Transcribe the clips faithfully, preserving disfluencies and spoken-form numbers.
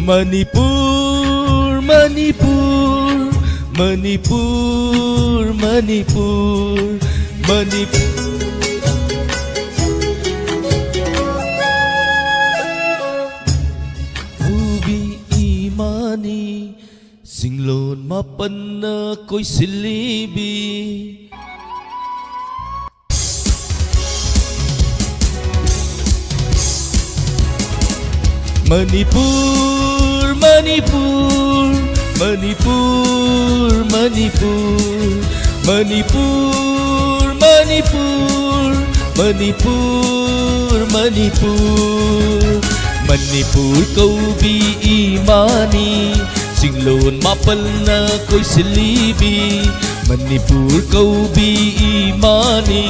ꯃꯅꯤꯄꯨꯔ, ꯃꯅꯤꯄꯨꯔ, ꯃꯅꯤꯄꯨꯔ, ꯃꯅꯤꯄꯨꯔ, ꯃꯅꯤꯄꯨꯔ꯫ ꯄꯨꯕꯤ ꯏꯃꯥꯅꯤ, ꯆꯤꯡꯂꯣꯟ ꯃꯥꯄꯟꯅ ꯀꯣꯏꯁꯤꯜꯂꯤꯕꯤ꯫ ꯃꯅꯤꯄꯨꯔ, ꯃꯅꯤꯄꯨꯔ, ꯃꯅꯤꯄꯨꯔ, ꯃꯅꯤꯄꯨꯔ, ꯃꯅꯤꯄꯨꯔ, ꯃꯅꯤꯄꯨꯔ, ꯃꯅꯤꯄꯨꯔ, ꯃꯅꯤꯄꯨꯔ, ꯃꯅꯤꯄꯨꯔ ꯀꯧꯕꯤ ꯏꯃꯥꯅꯤ, ꯆꯤꯡꯂꯣꯟ ꯃꯥꯄꯜꯅ ꯀꯣꯏꯁꯤꯜꯂꯤꯕꯤ꯫ ꯃꯅꯤꯄꯨꯔ ꯀꯧꯕꯤ ꯏꯃꯥꯅꯤ,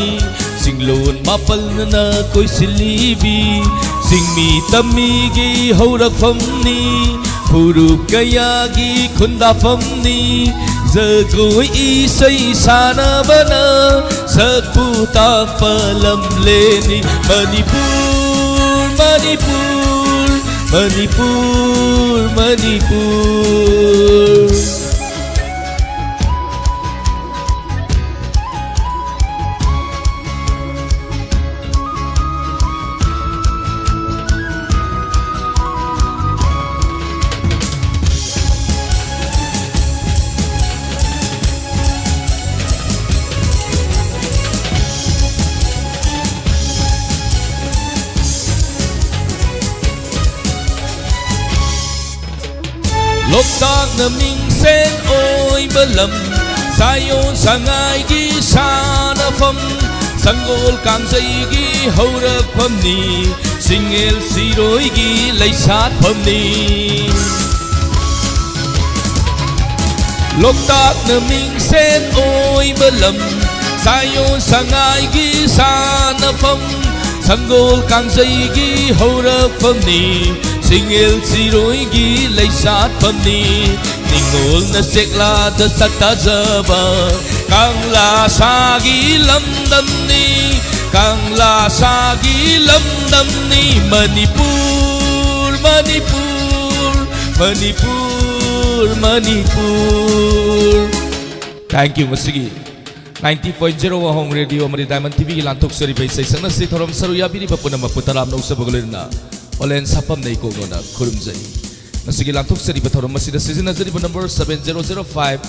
ꯆꯤꯡꯂꯣꯟ ꯃꯥꯄꯜꯅ ꯀꯣꯏꯁꯤꯜꯂꯤꯕꯤ꯫ ꯆꯤꯡꯃꯤ ꯇꯝꯃꯤꯒꯤ ꯍꯧꯔꯛꯐꯝꯅꯤ, ꯐꯨꯔꯨꯞ ꯀꯌꯥꯒꯤ ꯈꯨꯟꯗꯥꯐꯝꯅꯤ꯫ ꯖꯒꯣꯏ ꯏꯁꯩ ꯁꯥꯟꯅꯕꯅ ꯁꯛꯄꯨ ꯇꯥꯛꯄ ꯂꯝꯂꯦꯟꯅꯤ꯫ ꯃꯅꯤꯄꯨꯔ, ꯃꯅꯤꯄꯨꯔ, ꯃꯅꯤꯄꯨꯔ, ꯃꯅꯤꯄꯨꯔ꯫ ꯂꯣꯛꯇꯥꯛꯅ ꯃꯤꯡꯁꯦꯟ ꯑꯣꯏꯕ ꯂꯝ, ꯁꯥꯌꯣꯟ ꯁꯉꯥꯏꯒꯤ ꯁꯥꯟꯅꯐꯝ, ꯁꯪꯒꯣꯜ ꯀꯥꯡꯖꯩꯒꯤ ꯍꯧꯔꯛꯐꯝꯅꯤ, ꯆꯤꯡꯉꯦꯜ ꯁꯤꯔꯣꯏꯒꯤ ꯂꯩꯁꯥꯠꯐꯝꯅꯤ꯫ ꯂꯣꯛꯇꯥꯛꯅ ꯃꯤꯡꯁꯦꯟ ꯑꯣꯏꯕ ꯂꯝ, ꯁꯥꯌꯣꯟ ꯁꯉꯥꯏꯒꯤ ꯁꯥꯟꯅꯐꯝ, ꯁꯪꯒꯣꯜ ꯀꯥꯡꯖꯩꯒꯤ ꯍꯧꯔꯛꯐꯝꯅꯤ, ꯆꯤꯡꯉꯦꯜ ꯁꯤꯔꯣꯏꯒꯤ ꯂꯩꯁꯥꯠꯐꯝꯅꯤ꯫ ꯅꯤꯉꯣꯜꯅ ꯆꯦꯛꯂꯥꯗ ꯁꯛꯇꯥꯖꯕ ꯀꯪꯂꯥ ꯁꯥꯒꯤ ꯂꯝꯗꯝꯅꯤ, ꯀꯪꯂꯥ ꯁꯥꯒꯤ ꯂꯝꯗꯝꯅꯤ꯫ ꯃꯅꯤꯄꯨꯔ, ꯃꯅꯤꯄꯨꯔ, ꯃꯅꯤꯄꯨꯔ, ꯃꯅꯤꯄꯨꯔ꯫ Thank you꯫ ꯃꯁꯤꯒꯤ ninety point zero Wahong Radio ꯑꯃꯗꯤ Diamond TVꯒꯤ ꯂꯥꯟꯊꯣꯛꯆꯔꯤꯕ ꯏꯁꯩ ꯁꯛꯅꯁꯤ ꯊꯧꯔꯝ ꯁꯔꯨꯛ ꯌꯥꯕꯤꯔꯤꯕ ꯄꯨꯝꯅꯃꯛꯄꯨ ꯇꯔꯥꯝꯅ ꯑꯣꯛꯆꯕꯒ ꯂꯣꯏꯅꯅ ꯑꯣꯂꯦꯟ ꯁꯥꯐꯝꯅ ꯏꯀꯣꯛꯅꯅ ꯈꯨꯔꯨꯝꯖꯩ꯫ ꯉꯁꯤꯒꯤ ꯂꯥꯟꯊꯣꯛꯆꯔꯤꯕ ꯊꯧꯔꯝ ꯑꯁꯤꯗ ꯁꯤꯖꯤꯟꯅꯖꯔꯤꯕ number seven zero zero five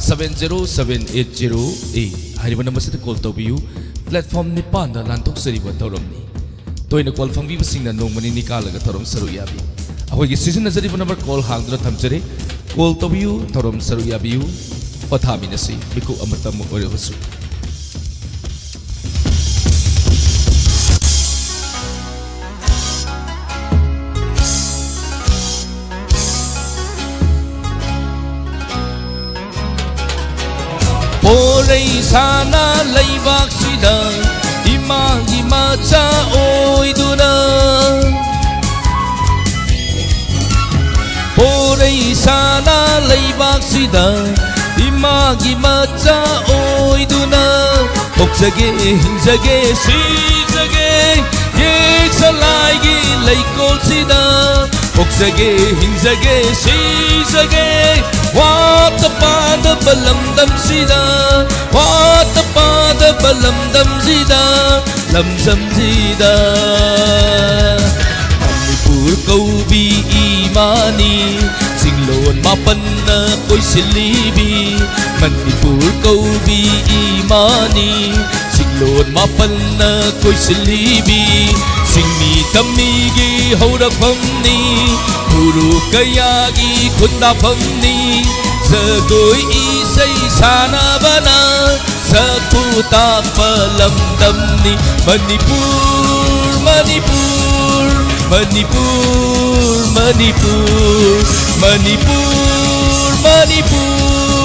seven zero seven eight zero eight ꯍꯥꯏꯔꯤꯕ ꯅꯝꯕꯔꯁꯤꯗ ꯀꯣꯜ ꯇꯧꯕꯤꯌꯨ꯫ ꯄ꯭ꯂꯦꯠꯐꯣꯝ ꯅꯤꯄꯥꯟꯗ ꯂꯥꯟꯊꯣꯛꯆꯔꯤꯕ ꯊꯧꯔꯝꯅꯤ꯫ ꯇꯣꯏꯅ ꯀꯣꯜ ꯐꯪꯕꯤꯕꯁꯤꯡꯅ ꯅꯣꯡꯃ ꯅꯤꯅꯤ ꯀꯥꯜꯂꯒ ꯊꯧꯔꯝ ꯁꯔꯨꯛ ꯌꯥꯕꯤ꯫ ꯑꯩꯈꯣꯏꯒꯤ ꯁꯤꯖꯤꯟꯅꯖꯔꯤꯕ ꯅꯝꯕꯔ ꯀꯣꯜ ꯍꯥꯡꯗꯨꯅ ꯊꯝꯖꯔꯤ꯫ ꯀꯣꯜ ꯇꯧꯕꯤꯌꯨ, ꯊꯧꯔꯝ ꯁꯔꯨꯛ ꯌꯥꯕꯤꯌꯨ꯫ ꯄꯣꯊꯥꯃꯤꯟꯅꯁꯤ, ꯃꯤꯀꯨꯞ ꯑꯃꯇꯃꯛ ꯑꯣꯏꯔꯕꯁꯨ꯫ ꯄꯣꯔꯩ ꯁꯥꯅ ꯂꯩꯕꯥꯛꯁꯤꯗ ꯏꯃꯥꯒꯤ ꯃꯆꯥ ꯑꯣꯏꯗꯨꯅ, ꯄꯣꯔꯩ ꯁꯥꯅ ꯂꯩꯕꯥꯛꯁꯤꯗ ꯏꯃꯥꯒꯤ ꯃꯆꯥ ꯑꯣꯏꯗꯨꯅ ꯄꯣꯛꯆꯒꯦ, ꯍꯤꯡꯖꯒꯦ, ꯁꯤꯖꯒꯦ ꯌꯦꯛꯁꯂꯥꯏꯒꯤ ꯂꯩꯀꯣꯜꯁꯤꯗ꯫ ꯄꯣꯛꯆꯒꯦ, ꯍꯤꯡꯖꯒꯦ, ꯁꯤꯖꯒꯦ ꯋꯥꯠꯇ ꯄꯥꯗꯕ ꯂꯝꯗꯝꯁꯤꯗ, ꯋꯥꯠꯇ ꯄꯥꯗꯕ ꯂꯝꯗꯝꯁꯤꯗ, ꯂꯝꯗꯝꯁꯤꯗ꯫ ꯃꯅꯤꯄꯨꯔ ꯀꯧꯕꯤ ꯏꯃꯥꯅꯤ, ꯆꯤꯡꯂꯣꯟ ꯃꯥꯄꯟꯅ ꯀꯣꯏꯁꯤꯜꯂꯤꯕꯤ꯫ ꯃꯅꯤꯄꯨꯔ ꯀꯧꯕꯤ ꯏꯃꯥꯅꯤ, ꯆꯤꯡꯂꯣꯟ ꯃꯥꯄꯟꯅ ꯀꯣꯏꯁꯤꯜꯂꯤꯕꯤ꯫ ꯆꯤꯡꯃꯤ ꯇꯝꯃꯤꯒꯤ ꯍꯧꯔꯛꯐꯝꯅꯤ, ꯐꯨꯔꯨꯞ ꯀꯌꯥꯒꯤ ꯈꯨꯟꯗꯥꯐꯝꯅꯤ꯫ ꯖꯒꯣꯏ ꯏꯁꯩ ꯁꯥꯟꯅꯕꯅ ꯁꯛꯄꯨ ꯇꯥꯛꯄ ꯂꯝꯗꯝꯅꯤ꯫ ꯃꯅꯤꯄꯨꯔ, ꯃꯅꯤꯄꯨꯔ, ꯃꯅꯤꯄꯨꯔ, ꯃꯅꯤꯄꯨꯔ, ꯃꯅꯤꯄꯨꯔ, ꯃꯅꯤꯄꯨꯔ,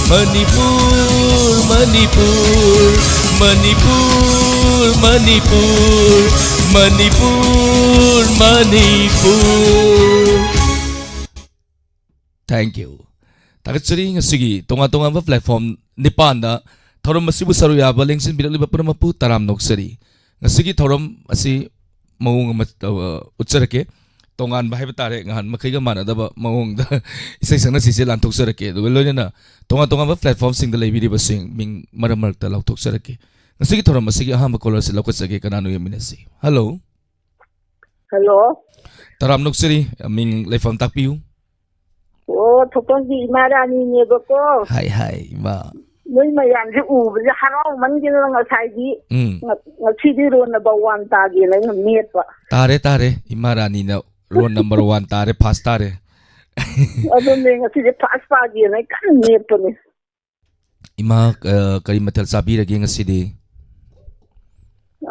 ꯃꯅꯤꯄꯨꯔ, ꯃꯅꯤꯄꯨꯔ, ꯃꯅꯤꯄꯨꯔ, ꯃꯅꯤꯄꯨꯔ, ꯃꯅꯤꯄꯨꯔ, ꯃꯅꯤꯄꯨꯔ꯫ Thank you꯫ ꯊꯥꯒꯠꯆꯔꯤ꯫ ꯉꯁꯤꯒꯤ ꯇꯣꯉꯥꯟ ꯇꯣꯉꯥꯟꯕ ꯄ꯭ꯂꯦꯠꯐꯣꯝ ꯅꯤꯄꯥꯟꯗ ꯊꯧꯔꯝ ꯑꯁꯤꯕꯨ ꯁꯔꯨꯛ ꯌꯥꯕ ꯂꯦꯡꯁꯤꯟꯕꯤꯔꯛꯂꯤꯕ ꯄꯨꯝꯅꯃꯛꯄꯨ ꯇꯔꯥꯝꯅ ꯑꯣꯛꯆꯔꯤ꯫ ꯉꯁꯤꯒꯤ ꯊꯧꯔꯝ ꯑꯁꯤ ꯃꯑꯣꯡ ꯑꯃ, ꯑ, ꯎꯠꯆꯔꯛꯀꯦ꯫ ꯇꯣꯉꯥꯟꯕ ꯍꯥꯏꯕ ꯇꯥꯔꯦ, ꯉꯍꯥꯟ ꯃꯈꯩꯒ ꯃꯥꯟꯅꯗꯕ ꯃꯑꯣꯡꯗ ꯏꯁꯩ ꯁꯛꯅꯁꯤꯁꯦ ꯂꯥꯟꯊꯣꯛꯆꯔꯛꯀꯦ꯫ ꯑꯗꯨꯒ ꯂꯣꯏꯅꯅ ꯇꯣꯉꯥꯟ ꯇꯣꯉꯥꯟꯕ platformꯁꯤꯡꯗ ꯂꯩꯕꯤꯔꯤꯕꯁꯤꯡ ꯃꯤꯡ ꯃꯔꯛ ꯃꯔꯛꯇ ꯂꯥꯎꯊꯣꯛꯆꯔꯛꯀꯦ꯫ ꯉꯁꯤꯒꯤ ꯊꯧꯔꯝ ꯑꯁꯤꯒꯤ ꯑꯍꯥꯟꯕ callerꯁꯤ ꯂꯧꯈꯠꯆꯒꯦ꯫ ꯀꯅꯥꯅꯣ? ꯌꯦꯡꯃꯤꯟꯅꯁꯤ꯫ Hello꯫ Hello꯫ ꯇꯔꯥꯝ ꯅꯣꯛꯆꯔꯤ꯫ ꯃꯤꯡ ꯂꯩꯐꯝ ꯇꯥꯛꯄꯤꯌꯨ꯫ ꯑꯣ, ꯊꯣꯛꯄꯝꯒꯤ ꯏꯃꯥ ꯔꯥꯅꯤꯅꯦꯕꯀꯣ꯫ ꯍꯥꯏ, ꯍꯥꯏ, ꯏꯃꯥ꯫ ꯅꯣꯏ ꯃꯌꯥꯝꯁꯦ ꯎꯕꯁꯦ ꯍꯔꯥꯎꯃꯟꯒꯤꯗꯅ ꯉꯁꯥꯏꯗꯤ ꯎꯝ꯫ ꯉ-, ꯉꯁꯤꯗꯤ roll number one ꯇꯥꯒꯦꯅ ꯑꯩꯅ ꯃꯦꯠꯄ꯫ ꯇꯥꯔꯦ, ꯇꯥꯔꯦ꯫ ꯏꯃꯥ ꯔꯥꯅꯤꯅ roll number one ꯇꯥꯔꯦ, first ꯇꯥꯔꯦ꯫ ꯑꯗꯨꯅꯦ, ꯉꯁꯤꯗꯤ first ꯇꯥꯒꯦꯅ ꯑꯩ ꯀꯟꯅ ꯃꯦꯠꯄꯅꯦ꯫ ꯏꯃꯥ, ꯑ, ꯀꯔꯤ ꯃꯊꯦꯜ ꯆꯥꯕꯤꯔꯒꯦ ꯉꯁꯤꯗꯤ?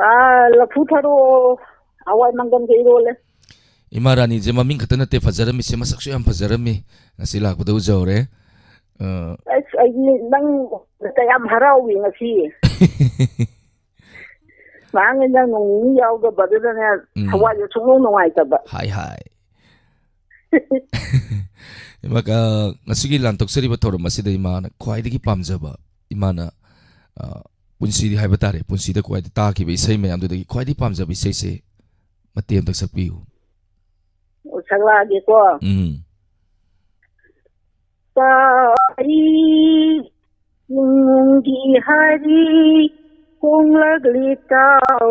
ꯑꯥ, ꯂꯐꯨ ꯊꯔꯣ, ꯍꯋꯥꯏ ꯃꯪꯒꯟꯒ ꯏꯔꯣꯜꯂꯦ꯫ ꯏꯃꯥ ꯔꯥꯅꯤꯁꯦ ꯃꯃꯤꯡ ꯈꯛꯇ ꯅꯠꯇꯦ ꯐꯖꯔꯝꯃꯤꯁꯦ, ꯃꯁꯛꯁꯨ ꯌꯥꯝ ꯐꯖꯔꯝꯃꯤ꯫ ꯉꯁꯤ ꯂꯥꯛꯄꯗ ꯎꯖꯍꯧꯔꯦ꯫ ꯑ, ꯑꯁ, ꯑꯩꯗꯤ ꯅꯪ ꯀꯌꯥꯝ ꯍꯔꯥꯎꯏ ꯉꯁꯤ꯫ ꯉꯍꯥꯟꯒꯩ ꯅꯪ ꯅꯣꯡ ꯅꯤꯅꯤ ꯌꯥꯎꯗꯕ ꯑꯗꯨꯗꯅꯦ, ꯎꯝ꯫ ꯊꯋꯥꯏꯁꯦ ꯁꯨꯡꯅꯨꯡ ꯅꯨꯡꯉꯥꯏꯇꯕ꯫ ꯍꯥꯏ, ꯍꯥꯏ꯫ ꯏꯃꯥ, ꯑ, ꯉꯁꯤꯒꯤ ꯂꯥꯟꯊꯣꯛꯆꯔꯤꯕ ꯊꯧꯔꯝ ꯑꯁꯤꯗ ꯏꯃꯥꯅ ꯈ꯭ꯋꯥꯏꯗꯒꯤ ꯄꯥꯝꯖꯕ, ꯏꯃꯥꯅ, ꯑ, ꯄꯨꯟꯁꯤꯗꯤ ꯍꯥꯏꯕ ꯇꯥꯔꯦ, ꯄꯨꯟꯁꯤꯗ ꯈ꯭ꯋꯥꯏꯗꯒꯤ ꯇꯥꯈꯤꯕ ꯏꯁꯩ ꯃꯌꯥꯝꯗꯨꯗꯒꯤ ꯈ꯭ꯋꯥꯏꯗꯒꯤ ꯄꯥꯝꯖꯕ ꯏꯁꯩꯁꯦ ꯃꯇꯦꯛ ꯑꯝꯇ ꯁꯛꯄꯤꯌꯨ꯫ ꯑꯣ, ꯁꯛꯂꯛꯑꯒꯦꯀꯣ꯫ ꯎꯝ꯫ ꯇꯥꯔꯤ ꯆꯤꯡꯅꯨꯡꯒꯤ ꯍꯥꯔꯤ ꯈꯣꯡꯂꯛꯂꯤ ꯇꯥꯎ,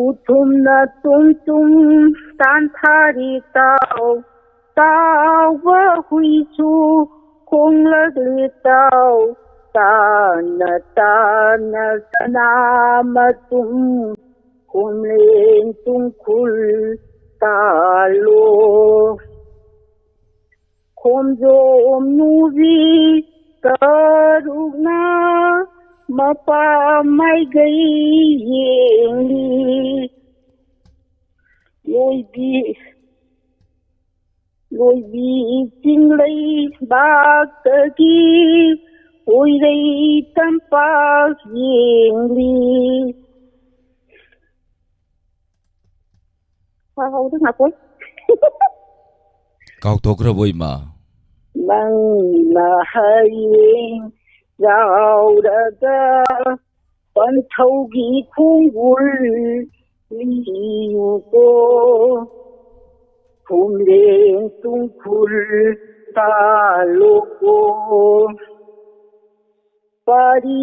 ꯎꯊꯨꯝꯅ ꯇꯨꯝ ꯇꯨꯝ ꯇꯥꯟꯊꯥꯔꯤ ꯇꯥꯎ, ꯇꯥꯎꯕ ꯍꯨꯏꯁꯨ ꯈꯣꯡꯂꯛꯂꯤ ꯇꯥꯎ, ꯇꯥꯅ ꯇꯥꯅ ꯁꯅꯥ ꯃꯇꯨꯝ ꯈꯣꯝꯂꯦꯟ ꯇꯨꯡꯈꯨꯜ ꯇꯥꯜꯂꯣ꯫ ꯈꯣꯝꯖꯣꯝ ꯅꯨꯕꯤ ꯇꯔꯨꯛꯅ ꯃꯄꯥ ꯃꯥꯏꯀꯩ ꯌꯦꯡꯂꯤ꯫ ꯂꯣꯏꯕꯤ, ꯂꯣꯏꯕꯤ ꯆꯤꯡꯂꯩꯕꯥꯛꯇꯒꯤ ꯄꯣꯏꯔꯩ ꯇꯝꯄꯥꯛ ꯌꯦꯡꯂꯤ꯫ ꯍꯥꯎꯗ ꯉꯥꯏꯈꯣ꯫ ꯀꯥꯎꯊꯣꯛꯈ꯭ꯔꯕꯣ, ꯏꯃꯥ? ꯅꯪꯅ ꯍꯌꯦꯡ ꯌꯥꯎꯔꯒ ꯄꯟꯊꯧꯒꯤ ꯈꯣꯡꯒꯨꯜ ꯂꯤꯌꯨꯀꯣ꯫ ꯈꯨꯝꯂꯦꯟ ꯇꯨꯡꯈꯨꯜ ꯇꯥꯂꯣ꯫ ꯄꯥꯔꯤ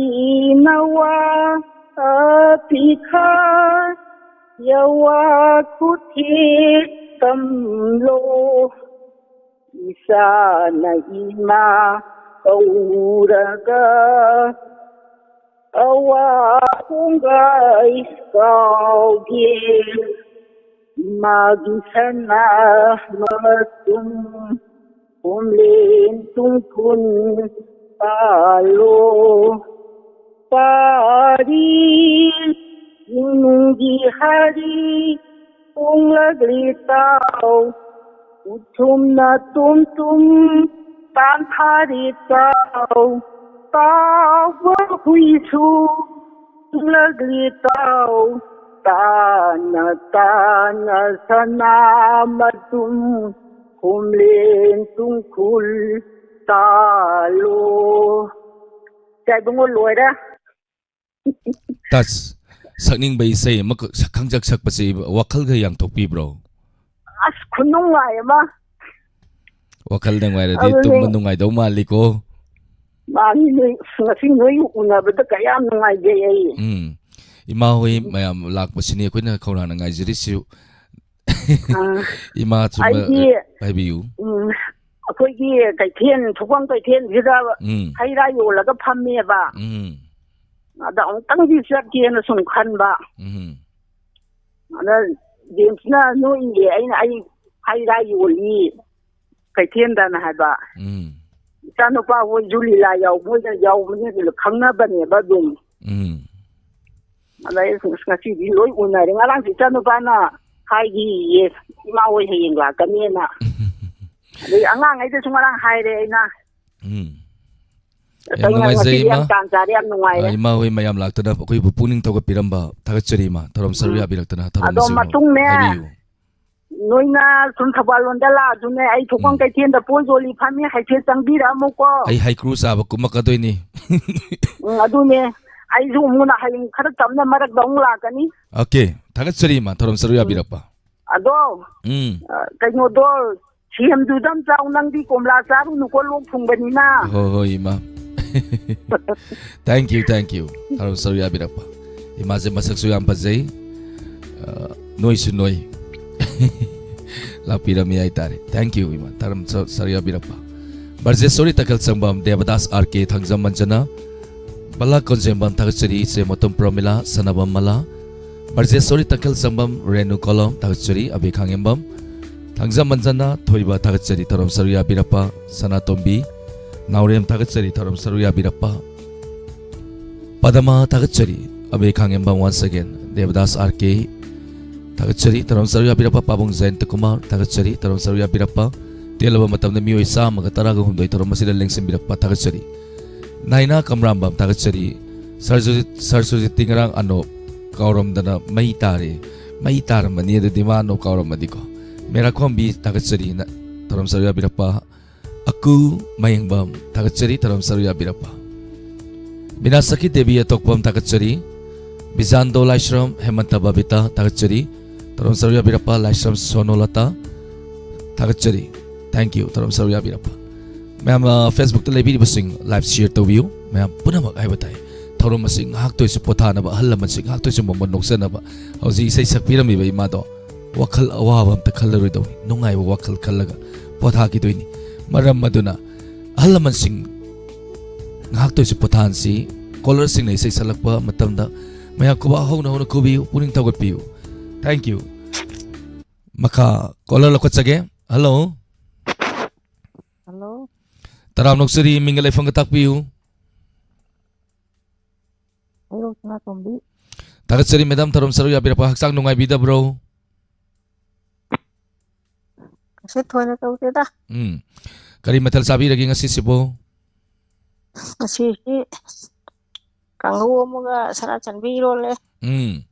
ꯅꯋꯥ ꯑꯄꯤꯈꯥ ꯌꯋꯥ ꯈꯨꯊꯦꯛ ꯇꯝꯂꯣ꯫ ꯏꯆꯥꯅ ꯏꯃꯥ ꯀꯧꯔꯒ ꯑꯋꯥ ꯀꯣꯡꯒꯥꯏ ꯀꯥꯎꯒꯦ꯫ ꯏꯃꯥꯒꯤ ꯁꯅꯥ ꯃꯇꯨꯝ ꯈꯨꯝꯂꯦꯟ ꯇꯨꯡꯈꯨꯜ ꯄꯥꯜꯂꯣ꯫ ꯄꯥꯔꯤ ꯏꯃꯨꯡꯒꯤ ꯍꯥꯔꯤ ꯍꯣꯡꯂꯛꯂꯤ ꯇꯥꯎ꯫ ꯎꯊꯨꯝꯅ ꯇꯨꯝ ꯇꯨꯝ ꯇꯥꯟꯊꯥꯔꯤ ꯇꯥꯎ꯫ ꯇꯥꯎꯕ ꯍꯨꯏꯁꯨ ꯂꯛꯂꯤ ꯇꯥꯎ꯫ ꯇꯥꯅ ꯇꯥꯅ ꯁꯅꯥ ꯃꯇꯨꯝ ꯈꯨꯝꯂꯦꯟ ꯇꯨꯡꯈꯨꯜ ꯇꯥꯂꯣ꯫ ꯏꯆꯥ ꯏꯕꯨꯡꯉꯣ, ꯂꯣꯏꯔꯦ꯫ ꯇꯁ, ꯁꯛꯅꯤꯡꯕ ꯏꯁꯩ ꯑꯃꯈꯛ ꯁꯛ-, ꯈꯪꯖꯛ ꯁꯛꯄꯁꯤ ꯋꯥꯈꯜꯒ ꯌꯥꯡꯊꯣꯛꯄꯤꯕ꯭ꯔꯣ? ꯑꯁ, ꯈꯨꯅꯨꯡꯉꯥꯏ ꯑꯃ꯫ ꯋꯥꯈꯜ ꯅꯨꯡꯉꯥꯏꯔꯗꯤ ꯑꯗꯨꯅꯦ꯫ ꯇꯨꯝꯕ ꯅꯨꯡꯉꯥꯏꯗꯧ ꯃꯥꯜꯂꯤꯀꯣ꯫ ꯃꯥꯅꯤ, ꯅꯣꯏ, ꯉꯁꯤ ꯅꯣꯏ ꯎꯅꯕꯗ ꯀꯌꯥꯝ ꯅꯨꯡꯉꯥꯏꯖꯩ ꯑꯩ꯫ ꯎꯝ꯫ ꯏꯃꯥ ꯍꯣꯏ ꯃꯌꯥꯝ ꯂꯥꯛꯄꯁꯤꯅꯤ ꯑꯩꯈꯣꯏꯅ ꯈꯧꯔꯥꯡꯅ ꯉꯥꯏꯖꯔꯤꯁꯤꯁꯨ꯫ ꯑꯥ꯫ ꯏꯃꯥ ꯆꯨꯝꯕ, ꯑꯩꯗꯤ, ꯍꯥꯏꯕꯤꯌꯨ꯫ ꯎꯝ, ꯑꯩꯈꯣꯏꯒꯤ ꯀꯩꯊꯦꯜ, ꯊꯣꯛꯐꯝ ꯀꯩꯊꯦꯜꯁꯤꯗ ꯎꯝ꯫ ꯍꯩ ꯔꯥ ꯌꯣꯜꯂꯒ ꯐꯝꯃꯦꯕ꯫ ꯎꯝ꯫ ꯑꯗ ꯑꯃꯨꯛꯇꯪꯗꯤ ꯆꯠꯀꯦꯅ ꯁꯨꯝ ꯈꯟꯕ꯫ ꯎꯝ꯫ ꯑꯗ ꯖꯦꯝꯁꯅ ꯅꯣꯛꯏꯌꯦ, ꯑꯩꯅ, "ꯑꯩ ꯍꯩ ꯔꯥ ꯌꯣꯜꯂꯤ ꯀꯩꯊꯦꯜꯗꯅ" ꯍꯥꯏꯕ꯫ ꯎꯝ꯫ "ꯏꯆꯥꯅꯨꯄꯥ ꯍꯣꯏꯁꯨ ꯂꯤꯂꯥ ꯌꯥꯎ-, ꯃꯣꯏꯒ ꯌꯥꯎꯕꯅꯦ" ꯑꯗꯨꯅ ꯈꯪꯅꯕꯅꯦꯕ ꯑꯗꯨꯝ꯫ ꯎꯝ꯫ ꯑꯗ ꯑꯩ ꯉꯁꯤꯗꯤ ꯂꯣꯏ ꯎꯅꯔꯦ꯫ ꯉꯔꯥꯡꯁꯨ ꯏꯆꯥꯅꯨꯄꯥꯅ ꯍꯥꯏꯈꯤꯌꯦ, "ꯏꯃꯥ ꯍꯣꯏ ꯍꯌꯦꯡ ꯂꯥꯛꯀꯅꯦꯅ"꯫ ꯑꯗꯩ ꯑꯉꯥꯡꯈꯩꯗꯁꯨ ꯉꯔꯥꯡ ꯍꯥꯏꯔꯦ ꯑꯩꯅ꯫ ꯎꯝ꯫ ꯌꯥꯝ ꯀꯩꯅꯣ, ꯅꯨꯡꯉꯥꯏꯖꯩ, ꯉꯁꯤꯗꯤ ꯌꯥꯝ ꯏꯃꯥ꯫ ꯇꯥꯟ ꯆꯥꯔꯦ, ꯌꯥꯝ ꯅꯨꯡꯉꯥꯏꯔꯦ꯫ ꯑ, ꯏꯃꯥ ꯍꯣꯏ ꯃꯌꯥꯝ ꯂꯥꯛꯇꯅ ꯑꯩꯈꯣꯏꯕꯨ ꯄꯨꯛꯅꯤꯡ ꯊꯧꯒꯠꯄꯤꯔꯝꯕ ꯊꯥꯒꯠꯆꯔꯤ, ꯏꯃꯥ꯫ ꯊꯧꯔꯝ ꯁꯔꯨꯛ ꯎꯝ꯫ ꯌꯥꯕꯤꯔꯛꯇꯅ, ꯊꯧꯔꯝ ꯑꯗꯣ ꯑꯁꯤꯕꯨ ꯃꯇꯨꯡꯅꯦ, ꯍꯥꯏꯕꯤꯌꯨ꯫ ꯅꯣꯏꯅ ꯁꯨꯝ ꯊꯧꯕꯥꯜ ꯂꯣꯝꯗ ꯂꯥꯛꯑꯁꯨꯅꯦ, ꯑꯩ ꯊꯣꯛꯐꯝ ꯎꯝ꯫ ꯀꯩꯊꯦꯜꯗ ꯄꯣꯠ ꯌꯣꯜꯂꯤ ꯐꯝꯃꯤ, ꯍꯥꯏꯐꯦꯠ ꯆꯪꯕꯤꯔꯛꯑꯝꯃꯨꯀꯣ꯫ ꯑꯩ ꯍꯩꯀ꯭ꯔꯨ ꯆꯥꯕ ꯀꯨꯝꯃꯛꯀꯗꯣꯏꯅꯤ꯫ ꯎꯝ, ꯑꯗꯨꯅꯦ꯫ ꯑꯩꯁꯨ ꯑꯃꯨꯛ ꯍꯌꯦꯡ ꯈꯔ ꯇꯞꯅ ꯃꯔꯛꯇ ꯑꯃꯨꯛ ꯂꯥꯛꯀꯅꯤ꯫ ꯑꯣꯀꯦ꯫ ꯊꯥꯒꯠꯆꯔꯤ, ꯏꯃꯥ, ꯊꯧꯔꯝ ꯁꯔꯨꯛ ꯎꯝ꯫ ꯌꯥꯕꯤꯔꯛꯄ꯫ ꯑꯗꯣ, ꯎꯝ꯫ ꯑ, ꯀꯩꯅꯣꯗꯣ, ꯁꯦꯝꯗꯨꯗꯪ ꯆꯥꯎ, ꯅꯪꯗꯤ ꯀꯣꯝꯂꯥ ꯆꯥꯔꯨꯅꯨꯀꯣ, ꯂꯣꯛ ꯊꯨꯡꯕꯅꯤꯅ꯫ ꯍꯣꯏ, ꯍꯣꯏ, ꯏꯃꯥ꯫ Thank you, thank you. ꯊꯧꯔꯝ ꯁꯔꯨꯛ ꯌꯥꯕꯤꯔꯛꯄ꯫ ꯏꯃꯥꯁꯦ ꯃꯁꯛꯁꯨ ꯌꯥꯝ ꯐꯖꯩ꯫ ꯑ, ꯅꯣꯏꯁꯨ ꯅꯣꯏ꯫ ꯂꯥꯛꯄꯤꯔꯝꯃꯤ ꯍꯥꯏꯇꯥꯔꯦ꯫ Thank you, ꯏꯃꯥ꯫ ꯊꯧꯔꯝ ꯁ-, ꯁꯔꯨꯛ ꯌꯥꯕꯤꯔꯛꯄ꯫ ꯕ꯭ꯔꯖꯦꯁꯣꯔꯤ ꯇꯈꯦꯜ ꯁꯪꯕꯝ, ꯗꯦꯕꯗꯥꯁ ꯑꯥꯔ ꯀꯦ, ꯊꯥꯡꯖꯝ ꯃꯟꯖꯅ, ꯕꯂꯥ ꯀꯣꯟꯖꯦꯝꯕꯝ, ꯊꯥꯒꯠꯆꯔꯤ, ꯏꯆꯦ ꯃꯣꯇꯣꯝ ꯄ꯭ꯔꯣꯃꯤꯂꯥ, ꯁꯅꯥꯕꯝ ꯃꯂꯥ, ꯕ꯭ꯔꯖꯦꯁꯣꯔꯤ ꯇꯈꯦꯜ ꯁꯪꯕꯝ, ꯔꯦꯅꯨ ꯀꯣꯂꯝ, ꯊꯥꯒꯠꯆꯔꯤ, ꯑꯕꯦ ꯈꯥꯉꯦꯝꯕꯝ, ꯊꯥꯡꯖꯝ ꯃꯟꯖꯅ, ꯊꯣꯏꯕ, ꯊꯥꯒꯠꯆꯔꯤ, ꯊꯧꯔꯝ ꯁꯔꯨꯛ ꯌꯥꯕꯤꯔꯛꯄ, ꯁꯅꯥꯇꯣꯝꯕꯤ, ꯅꯥꯎꯔꯦꯝ, ꯊꯥꯒꯠꯆꯔꯤ, ꯊꯧꯔꯝ ꯁꯔꯨꯛ ꯌꯥꯕꯤꯔꯛꯄ, ꯄꯗꯃꯥ, ꯊꯥꯒꯠꯆꯔꯤ, ꯑꯕꯦ ꯈꯥꯉꯦꯝꯕꯝ, once again, ꯗꯦꯕꯗꯥꯁ ꯑꯥꯔ ꯀꯦ, ꯊꯥꯒꯠꯆꯔꯤ, ꯊꯧꯔꯝ ꯁꯔꯨꯛ ꯌꯥꯕꯤꯔꯛꯄ, ꯄꯥꯕꯨꯡ ꯖꯌꯟꯇ ꯀꯨꯃꯥꯔ, ꯊꯥꯒꯠꯆꯔꯤ, ꯊꯧꯔꯝ ꯁꯔꯨꯛ ꯌꯥꯕꯤꯔꯛꯄ, ꯇꯦꯜꯂꯕ ꯃꯇꯝꯗ ꯃꯤꯑꯣꯏ ꯆꯥꯝꯃꯒ ꯇꯔꯥꯒ ꯍꯨꯝꯗꯣꯏ ꯊꯧꯔꯝ ꯑꯁꯤꯗ ꯂꯦꯡꯁꯤꯟꯕꯤꯔꯛꯄ, ꯊꯥꯒꯠꯆꯔꯤ꯫ ꯅꯥꯏꯅꯥ ꯀꯝꯔꯥꯝꯕꯝ, ꯊꯥꯒꯠꯆꯔꯤ꯫ ꯁꯥꯔ ꯁꯨꯖꯤꯠ, ꯁꯥꯔ ꯁꯨꯖꯤꯠꯇꯤ ꯉꯔꯥꯡ ꯑꯅꯣꯞ ꯀꯥꯎꯔꯝꯗꯅ ꯃꯩ ꯇꯥꯔꯦ꯫ ꯃꯩ ꯇꯥꯔꯝꯃꯅꯤ, ꯑꯗꯨꯗꯤ ꯃꯥ ꯑꯅꯣꯞ ꯀꯥꯎꯔꯝꯃꯗꯤꯀꯣ꯫ ꯃꯦꯔꯥꯈꯣꯝꯕꯤ, ꯊꯥꯒꯠꯆꯔꯤ, ꯅ-, ꯊꯧꯔꯝ ꯁꯔꯨꯛ ꯌꯥꯕꯤꯔꯛꯄ꯫ ꯑꯀꯨ ꯃꯌꯦꯡꯕꯝ, ꯊꯥꯒꯠꯆꯔꯤ, ꯊꯧꯔꯝ ꯁꯔꯨꯛ ꯌꯥꯕꯤꯔꯛꯄ꯫ ꯕꯤꯅꯥꯁꯀꯤ ꯗꯦꯕꯤ ꯑꯇꯣꯛꯄꯝ, ꯊꯥꯒꯠꯆꯔꯤ꯫ ꯕꯤꯖꯥꯟꯗꯣ ꯂꯥꯏꯁ꯭ꯔꯝ, ꯍꯦꯃꯟꯇ ꯕꯕꯤꯇꯥ, ꯊꯥꯒꯠꯆꯔꯤ, ꯊꯧꯔꯝ ꯁꯔꯨꯛ ꯌꯥꯕꯤꯔꯛꯄ꯫ ꯂꯥꯏꯁ꯭ꯔꯝ ꯁꯣꯅꯣꯂꯇꯥ, ꯊꯥꯒꯠꯆꯔꯤ, thank you, ꯊꯧꯔꯝ ꯁꯔꯨꯛ ꯌꯥꯕꯤꯔꯛꯄ꯫ ꯃꯌꯥꯝ, ꯑ, Facebook-ꯇ ꯂꯩꯕꯤꯔꯤꯕꯁꯤꯡ, live share ꯇꯧꯕꯤꯌꯨ꯫ ꯃꯌꯥꯝ ꯄꯨꯝꯅꯃꯛ ꯍꯥꯏꯕ ꯇꯥꯏ, ꯊꯧꯔꯝ ꯑꯁꯤ ꯉꯥꯏꯍꯥꯛꯇ ꯑꯣꯏꯁꯨ ꯄꯣꯊꯥꯅꯕ, ꯑꯍꯜ ꯂꯃꯟꯁꯤꯡ ꯉꯥꯏꯍꯥꯛꯇ ꯑꯣꯏꯁꯨ ꯃꯃꯜ ꯅꯣꯛꯆꯅꯕ꯫ ꯍꯧꯖꯤꯛ ꯏꯁꯩ ꯁꯛꯄꯤꯔꯝꯃꯤꯕ ꯏꯃꯥꯗꯣ ꯋꯥꯈꯜ ꯑꯋꯥꯕ ꯑꯝꯇ ꯈꯜꯂꯔꯣꯏꯗꯧꯅꯤ, ꯅꯨꯡꯉꯥꯏꯕ ꯋꯥꯈꯜ ꯈꯜꯂꯒ ꯄꯣꯊꯥꯈꯤꯗꯣꯏꯅꯤ꯫ ꯃꯔꯝ ꯑꯗꯨꯅ ꯑꯍꯜ ꯂꯃꯟꯁꯤꯡ ꯉꯥꯏꯍꯥꯛꯇ ꯑꯣꯏꯁꯨ ꯄꯣꯊꯥꯍꯟꯁꯤ꯫ Caller-ꯁꯤꯡꯅ ꯏꯁꯩ ꯁꯛꯂꯛꯄ ꯃꯇꯝꯗ ꯃꯌꯥꯝ ꯈꯨꯕꯥꯛ ꯍꯧꯅ ꯍꯧꯅ ꯈꯨꯕꯤꯌꯨ, ꯄꯨꯛꯅꯤꯡ ꯊꯧꯒꯠꯄꯤꯌꯨ꯫ Thank you꯫ ꯃꯈꯥ caller ꯂꯧꯈꯠꯆꯒꯦ꯫ Hello꯫ Hello꯫ ꯇꯔꯥꯝꯅ ꯑꯣꯛꯆꯔꯤ, ꯃꯤꯡꯒ ꯂꯩꯐꯝꯒ ꯇꯥꯛꯄꯤꯌꯨ꯫ ꯑꯩꯔꯣ, ꯁꯅꯥꯇꯣꯝꯕꯤ꯫ ꯊꯥꯒꯠꯆꯔꯤ madam, ꯊꯧꯔꯝ ꯁꯔꯨꯛ ꯌꯥꯕꯤꯔꯛꯄ꯫ ꯍꯛꯆꯥꯡ ꯅꯨꯡꯉꯥꯏꯕꯤꯗꯕ꯭ꯔꯣ? ꯀꯩꯁꯨ ꯊꯣꯏꯅ ꯇꯧꯗꯦꯗ꯫ ꯎꯝ꯫ ꯀꯔꯤ ꯃꯊꯦꯜ ꯆꯥꯕꯤꯔꯒꯦ ꯉꯁꯤꯁꯤꯕꯨ? ꯉꯁꯤꯁꯤ ꯀꯥꯡꯍꯧ ꯑꯃꯒ ꯁꯅꯥ ꯆꯟꯕꯤ ꯏꯔꯣꯜꯂꯦ꯫ ꯎꯝ꯫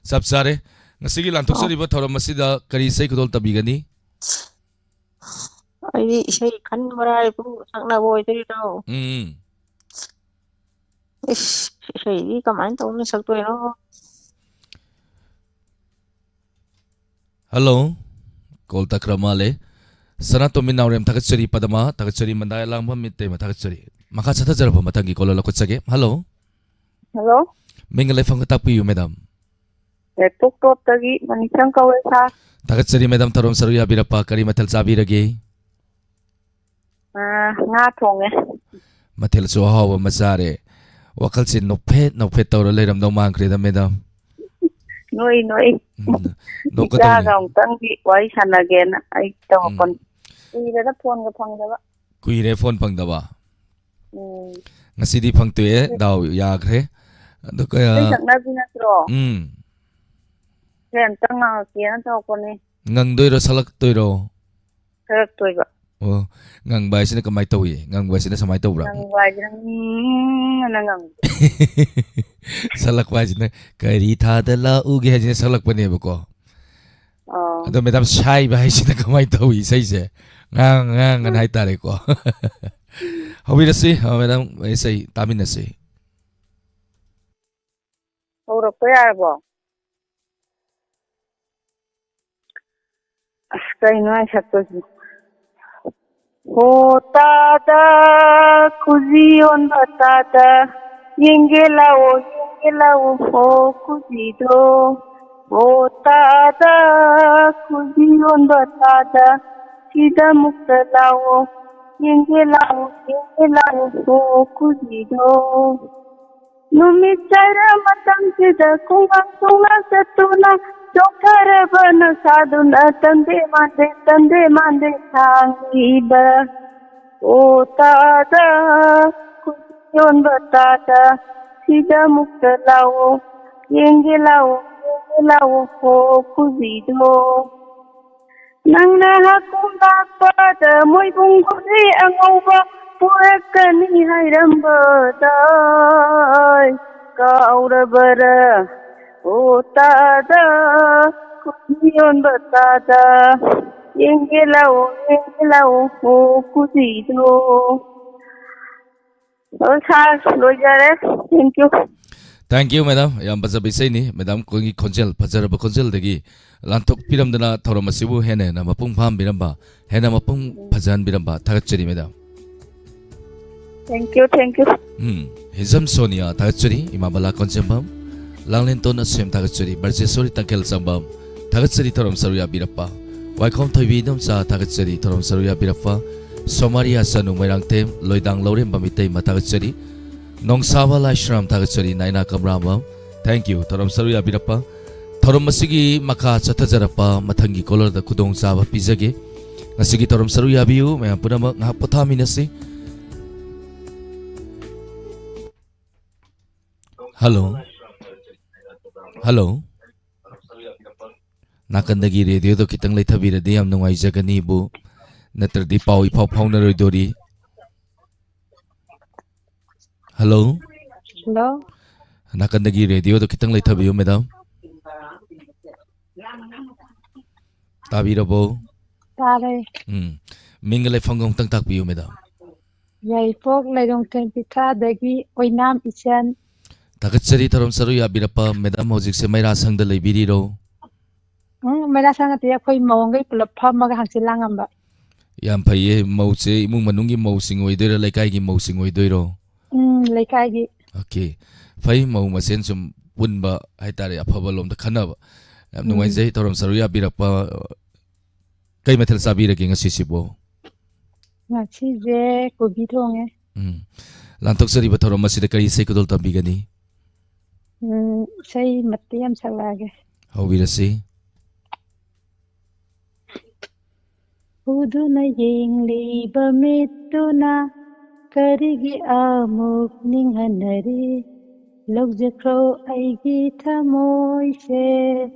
ꯆꯞ ꯆꯥꯔꯦ꯫ ꯉꯁꯤꯒꯤ ꯂꯥꯟꯊꯣꯛꯆꯔꯤꯕ ꯊꯧꯔꯝ ꯑꯁꯤꯗ ꯀꯔꯤ ꯏꯁꯩ ꯈꯨꯗꯣꯜ ꯇꯝꯕꯤꯒꯅꯤ? ꯑꯩꯗꯤ ꯏꯁꯩ ꯈꯟꯕ꯭ꯔꯥ ꯍꯥꯏꯕꯨ ꯁꯛꯅꯕ ꯑꯣꯏꯗꯣꯏꯔꯣ? ꯎꯝ꯫ ꯏꯁ, ꯏꯁꯩꯗꯤ ꯀꯃꯥꯏꯅ ꯇꯧꯅ ꯁꯛꯇꯣꯏꯅꯣ? ꯍꯜꯂꯣ꯫ ꯀꯣꯜ ꯇꯠꯈ꯭ꯔ ꯃꯥꯜꯂꯦ꯫ ꯁꯅꯥꯇꯣꯝꯕꯤ ꯅꯥꯎꯔꯦꯝ ꯊꯥꯒꯠꯆꯔꯤ, ꯄꯗꯃꯥ ꯊꯥꯒꯠꯆꯔꯤ, ꯃꯟꯗꯥ ꯑꯦꯂꯥꯡꯕꯝ ꯃꯤꯇꯩꯃ ꯊꯥꯒꯠꯆꯔꯤ꯫ ꯃꯈꯥ ꯆꯠꯊꯖꯔꯛꯄ ꯃꯊꯪꯒꯤ ꯀꯣꯜ ꯂꯧꯈꯠꯆꯒꯦ꯫ ꯍꯜꯂꯣ꯫ ꯍꯜꯂꯣ꯫ ꯃꯤꯡꯒ ꯂꯩꯐꯝꯒ ꯇꯥꯛꯄꯤꯌꯨ, ꯃꯦꯗꯥꯝ꯫ ꯇꯣꯞ ꯇꯣꯞꯇꯒꯤ ꯃꯅꯤꯁꯪ ꯀꯧꯋꯦ, ꯁꯥꯔ꯫ ꯊꯥꯒꯠꯆꯔꯤ, ꯃꯦꯗꯥꯝ, ꯊꯧꯔꯝ ꯁꯔꯨꯛ ꯌꯥꯕꯤꯔꯛꯄ꯫ ꯀꯔꯤ ꯃꯊꯦꯜ ꯆꯥꯕꯤꯔꯒꯦ? ꯑꯥ, ꯉꯥ ꯊꯣꯡꯉꯦ꯫ ꯃꯊꯦꯜꯁꯨ ꯑꯍꯥꯎꯕ ꯑꯃ ꯆꯥꯔꯦ꯫ ꯋꯥꯈꯜꯁꯦ ꯅꯣꯛꯐꯦꯠ ꯅꯣꯛꯐꯦꯠ ꯇꯧꯔ ꯂꯩꯔꯝꯗꯧ ꯃꯥꯟꯈ꯭ꯔꯦꯗ, ꯃꯦꯗꯥꯝ꯫ ꯅꯣꯏ, ꯅꯣꯏ꯫ ꯎꯝ, ꯅꯣꯛꯀꯗꯕꯅꯤ꯫ ꯏꯆꯥꯒ ꯑꯃꯨꯛꯇꯪꯗꯤ ꯋꯥꯔꯤ ꯁꯥꯟꯅꯒꯦꯅ ꯑꯩ ꯇꯧꯔꯛꯄꯅꯤ꯫ ꯎꯝ꯫ ꯀꯨꯏꯔꯦꯗ ꯐꯣꯟꯒ ꯐꯪꯗꯕ꯫ ꯀꯨꯏꯔꯦ ꯐꯣꯟ ꯐꯪꯗꯕ꯫ ꯎꯝ꯫ ꯉꯁꯤꯗꯤ ꯐꯪꯇꯣꯛꯑꯦ, ꯗꯥꯎ ꯌꯥꯈ꯭ꯔꯦ꯫ ꯑꯗꯣ ꯀꯌꯥ ꯏꯁꯩ ꯁꯛꯅꯕꯤ ꯅꯠꯇ꯭ꯔꯣ? ꯎꯝ꯫ ꯏꯁꯩ ꯑꯝꯇꯪ ꯉꯪꯉꯛꯀꯦꯅ ꯇꯧꯔꯛꯄꯅꯦ꯫ ꯉꯪꯗꯣꯏꯔꯣ, ꯁꯛꯂꯛꯇꯣꯏꯔꯣ? ꯁꯛꯂꯛꯇꯣꯏꯕ꯫ ꯑꯣ, ꯉꯪꯕ ꯍꯥꯏꯁꯤꯅ ꯀꯃꯥꯏꯅ ꯇꯧꯏ? ꯉꯪꯕ ꯍꯥꯏꯁꯤꯅ ꯁꯨꯃꯥꯏꯅ ꯇꯧꯕ꯭ꯔꯥ? ꯉꯪꯕ ꯍꯥꯏꯁꯤꯅ ꯎꯝ ꯑꯅ ꯉꯪꯕ꯫ ꯁꯛꯂꯛꯄ ꯍꯥꯏꯁꯤꯅ "ꯀꯔꯤ ꯊꯥꯗ ꯂꯥꯛꯎꯒꯦ" ꯍꯥꯏꯁꯤꯅ ꯁꯛꯂꯛꯄꯅꯦꯕꯀꯣ꯫ ꯑꯥ꯫ ꯑꯗꯣ ꯃꯦꯗꯥꯝ, ꯁꯥꯏꯕ ꯍꯥꯏꯁꯤꯅ ꯀꯃꯥꯏꯅ ꯇꯧꯏ ꯏꯁꯩꯁꯦ? ꯉꯥꯡ ꯉꯥꯡ ꯑꯅ ꯍꯥꯏꯇꯥꯔꯦꯀꯣ꯫ ꯍꯧꯕꯤꯔꯁꯤ, ꯑ, ꯃꯦꯗꯥꯝ, ꯏꯁꯩ ꯇꯥꯃꯤꯟꯅꯁꯤ꯫ ꯍꯧꯔꯛꯄ ꯌꯥꯔꯕꯣ? ꯑꯁ, ꯀꯩꯅꯣ ꯑꯩ ꯁꯛꯇꯣꯏꯁꯤꯕꯣ? ꯍꯣ ꯇꯥꯗ, ꯈꯨꯖꯤ ꯌꯣꯟꯕ ꯇꯥꯗ, ꯌꯦꯡꯒꯦ ꯂꯥꯛꯑꯣ, ꯌꯦꯡꯒꯦ ꯂꯥꯛꯑꯣ, ꯍꯣ ꯈꯨꯖꯤꯗꯣ꯫ ꯍꯣ ꯇꯥꯗ, ꯈꯨꯖꯤ ꯌꯣꯟꯕ ꯇꯥꯗ, ꯁꯤꯗ ꯑꯃꯨꯛꯇ ꯂꯥꯛꯑꯣ, ꯌꯦꯡꯒꯦ ꯂꯥꯛꯑꯣ, ꯌꯦꯡꯒꯦ ꯂꯥꯛꯑꯣ, ꯍꯣ ꯈꯨꯖꯤꯗꯣ꯫ ꯅꯨꯃꯤꯠ ꯆꯥꯏꯔ ꯃꯇꯝꯁꯤꯗ ꯈꯣꯡꯒꯥꯡ ꯈꯣꯡꯅ ꯆꯠꯇꯨꯅ ꯆꯣꯛꯊꯔꯕ ꯅꯁꯥꯗꯨꯅ ꯇꯟꯗꯦ ꯃꯥꯟꯗꯦ, ꯇꯟꯗꯦ ꯃꯥꯟꯗꯦ ꯊꯥꯡꯂꯤꯕ꯫ ꯑꯣ ꯇꯥꯗ, ꯈꯨꯖꯤ ꯌꯣꯟꯕ ꯇꯥꯗ, ꯁꯤꯗ ꯑꯃꯨꯛꯇ ꯂꯥꯛꯑꯣ, ꯌꯦꯡꯒꯦ ꯂꯥꯛꯑꯣ, ꯌꯦꯡꯒꯦ ꯂꯥꯛꯑꯣ, ꯍꯣ ꯈꯨꯖꯤꯗꯣ꯫ ꯅꯪꯅ ꯍꯥꯀꯨꯝ ꯂꯥꯛꯄꯗ ꯃꯣꯏꯕꯨꯡ ꯒꯣꯂꯤ ꯑꯉꯧꯕ ꯄꯨꯔꯛꯀꯅꯤ ꯍꯥꯏꯔꯝꯕꯗꯥꯏ ꯀꯥꯎꯔꯕꯔꯥ? ꯑꯣ ꯇꯥꯗ, ꯈꯨꯖꯤ ꯌꯣꯟꯕ ꯇꯥꯗ, ꯌꯦꯡꯒꯦ ꯂꯥꯛꯑꯣ, ꯌꯦꯡꯒꯦ ꯂꯥꯛꯑꯣ, ꯑꯣ ꯈꯨꯖꯤꯗꯣ꯫ ꯑꯣ, ꯁꯥꯔ, ꯂꯣꯏꯖꯔꯦ꯫ Thank you꯫ Thank you, madam. ꯌꯥꯝ ꯐꯖꯕ ꯏꯁꯩꯅꯤ꯫ Madam ꯈꯣꯏꯒꯤ ꯈꯣꯟꯖꯦꯜ, ꯐꯖꯔꯕ ꯈꯣꯟꯖꯦꯜꯗꯒꯤ ꯂꯥꯟꯊꯣꯛꯄꯤꯔꯝꯗꯅ ꯊꯧꯔꯝ ꯑꯁꯤꯕꯨ ꯍꯦꯟꯅ ꯍꯦꯟꯅ ꯃꯄꯨꯡ ꯐꯥꯍꯟꯕꯤꯔꯝꯕ, ꯍꯦꯟꯅ ꯃꯄꯨꯡ ꯐꯖꯍꯟꯕꯤꯔꯝꯕ ꯊꯥꯒꯠꯆꯔꯤ, madam꯫ Thank you, thank you. ꯎꯝ, ꯍꯤꯖꯝ ꯁꯣꯅꯤꯌꯥ ꯊꯥꯒꯠꯆꯔꯤ, ꯏꯃꯥ ꯕꯂꯥ ꯀꯣꯟꯖꯦꯝꯕꯝ, ꯂꯥꯡꯂꯦꯟꯇꯣꯟ ꯑꯁꯦꯝ ꯊꯥꯒꯠꯆꯔꯤ, ꯕ꯭ꯔꯖꯦꯁꯣꯔꯤ ꯇꯪꯈꯦꯜ ꯆꯥꯝꯕꯝ ꯊꯥꯒꯠꯆꯔꯤ, ꯊꯧꯔꯝ ꯁꯔꯨꯛ ꯌꯥꯕꯤꯔꯛꯄ꯫ ꯋꯥꯏꯈꯣꯝ ꯊꯣꯏꯕꯤ ꯏꯗꯣꯝꯆꯥ ꯊꯥꯒꯠꯆꯔꯤ, ꯊꯧꯔꯝ ꯁꯔꯨꯛ ꯌꯥꯕꯤꯔꯛꯄ꯫ ꯁꯣꯃꯥꯔꯤꯌꯥ ꯆꯅꯨ ꯃꯣꯏꯔꯥꯡꯊꯦꯝ, ꯂꯣꯏꯗꯥꯡ ꯂꯧꯔꯦꯝꯕꯝ ꯏꯇꯩꯃ ꯊꯥꯒꯠꯆꯔꯤ, ꯅꯣꯡꯁꯥꯕ ꯂꯥꯏꯁ꯭ꯔꯥꯝ ꯊꯥꯒꯠꯆꯔꯤ, ꯅꯥꯏꯅꯥ ꯀꯝꯔꯥꯝꯕꯝ꯫ Thank you, ꯊꯧꯔꯝ ꯁꯔꯨꯛ ꯌꯥꯕꯤꯔꯛꯄ꯫ ꯊꯧꯔꯝ ꯑꯁꯤꯒꯤ ꯃꯈꯥ ꯆꯠꯊꯖꯔꯛꯄ ꯃꯊꯪꯒꯤ caller ꯗ ꯈꯨꯗꯣꯡꯆꯥꯕ ꯄꯤꯖꯒꯦ꯫ ꯉꯁꯤꯒꯤ ꯊꯧꯔꯝ ꯁꯔꯨꯛ ꯌꯥꯕꯤꯌꯨ, ꯃꯌꯥꯝ ꯄꯨꯝꯅꯃꯛ ꯉꯥꯏꯍꯥꯛ ꯄꯣꯊꯥꯃꯤꯟꯅꯁꯤ꯫ Hello, hello꯫ ꯅꯥꯀꯟꯗꯒꯤ radio ꯗꯣ ꯈꯤꯇꯪ ꯂꯩꯊꯕꯤꯔꯗꯤ ꯌꯥꯝ ꯅꯨꯡꯉꯥꯏꯖꯒꯅꯤꯕꯨ, ꯅꯠꯇ꯭ꯔꯗꯤ ꯄꯥꯎ ꯏꯐꯥꯎ ꯐꯥꯎꯅꯔꯣꯏꯗꯣꯔꯤ꯫ Hello꯫ Hello. ꯅꯥꯀꯟꯗꯒꯤ radio ꯗꯣ ꯈꯤꯇꯪ ꯂꯩꯊꯕꯤꯌꯨ, madam꯫ ꯇꯥꯕꯤꯔꯕꯣ? ꯇꯥꯔꯦ꯫ ꯎꯝ꯫ ꯃꯤꯡꯒ ꯂꯩꯐꯝꯒ ꯑꯃꯨꯛꯇꯪ ꯇꯥꯛꯄꯤꯌꯨ, madam꯫ ꯌꯥꯏꯔꯤꯄꯣꯛ ꯂꯩꯔꯣꯡꯊꯦꯝ ꯄꯤꯊ꯭ꯔꯥꯗꯒꯤ ꯑꯣꯏꯅꯥꯝ ꯏꯆꯟ꯫ ꯊꯥꯒꯠꯆꯔꯤ, ꯊꯧꯔꯝ ꯁꯔꯨꯛ ꯌꯥꯕꯤꯔꯛꯄ꯫ Madam ꯍꯧꯖꯤꯛꯁꯦ ꯃꯩꯔꯥꯁꯪꯗ ꯂꯩꯕꯤꯔꯤꯔꯣ? ꯎꯝ, ꯃꯩꯔꯥꯁꯪ ꯅꯠꯇꯦ, ꯑꯩꯈꯣꯏ ꯃꯧꯈꯩ ꯄꯨꯂꯞ ꯐꯝꯃꯒ ꯍꯪꯆꯤꯠ ꯂꯥꯡꯉꯝꯕ꯫ ꯌꯥꯝ ꯐꯩꯌꯦ꯫ ꯃꯧꯁꯦ ꯏꯃꯨꯡ ꯃꯅꯨꯡꯒꯤ ꯃꯧꯁꯤꯡ ꯑꯣꯏꯗꯣꯏꯔꯥ, ꯂꯩꯀꯥꯏꯒꯤ ꯃꯧꯁꯤꯡ ꯑꯣꯏꯗꯣꯏꯔꯣ? ꯎꯝ, ꯂꯩꯀꯥꯏꯒꯤ꯫ Okay꯫ ꯐꯩ, ꯃꯧ ꯃꯁꯦꯟ ꯁꯨꯝ ꯄꯨꯟꯕ ꯍꯥꯏꯇꯥꯔꯦ, ꯑꯐꯕ ꯂꯣꯝꯗ ꯈꯟꯅꯕ꯫ ꯌꯥꯝ ꯎꯝ꯫ ꯅꯨꯡꯉꯥꯏꯖꯩ ꯊꯧꯔꯝ ꯁꯔꯨꯛ ꯌꯥꯕꯤꯔꯛꯄ꯫ ꯀꯩ ꯃꯊꯦꯜ ꯆꯥꯕꯤꯔꯒꯦ ꯉꯁꯤꯁꯤꯕꯨ? ꯉꯁꯤꯁꯦ ꯀꯣꯕꯤ ꯊꯣꯡꯉꯦ꯫ ꯎꯝ꯫ ꯂꯥꯟꯊꯣꯛꯆꯔꯤꯕ ꯊꯧꯔꯝ ꯑꯁꯤꯗ ꯀꯔꯤ ꯏꯁꯩ ꯈꯨꯗꯣꯜ ꯇꯝꯕꯤꯒꯅꯤ? ꯎꯝ, ꯏꯁꯩ ꯃꯇꯦꯛ ꯑꯃ ꯁꯛꯂꯛꯑꯒꯦ꯫ ꯍꯧꯕꯤꯔꯁꯤ꯫ ꯎꯗꯨꯅ ꯌꯦꯡꯂꯤꯕ ꯃꯤꯠꯇꯨꯅ ꯀꯔꯤꯒꯤ ꯑꯃꯨꯛ ꯅꯤꯡꯍꯟꯅꯔꯤ? ꯂꯧꯖꯈ꯭ꯔꯣ ꯑꯩꯒꯤ ꯊꯃꯣꯏꯁꯦ,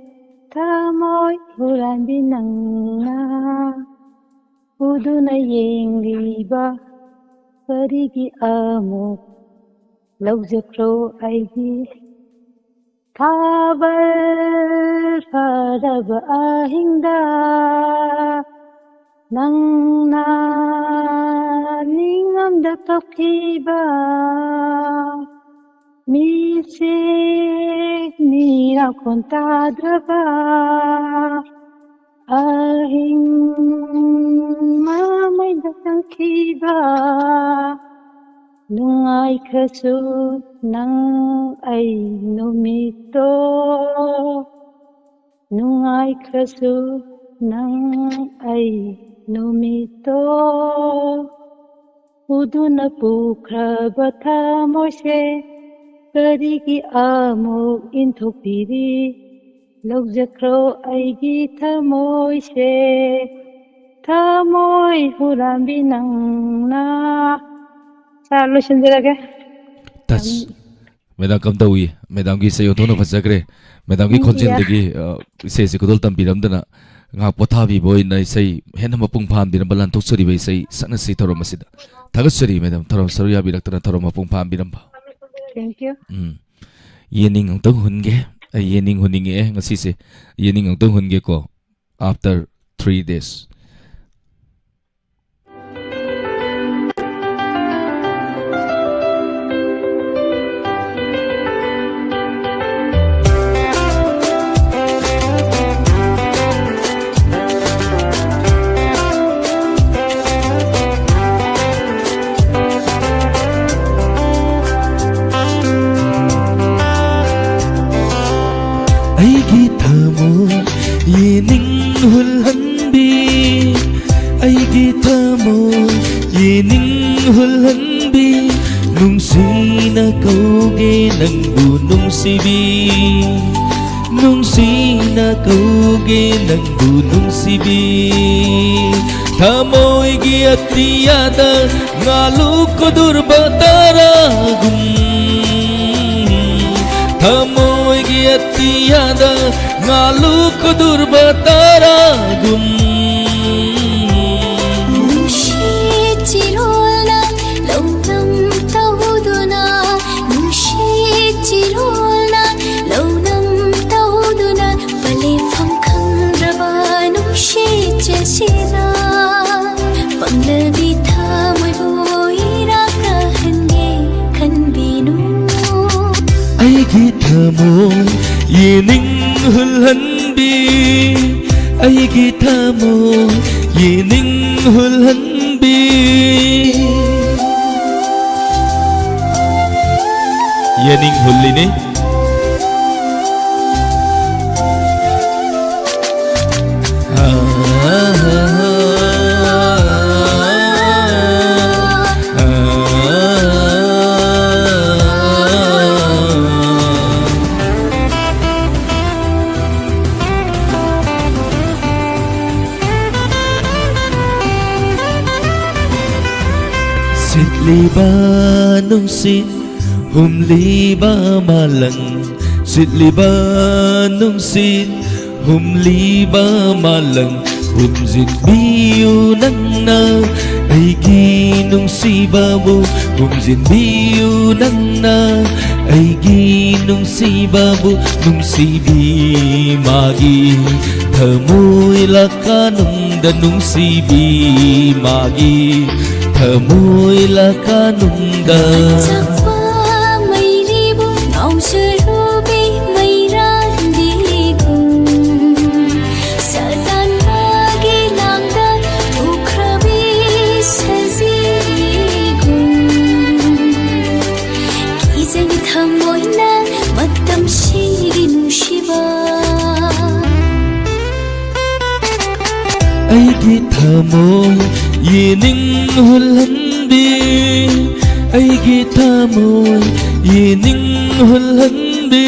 ꯊꯃꯣꯏ ꯍꯨꯔꯥꯟꯕꯤ ꯅꯪꯅ꯫ ꯎꯗꯨꯅ ꯌꯦꯡꯂꯤꯕ ꯀꯔꯤꯒꯤ ꯑꯃꯨꯛ ꯂꯧꯖꯈ꯭ꯔꯣ ꯑꯩꯒꯤ ꯊꯥꯕꯜ ꯐꯔꯕ ꯑꯍꯤꯡꯗ ꯅꯪꯅ ꯅꯤꯡꯉꯝꯗ ꯀꯞꯈꯤꯕ ꯃꯤ ꯎꯆꯦꯛ ꯃꯤꯔꯥꯎꯈꯣꯟ ꯇꯥꯗ꯭ꯔꯕ ꯑꯍꯤꯡ ꯃꯃꯩꯗ ꯆꯪꯈꯤꯕ ꯅꯨꯡꯉꯥꯏꯈ꯭ꯔꯁꯨ ꯅꯪ ꯑꯩ ꯅꯨꯃꯤꯠꯇꯣ ꯅꯨꯡꯉꯥꯏꯈ꯭ꯔꯁꯨ ꯅꯪ ꯑꯩ ꯅꯨꯃꯤꯠꯇꯣ ꯎꯗꯨꯅ ꯄꯨꯈ꯭ꯔꯕ ꯊꯃꯣꯏꯁꯦ ꯀꯔꯤꯒꯤ ꯑꯃꯨꯛ ꯏꯟꯊꯣꯛꯄꯤꯔꯤ? ꯂꯧꯖꯈ꯭ꯔꯣ ꯑꯩꯒꯤ ꯊꯃꯣꯏꯁꯦ, ꯊꯃꯣꯏ ꯍꯨꯔꯥꯟꯕꯤ ꯅꯪꯅ꯫ ꯁꯥꯔ, ꯂꯣꯏꯁꯤꯟꯖꯔꯒꯦ꯫ ꯇꯁ꯫ ꯃꯦꯗꯥꯝ, ꯀꯝꯗꯧꯏ? ꯃꯦꯗꯥꯝꯒꯤ ꯏꯁꯩ ꯑꯣꯟꯊꯣꯛꯅ ꯐꯖꯈ꯭ꯔꯦ꯫ ꯃꯦꯗꯥꯝꯒꯤ ꯎꯝ, ꯈꯣꯟꯖꯦꯜꯗꯒꯤ, ꯑ, ꯏꯁꯩꯁꯦ ꯈꯨꯗꯣꯜ ꯇꯝꯕꯤꯔꯝꯗꯅ ꯉꯥꯏꯍꯥꯛ ꯄꯣꯊꯥꯕꯤꯕ ꯑꯣꯏꯅ ꯏꯁꯩ ꯍꯦꯟꯅ ꯃꯄꯨꯡ ꯐꯥꯍꯟꯕꯤꯔꯝꯕ, ꯂꯥꯟꯊꯣꯛꯆꯔꯤꯕ ꯏꯁꯩ ꯁꯛꯅꯁꯤ ꯊꯧꯔꯝ ꯑꯁꯤꯗ꯫ ꯊꯥꯒꯠꯆꯔꯤ ꯃꯦꯗꯥꯝ, ꯊꯧꯔꯝ ꯁꯔꯨꯛ ꯌꯥꯕꯤꯔꯛꯇꯅ ꯊꯧꯔꯝ ꯃꯄꯨꯡ ꯐꯥꯍꯟꯕꯤꯔꯝꯕ꯫ Thank you. ꯎꯝ꯫ ꯌꯦꯅꯤꯡ ꯑꯃꯨꯛꯇꯪ ꯍꯨꯟꯒꯦ꯫ ꯑꯩ ꯌꯦꯅꯤꯡ ꯍꯨꯟꯅꯤꯡꯉꯛꯑꯦ ꯉꯁꯤꯁꯦ꯫ ꯌꯦꯅꯤꯡ ꯑꯃꯨꯛꯇꯪ ꯍꯨꯟꯒꯦꯀꯣ꯫ After three days. ꯑꯩꯒꯤ ꯊꯃꯣꯏ ꯌꯦꯅꯤꯡ ꯍꯨꯜꯍꯟꯕꯤ, ꯑꯩꯒꯤ ꯊꯃꯣꯏ ꯌꯦꯅꯤꯡ ꯍꯨꯜꯍꯟꯕꯤ, ꯅꯨꯡꯁꯤꯅ ꯀꯧꯒꯦ ꯅꯪꯕꯨ ꯅꯨꯡꯁꯤꯕꯤ, ꯅꯨꯡꯁꯤꯅ ꯀꯧꯒꯦ ꯅꯪꯕꯨ ꯅꯨꯡꯁꯤꯕꯤ꯫ ꯊꯃꯣꯏꯒꯤ ꯑꯇꯤꯌꯥꯗ ꯉꯥꯂꯨ ꯀꯨꯗꯨꯔꯕ ꯇꯥꯔꯥꯒꯨꯝ, ꯊꯃꯣꯏꯒꯤ ꯑꯇꯤꯌꯥꯗ ꯉꯥꯂꯨ ꯀꯨꯗꯨꯔꯕ ꯇꯥꯔꯥꯒꯨꯝ꯫ ꯅꯨꯡꯁꯤ ꯆꯤꯔꯣꯜꯅ ꯂꯧꯅꯝ ꯇꯧꯗꯨꯅ, ꯅꯨꯡꯁꯤ ꯆꯤꯔꯣꯜꯅ ꯂꯧꯅꯝ ꯇꯧꯗꯨꯅ, ꯄꯂꯦꯐꯝ ꯈꯪꯗ꯭ꯔꯕ ꯅꯨꯡꯁꯤ ꯆꯦꯜꯁꯤꯗ, ꯄꯪꯂꯕꯤ ꯊꯃꯣꯏꯕꯨ ꯏꯔꯥꯛ ꯀꯥꯍꯟꯒꯦ ꯈꯟꯕꯤꯅꯨ꯫ ꯊꯃꯣꯏ ꯌꯦꯅꯤꯡ ꯍꯨꯜꯍꯟꯕꯤ, ꯑꯩꯒꯤ ꯊꯃꯣꯏ ꯌꯦꯅꯤꯡ ꯍꯨꯜꯍꯟꯕꯤ꯫ ꯌꯦꯅꯤꯡ ꯍꯨꯜꯂꯤꯅꯤ꯫ ꯁꯤꯠꯂꯤꯕ ꯅꯨꯡꯁꯤꯠ ꯍꯨꯝꯂꯤꯕ ꯃꯥꯂꯪ, ꯁꯤꯠꯂꯤꯕ ꯅꯨꯡꯁꯤꯠ ꯍꯨꯝꯂꯤꯕ ꯃꯥꯂꯪ, ꯍꯨꯝꯖꯤꯟꯕꯤꯌꯨ ꯅꯪꯅ ꯑꯩꯒꯤ ꯅꯨꯡꯁꯤꯕꯕꯨ, ꯍꯨꯝꯖꯤꯟꯕꯤꯌꯨ ꯅꯪꯅ ꯑꯩꯒꯤ ꯅꯨꯡꯁꯤꯕꯕꯨ꯫ ꯅꯨꯡꯁꯤꯕꯤ ꯃꯥꯒꯤ ꯊꯃꯣꯏ ꯂꯀꯥꯅꯨꯡꯗ, ꯅꯨꯡꯁꯤꯕꯤ ꯃꯥꯒꯤ ꯊꯃꯣꯏ ꯂꯀꯥꯅꯨꯡꯗ꯫ ꯑꯆꯥꯛꯄ ꯃꯩꯔꯤꯕꯨ ꯉꯥꯎꯖꯔꯨꯕꯤ ꯃꯩꯔꯥꯟꯕꯤꯒꯨꯝ, ꯁꯥꯇꯥꯟ ꯃꯥꯒꯤ ꯂꯥꯡꯗ ꯇꯨꯈ꯭ꯔꯕꯤ ꯁꯖꯤꯒꯨꯝ, ꯀꯤꯖꯩ ꯊꯃꯣꯏꯅ ꯃꯇꯝꯁꯤꯒꯤ ꯅꯨꯡꯁꯤꯕ꯫ ꯑꯩꯒꯤ ꯊꯃꯣꯏ ꯌꯦꯅꯤꯡ ꯍꯨꯜꯍꯟꯕꯤ, ꯑꯩꯒꯤ ꯊꯃꯣꯏ ꯌꯦꯅꯤꯡ ꯍꯨꯜꯍꯟꯕꯤ꯫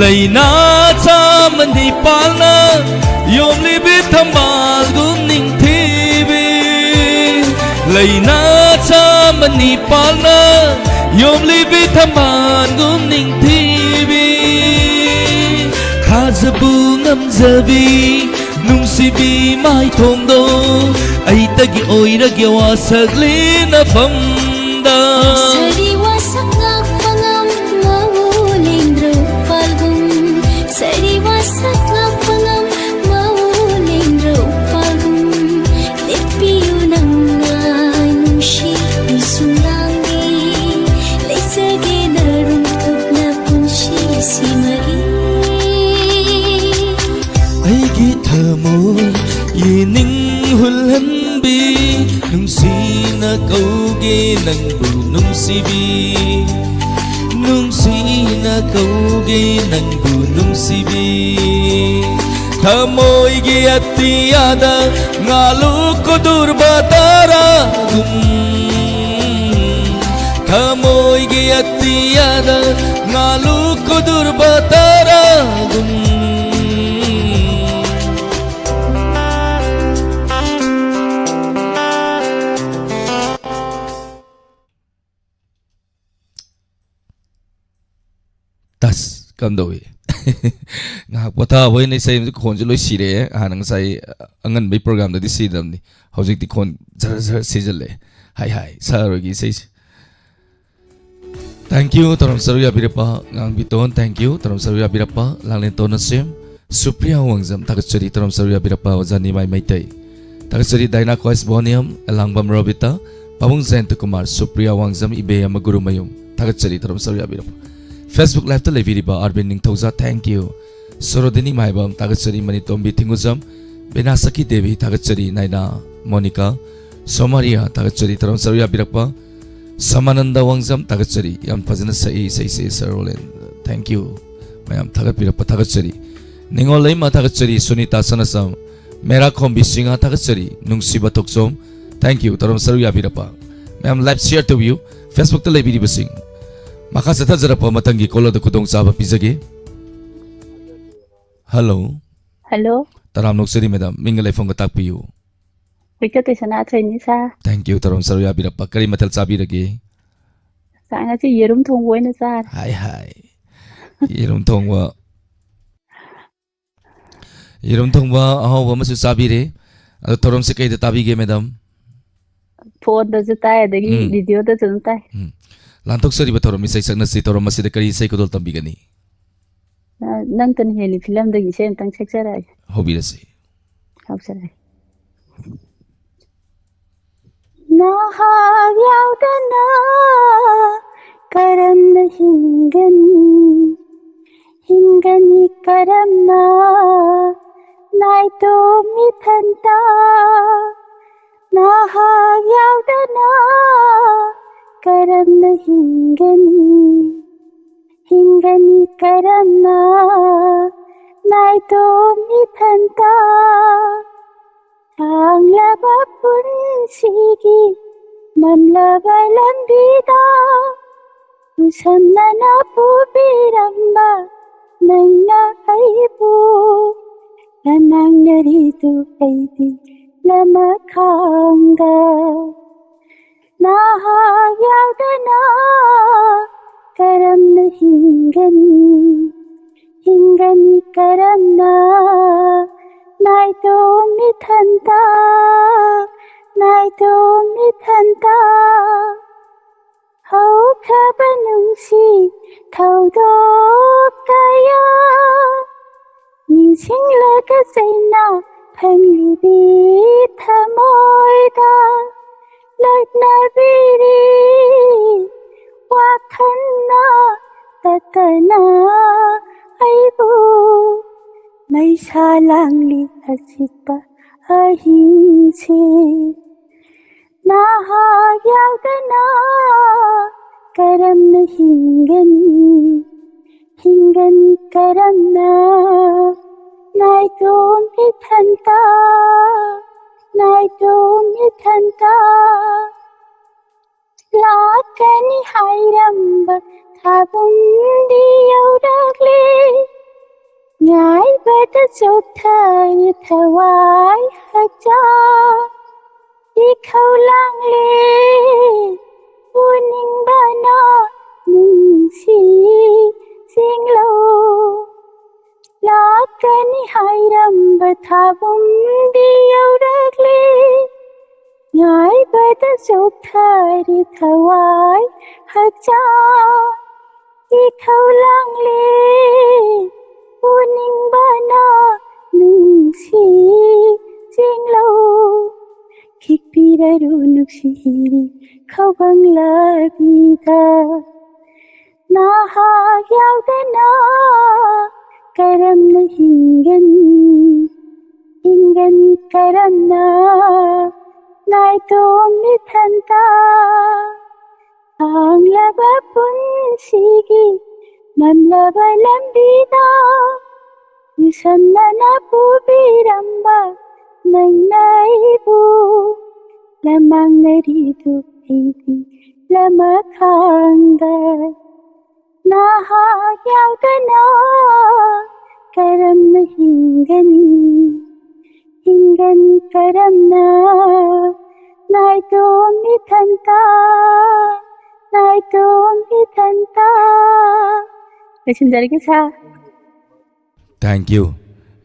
ꯂꯥꯏꯅꯥ ꯆꯥꯝꯃ ꯅꯤꯄꯥꯜꯅ ꯌꯣꯝꯂꯤꯕꯤ ꯊꯝꯕꯥꯜꯒꯨꯝ ꯅꯤꯡꯊꯤꯕꯤ, ꯂꯥꯏꯅꯥ ꯆꯥꯝꯃ ꯅꯤꯄꯥꯜꯅ ꯌꯣꯝꯂꯤꯕꯤ ꯊꯝꯕꯥꯜꯒꯨꯝ ꯅꯤꯡꯊꯤꯕꯤ, ꯊꯥꯖꯕꯨ ꯉꯝꯖꯕꯤ ꯅꯨꯡꯁꯤꯕꯤ ꯃꯥꯏꯊꯣꯡꯗꯣ ꯑꯩꯇꯒꯤ ꯑꯣꯏꯔꯒꯦ ꯋꯥꯁꯛꯂꯤ ꯅꯐꯝꯗ꯫ ꯁꯥꯔꯤ ꯋꯥꯁꯛ ꯉꯥꯛꯄ ꯉꯝ ꯃꯧ ꯂꯦꯡꯗ꯭ꯔꯧ ꯄꯥꯜꯒꯨꯝ꯫ ꯁꯥꯔꯤ ꯋꯥꯁꯛ ꯉꯥꯛꯄ ꯉꯝ ꯃꯧ ꯂꯦꯡꯗ꯭ꯔꯧ ꯄꯥꯜꯒꯨꯝ꯫ ꯂꯦꯞꯄꯤꯌꯨ ꯅꯪꯅ ꯅꯨꯡꯁꯤ ꯅꯤꯡꯁꯨꯝ ꯂꯥꯡꯂꯤ꯫ ꯂꯩꯖꯒꯦ ꯅꯔꯨꯝ ꯊꯨꯞꯅ ꯄꯨꯟꯁꯤꯁꯤꯃꯒꯤ꯫ ꯑꯩꯒꯤ ꯊꯃꯣꯏ ꯌꯦꯅꯤꯡ ꯍꯨꯜꯍꯟꯕꯤ, ꯅꯨꯡꯁꯤꯅ ꯀꯧꯒꯦ ꯅꯪꯕꯨ ꯅꯨꯡꯁꯤꯕꯤ꯫ ꯅꯨꯡꯁꯤꯅ ꯀꯧꯒꯦ ꯅꯪꯕꯨ ꯅꯨꯡꯁꯤꯕꯤ꯫ ꯊꯃꯣꯏꯒꯤ ꯑꯇꯤꯌꯥꯗ ꯉꯥꯂꯨ ꯀꯨꯗꯨꯔꯕ ꯇꯥꯔꯥꯒꯨꯝ꯫ ꯊꯃꯣꯏꯒꯤ ꯑꯇꯤꯌꯥꯗ ꯉꯥꯂꯨ ꯀꯨꯗꯨꯔꯕ ꯇꯥꯔꯥꯒꯨꯝ꯫ ꯇꯁ ꯀꯝꯗꯧꯏ? ꯉꯥꯏꯍꯥꯛ ꯄꯣꯊꯥꯕ ꯑꯣꯏꯅ ꯏꯁꯩ ꯑꯃꯁꯨ ꯈꯣꯟꯁꯨ ꯂꯣꯏ ꯁꯤꯔꯛꯑꯦ꯫ ꯍꯥꯟꯅ ꯉꯁꯥꯏ ꯑꯉꯟꯕꯩ ꯄ꯭ꯔꯣꯒ꯭ꯔꯥꯝꯗꯗꯤ ꯁꯤꯗꯕꯅꯤ, ꯍꯧꯖꯤꯛꯇꯤ ꯈꯣꯟ ꯖꯔ ꯖꯔ ꯁꯤꯖꯜꯂꯛꯑꯦ꯫ ꯍꯥꯏ ꯍꯥꯏ ꯁꯥꯔꯣꯏꯒꯤ ꯏꯁꯩꯁꯦ꯫ Thank you ꯇꯧꯔꯝ ꯁꯔꯨꯛ ꯌꯥꯕꯤꯔꯛꯄ ꯉꯥꯡꯕꯤꯇꯣꯟ, thank you ꯇꯧꯔꯝ ꯁꯔꯨꯛ ꯌꯥꯕꯤꯔꯛꯄ ꯂꯥꯡꯂꯦꯟꯇꯣꯟ ꯑꯁꯤꯝ, ꯁꯨꯄ꯭ꯔꯤꯌꯥ ꯋꯥꯡꯖꯝ ꯊꯥꯒꯠꯆꯔꯤ ꯇꯧꯔꯝ ꯁꯔꯨꯛ ꯌꯥꯕꯤꯔꯛꯄ ꯑꯣꯖꯥ ꯅꯤꯃꯥꯏ ꯃꯩꯇꯩ꯫ ꯊꯥꯒꯠꯆꯔꯤ ꯗꯥꯏꯅꯥ ꯀꯣꯏꯁ ꯕꯣꯅꯤꯌꯝ, ꯑꯦꯂꯥꯡꯕꯝ ꯔꯣꯕꯤꯇꯥ, ꯄꯥꯕꯨꯡ ꯖꯌꯟꯇ ꯀꯨꯃꯥꯔ, ꯁꯨꯄ꯭ꯔꯤꯌꯥ ꯋꯥꯡꯖꯝ, ꯏꯕꯦ ꯑꯃ ꯒꯨꯔꯨꯃꯌꯨꯝ꯫ ꯊꯥꯒꯠꯆꯔꯤ ꯇꯧꯔꯝ ꯁꯔꯨꯛ ꯌꯥꯕꯤꯔꯛꯄ꯫ Facebook Live ꯇ ꯂꯩꯕꯤꯔꯤꯕ ꯑꯥꯔꯕꯤꯟ ꯅꯤꯡꯊꯧꯖꯥ, thank you꯫ ꯁꯣꯔꯣꯗꯤꯅꯤ ꯃꯥꯏꯕꯝ ꯊꯥꯒꯠꯆꯔꯤ, ꯃꯅꯤꯇꯣꯝꯕꯤ ꯊꯤꯡꯒꯨꯖꯝ, ꯕꯤꯅꯥꯁꯀꯤ ꯗꯦꯕꯤ ꯊꯥꯒꯠꯆꯔꯤ, ꯅꯥꯏꯅꯥ ꯃꯣꯅꯤꯀꯥ, ꯁꯣꯃꯥꯔꯤꯌꯥ ꯊꯥꯒꯠꯆꯔꯤ ꯇꯧꯔꯝ ꯁꯔꯨꯛ ꯌꯥꯕꯤꯔꯛꯄ꯫ ꯁꯃꯥꯅꯟꯗ ꯋꯥꯡꯖꯝ ꯊꯥꯒꯠꯆꯔꯤ, ꯌꯥꯝ ꯐꯖꯅ ꯁꯛꯏ ꯏꯁꯩꯁꯦ ꯁꯔ ꯔꯣꯂꯦꯟ꯫ Thank you꯫ ꯃꯌꯥꯝ ꯊꯥꯒꯠꯄꯤꯔꯛꯄ ꯊꯥꯒꯠꯆꯔꯤ꯫ ꯅꯤꯉꯣꯜ ꯂꯩꯃ ꯊꯥꯒꯠꯆꯔꯤ, ꯁꯨꯅꯤꯇꯥ ꯁꯅꯥꯁꯝ, ꯃꯦꯔꯥ ꯈꯣꯝꯕꯤ ꯁꯤꯡꯍ ꯊꯥꯒꯠꯆꯔꯤ, ꯅꯨꯡꯁꯤꯕ ꯊꯣꯛꯆꯣꯝ꯫ Thank you ꯇꯧꯔꯝ ꯁꯔꯨꯛ ꯌꯥꯕꯤꯔꯛꯄ꯫ ꯃꯌꯥꯝ live share ꯇꯧꯕꯤꯌꯨ꯫ Facebook ꯇ ꯂꯩꯕꯤꯔꯤꯕꯁꯤꯡ꯫ ꯃꯈꯥ ꯆꯠꯊꯖꯔꯛꯄ ꯃꯊꯪꯒꯤ caller ꯗ ꯈꯨꯗꯣꯡꯆꯥꯕ ꯄꯤꯖꯒꯦ꯫ Hello꯫ Hello꯫ ꯇꯔꯥꯝꯅ ꯑꯣꯛꯆꯔꯤ madam, ꯃꯤꯡꯒ ꯂꯩꯐꯝꯒ ꯇꯥꯛꯄꯤꯌꯨ꯫ ꯋꯤꯀꯦꯠ ꯇꯩꯁꯅꯥ ꯊꯣꯏꯅꯤ sir꯫ Thank you ꯇꯧꯔꯝ ꯁꯔꯨꯛ ꯌꯥꯕꯤꯔꯛꯄ꯫ ꯀꯔꯤ ꯃꯊꯦꯜ ꯆꯥꯕꯤꯔꯒꯦ? Sir, ꯉꯁꯤ ꯌꯦꯔꯨꯝ ꯊꯣꯡꯕ ꯑꯣꯏꯅ ꯆꯥꯔꯦ꯫ ꯍꯥꯏ ꯍꯥꯏ꯫ ꯌꯦꯔꯨꯝ ꯊꯣꯡꯕ꯫ ꯌꯦꯔꯨꯝ ꯊꯣꯡꯕ ꯑꯍꯥꯎꯕ ꯑꯃꯁꯨ ꯆꯥꯕꯤꯔꯦ꯫ ꯑꯗꯣ ꯊꯧꯔꯝꯁꯦ ꯀꯩꯗ ꯇꯥꯕꯤꯒꯦ, ꯃꯦꯗꯥꯝ? ꯐꯣꯟꯗꯁꯨ ꯇꯥꯏ, ꯑꯗꯒꯤ ꯎꯝ꯫ ꯔꯦꯗꯤꯑꯣꯗꯁꯨ ꯑꯗꯨꯝ ꯇꯥꯏ꯫ ꯎꯝ꯫ ꯂꯥꯟꯊꯣꯛꯆꯔꯤꯕ ꯊꯧꯔꯝ ꯏꯁꯩ ꯁꯛꯅꯁꯤ꯫ ꯊꯧꯔꯝ ꯑꯁꯤꯗ ꯀꯔꯤ ꯏꯁꯩ ꯈꯨꯗꯣꯜ ꯇꯝꯕꯤꯒꯅꯤ? ꯑ, ꯅꯪꯇꯅ ꯍꯦꯜꯂꯤ ꯐꯤꯂꯝꯗꯒꯤ ꯏꯁꯩ ꯑꯝꯇꯪ ꯁꯛꯆꯔꯛꯑꯒꯦ꯫ ꯍꯧꯕꯤꯔꯁꯤ꯫ ꯍꯧꯖꯔꯛꯑꯒꯦ꯫ ꯅꯍꯥꯛ ꯌꯥꯎꯗꯅ ꯀꯔꯝꯅ ꯍꯤꯡꯒꯅꯤ? ꯍꯤꯡꯒꯅꯤ ꯀꯔꯝꯅ ꯅꯥꯏꯇꯣꯝ ꯏꯊꯟꯇ? ꯅꯍꯥꯛ ꯌꯥꯎꯗꯅ ꯀꯔꯝꯅ ꯍꯤꯡꯒꯅꯤ? ꯍꯤꯡꯒꯅꯤ ꯀꯔꯝꯅ ꯅꯥꯏꯇꯣꯝ ꯏꯊꯟꯇ? ꯁꯥꯡꯂꯕ ꯄꯨꯟꯁꯤꯒꯤ ꯃꯝꯂꯕ ꯂꯝꯕꯤꯗ ꯎꯁꯟꯅꯅ ꯄꯨꯕꯤꯔꯝꯕ ꯅꯪꯅ ꯑꯩꯕꯨ ꯂꯅꯥꯡꯅꯔꯤꯗꯨ ꯑꯩꯗꯤ ꯂꯃꯈꯥꯡꯗ꯫ ꯅꯍꯥꯛ ꯌꯥꯎꯗꯅ ꯀꯔꯝꯅ ꯍꯤꯡꯒꯅꯤ? ꯍꯤꯡꯒꯅꯤ ꯀꯔꯝꯅ ꯅꯥꯏꯇꯣꯝ ꯏꯊꯟꯇ? ꯅꯥꯏꯇꯣꯝ ꯏꯊꯟꯇ꯫ ꯍꯧꯈ꯭ꯔꯕ ꯅꯨꯡꯁꯤ ꯊꯧꯗꯣꯛ ꯀꯌꯥ ꯅꯤꯡꯁꯤꯡꯂꯒ ꯆꯩꯅꯥ ꯐꯪꯂꯤꯕꯤ ꯊꯃꯣꯏꯗ ꯂꯛꯅꯕꯤꯔꯤ ꯋꯥꯈꯜꯅ ꯇꯠꯇꯅ ꯑꯩꯕꯨ꯫ ꯃꯩꯁꯥ ꯂꯥꯡꯂꯤ ꯑꯁꯤꯠꯄ ꯑꯍꯤꯡꯁꯦ꯫ ꯅꯍꯥꯛ ꯌꯥꯎꯗꯅ ꯀꯔꯝꯅ ꯍꯤꯡꯒꯅꯤ? ꯍꯤꯡꯒꯅꯤ ꯀꯔꯝꯅ ꯅꯥꯏꯇꯣꯝ ꯏꯊꯟꯇ? ꯅꯥꯏꯇꯣꯝ ꯏꯊꯟꯇ꯫ ꯂꯥꯛꯀꯅꯤ ꯍꯥꯏꯔꯝꯕ ꯊꯥꯕꯜꯗꯤ ꯌꯧꯔꯛꯂꯦ꯫ ꯉꯥꯏꯕꯗ ꯆꯣꯛꯊꯔꯦ ꯊꯋꯥꯏ ꯍꯛꯆꯥꯡ꯫ ꯏꯈꯧ ꯂꯥꯡꯂꯦ ꯎꯅꯤꯡꯕꯅ ꯅꯨꯡꯁꯤ ꯆꯤꯡꯂꯧ꯫ ꯂꯥꯛꯀꯅꯤ ꯍꯥꯏꯔꯝꯕ ꯄꯊꯥꯕꯨꯝꯗꯤ ꯌꯧꯔꯛꯂꯦ, ꯉꯥꯏꯕꯗ ꯆꯣꯛꯊꯔꯤ ꯊꯋꯥꯏ ꯍꯛꯆꯥꯡ꯫ ꯏꯊꯧ ꯂꯥꯡꯂꯦ ꯎꯅꯤꯡꯕꯅ ꯅꯨꯡꯁꯤ ꯆꯤꯡꯂꯧ꯫ ꯈꯤꯛꯄꯤꯔꯔꯨ ꯅꯨꯡꯁꯤꯔꯤ ꯈꯧꯒꯪ ꯂꯥꯕꯤꯗ꯫ ꯅꯍꯥꯛ ꯌꯥꯎꯗꯅ ꯀꯔꯝꯅ ꯍꯤꯡꯒꯅꯤ? ꯍꯤꯡꯒꯅꯤ ꯀꯔꯝꯅ ꯅꯥꯏꯇꯣꯝ ꯏꯊꯟꯇ? ꯁꯥꯡꯂꯕ ꯄꯨꯟꯁꯤꯒꯤ ꯃꯝꯂꯕ ꯂꯝꯕꯤꯗ ꯅꯤꯡꯁꯝꯅꯅ ꯄꯨꯕꯤꯔꯝꯕ ꯅꯪꯅ ꯑꯩꯕꯨ ꯂꯃꯥꯡꯅꯔꯤꯗꯨ ꯑꯩꯗꯤ ꯂꯃꯈꯥꯡꯗ꯫ ꯅꯍꯥꯛ ꯌꯥꯎꯗꯅ ꯀꯔꯝꯅ ꯍꯤꯡꯒꯅꯤ? ꯍꯤꯡꯒꯅꯤ ꯀꯔꯝꯅ ꯅꯥꯏꯇꯣꯝ ꯏꯊꯟꯇ? ꯅꯥꯏꯇꯣꯝ ꯏꯊꯟꯇ꯫ ꯂꯣꯏꯁꯤꯟꯖꯔꯒꯦ ꯁꯥꯔ꯫ Thank you.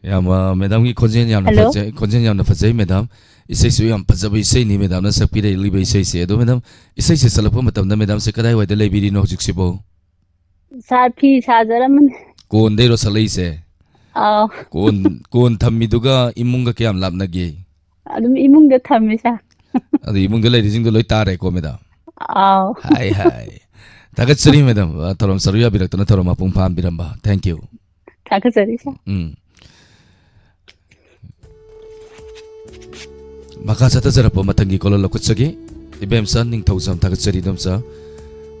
ꯌꯥꯝ, ꯑ, ꯃꯦꯗꯥꯝꯒꯤ ꯈꯣꯟꯖꯦꯜ ꯌꯥꯝꯅ Hello. ꯐꯖꯩ, ꯈꯣꯟꯖꯦꯜ ꯌꯥꯝꯅ ꯐꯖꯩ, ꯃꯦꯗꯥꯝ꯫ ꯏꯁꯩꯁꯨ ꯌꯥꯝ ꯐꯖꯕ ꯏꯁꯩꯅꯤ, ꯃꯦꯗꯥꯝꯅ ꯁꯛꯄꯤꯔꯛꯂꯤꯕ ꯏꯁꯩꯁꯦ꯫ ꯑꯗꯣ, ꯃꯦꯗꯥꯝ, ꯏꯁꯩꯁꯦ ꯁꯛꯂꯛꯄ ꯃꯇꯝꯗ ꯃꯦꯗꯥꯝꯁꯦ ꯀꯗꯥꯏꯋꯥꯏꯗ ꯂꯩꯕꯤꯔꯤꯅꯣ ꯍꯧꯖꯤꯛꯁꯤꯕꯣ? ꯁꯥꯔ, ꯐꯤ ꯁꯥꯖꯔꯝꯕꯅꯦ꯫ ꯀꯣꯟꯗꯩꯔꯣ ꯁꯛꯂꯛꯏꯁꯦ? ꯑꯥꯎ꯫ ꯀꯣꯟ, ꯀꯣꯟ ꯊꯝꯃꯤꯗꯨꯒ ꯏꯃꯨꯡꯒ ꯀꯌꯥꯝ ꯂꯥꯞꯅꯒꯦ? ꯑꯗꯨꯝ ꯏꯃꯨꯡꯗ ꯊꯝꯃꯦ, ꯁꯥꯔ꯫ ꯑꯗꯨ ꯏꯃꯨꯡꯗ ꯂꯩꯔꯤꯁꯤꯡꯗꯣ ꯂꯣꯏ ꯇꯥꯔꯦꯀꯣ, ꯃꯦꯗꯥꯝ? ꯑꯥꯎ꯫ ꯍꯥꯏ, ꯍꯥꯏ꯫ ꯊꯥꯒꯠꯆꯔꯤ, ꯃꯦꯗꯥꯝ, ꯑ, ꯊꯧꯔꯝ ꯁꯔꯨꯛ ꯌꯥꯕꯤꯔꯛꯇꯨꯅ ꯊꯧꯔꯝ ꯃꯄꯨꯡ ꯐꯥꯍꯟꯕꯤꯔꯝꯕ꯫ Thank you. ꯊꯥꯒꯠꯆꯔꯤ, ꯁꯥꯔ꯫ ꯎꯝ꯫ ꯃꯈꯥ ꯆꯠꯊꯖꯔꯛꯄ ꯃꯊꯪꯒꯤ ꯀꯣꯂꯣꯜ ꯂꯧꯈꯠꯆꯒꯦ꯫ ꯏꯕꯦꯝꯆꯥ ꯅꯤꯡꯊꯧꯖꯝ, ꯊꯥꯒꯠꯆꯔꯤ, ꯏꯗꯣꯝꯆꯥ꯫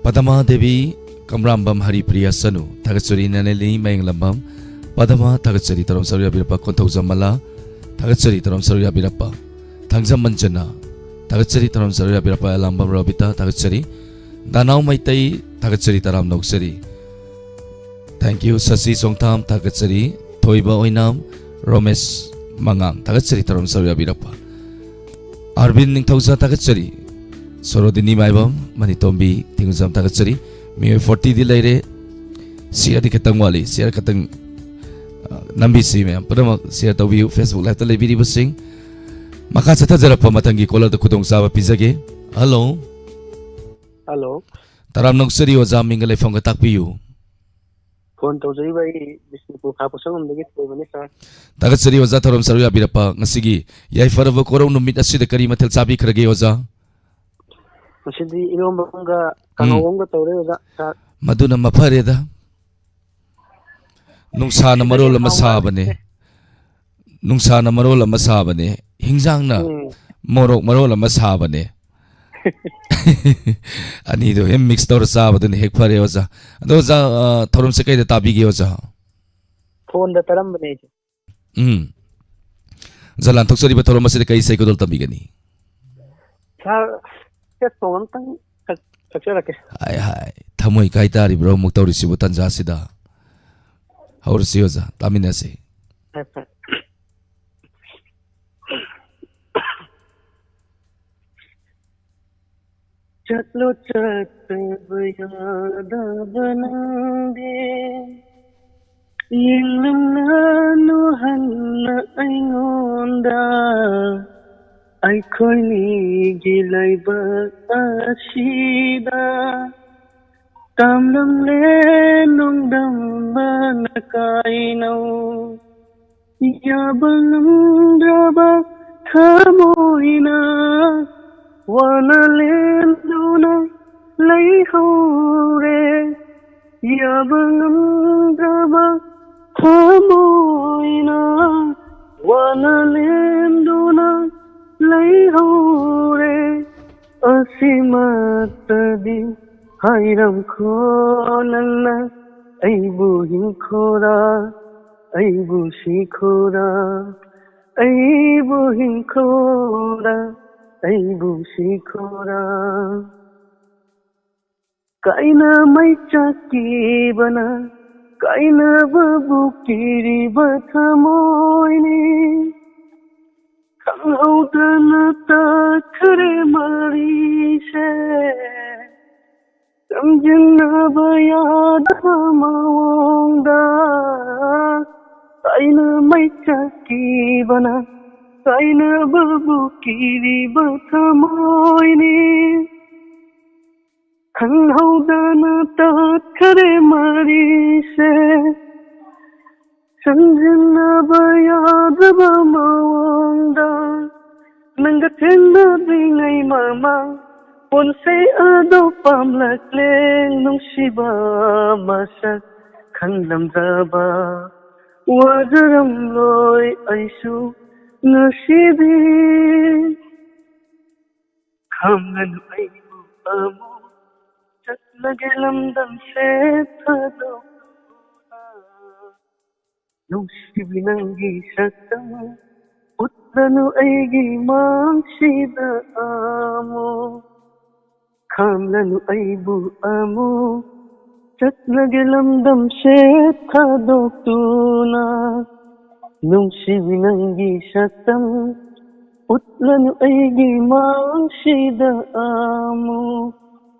ꯄꯗꯃꯥ ꯗꯦꯕꯤ, ꯀꯝꯔꯥꯝꯕꯝ ꯍꯔꯤꯄ꯭ꯔꯤꯌꯥ ꯆꯅꯨ, ꯊꯥꯒꯠꯆꯔꯤ, ꯅꯅꯦꯂꯤ ꯃꯌꯦꯡꯂꯝꯕꯝ꯫ ꯄꯗꯃꯥ, ꯊꯥꯒꯠꯆꯔꯤ, ꯊꯧꯔꯝ ꯁꯔꯨꯛ ꯌꯥꯕꯤꯔꯛꯄ ꯀꯣꯟꯊꯧꯖꯝ ꯃꯂꯥ, ꯊꯥꯒꯠꯆꯔꯤ, ꯊꯧꯔꯝ ꯁꯔꯨꯛ ꯌꯥꯕꯤꯔꯛꯄ ꯊꯥꯡꯖꯝ ꯃꯟꯖꯅꯥ, ꯊꯥꯒꯠꯆꯔꯤ, ꯊꯧꯔꯝ ꯁꯔꯨꯛ ꯌꯥꯕꯤꯔꯛꯄ ꯑꯦꯂꯥꯝꯕꯝ ꯔꯣꯕꯤꯇꯥ, ꯊꯥꯒꯠꯆꯔꯤ꯫ ꯗꯥꯅꯥꯎ ꯃꯩꯇꯩ, ꯊꯥꯒꯠꯆꯔꯤ, ꯇꯔꯥꯝꯅ ꯑꯣꯛꯆꯔꯤ꯫ Thank you, ꯁꯁꯤ ꯁꯣꯡꯊꯥꯝ, ꯊꯥꯒꯠꯆꯔꯤ꯫ ꯊꯣꯏꯕ ꯑꯣꯏꯅꯥꯝ, ꯔꯣꯃꯦꯁ ꯃꯉꯥꯡ, ꯊꯥꯒꯠꯆꯔꯤ, ꯊꯧꯔꯝ ꯁꯔꯨꯛ ꯌꯥꯕꯤꯔꯛꯄ꯫ ꯑꯥꯔꯕꯤꯟ ꯅꯤꯡꯊꯧꯖꯥ, ꯊꯥꯒꯠꯆꯔꯤ꯫ ꯁꯣꯔꯣꯗꯤꯅꯤ ꯃꯥꯏꯕꯝ, ꯃꯅꯤꯇꯣꯝꯕꯤ ꯊꯤꯡꯒꯨꯖꯝ, ꯊꯥꯒꯠꯆꯔꯤ꯫ ꯃꯤꯑꯣꯏ forty ꯗꯤ ꯂꯩꯔꯦ꯫ Share ꯗꯤ ꯈꯤꯇꯪ ꯋꯥꯠꯂꯤ꯫ Share ꯈꯤꯇꯪ, ꯑ, ꯅꯝꯕꯤꯁꯤ ꯃꯌꯥꯝ ꯄꯨꯝꯅꯃꯛ share ꯇꯧꯕꯤꯌꯨ, Facebook Live ꯇ ꯂꯩꯕꯤꯔꯤꯕꯁꯤꯡ꯫ ꯃꯈꯥ ꯆꯠꯊꯖꯔꯛꯄ ꯃꯊꯪꯒꯤ caller ꯗ ꯈꯨꯗꯣꯡꯆꯥꯕ ꯄꯤꯖꯒꯦ꯫ Hello꯫ Hello꯫ ꯇꯔꯥꯝꯅ ꯑꯣꯛꯆꯔꯤ ꯑꯣꯖꯥ, ꯃꯤꯡꯒ ꯂꯩꯐꯝꯒ ꯇꯥꯛꯄꯤꯌꯨ꯫ Phone ꯇꯧꯖꯔꯤꯕ ꯑꯩ ꯕꯤꯁꯅꯨꯄꯨꯔ ꯈꯥ ꯄꯣꯠꯁꯪꯕꯝꯗꯒꯤ ꯊꯣꯏꯕꯅꯤ, sir꯫ ꯊꯥꯒꯠꯆꯔꯤ ꯑꯣꯖꯥ, ꯊꯧꯔꯝ ꯁꯔꯨꯛ ꯌꯥꯕꯤꯔꯛꯄ꯫ ꯉꯁꯤꯒꯤ ꯌꯥꯏꯐꯔꯕ ꯀꯣꯔꯧ ꯅꯨꯃꯤꯠ ꯑꯁꯤꯗ ꯀꯔꯤ ꯃꯊꯦꯜ ꯆꯥꯕꯤꯈ꯭ꯔꯒꯦ ꯑꯣꯖꯥ? ꯉꯁꯤꯗꯤ ꯏꯔꯣꯝꯕ ꯑꯃꯒ ꯀꯥꯡꯍꯧ ꯎꯝ꯫ ꯑꯃꯒ ꯇꯧꯔꯦ ꯑꯣꯖꯥ, sir꯫ ꯃꯗꯨꯅ ꯃꯐꯔꯦꯗ꯫ ꯅꯨꯡꯁꯥꯅ ꯁꯤꯗꯒꯤ ꯃꯔꯣꯜ ꯑꯃ ꯍꯥꯎꯕ ꯁꯥꯕꯅꯦ꯫ ꯅꯨꯡꯁꯥꯅ ꯃꯔꯣꯜ ꯑꯃ ꯁꯥꯕꯅꯦ꯫ ꯍꯤꯟꯖꯥꯡꯅ ꯎꯝ꯫ ꯃꯣꯔꯣꯛ ꯃꯔꯣꯜ ꯑꯃ ꯁꯥꯕꯅꯦ꯫ ꯑꯅꯤꯗꯣ ꯍꯦꯛ mix ꯇꯧꯔ ꯆꯥꯕꯗꯨꯅ ꯍꯦꯛ ꯐꯔꯦ ꯑꯣꯖꯥ꯫ ꯑꯗꯣ ꯑꯣꯖꯥ, ꯑ, ꯊꯧꯔꯝꯁꯦ ꯀꯩꯗ ꯇꯥꯕꯤꯒꯦ ꯑꯣꯖꯥ? Phone ꯗ ꯇꯥꯔꯝꯕꯅꯦ ꯑꯩꯁꯦ꯫ ꯎꯝ꯫ ꯑꯣꯖꯥ, ꯂꯥꯟꯊꯣꯛꯆꯔꯤꯕ ꯊꯧꯔꯝ ꯑꯁꯤꯗ ꯀꯔꯤ ꯏꯁꯩ ꯈꯨꯗꯣꯜ ꯇꯝꯕꯤꯒꯅꯤ? Sir, ꯆꯦꯠ ꯁꯣꯡ ꯑꯝꯇꯪ ꯁꯛ-, ꯁꯛꯆꯔꯛꯀꯦ꯫ ꯍꯥꯏ, ꯍꯥꯏ꯫ ꯊꯃꯣꯏ ꯀꯥꯏ ꯇꯥꯔꯤꯕ꯭ꯔꯣ ꯑꯃꯨꯛ ꯇꯧꯔꯤꯁꯤꯕꯨ ꯇꯟꯖꯥꯁꯤꯗ? ꯍꯧꯔꯁꯤ ꯑꯣꯖꯥ, ꯇꯥꯃꯤꯟꯅꯁꯤ꯫ ꯐꯔꯦ, ꯐꯔꯦ꯫ ꯆꯠꯂꯣ ꯆꯠꯇꯕ ꯌꯥꯗꯕ ꯅꯪꯗꯤ, ꯌꯦꯡꯂꯝꯂꯅꯨ ꯍꯟꯅ ꯑꯩꯉꯣꯟꯗ꯫ ꯑꯩꯈꯣꯏꯅꯤꯒꯤ ꯂꯩꯕꯥꯛ ꯑꯁꯤꯗ ꯇꯝꯂꯝꯂꯦ ꯅꯣꯡꯗꯝꯕꯅ ꯀꯥꯏꯅꯧ꯫ ꯌꯥꯕ ꯉꯝꯗ꯭ꯔꯕ ꯊꯃꯣꯏꯅ ꯋꯥꯅ ꯂꯦꯟꯗꯨꯅ ꯂꯩꯍꯧꯔꯦ꯫ ꯌꯥꯕ ꯉꯝꯗ꯭ꯔꯕ ꯊꯃꯣꯏꯅ ꯋꯥꯅ ꯂꯦꯟꯗꯨꯅ ꯂꯩꯍꯧꯔꯦ꯫ ꯑꯁꯤꯃꯛꯇꯗꯤ ꯍꯥꯏꯔꯝꯈꯣ ꯅꯪꯅ ꯑꯩꯕꯨ ꯍꯤꯡꯈꯣꯔꯥ, ꯑꯩꯕꯨ ꯁꯤꯈꯣꯔꯥ, ꯑꯩꯕꯨ ꯍꯤꯡꯈꯣꯔꯥ, ꯑꯩꯕꯨ ꯁꯤꯈꯣꯔꯥ꯫ ꯀꯥꯏꯅ ꯃꯩ ꯆꯥꯛꯈꯤꯕꯅ ꯀꯥꯏꯅꯕꯕꯨ ꯀꯤꯔꯤꯕ ꯊꯃꯣꯏꯅꯤ꯫ ꯈꯪꯍꯧꯗꯅ ꯇꯥꯈ꯭ꯔꯦ ꯃꯔꯤꯁꯦ꯫ ꯆꯝꯖꯤꯟꯅꯕ ꯌꯥꯗꯕ ꯃꯑꯣꯡꯗ ꯑꯩꯅ ꯃꯩ ꯆꯥꯛꯈꯤꯕꯅ ꯀꯥꯏꯅꯕꯕꯨ ꯀꯤꯔꯤꯕ ꯊꯃꯣꯏꯅꯤ꯫ ꯈꯪꯍꯧꯗꯅ ꯇꯠꯈꯔꯦ ꯃꯔꯤꯁꯦ, ꯁꯝꯖꯤꯟꯅꯕ ꯌꯥꯗ꯭ꯔꯕ ꯃꯑꯣꯡꯗ꯫ ꯅꯪꯒ ꯊꯦꯡꯅꯗ꯭ꯔꯤꯉꯩ ꯃꯃꯥꯡ, ꯄꯨꯟꯁꯤ ꯑꯗꯨ ꯄꯥꯝꯂꯛꯂꯦ, ꯅꯨꯡꯁꯤꯕ ꯃꯁꯛ ꯈꯪꯂꯝꯗ꯭ꯔꯕ꯫ ꯋꯥꯖꯔꯝꯂꯣꯏ ꯑꯩꯁꯨ ꯉꯁꯤꯗꯤ꯫ ꯈꯥꯝꯂꯅꯨ ꯑꯩꯕꯨ ꯑꯃꯨꯛ, ꯆꯠꯂꯒꯦ ꯂꯝꯗꯝꯁꯦ ꯊꯥꯗꯣꯛꯇꯨꯅ꯫ ꯅꯨꯡꯁꯤꯕꯤ ꯅꯪꯒꯤ ꯁꯛꯇꯝ ꯎꯠꯂꯅꯨ ꯑꯩꯒꯤ ꯃꯥꯡꯁꯤꯗ ꯑꯃꯨꯛ꯫ ꯈꯥꯝꯂꯅꯨ ꯑꯩꯕꯨ ꯑꯃꯨꯛ, ꯆꯠꯂꯒꯦ ꯂꯝꯗꯝꯁꯦ ꯊꯥꯗꯣꯛꯇꯨꯅ꯫ ꯅꯨꯡꯁꯤꯕꯤ ꯅꯪꯒꯤ ꯁꯛꯇꯝ ꯎꯠꯂꯅꯨ ꯑꯩꯒꯤ ꯃꯥꯡꯁꯤꯗ ꯑꯃꯨꯛ꯫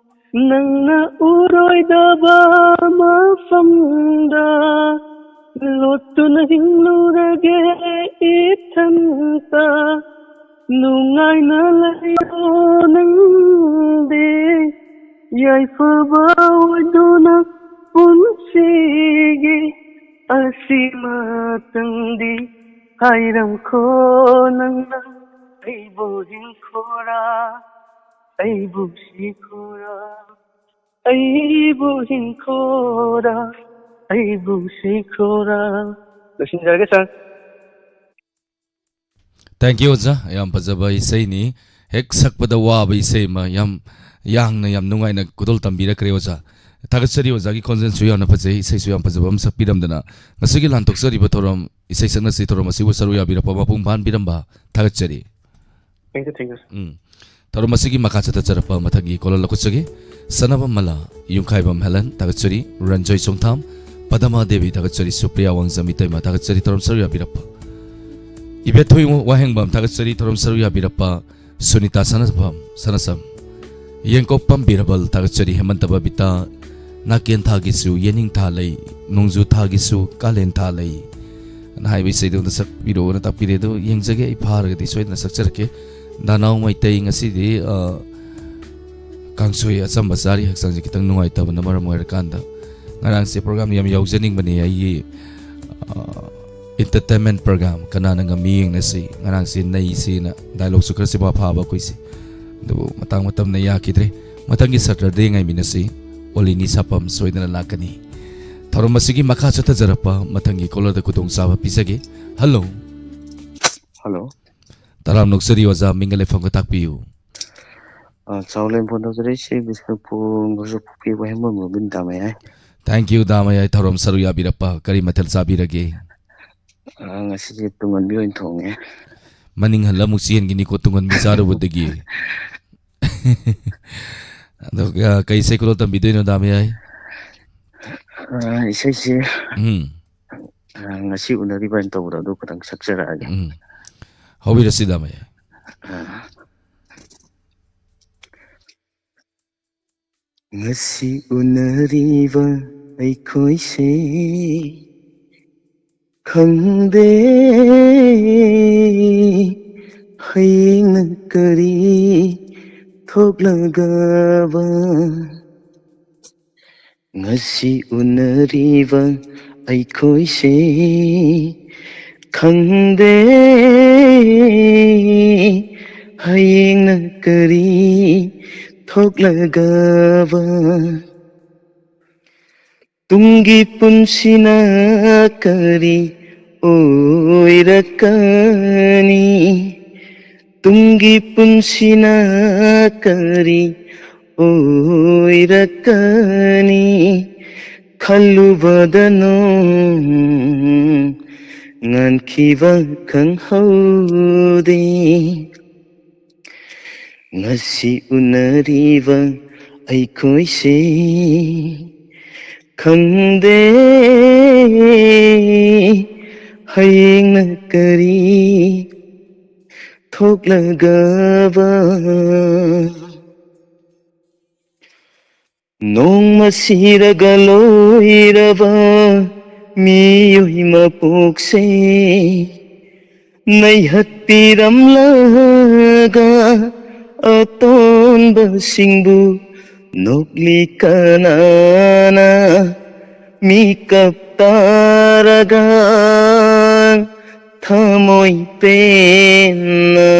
ꯅꯪꯅ ꯎꯔꯣꯏꯗꯕ ꯃꯐꯝꯗ ꯂꯣꯠꯇꯨꯅ ꯍꯤꯡꯂꯨꯔꯒꯦ ꯏꯊꯟꯇ꯫ ꯅꯨꯡꯉꯥꯏꯅ ꯂꯩꯌꯣ ꯅꯪꯗꯤ, ꯌꯥꯏꯐꯕ ꯑꯣꯏꯗꯨꯅ ꯄꯨꯟꯁꯤꯒꯤ ꯑꯁꯤꯃꯇꯪꯗꯤ꯫ ꯍꯥꯏꯔꯝꯈꯣ ꯅꯪꯅ ꯑꯩꯕꯨ ꯍꯤꯡꯈꯣꯔꯥ, ꯑꯩꯕꯨ ꯁꯤꯈꯣꯔꯥ, ꯑꯩꯕꯨ ꯍꯤꯡꯈꯣꯔꯥ, ꯑꯩꯕꯨ ꯁꯤꯈꯣꯔꯥ꯫ ꯂꯣꯏꯁꯤꯟꯖꯔꯒꯦ, ꯁꯥꯔ꯫ ꯊꯦꯡꯀ꯭ꯌꯨ ꯑꯣꯖꯥ, ꯌꯥꯝ ꯐꯖꯕ ꯏꯁꯩꯅꯤ꯫ ꯍꯦꯛ ꯁꯛꯄꯗ ꯋꯥꯕ ꯏꯁꯩ ꯑꯃ, ꯌꯥꯝ ꯌꯥꯡꯅ, ꯌꯥꯝ ꯅꯨꯡꯉꯥꯏꯅ ꯈꯨꯗꯣꯜ ꯇꯝꯕꯤꯔꯛꯈ꯭ꯔꯦ ꯑꯣꯖꯥ꯫ ꯊꯥꯒꯠꯆꯔꯤ ꯑꯣꯖꯥꯒꯤ ꯈꯣꯟꯖꯦꯜꯁꯨ ꯌꯥꯝꯅ ꯐꯖꯩ, ꯏꯁꯩꯁꯨ ꯌꯥꯝ ꯐꯖꯕ ꯑꯃ ꯁꯛꯄꯤꯔꯝꯗꯅ꯫ ꯉꯁꯤꯒꯤ ꯂꯥꯟꯊꯣꯛꯆꯔꯤꯕ ꯊꯧꯔꯝ, ꯏꯁꯩ ꯁꯛꯅꯁꯤ ꯊꯧꯔꯝ ꯑꯁꯤꯕꯨ ꯁꯔꯨꯛ ꯌꯥꯕꯤꯔꯛꯄ ꯃꯄꯨꯡ ꯐꯥꯍꯟꯕꯤꯔꯝꯕ ꯊꯥꯒꯠꯆꯔꯤ꯫ ꯊꯦꯡꯀ꯭ꯌꯨ, ꯊꯦꯡꯀ꯭ꯌꯨ, ꯁꯥꯔ꯫ ꯎꯝ꯫ ꯊꯧꯔꯝ ꯑꯁꯤꯒꯤ ꯃꯈꯥ ꯆꯠꯊꯖꯔꯛꯄ ꯃꯊꯪꯒꯤ ꯀꯣꯂꯔ ꯂꯧꯈꯠꯆꯒꯦ꯫ ꯁꯅꯥꯕꯝ ꯃꯂꯥ, ꯌꯨꯝꯈꯥꯏꯕꯝ ꯍꯦꯂꯟ ꯊꯥꯒꯠꯆꯔꯤ, ꯔꯟꯖꯣꯏ ꯆꯣꯡꯊꯥꯝ, ꯄꯗꯃꯥ ꯗꯦꯕꯤ ꯊꯥꯒꯠꯆꯔꯤ, ꯁꯨꯄ꯭ꯔꯤꯌꯥ ꯋꯥꯡꯖꯝ ꯏꯇꯩꯃ ꯊꯥꯒꯠꯆꯔꯤ, ꯊꯧꯔꯝ ꯁꯔꯨꯛ ꯌꯥꯕꯤꯔꯛꯄ꯫ ꯏꯕꯦꯊꯣꯏ ꯋꯥꯍꯦꯡꯕꯝ ꯊꯥꯒꯠꯆꯔꯤ, ꯊꯧꯔꯝ ꯁꯔꯨꯛ ꯌꯥꯕꯤꯔꯛꯄ꯫ ꯁꯨꯅꯤꯇꯥ ꯁꯅꯥꯁꯝ, ꯁꯅꯥꯁꯝ, ꯌꯦꯡꯀꯣꯛꯄꯝ ꯕꯤꯔꯕꯜ ꯊꯥꯒꯠꯆꯔꯤ, ꯍꯦꯃꯟꯇ ꯕꯕꯤꯇꯥ, ꯅꯥꯀꯦꯟ ꯊꯥꯒꯤꯁꯨ ꯌꯦꯅꯤꯡ ꯊꯥ ꯂꯩ, ꯅꯣꯡꯖꯨ ꯊꯥꯒꯤꯁꯨ ꯀꯥꯂꯦꯟ ꯊꯥ ꯂꯩ꯫ ꯑꯅ ꯍꯥꯏꯕ ꯏꯁꯩꯗꯣ ꯑꯝꯇ ꯁꯛꯄꯤꯔꯛꯑꯣꯅ ꯇꯥꯛꯄꯤꯔꯦ꯫ ꯑꯗꯣ ꯌꯦꯡꯖꯒꯦ, ꯑꯩ ꯐꯥꯔꯒꯗꯤ ꯁꯣꯏꯗꯅ ꯁꯛꯆꯔꯛꯀꯦ꯫ ꯗꯥꯅꯥꯎ ꯃꯩꯇꯩ, ꯉꯁꯤꯗꯤ, ꯑ, ꯀꯥꯡꯁꯣꯏ ꯑꯆꯝꯕ ꯆꯥꯔꯤ, ꯍꯛꯆꯥꯡꯁꯦ ꯈꯤꯇꯪ ꯅꯨꯡꯉꯥꯏꯇꯕꯅ ꯃꯔꯝ ꯑꯣꯏꯔꯀꯥꯟꯗ꯫ ꯉꯔꯥꯡꯁꯦ program ꯌꯥꯝ ꯌꯥꯎꯖꯅꯤꯡꯕꯅꯦ, ꯑꯩꯒꯤ, ꯑ, entertainment program, ꯀꯅꯥꯅ ꯉꯝꯃꯤ ꯌꯦꯡꯅꯁꯤ꯫ ꯉꯔꯥꯡꯁꯦ ꯅꯩꯁꯦꯅ dialogueꯁꯨ ꯈꯔ ꯆꯤꯐꯥ ꯐꯥꯕ ꯑꯩꯈꯣꯏꯁꯦ꯫ ꯑꯗꯨꯕꯨ ꯃꯇꯥꯡ ꯃꯇꯝꯅ ꯌꯥꯈꯤꯗ꯭ꯔꯦ꯫ ꯃꯊꯪꯒꯤ Saturday ꯉꯥꯏꯃꯤꯟꯅꯁꯤ꯫ ꯑꯣꯂꯤꯅꯤ ꯁꯥꯄꯝ ꯁꯣꯏꯗꯅ ꯂꯥꯛꯀꯅꯤ꯫ ꯊꯧꯔꯝ ꯑꯁꯤꯒꯤ ꯃꯈꯥ ꯆꯠꯊꯖꯔꯛꯄ ꯃꯊꯪꯒꯤ caller-ꯗ ꯈꯨꯗꯣꯡꯆꯥꯕ ꯄꯤꯖꯒꯦ꯫ Hello꯫ Hello꯫ ꯇꯔꯥꯝ ꯅꯣꯛꯆꯔꯤ ꯑꯣꯖꯥ, ꯃꯤꯡꯒ ꯂꯩꯐꯝꯒ ꯇꯥꯛꯄꯤꯌꯨ꯫ ꯑ, ꯆꯥꯎꯂꯦꯝ ꯐꯣꯟ ꯇꯧꯖꯔꯛꯏꯁꯤ ꯕꯤꯁꯅꯨꯄꯨꯔ ꯉꯥꯖꯣꯛꯄꯨꯈ꯭ꯔꯤ ꯋꯥꯍꯦꯡꯕꯝ ꯔꯣꯝꯗꯒꯤꯅꯤ ꯗꯥ ꯃꯌꯥꯏ꯫ Thank you ꯗꯥ ꯃꯌꯥꯏ, ꯊꯧꯔꯝ ꯁꯔꯨꯛ ꯌꯥꯕꯤꯔꯛꯄ꯫ ꯀꯔꯤ ꯃꯊꯦꯜ ꯆꯥꯕꯤꯔꯒꯦ? ꯑ, ꯉꯁꯤꯁꯦ ꯇꯨꯡꯍꯟꯕꯤ ꯑꯣꯏꯅ ꯊꯣꯡꯉꯦ꯫ ꯃꯅꯤꯡ ꯍꯜꯂ ꯑꯃꯨꯛ ꯆꯦꯟꯈꯤꯅꯤꯀꯣ ꯇꯨꯡꯍꯟꯕꯤ ꯆꯥꯔꯨꯕꯗꯒꯤ꯫ ꯑꯗꯣ, ꯑ, ꯀꯩ ꯏꯁꯩ ꯈꯨꯗꯣꯜ ꯇꯝꯕꯤꯗꯣꯏꯅꯣ ꯗꯥ ꯃꯌꯥꯏ? ꯑ, ꯏꯁꯩꯁꯦ, ꯎꯝ꯫ ꯑ, ꯉꯁꯤ ꯎꯅꯔꯤꯕ ꯍꯥꯏꯅ ꯇꯧꯕꯗꯣ ꯑꯗꯨ ꯈꯇꯪ ꯁꯛꯆꯔꯛꯑꯒꯦ꯫ ꯎꯝ꯫ ꯍꯧꯕꯤꯔꯁꯤ ꯗꯥ ꯃꯌꯥꯏ꯫ ꯑ꯫ ꯉꯁꯤ ꯎꯅꯔꯤꯕ ꯑꯩꯈꯣꯏꯁꯦ ꯈꯪꯗꯦ ꯍꯌꯦꯡꯅ ꯀꯔꯤ ꯊꯣꯛꯂꯒꯕ꯫ ꯉꯁꯤ ꯎꯅꯔꯤꯕ ꯑꯩꯈꯣꯏꯁꯦ ꯈꯪꯗꯦ ꯍꯌꯦꯡꯅ ꯀꯔꯤ ꯊꯣꯛꯂꯒꯕ꯫ ꯇꯨꯡꯒꯤ ꯄꯨꯟꯁꯤꯅ ꯀꯔꯤ ꯑꯣꯏꯔꯛꯀꯅꯤ? ꯇꯨꯡꯒꯤ ꯄꯨꯟꯁꯤꯅ ꯀꯔꯤ ꯑꯣꯏꯔꯛꯀꯅꯤ? ꯈꯜꯂꯨꯕꯗ ꯅꯣꯡ ꯉꯥꯟꯈꯤꯕ ꯈꯪꯍꯧꯗꯦ꯫ ꯉꯁꯤ ꯎꯅꯔꯤꯕ ꯑꯩꯈꯣꯏꯁꯦ ꯈꯪꯗꯦ ꯍꯌꯦꯡꯅ ꯀꯔꯤ ꯊꯣꯛꯂꯒꯕ꯫ ꯅꯣꯡꯃ ꯁꯤꯔꯒ ꯂꯣꯏꯔꯕ ꯃꯤꯑꯣꯏ ꯃꯄꯣꯛꯁꯦ ꯅꯩꯍꯠꯄꯤꯔꯝꯂꯒ ꯑꯇꯣꯟꯕꯁꯤꯡꯕꯨ ꯅꯣꯛꯂꯤ ꯀꯅꯥꯅ ꯃꯤꯀꯞ ꯇꯥꯔꯒ ꯊꯃꯣꯏ ꯄꯦꯟꯅ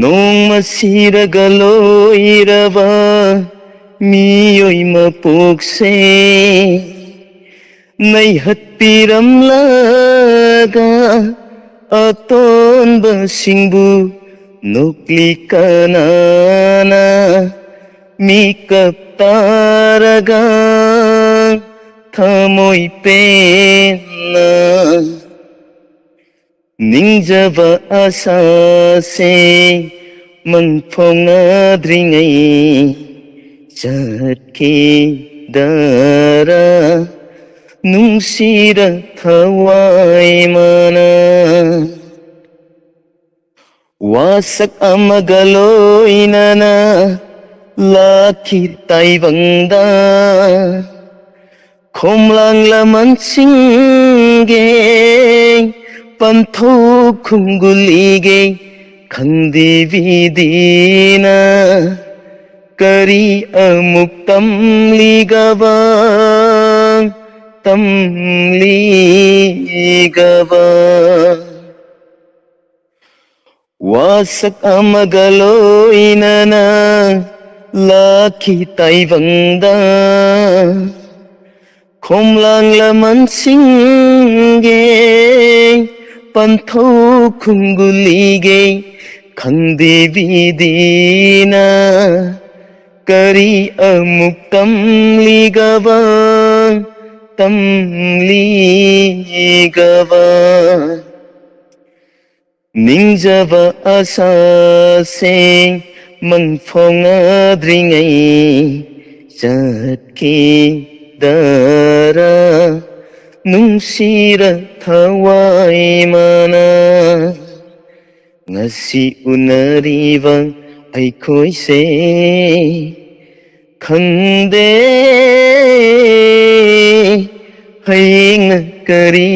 ꯅꯣꯡꯃ ꯁꯤꯔꯒ ꯂꯣꯏꯔꯕ ꯃꯤꯑꯣꯏ ꯃꯄꯣꯛꯁꯦ ꯅꯩꯍꯠꯄꯤꯔꯝꯂꯒ ꯑꯇꯣꯟꯕꯁꯤꯡꯕꯨ ꯅꯣꯛꯂꯤ ꯀꯅꯥꯅ ꯃꯤꯀꯞ ꯇꯥꯔꯒ ꯊꯃꯣꯏ ꯄꯦꯟꯅ ꯅꯤꯡꯖꯕ ꯑꯁꯥꯁꯦ ꯃꯪꯐꯣꯡꯅꯗ꯭ꯔꯤꯉꯩ ꯆꯠꯈꯤꯗꯔ ꯅꯨꯡꯁꯤꯔ ꯊꯋꯥꯏ ꯃꯅꯥ ꯋꯥꯁꯛ ꯑꯃꯒ ꯂꯣꯏꯅꯅ ꯂꯥꯛꯈꯤ ꯇꯥꯏꯕꯪꯗ ꯈꯣꯝꯂꯥꯡ ꯂꯃꯟꯁꯤꯡꯒꯤ ꯄꯟꯊꯧ ꯈꯨꯡꯒꯨꯜꯂꯤꯒꯦ ꯈꯪꯗꯦ ꯕꯤꯗꯤꯅ ꯀꯔꯤ ꯑꯃꯨꯛ ꯇꯝꯂꯤꯒꯕ ꯇꯝꯂꯤꯒꯕ ꯋꯥꯁꯛ ꯑꯃꯒ ꯂꯣꯏꯅꯅ ꯂꯥꯛꯈꯤ ꯇꯥꯏꯕꯪꯗ ꯈꯣꯝꯂꯥꯡ ꯂꯃꯟꯁꯤꯡꯒꯤ ꯄꯟꯊꯧ ꯈꯨꯡꯒꯨꯜꯂꯤꯒꯦ ꯈꯪꯗꯦ ꯕꯤꯗꯤꯅ ꯀꯔꯤ ꯑꯃꯨꯛ ꯇꯝꯂꯤꯒꯕ ꯇꯝꯂꯤꯒꯕ ꯅꯤꯡꯖꯕ ꯑꯁꯥꯁꯦ ꯃꯪꯐꯣꯡꯅꯗ꯭ꯔꯤꯉꯩ ꯆꯠꯈꯤꯗꯔ ꯅꯨꯡꯁꯤꯔ ꯊꯋꯥꯏ ꯃꯅꯥ ꯉꯁꯤ ꯎꯅꯔꯤꯕ ꯑꯩꯈꯣꯏꯁꯦ ꯈꯪꯗꯦ ꯍꯌꯦꯡꯅ ꯀꯔꯤ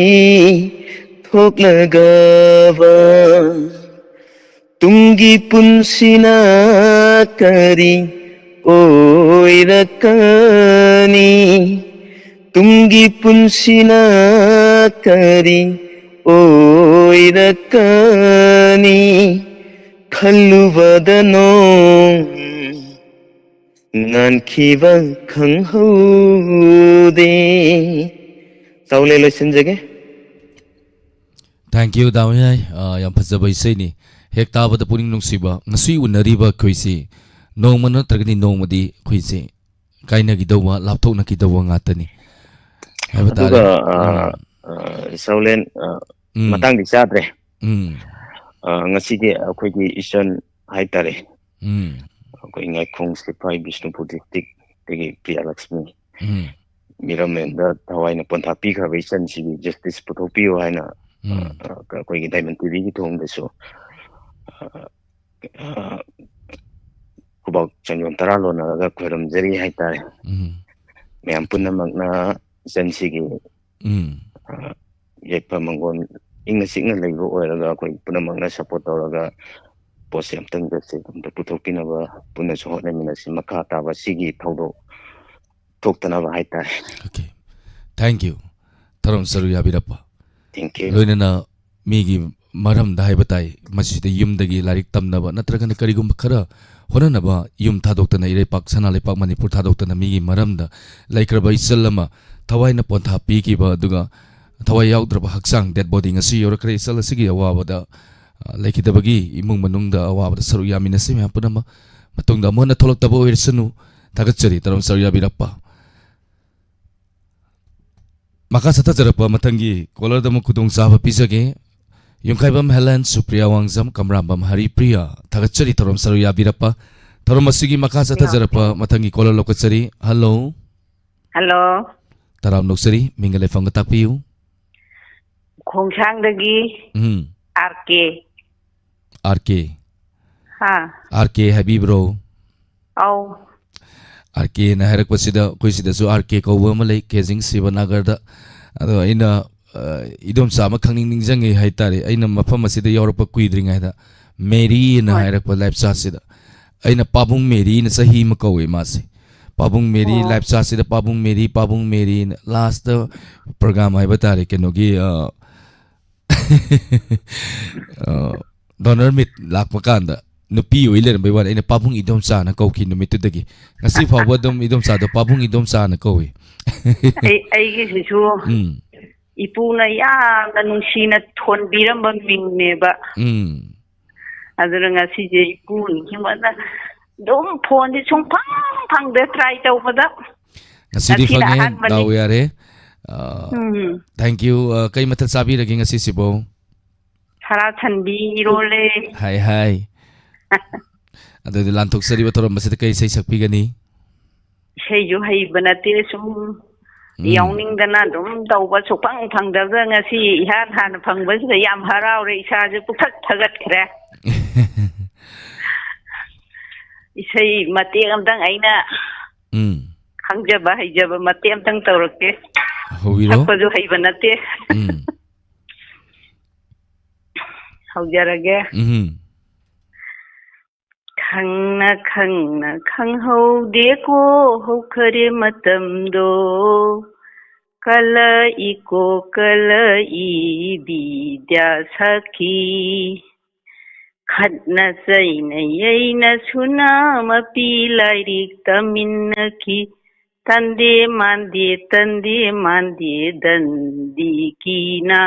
ꯊꯣꯛꯂꯒꯕ? ꯇꯨꯡꯒꯤ ꯄꯨꯟꯁꯤꯅ ꯀꯔꯤ ꯑꯣꯏꯔꯛꯀꯅꯤ? ꯇꯨꯡꯒꯤ ꯄꯨꯟꯁꯤꯅ ꯀꯔꯤ ꯑꯣꯏꯔꯛꯀꯅꯤ? ꯈꯜꯂꯨꯕꯗ ꯅꯣꯡ ꯉꯥꯟꯈꯤꯕ ꯈꯪꯍꯧꯗꯦ꯫ ꯆꯥꯎꯂꯦ, ꯂꯣꯏꯁꯤꯟꯖꯒꯦ꯫ Thank you, ꯗꯥ ꯃꯌꯥꯏ꯫ ꯑ, ꯌꯥꯝ ꯐꯖꯕ ꯏꯁꯩꯅꯤ꯫ ꯍꯦꯛ ꯇꯥꯕꯗ ꯄꯨꯛꯅꯤꯡ ꯅꯨꯡꯁꯤꯕ꯫ ꯉꯁꯤ ꯎꯅꯔꯤꯕ ꯑꯩꯈꯣꯏꯁꯤ ꯅꯣꯡꯃ ꯅꯠꯇ꯭ꯔꯒꯗꯤ ꯅꯣꯡꯃꯗꯤ ꯑꯩꯈꯣꯏꯁꯤ ꯀꯥꯏꯅꯈꯤꯗꯧꯕ, ꯂꯥꯞꯊꯣꯛꯅꯈꯤꯗꯧꯕ ꯉꯥꯛꯇꯅꯤ ꯍꯥꯏꯕ ꯇꯥꯔꯦ꯫ ꯑꯗꯨꯒ, ꯑ, ꯑ, ꯆꯥꯎꯂꯦꯟ, ꯑ, ꯎꯝ꯫ ꯃꯇꯥꯡꯗꯤ ꯆꯥꯗ꯭ꯔꯦ꯫ ꯎꯝ꯫ ꯑ, ꯉꯁꯤꯒꯤ ꯑꯩꯈꯣꯏꯒꯤ ꯏꯆꯟ ꯍꯥꯏꯇꯥꯔꯦ, ꯎꯝ꯫ ꯑꯩꯈꯣꯏ ꯉꯥꯏꯈꯣꯡ ꯁꯤꯐꯥꯏ ꯕꯤꯁꯅꯨꯄꯨꯔ ꯗꯤꯁꯇ꯭ꯔꯤꯛꯇꯒꯤ ꯄ꯭ꯔꯤꯌꯥꯂꯛꯁꯃꯤ ꯎꯝ꯫ ꯃꯤꯔꯝꯂꯦꯟꯗ ꯊꯋꯥꯏꯅ ꯄꯣꯟꯊꯥ ꯄꯤꯈ꯭ꯔꯕ ꯏꯆꯟꯁꯤꯒꯤ ꯖꯁꯇꯤꯁ ꯄꯨꯊꯣꯛꯄꯤꯌꯨ ꯍꯥꯏꯅ, ꯎꯝ꯫ ꯑ, ꯑꯩꯈꯣꯏꯒꯤ ꯗꯥꯏꯃꯟ ꯇꯤꯚꯤꯒꯤ ꯊꯣꯡꯗꯁꯨ, ꯑ, ꯑ, ꯈꯨꯕꯥꯛ ꯆꯟꯗꯣꯟ ꯇꯔꯥ ꯂꯣꯟꯅꯔꯒ ꯈꯣꯏꯔꯝꯖꯔꯤ ꯍꯥꯏꯇꯥꯔꯦ꯫ ꯎꯝ꯫ ꯃꯌꯥꯝ ꯄꯨꯝꯅꯃꯛꯅ ꯏꯆꯟꯁꯤꯒꯤ, ꯎꯝ꯫ ꯑ, ꯌꯥꯏꯐ ꯃꯪꯒꯣꯜ ꯏꯪꯅ ꯆꯤꯛꯅ ꯂꯩꯕ ꯑꯣꯏꯔꯒ ꯑꯩꯈꯣꯏ ꯄꯨꯝꯅꯃꯛꯅ ꯁꯞꯄꯣꯔꯠ ꯇꯧꯔꯒ ꯄꯣꯠꯁꯦ ꯑꯝꯇꯪ ꯖꯁꯇꯤꯁ ꯑꯝꯇ ꯄꯨꯊꯣꯛꯄꯤꯅꯕ ꯄꯨꯟꯅꯁꯨ ꯍꯣꯠꯅꯃꯤꯟꯅꯁꯤ꯫ ꯃꯈꯥ ꯇꯥꯕ ꯁꯤꯒꯤ ꯊꯧꯗꯣꯛ ꯊꯣꯛꯇꯅꯕ ꯍꯥꯏꯇꯥꯔꯦ꯫ Okay. Thank you. ꯊꯧꯔꯝ ꯁꯔꯨꯛ ꯌꯥꯕꯤꯔꯛꯄ꯫ Thank you. ꯂꯣꯏꯅꯅ ꯃꯤꯒꯤ ꯃꯔꯝꯗ ꯍꯥꯏꯕ ꯇꯥꯏ, ꯃꯁꯤꯗ ꯌꯨꯝꯗꯒꯤ ꯂꯥꯏꯔꯤꯛ ꯇꯝꯅꯕ ꯅꯠꯇ꯭ꯔꯒꯅ ꯀꯔꯤꯒꯨꯝꯕ ꯈꯔ ꯍꯣꯠꯅꯅꯕ ꯌꯨꯝ ꯊꯥꯗꯣꯛꯇꯅ, ꯏꯔꯩꯄꯥꯛ ꯁꯅꯥ ꯂꯩꯄꯥꯛ ꯃꯅꯤꯄꯨꯔ ꯊꯥꯗꯣꯛꯇꯅ ꯃꯤꯒꯤ ꯃꯔꯝꯗ ꯂꯩꯈ꯭ꯔꯕ ꯏꯆꯜ ꯑꯃ ꯊꯋꯥꯏꯅ ꯄꯣꯟꯊꯥ ꯄꯤꯈꯤꯕ, ꯑꯗꯨꯒ ꯊꯋꯥꯏ ꯌꯥꯎꯗ꯭ꯔꯕ ꯍꯛꯆꯥꯡ, dead body, ꯉꯁꯤ ꯌꯧꯔꯛꯈ꯭ꯔꯦ꯫ ꯏꯆꯜ ꯑꯁꯤꯒꯤ ꯑꯋꯥꯕꯗ, ꯑ, ꯂꯩꯈꯤꯗꯕꯒꯤ ꯏꯃꯨꯡ ꯃꯅꯨꯡꯗ ꯑꯋꯥꯕꯗ ꯁꯔꯨꯛ ꯌꯥꯃꯤꯟꯅꯁꯤ ꯃꯌꯥꯝ ꯄꯨꯝꯅꯃꯛ꯫ ꯃꯇꯨꯡꯗ ꯑꯃꯨꯛ ꯍꯟꯅ ꯊꯣꯛꯂꯛꯇꯕ ꯑꯣꯏꯔꯁꯅꯨ꯫ ꯊꯥꯒꯠꯆꯔꯤ ꯊꯧꯔꯝ ꯁꯔꯨꯛ ꯌꯥꯕꯤꯔꯛꯄ꯫ ꯃꯈꯥ ꯆꯠꯊꯖꯔꯛꯄ ꯃꯊꯪꯒꯤ caller ꯗ ꯑꯃꯨꯛ ꯈꯨꯗꯣꯡꯆꯥꯕ ꯄꯤꯖꯒꯦ꯫ ꯌꯨꯝꯈꯥꯏꯕꯝ ꯍꯦꯂꯦꯟ, ꯁꯨꯄ꯭ꯔꯤꯌꯥ ꯋꯥꯡꯖꯝ, ꯀꯝꯔꯥꯝꯕꯝ ꯍꯔꯤꯄ꯭ꯔꯤꯌꯥ, ꯊꯥꯒꯠꯆꯔꯤ ꯊꯧꯔꯝ ꯁꯔꯨꯛ ꯌꯥꯕꯤꯔꯛꯄ꯫ ꯊꯧꯔꯝ ꯑꯁꯤꯒꯤ ꯃꯈꯥ ꯆꯠꯊꯖꯔꯛꯄ ꯃꯊꯪꯒꯤ caller ꯂꯧꯈꯠꯆꯔꯤ꯫ Hello꯫ Hello, ꯇꯔꯥꯝ ꯅꯣꯛꯆꯔꯤ, ꯃꯤꯡꯒ ꯂꯩꯐꯝꯒ ꯇꯥꯛꯄꯤꯌꯨ꯫ ꯈꯣꯡꯁꯥꯡꯗꯒꯤ ꯎꯝ꯫ R K꯫ R K꯫ ꯍꯥ꯫ R K ꯍꯥꯏꯕꯤꯕ꯭ꯔꯣ? ꯑꯧ꯫ ꯑꯥꯔ ꯀꯦꯅ ꯍꯥꯏꯔꯛꯄꯁꯤꯗ, ꯑꯩꯈꯣꯏ ꯁꯤꯗꯁꯨ ꯑꯥꯔ ꯀꯦ ꯀꯧꯕ ꯑꯃ ꯂꯩ, ꯀꯦꯖꯤꯡ ꯁꯤꯕꯅꯥꯒꯔꯗ꯫ ꯑꯗꯣ ꯑꯩꯅ, ꯑ, ꯏꯗꯣꯝꯆꯥ ꯑꯃꯈꯛ ꯅꯤꯡ-, ꯅꯤꯡꯁꯤꯡꯉꯤ ꯍꯥꯏꯇꯥꯔꯦ꯫ ꯑꯩꯅ ꯃꯐꯝ ꯑꯁꯤꯗ ꯌꯥꯎꯔꯛꯄ ꯀꯨꯏꯗ꯭ꯔꯤꯉꯩꯗ ꯃꯦꯔꯤꯅ ꯍꯣꯏ꯫ ꯍꯥꯏꯔꯛꯄ live chatꯁꯤꯗ꯫ ꯑꯩꯅ ꯄꯥꯕꯨꯡ ꯃꯦꯔꯤꯅ ꯆꯍꯤ ꯑꯃ ꯀꯧꯏ ꯃꯥꯁꯦ꯫ ꯄꯥꯕꯨꯡ ꯃꯦꯔꯤ ꯑꯣ꯫ Live chatꯁꯤꯗ ꯄꯥꯕꯨꯡ ꯃꯦꯔꯤ, ꯄꯥꯕꯨꯡ ꯃꯦꯔꯤꯅ lastꯇ program ꯍꯥꯏꯕ ꯇꯥꯔꯦ, ꯀꯩꯅꯣꯒꯤ, ꯑ, ꯑ, Donor Meet ꯂꯥꯛꯄ ꯀꯥꯟꯗ ꯅꯨꯄꯤ ꯑꯣꯏ ꯂꯩꯔꯝꯕꯩ ꯋꯥꯅꯤ꯫ ꯑꯩꯅ ꯄꯥꯕꯨꯡ ꯏꯗꯣꯝꯆꯥꯅ ꯀꯧꯈꯤ ꯅꯨꯃꯤꯠꯇꯨꯗꯒꯤ꯫ ꯉꯁꯤ ꯐꯥꯎꯕ ꯑꯗꯨꯝ ꯏꯗꯣꯝꯆꯥꯗꯣ ꯄꯥꯕꯨꯡ ꯏꯗꯣꯝꯆꯥꯅ ꯀꯧꯏ꯫ ꯑꯩ, ꯑꯩꯒꯤꯁꯤꯁꯨ ꯎꯝ꯫ ꯏꯄꯨꯅ ꯌꯥꯝꯅ ꯅꯨꯡꯁꯤꯅ ꯊꯣꯟꯕꯤꯔꯝꯕ ꯃꯤꯡꯅꯦꯕ꯫ ꯎꯝ꯫ ꯑꯗꯨꯅ ꯉꯁꯤꯁꯦ ꯏꯄꯨ ꯅꯤꯡꯁꯤꯡꯕꯅ ꯑꯗꯨꯝ ꯐꯣꯟꯗꯤ ꯁꯨꯡꯐꯪ ꯐꯪꯗꯦ try ꯇꯧꯕꯗ꯫ ꯉꯁꯤꯗꯤ ꯉꯁꯤꯅ ꯐꯪꯉꯦ, ꯑꯍꯥꯟꯕꯅꯤ꯫ ꯗꯥꯎ ꯌꯥꯔꯦ꯫ ꯑ, ꯎꯝ꯫ Thank you꯫ ꯑ, ꯀꯩ ꯃꯊꯦꯜ ꯆꯥꯕꯤꯔꯒꯦ ꯉꯁꯤꯁꯤꯕꯨ? ꯁꯔꯥ ꯁꯟꯕꯤ ꯏꯔꯣꯜꯂꯦ꯫ ꯍꯥꯏ, ꯍꯥꯏ꯫ ꯑꯗꯨꯗꯤ ꯂꯥꯟꯊꯣꯛꯆꯔꯤꯕ ꯊꯧꯔꯝ ꯑꯁꯤꯗ ꯀꯩ ꯏꯁꯩ ꯁꯛꯄꯤꯒꯅꯤ? ꯏꯁꯩꯁꯨ ꯍꯩꯕ ꯅꯠꯇꯦ, ꯁꯨꯝ ꯎꯝ꯫ ꯌꯥꯎꯅꯤꯡꯗꯅ ꯑꯗꯨꯝ ꯇꯧꯕ, ꯁꯨꯛꯐꯪ ꯐꯪꯗꯕꯗ ꯉꯁꯤ ꯏꯍꯥꯟ ꯍꯥꯟꯅ ꯐꯪꯕꯁꯤꯗ ꯌꯥꯝ ꯍꯔꯥꯎꯔꯦ, ꯏꯁꯥꯁꯦ ꯄꯨꯛꯊꯠ ꯊꯥꯒꯠꯈ꯭ꯔꯦ꯫ ꯏꯁꯩ ꯃꯇꯦꯛ ꯑꯝꯇꯪ ꯑꯩꯅ ꯎꯝ꯫ ꯈꯪꯖꯕ ꯍꯩꯖꯕ ꯃꯇꯦꯛ ꯑꯝꯇꯪ ꯇꯧꯔꯛꯀꯦ꯫ ꯍꯧꯕꯤꯔꯣ꯫ ꯁꯛꯄꯁꯨ ꯍꯩꯕ ꯅꯠꯇꯦ꯫ ꯎꯝ꯫ ꯍꯧꯖꯔꯒꯦ꯫ ꯎꯝ꯫ ꯈꯪꯅ ꯈꯪꯅ ꯈꯪꯍꯧꯗꯦꯀꯣ ꯍꯧꯈꯔꯦ ꯃꯇꯝꯗꯣ꯫ ꯀꯂ ꯏꯀꯣ ꯀꯂ ꯏ ꯕꯤꯗ꯭ꯌꯥ ꯁꯥꯈꯤ꯫ ꯈꯠꯅ ꯆꯩꯅ ꯌꯩꯅ ꯁꯨꯅ ꯃꯄꯤ ꯂꯥꯏꯔꯤꯛ ꯇꯝꯃꯤꯟꯅꯈꯤ꯫ ꯇꯟꯗꯦ ꯃꯥꯟꯗꯦ ꯇꯟꯗꯦ ꯃꯥꯟꯗꯦ ꯗꯟꯗꯤ ꯀꯤꯅ꯫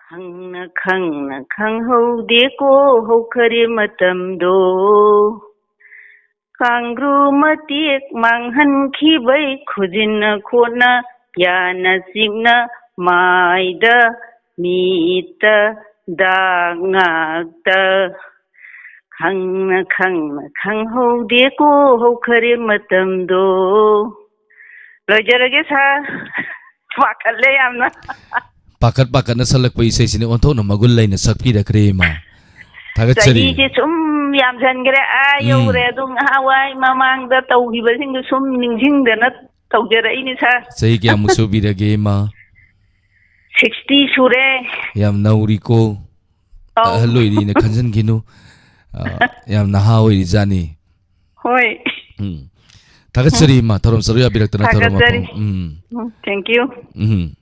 ꯈꯪꯅ ꯈꯪꯅ ꯈꯪꯍꯧꯗꯦꯀꯣ ꯍꯧꯈꯔꯦ ꯃꯇꯝꯗꯣ꯫ ꯀꯥꯡꯒ꯭ꯔꯨ ꯃꯇꯦꯛ ꯃꯥꯡꯍꯟꯈꯤꯕꯩ ꯈꯨꯖꯤꯟꯅ ꯈꯣꯠꯅ ꯌꯥꯅ ꯆꯤꯛꯅ ꯃꯥꯏꯗ ꯃꯤꯠꯇ ꯗꯥꯛ ꯉꯥꯛꯇ꯫ ꯈꯪꯅ ꯈꯪꯅ ꯈꯪꯍꯧꯗꯦꯀꯣ ꯍꯧꯈꯔꯦ ꯃꯇꯝꯗꯣ꯫ ꯂꯣꯏꯖꯔꯒꯦ ꯁꯥꯔ꯫ ꯄꯥꯈꯠꯂꯦ ꯌꯥꯝꯅ꯫ ꯄꯥꯈꯠ ꯄꯥꯈꯠꯅ ꯁꯛꯂꯛꯄ ꯏꯁꯩꯁꯤꯅ ꯑꯣꯟꯊꯣꯛꯅ ꯃꯒꯨꯟ ꯂꯩꯅ ꯁꯛꯄꯤꯔꯛꯈ꯭ꯔꯦ ꯏꯃꯥ꯫ ꯊꯥꯒꯠꯆꯔꯤ꯫ ꯆꯍꯤꯁꯦ ꯁꯨꯝ ꯌꯥꯝꯖꯟꯈ꯭ꯔꯦ, ꯑꯥ ꯎꯝ꯫ ꯌꯧꯔꯦ꯫ ꯑꯗꯨ ꯉꯍꯥꯟꯋꯥꯏ ꯃꯃꯥꯡꯗ ꯇꯧꯈꯤꯕꯁꯤꯡꯗꯣ ꯁꯨꯝ ꯅꯤꯡꯁꯤꯡꯗꯅ ꯇꯧꯖꯔꯛꯏꯅꯤ, ꯁꯥꯔ꯫ ꯆꯍꯤ ꯀꯌꯥꯃꯨꯛ ꯁꯨꯕꯤꯔꯒꯦ, ꯏꯃꯥ? Sixty ꯁꯨꯔꯦ꯫ ꯌꯥꯝ ꯅꯧꯔꯤꯀꯣ꯫ ꯑꯧ꯫ ꯑꯍꯜ ꯑꯣꯏꯔꯤꯅ ꯈꯟꯖꯟꯈꯤꯅꯨ꯫ ꯑ, ꯌꯥꯝ ꯅꯍꯥ ꯑꯣꯏꯔꯤꯖꯥꯠꯅꯤ꯫ ꯍꯣꯏ꯫ ꯎꯝ꯫ ꯊꯥꯒꯠꯆꯔꯤ, ꯎꯝ꯫ ꯏꯃꯥ, ꯊꯧꯔꯝ ꯁꯔꯨꯛ ꯌꯥꯕꯤꯔꯛꯇꯅ ꯊꯧꯔꯝ ꯊꯥꯒꯠꯆꯔꯤ꯫ ꯃꯄꯨꯡ-, ꯎꯝ꯫ ꯎꯝ, thank you꯫ ꯎꯝ꯫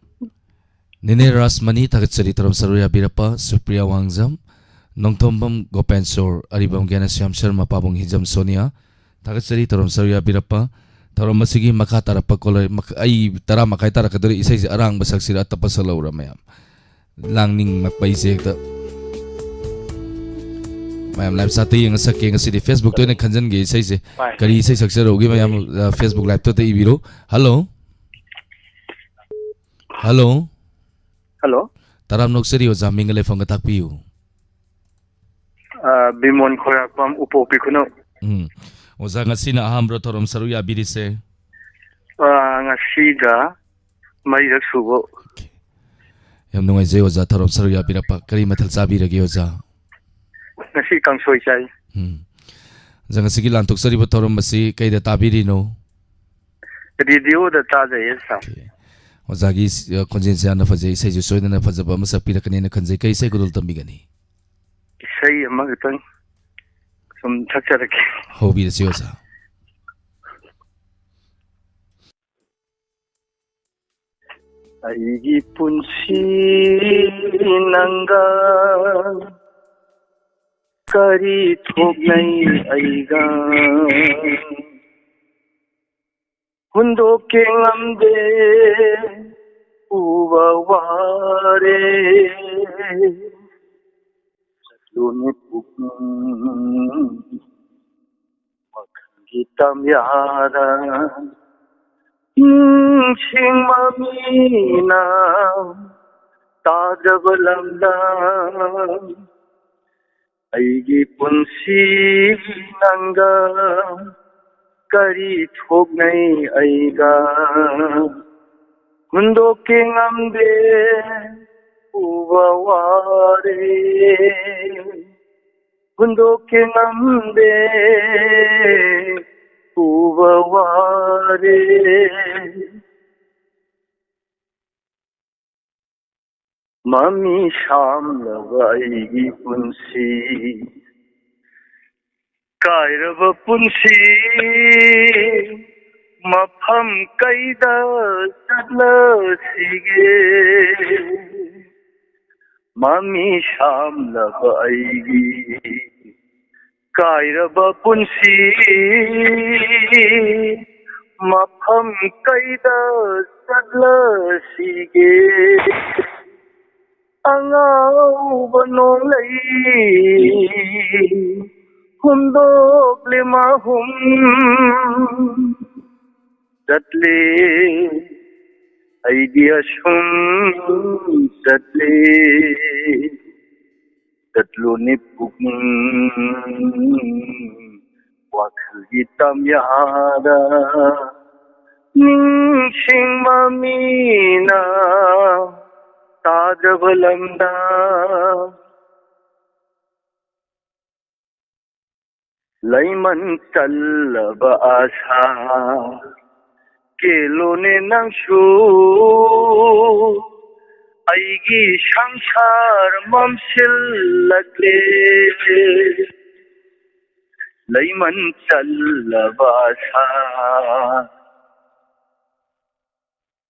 ꯅꯦꯅꯦ ꯔꯥꯁꯃꯅꯤ, ꯊꯥꯒꯠꯆꯔꯤ ꯊꯧꯔꯝ ꯁꯔꯨꯛ ꯌꯥꯕꯤꯔꯛꯄ꯫ ꯁꯨꯄ꯭ꯔꯤꯌꯥ ꯋꯥꯡꯖꯝ, ꯅꯣꯡꯊꯣꯝꯕꯝ ꯒꯣꯄꯦꯟꯁꯣꯔ, ꯑꯔꯤꯕꯝ ꯒ꯭ꯌꯥꯅꯁ꯭ꯌꯥꯝ ꯁꯔꯃ, ꯄꯥꯕꯨꯡ ꯍꯤꯖꯝ ꯁꯣꯅꯤꯌꯥ, ꯊꯥꯒꯠꯆꯔꯤ ꯊꯧꯔꯝ ꯁꯔꯨꯛ ꯌꯥꯕꯤꯔꯛꯄ꯫ ꯊꯧꯔꯝ ꯑꯁꯤꯒꯤ ꯃꯈꯥ ꯇꯥꯔꯛꯄ ꯀꯣꯂꯣꯏ-, ꯃꯈ-, ꯑꯩ ꯇꯔꯥ ꯃꯈꯥꯏ ꯇꯥꯔꯛꯀꯗꯧꯔꯦ, ꯏꯁꯩꯁꯦ ꯑꯔꯥꯡꯕ ꯁꯛꯁꯤꯔꯥ, ꯇꯞꯄ ꯁꯛꯂꯧꯔ ꯃꯌꯥꯝ? ꯂꯥꯡꯅꯤꯡꯂꯛꯄ ꯑꯩꯁꯦ ꯍꯦꯛꯇ꯫ ꯃꯌꯥꯝ live chat ꯇ ꯌꯦꯡꯉ ꯁꯛꯀꯦ ꯉꯁꯤꯗꯤ꯫ Facebook ꯇ ꯑꯣꯏꯅ ꯈꯟꯖꯟꯒꯦ ꯏꯁꯩꯁꯦ꯫ ꯍꯣꯏ꯫ ꯀꯔꯤ ꯏꯁꯩ ꯁꯛꯆꯔꯛꯎꯒꯦ ꯃꯌꯥꯝ, ꯑ, Facebook live ꯇ ꯏꯕꯤꯔꯣ꯫ Hello꯫ Hello꯫ Hello꯫ ꯇꯔꯥꯝꯅ ꯑꯣꯛꯆꯔꯤ ꯑꯣꯖꯥ, ꯃꯤꯡꯒ ꯂꯩꯐꯝꯒ ꯇꯥꯛꯄꯤꯌꯨ꯫ ꯑ, ꯕꯤꯃꯣꯟ ꯈꯣꯏꯔꯥꯛꯄꯝ, ꯎꯄꯣꯛꯄꯤ ꯈꯨꯅꯧ꯫ ꯎꯝ꯫ ꯑꯣꯖꯥ, ꯉꯁꯤꯅ ꯑꯍꯥꯟꯕ꯭ꯔꯣ ꯊꯧꯔꯝ ꯁꯔꯨꯛ ꯌꯥꯕꯤꯔꯤꯁꯦ? ꯑ, ꯉꯁꯤꯒ ꯃꯔꯤꯔꯛ ꯁꯨꯕ꯫ Okay꯫ ꯌꯥꯝ ꯅꯨꯡꯉꯥꯏꯖꯩ ꯑꯣꯖꯥ, ꯊꯧꯔꯝ ꯁꯔꯨꯛ ꯌꯥꯕꯤꯔꯛꯄ꯫ ꯀꯔꯤ ꯃꯊꯦꯜ ꯆꯥꯕꯤꯔꯒꯦ ꯑꯣꯖꯥ? ꯉꯁꯤ ꯀꯥꯡꯁꯣꯏ ꯆꯥꯏ꯫ ꯎꯝ꯫ ꯑꯣꯖꯥ, ꯉꯁꯤꯒꯤ ꯂꯥꯟꯊꯣꯛꯆꯔꯤꯕ ꯊꯧꯔꯝ ꯑꯁꯤ ꯀꯩꯗ ꯇꯥꯕꯤꯔꯤꯅꯣ? Radio ꯗ ꯇꯥꯖꯩꯌꯦ, ꯁꯥꯔ꯫ Okay꯫ ꯑꯣꯖꯥꯒꯤ, ꯑ, ꯈꯣꯟꯖꯦꯜꯁꯦ ꯌꯥꯝꯅ ꯐꯖꯩ, ꯏꯁꯩꯁꯨ ꯁꯣꯏꯗꯅ ꯐꯖꯕ ꯑꯃ ꯁꯛꯄꯤꯔꯛꯀꯅꯤꯅ ꯈꯟꯖꯩ꯫ ꯀꯩ ꯏꯁꯩ ꯈꯨꯗꯣꯜ ꯇꯝꯕꯤꯒꯅꯤ? ꯏꯁꯩ ꯑꯃꯈꯛꯇꯪ ꯁꯨꯝ ꯁꯛꯆꯔꯛꯀꯦ꯫ ꯍꯧꯕꯤꯔꯁꯤ ꯑꯣꯖꯥ꯫ ꯑꯩꯒꯤ ꯄꯨꯟꯁꯤ ꯅꯪꯒ ꯀꯔꯤ ꯊꯣꯛꯅꯩ ꯑꯩꯒ? ꯍꯨꯟꯗꯣꯛꯀꯦ ꯉꯝꯗꯦ ꯎꯕ ꯋꯥꯔꯦ꯫ ꯆꯠꯂꯨꯅꯦ ꯄꯨꯛꯅꯤꯡ ꯋꯥꯈꯜꯒꯤ ꯇꯝꯌꯥꯔ꯫ ꯅꯤꯡꯁꯤꯡꯕ ꯃꯤꯅ ꯇꯥꯗꯕ ꯂꯝꯗ ꯑꯩꯒꯤ ꯄꯨꯟꯁꯤ ꯅꯪꯒ ꯀꯔꯤ ꯊꯣꯛꯅꯩ ꯑꯩꯒ? ꯍꯨꯟꯗꯣꯛꯀꯦ ꯉꯝꯗꯦ ꯎꯕ ꯋꯥꯔꯦ꯫ ꯍꯨꯟꯗꯣꯛꯀꯦ ꯉꯝꯗꯦ ꯄꯨꯕ ꯋꯥꯔꯦ꯫ ꯃꯃꯤ ꯁꯥꯝꯂꯕ ꯑꯩꯒꯤ ꯄꯨꯟꯁꯤ, ꯀꯥꯏꯔꯕ ꯄꯨꯟꯁꯤ, ꯃꯐꯝ ꯀꯩꯗ ꯆꯠꯂꯁꯤꯒꯦ? ꯃꯃꯤ ꯁꯥꯝꯂꯕ ꯑꯩꯒꯤ ꯀꯥꯏꯔꯕ ꯄꯨꯟꯁꯤ, ꯃꯐꯝ ꯀꯩꯗ ꯆꯠꯂꯁꯤꯒꯦ? ꯑꯉꯧꯕ ꯅꯣꯡꯂꯩ ꯍꯨꯝꯗꯣꯛꯂꯦ ꯃꯍꯨꯝ ꯆꯠꯂꯦ, ꯑꯩꯗꯤ ꯑꯁꯨꯝ ꯆꯠꯂꯦ꯫ ꯆꯠꯂꯨꯅꯤ ꯄꯨꯛꯅꯤꯡ ꯋꯥꯈꯜꯒꯤ ꯇꯝꯌꯥꯗ, ꯅꯤꯡꯁꯤꯡꯕ ꯃꯤꯅ ꯇꯥꯗ꯭ꯔꯕ ꯂꯝꯗ꯫ ꯂꯩꯃꯟ ꯆꯜꯂꯕ ꯑꯁꯥ ꯀꯦꯜꯂꯣꯅꯦ ꯅꯪꯁꯨ, ꯑꯩꯒꯤ ꯁꯪꯁꯥꯔ ꯃꯝꯁꯤꯜꯂꯛꯂꯦ꯫ ꯂꯩꯃꯟ ꯆꯜꯂꯕ ꯑꯁꯥ,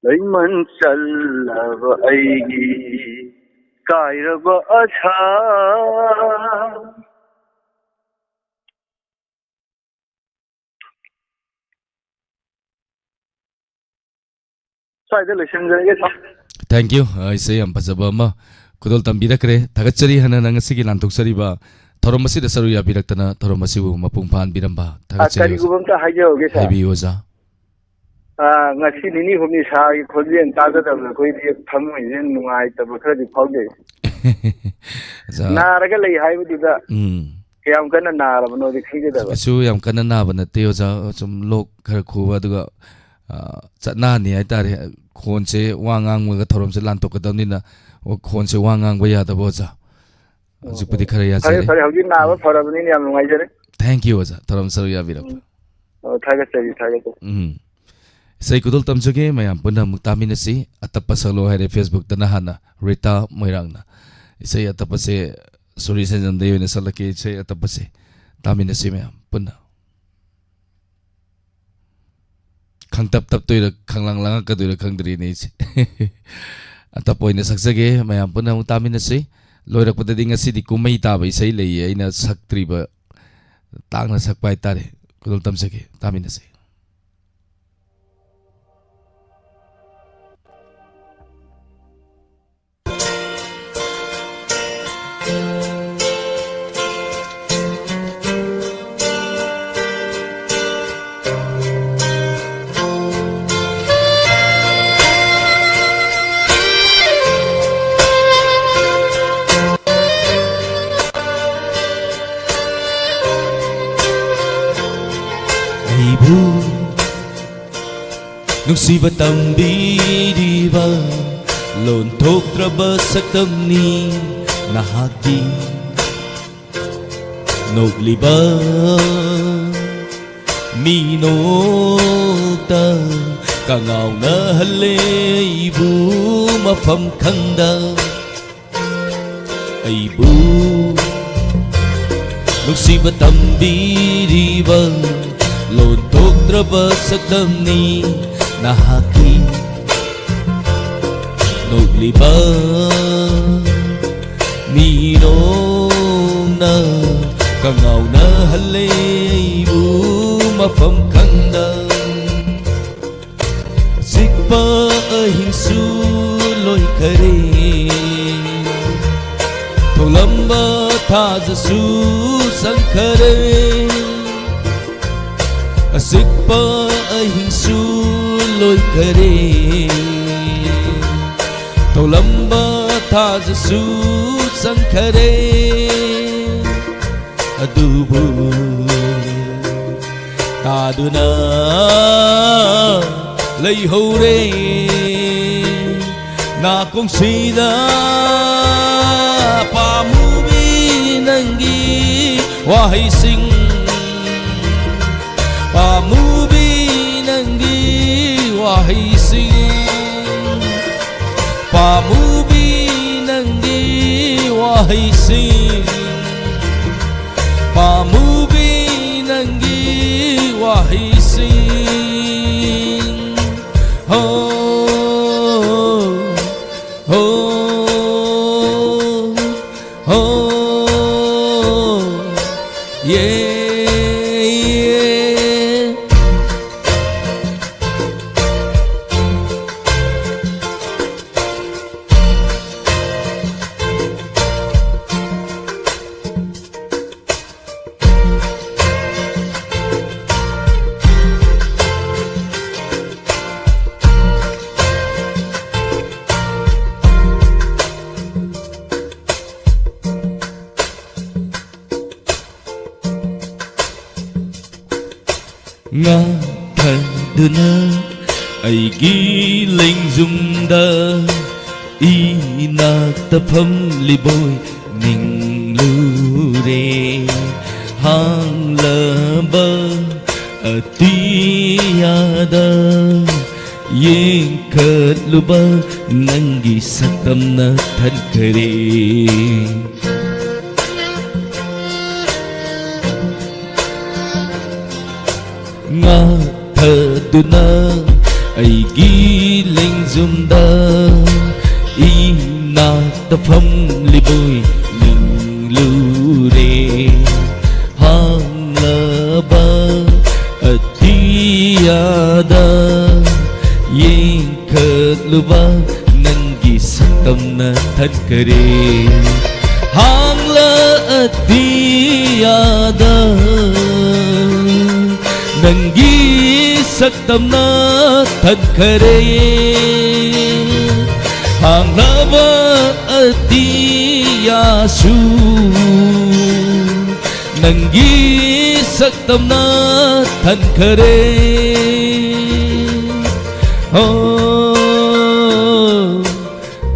ꯂꯩꯃꯟ ꯆꯜꯂꯕ ꯑꯩꯒꯤ ꯀꯥꯏꯔꯕ ꯑꯁꯥ꯫ ꯁ꯭ꯋꯥꯏꯗ ꯂꯣꯏꯁꯤꯟꯖꯔꯒꯦ, ꯁꯥꯔ꯫ Thank you꯫ ꯑ, ꯏꯁꯩ ꯌꯥꯝ ꯐꯖꯕ ꯑꯃ ꯈꯨꯗꯣꯜ ꯇꯝꯕꯤꯔꯛꯈ꯭ꯔꯦ꯫ ꯊꯥꯒꯠꯆꯔꯤ꯫ ꯍꯥꯟꯅ ꯅꯪ ꯉꯁꯤꯒꯤ ꯂꯥꯟꯊꯣꯛꯆꯔꯤꯕ ꯊꯧꯔꯝ ꯑꯁꯤꯗ ꯁꯔꯨꯛ ꯌꯥꯕꯤꯔꯛꯇꯅ ꯊꯧꯔꯝ ꯑꯁꯤꯕꯨ ꯃꯄꯨꯡ ꯐꯥꯍꯟꯕꯤꯔꯝꯕ ꯑ, ꯊꯥꯒꯠꯆꯔꯤ, ꯑꯣꯖꯥ꯫ ꯀꯔꯤꯒꯨꯝꯕ ꯑꯝꯇ ꯍꯥꯏꯖꯍꯧꯒꯦ, ꯁꯥꯔ꯫ ꯍꯥꯏꯕꯤꯌꯨ, ꯑꯣꯖꯥ꯫ ꯑ, ꯉꯁꯤ ꯅꯤꯅꯤ ꯍꯨꯝꯅꯤ ꯁꯥꯔꯒꯤ ꯈꯣꯟꯖꯦꯜ ꯇꯥꯖꯗꯕꯗ ꯑꯩꯈꯣꯏꯗꯤ ꯊꯃꯣꯏꯁꯦ ꯅꯨꯡꯉꯥꯏꯇꯕ ꯈꯔꯗꯤ ꯐꯥꯎꯖꯩ꯫ ꯑꯣꯖꯥ꯫ ꯅꯥꯔꯒ ꯂꯩ ꯍꯥꯏꯕꯗꯨꯗ ꯎꯝ꯫ ꯀꯌꯥꯝ ꯀꯟꯅ ꯅꯥꯔꯕꯅꯣꯗꯤ ꯈꯪꯖꯗꯕ꯫ ꯀꯩꯁꯨ ꯌꯥꯝ ꯀꯟꯅ ꯅꯥꯕ ꯅꯠꯇꯦ, ꯑꯣꯖꯥ꯫ ꯁꯨꯝ ꯂꯣꯛ ꯈꯔ ꯈꯨꯕ, ꯑꯗꯨꯒ, ꯑ, ꯆꯠꯅꯍꯟꯅꯤ ꯍꯥꯏꯇꯥꯔꯦ꯫ ꯈꯣꯟꯁꯦ ꯋꯥ ꯉꯥꯡꯕꯒ ꯊꯧꯔꯝꯁꯦ ꯂꯥꯟꯊꯣꯛꯀꯗꯕꯅꯤꯅ, ꯈꯣꯟꯁꯦ ꯋꯥ ꯉꯥꯡꯕ ꯌꯥꯗꯕ, ꯑꯣꯖꯥ꯫ ꯍꯧꯖꯤꯛꯄꯨꯗꯤ ꯈꯔ ꯐꯔꯦ, ꯌꯥꯖꯔꯦ꯫ ꯐꯔꯦ, ꯍꯧꯖꯤꯛ ꯅꯥꯕ ꯐꯔꯕꯅꯤꯅ ꯌꯥꯝ ꯅꯨꯡꯉꯥꯏꯖꯔꯦ꯫ Thank you, ꯑꯣꯖꯥ, ꯊꯧꯔꯝ ꯁꯔꯨꯛ ꯌꯥꯕꯤꯔꯛꯄ꯫ ꯎꯝ꯫ ꯑꯣ, ꯊꯥꯒꯠꯆꯔꯤ, ꯊꯥꯒꯠꯆꯔꯤ꯫ ꯎꯝ꯫ ꯏꯁꯩ ꯈꯨꯗꯣꯜ ꯇꯝꯖꯒꯦ, ꯃꯌꯥꯝ ꯄꯨꯟꯅ ꯑꯃꯨꯛ ꯇꯥꯃꯤꯟꯅꯁꯤ꯫ ꯑꯇꯞꯄ ꯁꯛꯂꯣ ꯍꯥꯏꯔꯦ Facebook-ꯇ ꯅꯍꯥꯟꯅ ꯔꯤꯇꯥ ꯃꯣꯏꯔꯥꯡꯅ꯫ ꯏꯁꯩ ꯑꯇꯞꯄꯁꯦ ꯁꯣꯔꯤ ꯁꯦꯟꯖꯝꯗꯩ ꯑꯣꯏꯅ ꯁꯛꯂꯛꯀꯦ, ꯏꯁꯩ ꯑꯇꯞꯄꯁꯦ ꯇꯥꯃꯤꯟꯅꯁꯤ ꯃꯌꯥꯝ ꯄꯨꯟꯅ꯫ ꯈꯪꯇꯞ ꯇꯞꯇꯣꯏꯔꯥ, ꯈꯪꯂꯥꯡ ꯂꯥꯡꯉꯛꯀꯗꯣꯏꯔꯥ ꯈꯪꯗ꯭ꯔꯤꯅꯦ ꯑꯩꯁꯦ꯫ ꯑꯇꯞꯄ ꯑꯣꯏꯅ ꯁꯛꯆꯒꯦ, ꯃꯌꯥꯝ ꯄꯨꯟꯅ ꯑꯃꯨꯛ ꯇꯥꯃꯤꯟꯅꯁꯤ꯫ ꯂꯣꯏꯔꯛꯄꯗꯗꯤ ꯉꯁꯤꯗꯤ ꯀꯨꯝꯍꯩ ꯇꯥꯕ ꯏꯁꯩ ꯂꯩꯌꯦ, ꯑꯩꯅ ꯁꯛꯇ꯭ꯔꯤꯕ, ꯇꯥꯡꯅ ꯁꯛꯄ ꯍꯥꯏꯇꯥꯔꯦ꯫ ꯈꯨꯗꯣꯜ ꯇꯝꯖꯒꯦ, ꯇꯥꯃꯤꯟꯅꯁꯤ꯫ ꯑꯩꯕꯨ ꯅꯨꯡꯁꯤꯕ ꯇꯝꯕꯤꯔꯤꯕ ꯂꯣꯟꯊꯣꯛꯇ꯭ꯔꯕ ꯁꯛꯇꯝꯅꯤ ꯅꯍꯥꯛꯀꯤ꯫ ꯅꯣꯛꯂꯤꯕ ꯃꯤꯅꯣꯛꯇ ꯀꯉꯥꯎꯅꯍꯜꯂꯦ ꯑꯩꯕꯨ ꯃꯐꯝ ꯈꯪꯗ꯫ ꯑꯩꯕꯨ ꯅꯨꯡꯁꯤꯕ ꯇꯝꯕꯤꯔꯤꯕ ꯂꯣꯟꯊꯣꯛꯇ꯭ꯔꯕ ꯁꯛꯇꯝꯅꯤ ꯅꯍꯥꯛꯀꯤ꯫ ꯅꯣꯛꯂꯤꯕ ꯃꯤꯔꯣꯝꯅ ꯀꯉꯥꯎꯅꯍꯜꯂꯦ ꯑꯩꯕꯨ ꯃꯐꯝ ꯈꯪꯗ꯫ ꯑꯆꯤꯛꯄ ꯑꯍꯤꯡꯁꯨ ꯂꯣꯏꯈꯔꯦ, ꯊꯣꯛꯂꯝꯕ ꯊꯥꯖꯁꯨ ꯆꯪꯈꯔꯦ꯫ ꯑꯆꯤꯛꯄ ꯑꯍꯤꯡꯁꯨ ꯂꯣꯏꯈꯔꯦ, ꯊꯣꯛꯂꯝꯕ ꯊꯥꯖꯁꯨ ꯆꯪꯈꯔꯦ꯫ ꯑꯗꯨꯕꯨ ꯇꯥꯗꯨꯅ ꯂꯩꯍꯧꯔꯦ ꯅꯥꯀꯣꯡꯁꯤꯗ꯫ ꯄꯥꯝꯃꯨꯕꯤ ꯋꯥꯍꯩꯁꯤꯡ, ꯄꯥꯝꯃꯨꯕꯤ ꯅꯪꯒꯤ ꯋꯥꯍꯩꯁꯤꯡ, ꯄꯥꯝꯃꯨꯕꯤ ꯅꯪꯒꯤ ꯋꯥꯍꯩꯁꯤꯡ, ꯄꯥꯝꯃꯨꯕꯤ ꯅꯪꯒꯤ ꯋꯥꯍꯩꯁꯤꯡ꯫ ꯍꯣ, ꯍꯣ, ꯍꯣ, ꯌꯦ, ꯌꯦ꯫ ꯉꯥꯊꯗꯨꯅ ꯑꯩꯒꯤ ꯂꯦꯡꯖꯨꯝꯗ ꯏꯅꯥꯛꯇ ꯐꯝꯂꯤꯕꯣꯏ ꯅꯤꯡꯂꯨꯔꯦ꯫ ꯍꯥꯡꯂꯕ ꯑꯇꯤꯌꯥꯗ ꯌꯦꯡꯈꯠꯂꯨꯕ ꯅꯪꯒꯤ ꯁꯛꯇꯝꯅ ꯊꯟꯈꯔꯦ꯫ ꯉꯥꯊꯗꯨꯅ ꯑꯩꯒꯤ ꯂꯦꯡꯖꯨꯝꯗ ꯏꯅꯥꯛꯇ ꯐꯝꯂꯤꯕꯣꯏ ꯅꯤꯡꯂꯨꯔꯦ꯫ ꯍꯥꯡꯂꯕ ꯑꯇꯤꯌꯥꯗ ꯌꯦꯡꯈꯠꯂꯨꯕ ꯅꯪꯒꯤ ꯁꯛꯇꯝꯅ ꯊꯟꯈꯔꯦ꯫ ꯍꯥꯡꯂ ꯑꯇꯤꯌꯥꯗ ꯅꯪꯒꯤ ꯁꯛꯇꯝꯅ ꯊꯟꯈꯔꯦ꯫ ꯍꯥꯡꯂꯕ ꯑꯇꯤꯌꯥꯁꯨ ꯅꯪꯒꯤ ꯁꯛꯇꯝꯅ ꯊꯟꯈꯔꯦ꯫ ꯍꯣ,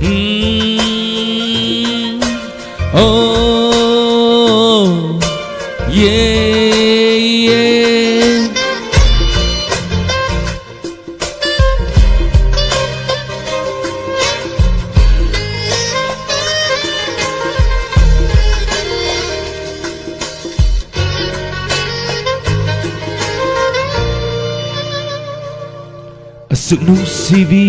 ꯎꯝ, ꯍꯣ, ꯑꯁꯨꯛ ꯅꯨꯡꯁꯤꯕꯤ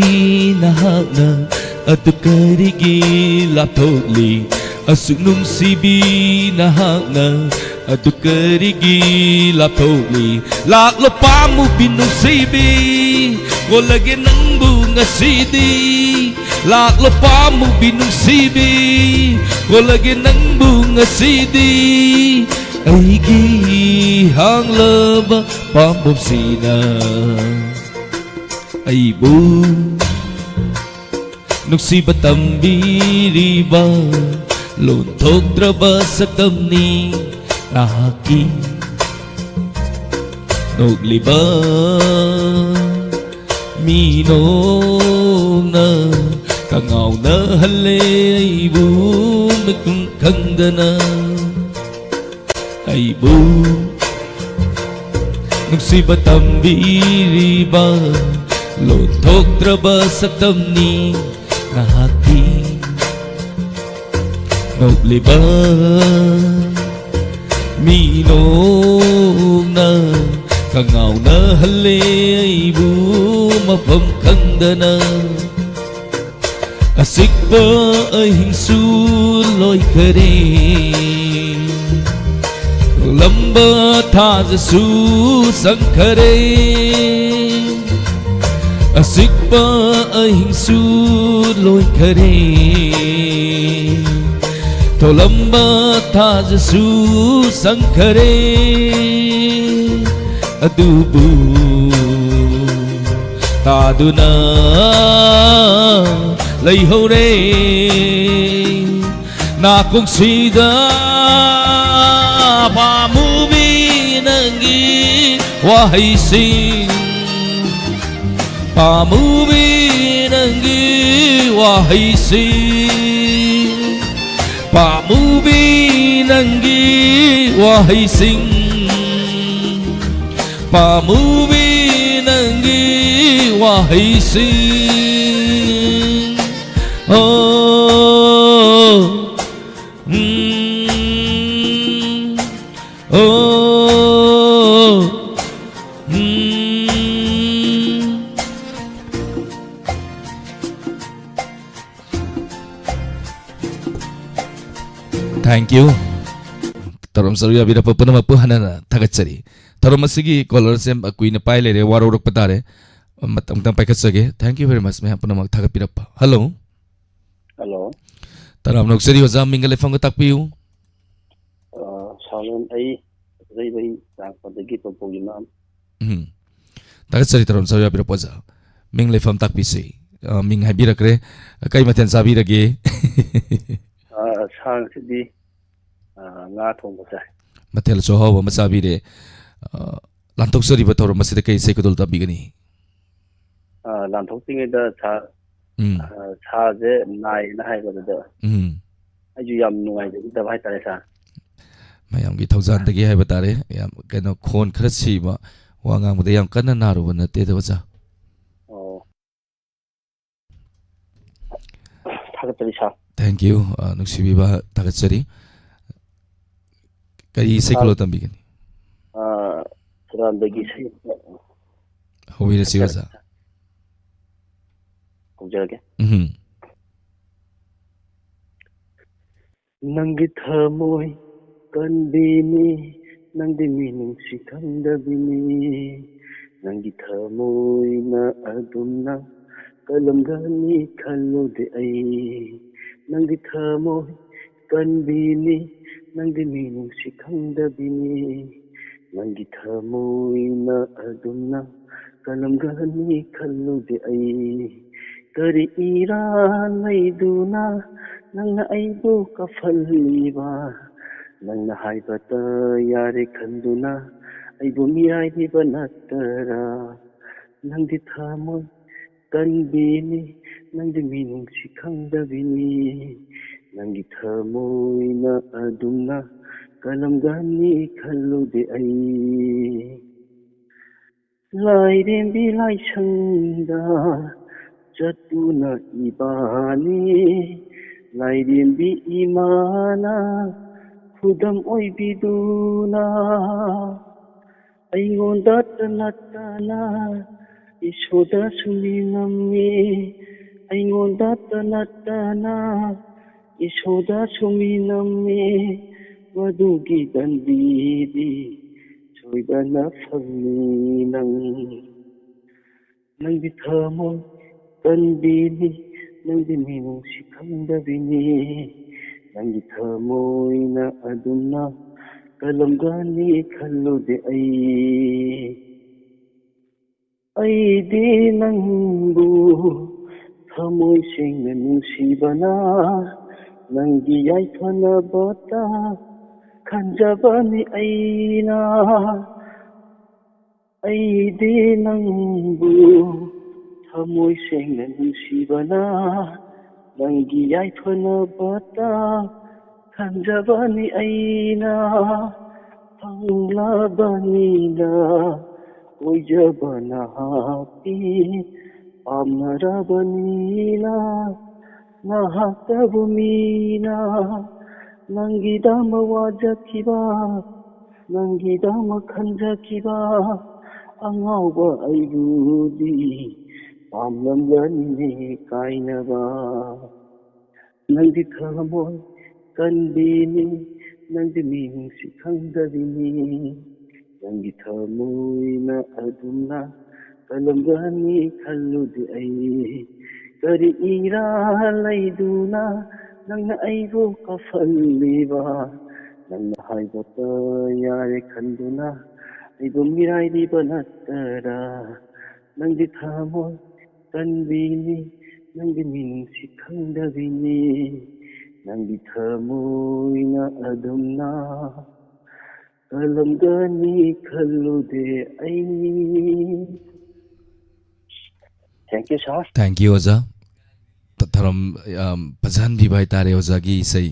ꯅꯍꯥꯛꯅ ꯑꯗꯨ ꯀꯔꯤꯒꯤ ꯂꯥꯞꯊꯣꯛꯂꯤ? ꯑꯁꯨꯛ ꯅꯨꯡꯁꯤꯕꯤ ꯅꯍꯥꯛꯅ ꯑꯗꯨ ꯀꯔꯤꯒꯤ ꯂꯥꯞꯊꯣꯛꯂꯤ? ꯂꯥꯛꯂꯣ ꯄꯥꯝꯃꯨꯕꯤ ꯅꯨꯡꯁꯤꯕꯤ, ꯀꯣꯜꯂꯒꯦ ꯅꯪꯕꯨ ꯉꯁꯤꯗꯤ꯫ ꯂꯥꯛꯂꯣ ꯄꯥꯝꯃꯨꯕꯤ ꯅꯨꯡꯁꯤꯕꯤ, ꯀꯣꯜꯂꯒꯦ ꯅꯪꯕꯨ ꯉꯁꯤꯗꯤ꯫ ꯑꯩꯒꯤ ꯍꯥꯡꯂꯕ ꯄꯥꯝꯕꯣꯝꯁꯤꯅ ꯑꯩꯕꯨ ꯅꯨꯡꯁꯤꯕ ꯇꯝꯕꯤꯔꯤꯕ ꯂꯣꯟꯊꯣꯛꯇ꯭ꯔꯕ ꯁꯛꯇꯝꯅꯤ ꯅꯍꯥꯛꯀꯤ ꯅꯣꯛꯂꯤꯕ ꯃꯤꯅꯣꯛꯅ ꯀꯉꯥꯎꯅꯍꯜꯂꯦ ꯑꯩꯕꯨ ꯃꯤꯠꯀꯨꯝ ꯈꯪꯗꯅ꯫ ꯑꯩꯕꯨ ꯅꯨꯡꯁꯤꯕ ꯇꯝꯕꯤꯔꯤꯕ ꯂꯣꯟꯊꯣꯛꯇ꯭ꯔꯕ ꯁꯛꯇꯝꯅꯤ ꯅꯍꯥꯛꯀꯤ ꯅꯣꯛꯂꯤꯕ ꯃꯤꯅꯣꯛꯅ ꯀꯉꯥꯎꯅꯍꯜꯂꯦ ꯑꯩꯕꯨ ꯃꯐꯝ ꯈꯪꯗꯅ꯫ ꯑꯁꯤꯛꯄ ꯑꯍꯤꯡꯁꯨ ꯂꯣꯏꯈꯔꯦ, ꯊꯣꯛꯂꯝꯕ ꯊꯥꯖꯁꯨ ꯆꯪꯈꯔꯦ꯫ ꯑꯁꯤꯛꯄ ꯑꯍꯤꯡꯁꯨ ꯂꯣꯏꯈꯔꯦ, ꯊꯣꯛꯂꯝꯕ ꯊꯥꯖꯁꯨ ꯆꯪꯈꯔꯦ꯫ ꯑꯗꯨꯕꯨ ꯇꯥꯗꯨꯅ ꯂꯩꯍꯧꯔꯦ ꯅꯥꯀꯣꯡꯁꯤꯗ ꯄꯥꯝꯃꯨꯕꯤ ꯅꯪꯒꯤ ꯋꯥꯍꯩꯁꯤꯡ, ꯄꯥꯝꯃꯨꯕꯤ ꯅꯪꯒꯤ ꯋꯥꯍꯩꯁꯤꯡ, ꯄꯥꯝꯃꯨꯕꯤ ꯅꯪꯒꯤ ꯋꯥꯍꯩꯁꯤꯡ, ꯄꯥꯝꯃꯨꯕꯤ ꯅꯪꯒꯤ ꯋꯥꯍꯩꯁꯤꯡ꯫ ꯑꯣ, ꯎꯝ, ꯑꯣ, ꯎꯝ, Thank you. ꯊꯧꯔꯝ ꯁꯔꯨꯛ ꯌꯥꯕꯤꯔꯛꯄ ꯄꯨꯝꯅꯃꯛꯄꯨ ꯍꯟꯅ ꯍꯟꯅ ꯊꯥꯒꯠꯆꯔꯤ꯫ ꯊꯧꯔꯝ ꯑꯁꯤꯒꯤ caller ꯁꯦ ꯀꯨꯏꯅ ꯄꯥꯏ ꯂꯩꯔꯦ, ꯋꯥꯔꯧꯔꯛꯄ ꯇꯥꯔꯦ꯫ ꯃꯇꯝ ꯈꯤꯇꯪ ꯄꯥꯏꯈꯠꯆꯒꯦ꯫ Thank you very much, ꯃꯌꯥꯝ ꯄꯨꯝꯅꯃꯛ ꯊꯥꯒꯠꯄꯤꯔꯛꯄ꯫ Hello꯫ Hello꯫ ꯇꯔꯥꯝꯅ ꯑꯣꯛꯆꯔꯤ ꯑꯣꯖꯥ, ꯃꯤꯡꯒ ꯂꯩꯐꯝꯒ ꯇꯥꯛꯄꯤꯌꯨ꯫ ꯑ, ꯁꯥꯔ, ꯑꯩ ꯏꯔꯩꯕꯩ ꯆꯥꯛꯄꯗꯒꯤ ꯇꯣꯝꯄꯣꯛ ꯏꯃꯥꯝ꯫ ꯎꯝ꯫ ꯊꯥꯒꯠꯆꯔꯤ, ꯊꯧꯔꯝ ꯁꯔꯨꯛ ꯌꯥꯕꯤꯔꯛꯄ ꯑꯣꯖꯥ꯫ ꯃꯤꯡ ꯂꯩꯐꯝ ꯇꯥꯛꯄꯤꯁꯤ꯫ ꯑ, ꯃꯤꯡ ꯍꯥꯏꯕꯤꯔꯛꯈ꯭ꯔꯦ꯫ ꯀꯩ ꯃꯊꯦꯜ ꯆꯥꯕꯤꯔꯒꯦ? ꯑ, ꯁꯥꯔ, ꯉꯁꯤꯗꯤ, ꯑ, ꯉꯥ ꯊꯣꯡꯕ ꯆꯥꯏ꯫ ꯃꯊꯦꯜꯁꯨ ꯑꯍꯥꯎꯕ ꯑꯃ ꯆꯥꯕꯤꯔꯦ꯫ ꯑ, ꯂꯥꯟꯊꯣꯛꯆꯔꯤꯕ ꯊꯧꯔꯝ ꯑꯁꯤꯗ ꯀꯩ ꯏꯁꯩ ꯈꯨꯗꯣꯜ ꯇꯝꯕꯤꯒꯅꯤ? ꯑ, ꯂꯥꯟꯊꯣꯛꯇ꯭ꯔꯤꯉꯩꯗ ꯁꯥꯔ, ꯎꯝ꯫ ꯑ, ꯁꯥꯔꯁꯦ ꯅꯥꯏꯌꯦꯅ ꯍꯥꯏꯕꯗꯨꯗ ꯎꯝ꯫ ꯑꯩꯁꯨ ꯌꯥꯝ ꯅꯨꯡꯉꯥꯏꯖꯈꯤꯗꯕ ꯍꯥꯏꯇꯥꯔꯦ, ꯁꯥꯔ꯫ ꯃꯌꯥꯝꯒꯤ ꯊꯧꯖꯥꯟꯗꯒꯤ ꯍꯥꯏꯕ ꯇꯥꯔꯦ꯫ ꯌꯥꯝ, ꯀꯩꯅꯣ, ꯈꯣꯟ ꯈꯔ ꯁꯤꯕ, ꯋꯥ ꯉꯥꯡꯕꯗ ꯌꯥꯝ ꯀꯟꯅ ꯅꯥꯔꯨꯕ ꯅꯠꯇꯦꯗ, ꯑꯣꯖꯥ꯫ ꯑꯣ꯫ ꯊꯥꯒꯠꯆꯔꯤ, ꯁꯥꯔ꯫ Thank you꯫ ꯑ, ꯅꯨꯡꯁꯤꯕꯤꯕ, ꯊꯥꯒꯠꯆꯔꯤ꯫ ꯀꯔꯤ ꯏꯁꯩ ꯁꯥꯔ, ꯈꯨꯗꯣꯜ ꯇꯝꯕꯤꯒꯅꯤ? ꯑ, ꯁꯨꯔꯥꯟꯗꯒꯤ ꯏꯁꯩ ꯑꯃ ꯍꯧꯕꯤꯔꯁꯤ, ꯊꯥꯒꯠꯆꯔꯤ꯫ ꯑꯣꯖꯥ꯫ ꯍꯧꯖꯔꯒꯦ꯫ ꯎꯝ꯫ ꯅꯪꯒꯤ ꯊꯃꯣꯏ ꯀꯟꯕꯤꯅꯤ, ꯅꯪꯗꯤ ꯃꯤꯅꯨꯡꯁꯤ ꯈꯪꯗꯕꯤꯅꯤ꯫ ꯅꯪꯒꯤ ꯊꯃꯣꯏꯅ ꯑꯗꯨꯝꯅ ꯀꯜꯂꯝꯒꯅꯤ ꯈꯜꯂꯨꯗꯦ ꯑꯩ꯫ ꯅꯪꯒꯤ ꯊꯃꯣꯏ ꯀꯟꯕꯤꯅꯤ, ꯅꯪꯗꯤ ꯃꯤꯅꯨꯡꯁꯤ ꯈꯪꯗꯕꯤꯅꯤ꯫ ꯅꯪꯒꯤ ꯊꯃꯣꯏꯅ ꯑꯗꯨꯝꯅ ꯀꯜꯂꯝꯒꯅꯤ ꯈꯜꯂꯨꯗꯦ ꯑꯩ꯫ ꯀꯔꯤ ꯏꯔꯥ ꯂꯩꯗꯨꯅ ꯅꯪꯅ ꯑꯩꯕꯨ ꯀꯞꯍꯜꯂꯤꯕ? ꯅꯪꯅ ꯍꯥꯏꯕꯇ ꯌꯥꯔꯦ ꯈꯟꯗꯨꯅ ꯑꯩꯕꯨ ꯃꯤꯔꯥꯏꯕꯤꯕ ꯅꯠꯇꯔꯥ? ꯅꯪꯗꯤ ꯊꯃꯣꯏ ꯀꯟꯕꯤꯅꯤ, ꯅꯪꯗꯤ ꯃꯤꯅꯨꯡꯁꯤ ꯈꯪꯗꯕꯤꯅꯤ꯫ ꯅꯪꯒꯤ ꯊꯃꯣꯏꯅ ꯑꯗꯨꯝꯅ ꯀꯜꯂꯝꯒꯅꯤ ꯈꯜꯂꯨꯗꯦ ꯑꯩ꯫ ꯂꯥꯏꯔꯦꯝꯕꯤ ꯂꯥꯏꯁꯪꯗ ꯆꯠꯇꯨꯅ ꯏꯕꯥꯅꯤ, ꯂꯥꯏꯔꯦꯝꯕꯤ ꯏꯃꯥꯅ ꯈꯨꯗꯝ ꯑꯣꯏꯕꯤꯗꯨꯅ, ꯑꯩꯉꯣꯟꯗꯇ ꯅꯠꯇꯅ ꯏꯁꯣꯔꯗꯁꯨ ꯅꯤꯡꯉꯝꯃꯤ, ꯑꯩꯉꯣꯟꯗꯇ ꯅꯠꯇꯅ ꯏꯁꯣꯔꯗꯁꯨ ꯃꯤ ꯅꯝꯃꯤ, ꯃꯗꯨꯒꯤ ꯗꯟꯗꯤꯗꯤ ꯁꯣꯏꯗꯅ ꯐꯪꯅꯤ ꯅꯪ꯫ ꯅꯪꯗꯤ ꯊꯃꯣꯏ ꯀꯟꯕꯤꯅꯤ, ꯅꯪꯗꯤ ꯃꯤꯅꯨꯡꯁꯤ ꯈꯪꯗꯕꯤꯅꯤ꯫ ꯅꯪꯒꯤ ꯊꯃꯣꯏꯅ ꯑꯗꯨꯝꯅ ꯀꯜꯂꯝꯒꯅꯤ ꯈꯜꯂꯨꯗꯦ ꯑꯩ꯫ ꯑꯩꯗꯤ ꯅꯪꯕꯨ ꯊꯃꯣꯏ ꯁꯦꯡꯅ ꯅꯨꯡꯁꯤꯕꯅ, ꯅꯪꯒꯤ ꯌꯥꯏꯐꯅꯕꯇ ꯈꯟꯖꯕꯅꯤ ꯑꯩꯅ꯫ ꯑꯩꯗꯤ ꯅꯪꯕꯨ ꯊꯃꯣꯏ ꯁꯦꯡꯅ ꯅꯨꯡꯁꯤꯕꯅ, ꯅꯪꯒꯤ ꯌꯥꯏꯐꯅꯕꯇ ꯈꯟꯖꯕꯅꯤ ꯑꯩꯅ꯫ ꯐꯪꯂꯕꯅꯤꯅ ꯀꯣꯏꯖꯕ ꯅꯍꯥꯛꯀꯤ, ꯄꯥꯝꯅꯔꯕꯅꯤꯅ ꯅꯍꯥꯛꯇꯕꯨ ꯃꯤꯅ꯫ ꯅꯪꯒꯤꯗꯃꯛ ꯋꯥꯖꯈꯤꯕ, ꯅꯪꯒꯤꯗꯃꯛ ꯈꯟꯖꯈꯤꯕ ꯑꯉꯥꯎꯕ ꯑꯩꯕꯨꯗꯤ ꯄꯥꯝꯂꯝꯒꯅꯤꯅꯦ ꯀꯥꯏꯅꯕ꯫ ꯅꯪꯗꯤ ꯊꯃꯣꯏ ꯀꯟꯕꯤꯅꯤ, ꯅꯪꯗꯤ ꯃꯤꯅꯨꯡꯁꯤ ꯈꯪꯗꯕꯤꯅꯤ꯫ ꯅꯪꯒꯤ ꯊꯃꯣꯏꯅ ꯑꯗꯨꯝꯅ ꯀꯜꯂꯝꯒꯅꯤ ꯈꯜꯂꯨꯗꯦ ꯑꯩ꯫ ꯀꯔꯤ ꯏꯔꯥ ꯂꯩꯗꯨꯅ ꯅꯪꯅ ꯑꯩꯕꯨ ꯀꯧꯁꯜꯂꯤꯕ? ꯅꯪꯅ ꯍꯥꯏꯕꯇ ꯌꯥꯔꯦ ꯈꯟꯗꯨꯅ ꯑꯩꯕꯨ ꯃꯤꯔꯥꯏꯔꯤꯕ ꯅꯠꯇꯔꯥ? ꯅꯪꯗꯤ ꯊꯃꯣꯏ ꯀꯟꯕꯤꯅꯤ, ꯅꯪꯗꯤ ꯃꯤꯅꯨꯡꯁꯤ ꯈꯪꯗꯕꯤꯅꯤ꯫ ꯅꯪꯗꯤ ꯊꯃꯣꯏꯅ ꯑꯗꯨꯝꯅ ꯀꯜꯂꯝꯒꯅꯤ ꯈꯜꯂꯨꯗꯦ ꯑꯩ꯫ Thank you, sir. Thank you, ꯑꯣꯖꯥ꯫ ꯊ- ꯊꯧꯔꯝ ꯌꯥꯝ ꯐꯖꯍꯟꯕꯤꯕ ꯍꯥꯏꯇꯥꯔꯦ ꯑꯣꯖꯥꯒꯤ ꯏꯁꯩ꯫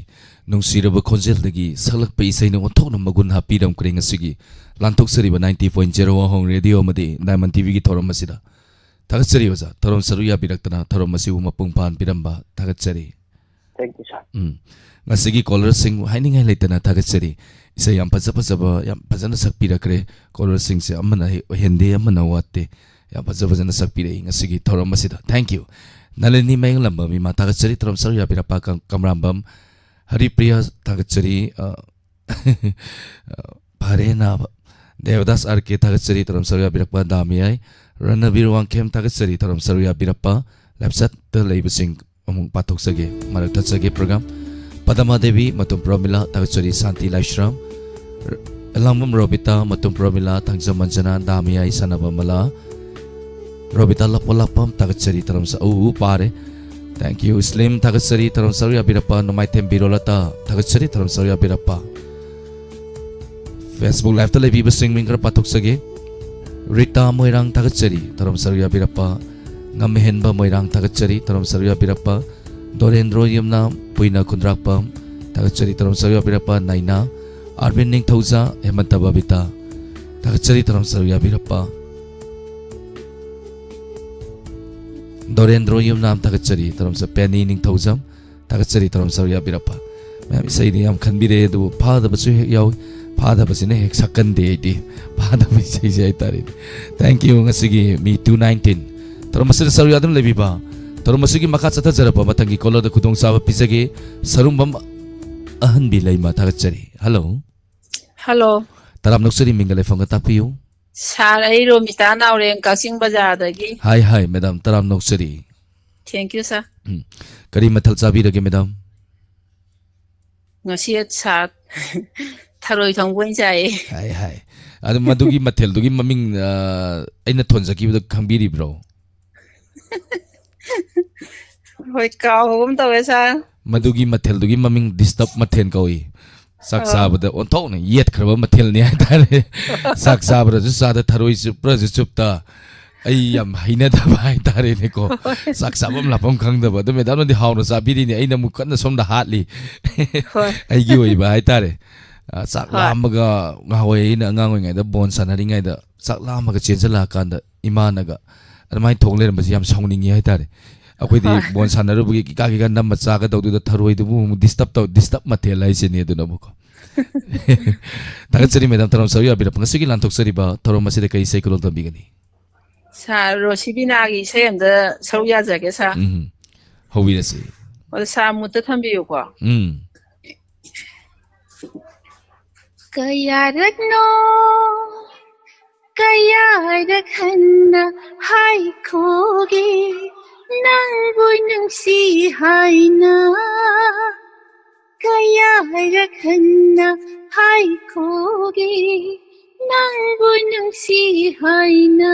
ꯅꯨꯡꯁꯤꯔꯕ ꯈꯣꯟꯖꯦꯜꯗꯒꯤ ꯁꯛꯂꯛꯄ ꯏꯁꯩꯅ ꯑꯣꯟꯊꯣꯛꯅ ꯃꯒꯨꯟ ꯍꯥꯞꯄꯤꯔꯝꯈ꯭ꯔꯦ ꯉꯁꯤꯒꯤ ꯂꯥꯟꯊꯣꯛꯆꯔꯤꯕ ninety point zero Wahong Radio ꯑꯃꯗꯤ Diamond TVꯒꯤ ꯊꯧꯔꯝ ꯑꯁꯤꯗ꯫ ꯊꯥꯒꯠꯆꯔꯤ ꯑꯣꯖꯥ, ꯊꯧꯔꯝ ꯁꯔꯨꯛ ꯌꯥꯕꯤꯔꯛꯇꯅ ꯊꯧꯔꯝ ꯑꯁꯤꯕꯨ ꯃꯄꯨꯡ ꯐꯥꯍꯟꯕꯤꯔꯝꯕ ꯊꯥꯒꯠꯆꯔꯤ꯫ Thank you, sir. ꯎꯝ꯫ ꯉꯁꯤꯒꯤ caller ꯁꯤꯡ ꯍꯥꯏꯅꯤꯡꯉꯥꯏ ꯂꯩꯇꯅ ꯊꯥꯒꯠꯆꯔꯤ꯫ ꯏꯁꯩ ꯌꯥꯝ ꯐꯖ ꯐꯖꯕ, ꯌꯥꯝ ꯐꯖꯅ ꯁꯛꯄꯤꯔꯛꯈ꯭ꯔꯦ꯫ Caller ꯁꯤꯡꯁꯦ ꯑꯃꯅ ꯍꯦ-, ꯍꯦꯟꯗꯦ, ꯑꯃꯅ ꯋꯥꯠꯇꯦ꯫ ꯌꯥꯝ ꯐꯖ ꯐꯖꯅ ꯁꯛꯄꯤꯔꯛꯏ ꯉꯁꯤꯒꯤ ꯊꯧꯔꯝ ꯑꯁꯤꯗ꯫ Thank you꯫ ꯅꯂꯤꯅꯤ ꯃꯌꯦꯡꯂꯝꯕꯝ ꯏꯃꯥ ꯊꯥꯒꯠꯆꯔꯤ, ꯊꯧꯔꯝ ꯁꯔꯨꯛ ꯌꯥꯕꯤꯔꯛꯄ꯫ ꯀꯝ-, ꯀꯝꯔꯥꯝꯕꯝ ꯍꯔꯤꯄ꯭ꯔꯤꯌ ꯊꯥꯒꯠꯆꯔꯤ, ꯑ, ꯐꯔꯦ ꯅꯥꯕ꯫ ꯗꯦꯕꯗꯥꯁ ꯑꯥꯔ ꯀꯦ ꯊꯥꯒꯠꯆꯔꯤ, ꯊꯧꯔꯝ ꯁꯔꯨꯛ ꯌꯥꯕꯤꯔꯛꯄ꯫ ꯗꯥꯃꯤꯌꯥꯏ ꯔꯅꯕꯤꯔ ꯋꯥꯡꯈꯦꯝ ꯊꯥꯒꯠꯆꯔꯤ, ꯊꯧꯔꯝ ꯁꯔꯨꯛ ꯌꯥꯕꯤꯔꯛꯄ꯫ ꯂꯥꯏꯞꯆꯠꯇ ꯂꯩꯕꯁꯤꯡ ꯑꯃꯨꯛ ꯄꯥꯊꯣꯛꯆꯒꯦ, ꯃꯔꯛ ꯊꯠꯆꯒꯦ ꯄ꯭ꯔꯣꯒ꯭ꯔꯥꯝ꯫ ꯄꯗꯃꯥ ꯗꯦꯕꯤ, ꯃꯇꯨꯝ ꯄ꯭ꯔꯣꯃꯤꯂꯥ ꯊꯥꯒꯠꯆꯔꯤ, ꯁꯥꯟꯇꯤ ꯂꯥꯏꯁ꯭ꯔꯝ꯫ ꯔ-, ꯑꯦꯂꯥꯡꯕꯝ ꯔꯣꯕꯤꯇꯥ, ꯃꯇꯨꯝ ꯄ꯭ꯔꯣꯃꯤꯂꯥ, ꯊꯥꯡꯖꯝ ꯃꯟꯖꯅꯥ, ꯗꯥꯃꯤꯌꯥꯏ ꯁꯥꯟꯅꯕ ꯃꯂꯥ꯫ ꯔꯣꯕꯤꯇꯥ ꯂꯞꯄꯣꯂꯥꯛꯄꯝ ꯊꯥꯒꯠꯆꯔꯤ, ꯊꯧꯔꯝ ꯁ-, ꯎ, ꯎ, ꯄꯥꯔꯦ꯫ Thank you, ꯁ꯭ꯂꯤꯝ ꯊꯥꯒꯠꯆꯔꯤ, ꯊꯧꯔꯝ ꯁꯔꯨꯛ ꯌꯥꯕꯤꯔꯛꯄ꯫ ꯅꯣꯡꯃꯥꯏꯊꯦꯝ ꯕꯤꯔꯣꯂꯇꯥ ꯊꯥꯒꯠꯆꯔꯤ, ꯊꯧꯔꯝ ꯁꯔꯨꯛ ꯌꯥꯕꯤꯔꯛꯄ꯫ Facebook Live-ꯇ ꯂꯩꯕꯤꯕꯁꯤꯡ ꯃꯤꯡ ꯈꯔ ꯄꯥꯊꯣꯛꯆꯒꯦ꯫ ꯔꯤꯇꯥ ꯃꯣꯏꯔꯥꯡ ꯊꯥꯒꯠꯆꯔꯤ, ꯊꯧꯔꯝ ꯁꯔꯨꯛ ꯌꯥꯕꯤꯔꯛꯄ꯫ ꯉꯝꯍꯦꯟꯕ ꯃꯣꯏꯔꯥꯡ ꯊꯥꯒꯠꯆꯔꯤ, ꯊꯧꯔꯝ ꯁꯔꯨꯛ ꯌꯥꯕꯤꯔꯛꯄ꯫ ꯗꯣꯔꯦꯟꯗ꯭ꯔꯣ ꯌꯨꯝꯅꯥꯝ, ꯄꯨꯏꯅ ꯈꯨꯟꯗ꯭ꯔꯥꯛꯄꯝ ꯊꯥꯒꯠꯆꯔꯤ, ꯊꯧꯔꯝ ꯁꯔꯨꯛ ꯌꯥꯕꯤꯔꯛꯄ꯫ ꯅꯥꯏꯅꯥ, ꯑꯥꯔꯕꯤꯟ ꯅꯤꯡꯊꯧꯖꯥ, ꯍꯦꯃꯟꯇ ꯕꯕꯤꯇꯥ ꯊꯥꯒꯠꯆꯔꯤ, ꯊꯧꯔꯝ ꯁꯔꯨꯛ ꯌꯥꯕꯤꯔꯛꯄ꯫ ꯗꯣꯔꯦꯟꯗ꯭ꯔꯣ ꯌꯨꯝꯅꯥꯝ ꯊꯥꯒꯠꯆꯔꯤ, ꯊꯧꯔꯝ ꯁ-, ꯄꯦꯅꯤ ꯅꯤꯡꯊꯧꯖꯝ ꯊꯥꯒꯠꯆꯔꯤ, ꯊꯧꯔꯝ ꯁꯔꯨꯛ ꯌꯥꯕꯤꯔꯛꯄ꯫ ꯃꯌꯥꯝ ꯏꯁꯩꯗꯤ ꯌꯥꯝ ꯈꯟꯕꯤꯔꯛꯑꯦ, ꯑꯗꯨꯕꯨ ꯐꯥꯗꯕꯁꯨ ꯍꯦꯛ ꯌꯥꯎꯏ꯫ ꯐꯥꯗꯕꯁꯤꯅ ꯍꯦꯛ ꯁꯛꯀꯟꯗꯦ ꯑꯩꯗꯤ꯫ ꯐꯥꯗꯕ ꯏꯁꯩꯁꯦ ꯍꯥꯏꯇꯥꯔꯦꯅꯦ꯫ Thank you, ꯉꯁꯤꯒꯤ ꯃꯤ two nineteen꯫ ꯊꯧꯔꯝ ꯑꯁꯤꯗ ꯁꯔꯨꯛ ꯌꯥꯗꯨꯅ ꯂꯩꯕꯤꯕ꯫ ꯊꯧꯔꯝ ꯑꯁꯤꯒꯤ ꯃꯈꯥ ꯆꯠꯊꯖꯔꯛꯄ ꯃꯊꯪꯒꯤ caller-ꯗ ꯈꯨꯗꯣꯡꯆꯥꯕ ꯄꯤꯖꯒꯦ꯫ ꯁꯔꯨꯡꯕꯝ ꯑꯍꯟꯕꯤ ꯂꯩꯃ ꯊꯥꯒꯠꯆꯔꯤ꯫ Hello꯫ Hello꯫ ꯇꯔꯥꯝꯅ ꯑꯣꯛꯆꯔꯤ, ꯃꯤꯡꯒ ꯂꯩꯐꯝꯒ ꯇꯥꯛꯄꯤꯌꯨ꯫ Sir, ꯑꯩ ꯔꯣꯃꯤꯇꯥ ꯅꯥꯎꯔꯦꯝ, ꯀꯛꯆꯤꯡ ꯕꯖꯥꯔꯗꯒꯤ꯫ ꯍꯥꯏ, ꯍꯥꯏ, madam, ꯇꯔꯥꯝꯅ ꯑꯣꯛꯆꯔꯤ꯫ Thank you, sir꯫ ꯎꯝ꯫ ꯀꯔꯤ ꯃꯊꯦꯜ ꯆꯥꯕꯤꯔꯒꯦ, madam? ꯉꯁꯤ, sir, ꯊꯔꯣꯏ ꯊꯣꯡꯕ ꯑꯣꯏꯅ ꯆꯥꯏꯌꯦ꯫ ꯍꯥꯏ, ꯍꯥꯏ꯫ ꯑꯗꯨ ꯃꯗꯨꯒꯤ ꯃꯊꯦꯜꯗꯨꯒꯤ ꯃꯃꯤꯡ, ꯑ, ꯑꯩꯅ ꯊꯣꯟꯖꯈꯤꯕꯗꯣ ꯈꯪꯕꯤꯔꯤꯕ꯭ꯔꯣ? ꯍꯣꯏ, ꯀꯥꯎꯕꯒꯨꯝ ꯇꯧꯋꯦ, sir꯫ ꯃꯗꯨꯒꯤ ꯃꯊꯦꯜꯗꯨꯒꯤ ꯃꯃꯤꯡ disturb ꯃꯊꯦꯜ ꯀꯧꯏ꯫ ꯆꯥꯛ ꯑꯣ꯫ ꯆꯥꯕꯗ ꯑꯣꯟꯊꯣꯛꯅ ꯌꯦꯠꯈ꯭ꯔꯕ ꯃꯊꯦꯜꯅꯤ ꯍꯥꯏꯇꯥꯔꯦ꯫ ꯆꯥꯛ ꯆꯥꯕ꯭ꯔꯁꯨ ꯆꯥꯗ, ꯊꯔꯣꯏ ꯆꯨꯞꯄ꯭ꯔꯁꯨ ꯆꯨꯞꯇ꯫ ꯑꯩ ꯌꯥꯝ ꯍꯩꯅꯗꯕ ꯍꯥꯏꯇꯥꯔꯦꯅꯦꯀꯣ꯫ ꯍꯣꯏ꯫ ꯆꯥꯛ ꯆꯥꯐꯝ ꯂꯥꯛꯐꯝ ꯈꯪꯗꯕ꯫ ꯑꯗꯨ madam-ꯅꯗꯤ ꯍꯥꯎꯅ ꯆꯥꯕꯤꯔꯤꯅꯦ, ꯑꯩꯅ ꯑꯃꯨꯛ ꯀꯟꯅ ꯁꯣꯝꯗ ꯍꯥꯠꯂꯤ꯫ ꯍꯣꯏ꯫ ꯑꯩꯒꯤ ꯑꯣꯏꯕ ꯍꯥꯏꯇꯥꯔꯦ꯫ ꯑ, ꯆꯥꯛ ꯍꯣꯏ꯫ ꯂꯥꯝꯕꯒ, ꯉꯍꯥꯟꯋꯥꯏ ꯑꯩꯅ ꯑꯉꯥꯡ ꯑꯣꯏꯔꯤꯉꯩꯗ ꯕꯣꯟ ꯁꯥꯟꯅꯔꯤꯉꯩꯗ ꯆꯥꯛ ꯂꯥꯝꯃꯒ ꯆꯦꯟꯁꯤꯜꯂꯛꯑꯀꯥꯟꯗ ꯏꯃꯥꯅꯒ ꯑꯗꯨꯃꯥꯏꯅ ꯊꯣꯡ ꯂꯩꯔꯝꯕꯁꯦ ꯌꯥꯝ ꯁꯥꯎꯅꯤꯡꯉꯤ ꯍꯥꯏꯇꯥꯔꯦ꯫ ꯑꯩꯈꯣꯏꯗꯤ ꯍꯣꯏ꯫ ꯕꯣꯟ ꯁꯥꯟꯅꯔꯨꯕꯒꯤ ꯀꯤꯀꯥ ꯀꯤꯀꯥ ꯅꯝꯃ ꯆꯥꯒꯗꯧꯗꯨꯗ ꯊꯔꯣꯏꯗꯨꯕꯨ ꯑꯃꯨꯛ disturb ꯇꯧ-, disturb ꯃꯊꯦꯜ ꯍꯥꯏꯁꯤꯅꯦ ꯑꯗꯨꯅ ꯑꯃꯨꯛꯀꯣ꯫ ꯊꯥꯒꯠꯆꯔꯤ madam, ꯊꯧꯔꯝ ꯁꯔꯨꯛ ꯌꯥꯕꯤꯔꯛꯄ꯫ ꯉꯁꯤꯒꯤ ꯂꯥꯟꯊꯣꯛꯆꯔꯤꯕ ꯊꯧꯔꯝ ꯑꯁꯤꯗ ꯀꯔꯤ ꯏꯁꯩ ꯈꯨꯗꯣꯜ ꯇꯝꯕꯤꯒꯅꯤ? ꯁꯥꯔ ꯔꯣꯁꯤꯕꯤꯅꯥꯒꯤ ꯏꯁꯩ ꯑꯝꯗ ꯁꯔꯨꯛ ꯌꯥꯖꯒꯦ, ꯁꯥꯔ꯫ ꯎꯝ, ꯍꯧꯕꯤꯔꯁꯤ꯫ ꯑꯗꯣ ꯁꯥꯔ ꯃꯨꯠꯇ ꯊꯝꯕꯤꯌꯨꯀꯣ꯫ ꯎꯝ꯫ ꯀꯌꯥꯔꯛꯅꯣ, ꯀꯌꯥꯔꯛ ꯍꯟꯅ ꯍꯥꯏꯈꯣꯒꯦ, ꯅꯪꯕꯨ ꯅꯨꯡꯁꯤ ꯍꯥꯏꯅ꯫ ꯀꯌꯥꯔꯛ ꯍꯟꯅ ꯍꯥꯏꯈꯣꯒꯦ, ꯅꯪꯕꯨ ꯅꯨꯡꯁꯤ ꯍꯥꯏꯅ꯫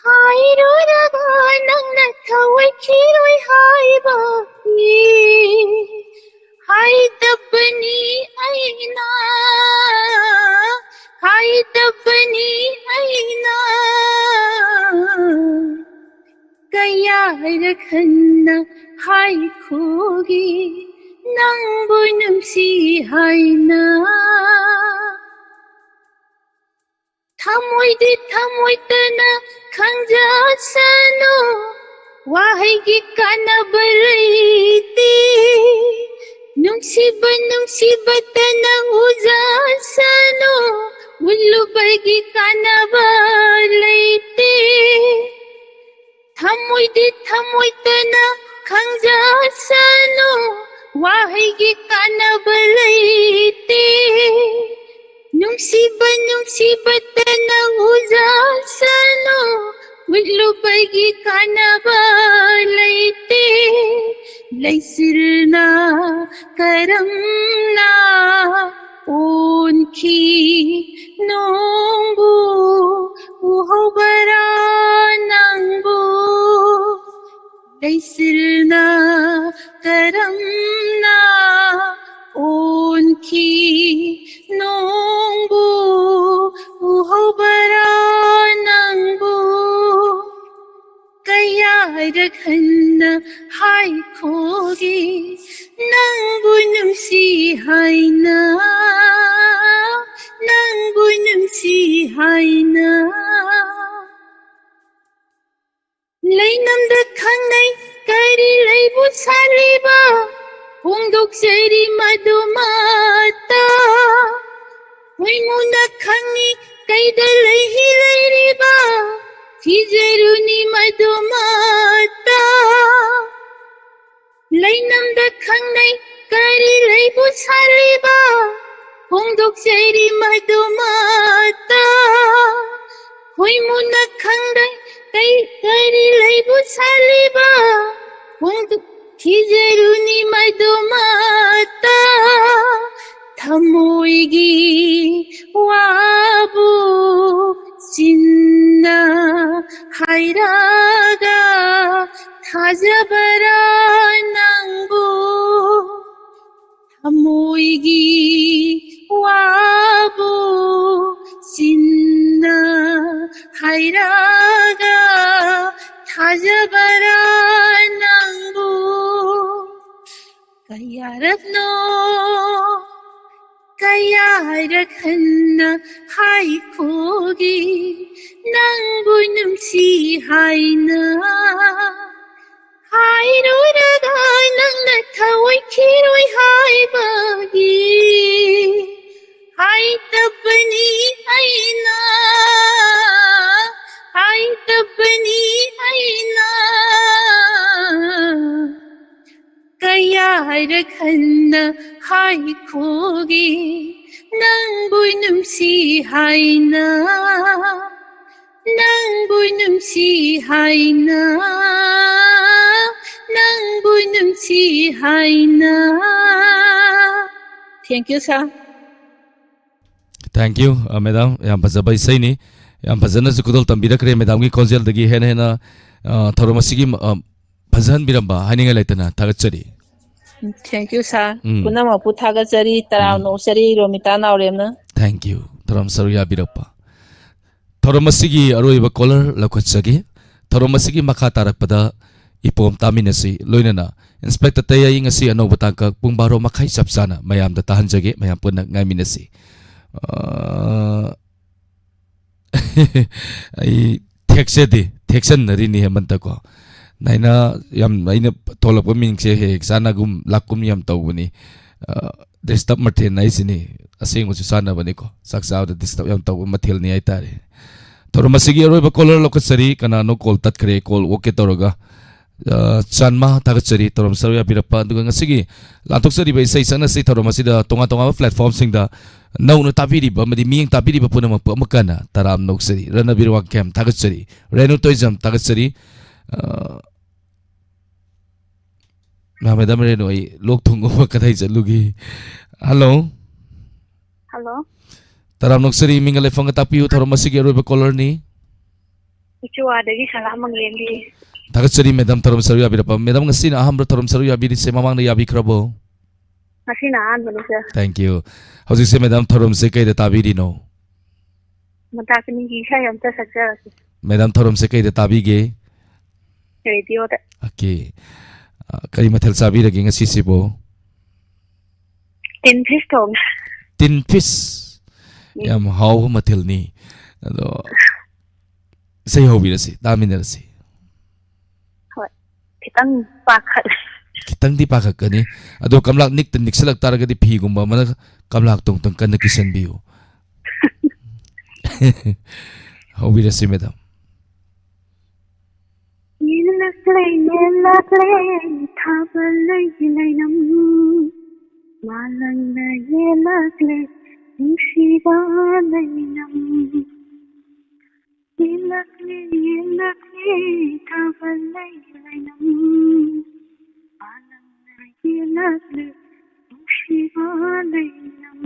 ꯍꯥꯏꯔꯨꯔꯒ ꯅꯪꯅ ꯊꯋꯥꯏꯈꯤꯔꯣꯏ ꯍꯥꯏꯕꯒꯤ ꯍꯥꯏꯗꯕꯅꯤ ꯑꯩꯅ, ꯍꯥꯏꯗꯕꯅꯤ ꯑꯩꯅ꯫ ꯀꯌꯥꯔꯛ ꯍꯟꯅ ꯍꯥꯏꯈꯣꯒꯦ, ꯅꯪꯕꯨ ꯅꯨꯡꯁꯤ ꯍꯥꯏꯅ꯫ ꯊꯃꯣꯏꯗꯤ ꯊꯃꯣꯏꯇꯅ ꯈꯪꯖꯁꯅꯨ, ꯋꯥꯍꯩꯒꯤ ꯀꯥꯟꯅꯕ ꯂꯩꯇꯦ꯫ ꯅꯨꯡꯁꯤꯕ ꯅꯨꯡꯁꯤꯕꯇꯅ ꯎꯖꯁꯅꯨ, ꯎꯠꯂꯨꯕꯒꯤ ꯀꯥꯟꯅꯕ ꯂꯩꯇꯦ꯫ ꯊꯃꯣꯏꯗꯤ ꯊꯃꯣꯏꯇꯅ ꯈꯪꯖꯁꯅꯨ, ꯋꯥꯍꯩꯒꯤ ꯀꯥꯟꯅꯕ ꯂꯩꯇꯦ꯫ ꯅꯨꯡꯁꯤꯕ ꯅꯨꯡꯁꯤꯕꯇꯅ ꯎꯖꯁꯅꯨ, ꯎꯠꯂꯨꯕꯒꯤ ꯀꯥꯟꯅꯕ ꯂꯩꯇꯦ꯫ ꯂꯩꯆꯤꯜꯅ ꯀꯔꯝꯅ ꯑꯣꯟꯈꯤ ꯅꯣꯡꯕꯨ ꯎꯍꯧꯕꯔꯥ ꯅꯪꯕꯨ? ꯂꯩꯆꯤꯜꯅ ꯀꯔꯝꯅ ꯑꯣꯟꯈꯤ ꯅꯣꯡꯕꯨ ꯎꯍꯧꯕꯔꯥ ꯅꯪꯕꯨ? ꯀꯌꯥꯔꯛ ꯍꯟꯅ ꯍꯥꯏꯈꯣꯒꯦ, ꯅꯪꯕꯨ ꯅꯨꯡꯁꯤ ꯍꯥꯏꯅ, ꯅꯪꯕꯨ ꯅꯨꯡꯁꯤ ꯍꯥꯏꯅ꯫ ꯂꯩꯅꯝꯗ ꯈꯪꯅꯩ ꯀꯔꯤ ꯂꯩꯕꯨ ꯁꯥꯠꯂꯤꯕ, ꯐꯣꯡꯗꯣꯛꯆꯔꯤ ꯃꯗꯨꯃꯠꯇ꯫ ꯍꯨꯏꯃꯨꯅ ꯈꯪꯉꯤ ꯀꯩꯗ ꯂꯩꯍꯤ ꯂꯩꯔꯤꯕ, ꯏꯖꯔꯨꯅꯤ ꯃꯗꯨꯃꯠꯇ ꯂꯩꯅꯝꯗ ꯈꯪꯅꯩ ꯀꯔꯤ ꯂꯩꯕꯨ ꯁꯥꯜꯂꯤꯕ ꯐꯣꯡꯗꯣꯛꯆꯔꯤ ꯃꯗꯨꯃꯠꯇ ꯍꯣꯏ ꯃꯨꯟꯅ ꯈꯪꯅꯩ ꯀꯩ ꯀꯔꯤ ꯂꯩꯕꯨ ꯁꯥꯜꯂꯤꯕ ꯐꯣꯡꯗꯣꯛ ꯈꯤꯖꯔꯨꯅꯤ ꯃꯗꯨꯃꯠꯇ ꯊꯃꯣꯏꯒꯤ ꯋꯥꯕꯨ ꯆꯤꯟꯅ ꯍꯥꯏꯔꯒ ꯊꯥꯖꯕꯔꯥ ꯅꯪꯕꯨ ꯊꯃꯣꯏꯒꯤ ꯋꯥꯕꯨ ꯆꯤꯟꯅ ꯍꯥꯏꯔꯒ ꯊꯥꯖꯕꯔꯥ ꯅꯪꯕꯨ ꯀꯌꯥꯔꯛꯅꯣ ꯀꯌꯥꯔꯛ ꯍꯟꯅ ꯍꯥꯏꯈꯣꯒꯤ ꯅꯪꯕꯨ ꯅꯨꯡꯁꯤ ꯍꯥꯏꯅ ꯍꯥꯏꯔꯨꯔꯒ ꯅꯪꯅ ꯊꯋꯥꯏꯈꯤꯔꯣꯏ ꯍꯥꯏꯕꯒꯤ ꯍꯥꯏꯇꯕꯅꯤ ꯑꯩꯅ ꯍꯥꯏꯇꯕꯅꯤ ꯑꯩꯅ ꯀꯌꯥꯔꯛ ꯍꯟꯅ ꯍꯥꯏꯈꯣꯒꯤ ꯅꯪꯕꯨ ꯅꯨꯡꯁꯤ ꯍꯥꯏꯅ ꯅꯪꯕꯨ ꯅꯨꯡꯁꯤ ꯍꯥꯏꯅ ꯅꯪꯕꯨ ꯅꯨꯡꯁꯤ ꯍꯥꯏꯅ Thank you, sir. Thank you, uh, madam. ꯌꯥꯝ ꯐꯖꯕ ꯏꯁꯩꯅꯤ꯫ ꯌꯥꯝ ꯐꯖꯅꯁꯨ ꯈꯨꯗꯣꯜ ꯇꯝꯕꯤꯔꯛꯈ꯭ꯔꯦ꯫ Madamꯒꯤ ꯈꯣꯟꯖꯦꯜꯗꯒꯤ ꯍꯦꯟꯅ ꯍꯦꯟꯅ, uh, ꯊꯧꯔꯝ ꯑꯁꯤꯒꯤ, uh, ꯐꯖꯍꯟꯕꯤꯔꯝꯕ ꯍꯥꯏꯅꯤꯡꯉꯥꯏ ꯂꯩꯇꯅ ꯊꯥꯒꯠꯆꯔꯤ꯫ Thank you, sir. ꯎꯝ꯫ ꯄꯨꯝꯅꯃꯛꯄꯨ ꯊꯥꯒꯠꯆꯔꯤ꯫ ꯇꯔꯥꯝꯅ ꯑꯣꯛꯆꯔꯤ, ꯔꯣꯃꯤꯇꯥ ꯅꯥꯎꯔꯦꯝꯅ꯫ Thank you꯫ ꯊꯧꯔꯝ ꯁꯔꯨꯛ ꯌꯥꯕꯤꯔꯛꯄ꯫ ꯊꯧꯔꯝ ꯑꯁꯤꯒꯤ ꯑꯔꯣꯏꯕ caller ꯂꯧꯈꯠꯆꯒꯦ꯫ ꯊꯧꯔꯝ ꯑꯁꯤꯒꯤ ꯃꯈꯥ ꯇꯥꯔꯛꯄꯗ ꯏꯄꯣꯝ ꯇꯥꯃꯤꯟꯅꯁꯤ꯫ ꯂꯣꯏꯅꯅ Inspector ꯇꯌꯥꯏ ꯉꯁꯤ ꯑꯅꯧꯕ ꯇꯥꯡꯀꯛ ꯄꯨꯡ ꯕꯥꯔꯣ ꯃꯈꯥꯏ ꯆꯞ ꯆꯥꯅ ꯃꯌꯥꯝꯗ ꯇꯥꯍꯟꯖꯒꯦ꯫ ꯃꯌꯥꯝ ꯄꯨꯟꯅ ꯉꯥꯏꯃꯤꯟꯅꯁꯤ꯫ ꯑ, ꯑꯩ ꯊꯦꯛꯆꯗꯦ, ꯊꯦꯛꯆꯟꯅꯔꯤꯅꯤ ꯍꯦꯃꯟꯇꯀꯣ꯫ ꯅꯥꯏꯅ ꯌꯥꯝ ꯑꯩꯅ ꯊꯣꯛꯂꯛꯄ ꯃꯤꯡꯁꯦ ꯍꯦꯛ ꯍꯦꯛ ꯆꯥꯟꯅꯒꯨꯝ ꯂꯥꯛꯀꯨꯝ ꯌꯥꯝ ꯇꯧꯕꯅꯤ꯫ ꯑ, disturb ꯃꯊꯦꯜ ꯍꯥꯏꯁꯤꯅꯤ꯫ ꯑꯁꯦꯡꯕꯁꯨ ꯆꯥꯟꯅꯕꯅꯤꯀꯣ꯫ ꯆꯥꯛ ꯆꯥꯕꯗ disturb ꯌꯥꯝ ꯇꯧꯕ ꯃꯊꯦꯜꯅꯤ ꯍꯥꯏꯇꯥꯔꯦ꯫ ꯊꯧꯔꯝ ꯑꯁꯤꯒꯤ ꯑꯔꯣꯏꯕ caller ꯂꯧꯈꯠꯆꯔꯤ꯫ ꯀꯅꯥꯅꯣ call ꯇꯠꯈ꯭ꯔꯦ, call ꯑꯣꯛꯀꯦ ꯇꯧꯔꯒ꯫ ꯑ, ꯆꯥꯟꯃ, ꯊꯥꯒꯠꯆꯔꯤ ꯊꯧꯔꯝ ꯁꯔꯨꯛ ꯌꯥꯕꯤꯔꯛꯄ꯫ ꯑꯗꯨꯒ ꯉꯁꯤꯒꯤ ꯂꯥꯟꯊꯣꯛꯆꯔꯤꯕ ꯏꯁꯩ ꯁꯛꯅꯁꯤ ꯊꯧꯔꯝ ꯑꯁꯤꯗ ꯇꯣꯉꯥꯟ ꯇꯣꯉꯥꯟꯕ platformꯁꯤꯡꯗ ꯅꯧꯅ ꯇꯥꯕꯤꯔꯤꯕ ꯑꯃꯗꯤ ꯃꯤꯠꯌꯦꯡ ꯇꯥꯕꯤꯔꯤꯕ ꯄꯨꯝꯅꯃꯛꯄꯨ ꯑꯃꯨꯛ ꯍꯟꯅ ꯇꯔꯥꯝꯅ ꯑꯣꯛꯆꯔꯤ꯫ ꯔꯅꯕꯤꯔ ꯋꯥꯡꯈꯦꯝ ꯊꯥꯒꯠꯆꯔꯤ꯫ ꯔꯦꯅꯨ ꯇꯣꯏꯖꯝ ꯊꯥꯒꯠꯆꯔꯤ꯫ ꯑ, ꯃꯦꯗꯥꯝ ꯔꯦꯅꯨ, ꯑꯩ ꯂꯣꯛ ꯊꯨꯡꯉꯨꯕ ꯀꯗꯥꯏ ꯆꯠꯂꯨꯒꯦ? ꯍꯜꯂꯣ꯫ ꯍꯜꯂꯣ꯫ ꯇꯔꯥꯝꯅ ꯑꯣꯛꯆꯔꯤ, ꯃꯤꯡꯒ ꯂꯩꯐꯝꯒ ꯇꯥꯛꯄꯤꯌꯨ꯫ ꯊꯧꯔꯝ ꯑꯁꯤꯒꯤ ꯑꯔꯣꯏꯕ callerꯅꯤ꯫ ꯎꯆꯤꯋꯥꯗꯒꯤ ꯁꯂꯥ ꯃꯪꯂꯦꯝꯕꯤ꯫ ꯊꯥꯒꯠꯆꯔꯤ ꯃꯦꯗꯥꯝ, ꯊꯧꯔꯝ ꯁꯔꯨꯛ ꯌꯥꯕꯤꯔꯛꯄ꯫ ꯃꯦꯗꯥꯝ, ꯉꯁꯤꯅ ꯑꯍꯥꯟꯕ ꯊꯧꯔꯝ ꯁꯔꯨꯛ ꯌꯥꯕꯤꯔꯤꯁꯦ, ꯃꯃꯥꯡꯗ ꯌꯥꯕꯤꯈ꯭ꯔꯕꯣ? ꯉꯁꯤꯅ ꯑꯍꯥꯟꯕꯅꯤ, sir꯫ Thank you꯫ ꯍꯧꯖꯤꯛꯁꯦ ꯃꯦꯗꯥꯝ, ꯊꯧꯔꯝꯁꯦ ꯀꯩꯗ ꯇꯥꯕꯤꯔꯤꯅꯣ? ꯃꯟꯗꯥꯀꯤꯅꯤꯒꯤ ꯏꯁꯩ ꯑꯝꯇ ꯁꯛꯆꯔꯛꯀꯦ꯫ ꯃꯦꯗꯥꯝ, ꯊꯧꯔꯝꯁꯦ ꯀꯩꯗ ꯇꯥꯕꯤꯒꯦ? ꯔꯦꯗꯤꯑꯣꯗ꯫ Okay꯫ ꯑ, ꯀꯔꯤ ꯃꯊꯦꯜ ꯆꯥꯕꯤꯔꯒꯦ ꯉꯁꯤꯁꯤꯕꯣ? ꯇꯤꯟ ꯐꯤꯁ ꯊꯣꯡꯉꯦ꯫ ꯇꯤꯟ ꯐꯤꯁ? ꯎꯝ꯫ ꯌꯥꯝ ꯍꯥꯎꯕ ꯃꯊꯦꯜꯅꯤ꯫ ꯑꯗꯣ ꯏꯁꯩ ꯍꯧꯕꯤꯔꯁꯤ, ꯇꯥꯃꯤꯟꯅꯔꯁꯤ꯫ ꯍꯣꯏ, ꯈꯤꯇꯪ ꯄꯥꯈꯠꯂꯦ꯫ ꯈꯤꯇꯪꯗꯤ ꯄꯥꯈꯠꯀꯅꯤ꯫ ꯑꯗꯣ ꯀꯝꯂꯥꯛ ꯅꯤꯛꯇ ꯅꯤꯛꯁꯜꯂꯛ ꯇꯥꯔꯒꯗꯤ ꯐꯤꯒꯨꯝꯕ ꯑꯃꯅ ꯀꯝꯂꯥꯛꯇꯣ ꯑꯃꯨꯛꯇꯪ ꯀꯟꯅ ꯀꯤꯁꯟꯕꯤꯌꯨ꯫ ꯍꯧꯕꯤꯔꯁꯤ, ꯃꯦꯗꯥꯝ꯫ ꯌꯦꯜꯂꯛꯂꯦ, ꯌꯦꯜꯂꯛꯂꯦ, ꯊꯥꯕꯜ ꯂꯩꯒꯤ ꯂꯩꯅꯝ꯫ ꯃꯥꯂꯪꯅ ꯌꯦꯜꯂꯛꯂꯦ, ꯅꯨꯡꯁꯤꯕ ꯂꯩꯅꯝ꯫ ꯌꯦꯜꯂꯛꯂꯦ, ꯌꯦꯜꯂꯛꯂꯦ, ꯊꯥꯕꯜ ꯂꯩꯒꯤ ꯂꯩꯅꯝ꯫ ꯃꯥꯂꯪꯅ ꯌꯦꯜꯂꯛꯂꯦ, ꯅꯨꯡꯁꯤꯕ ꯂꯩꯅꯝ꯫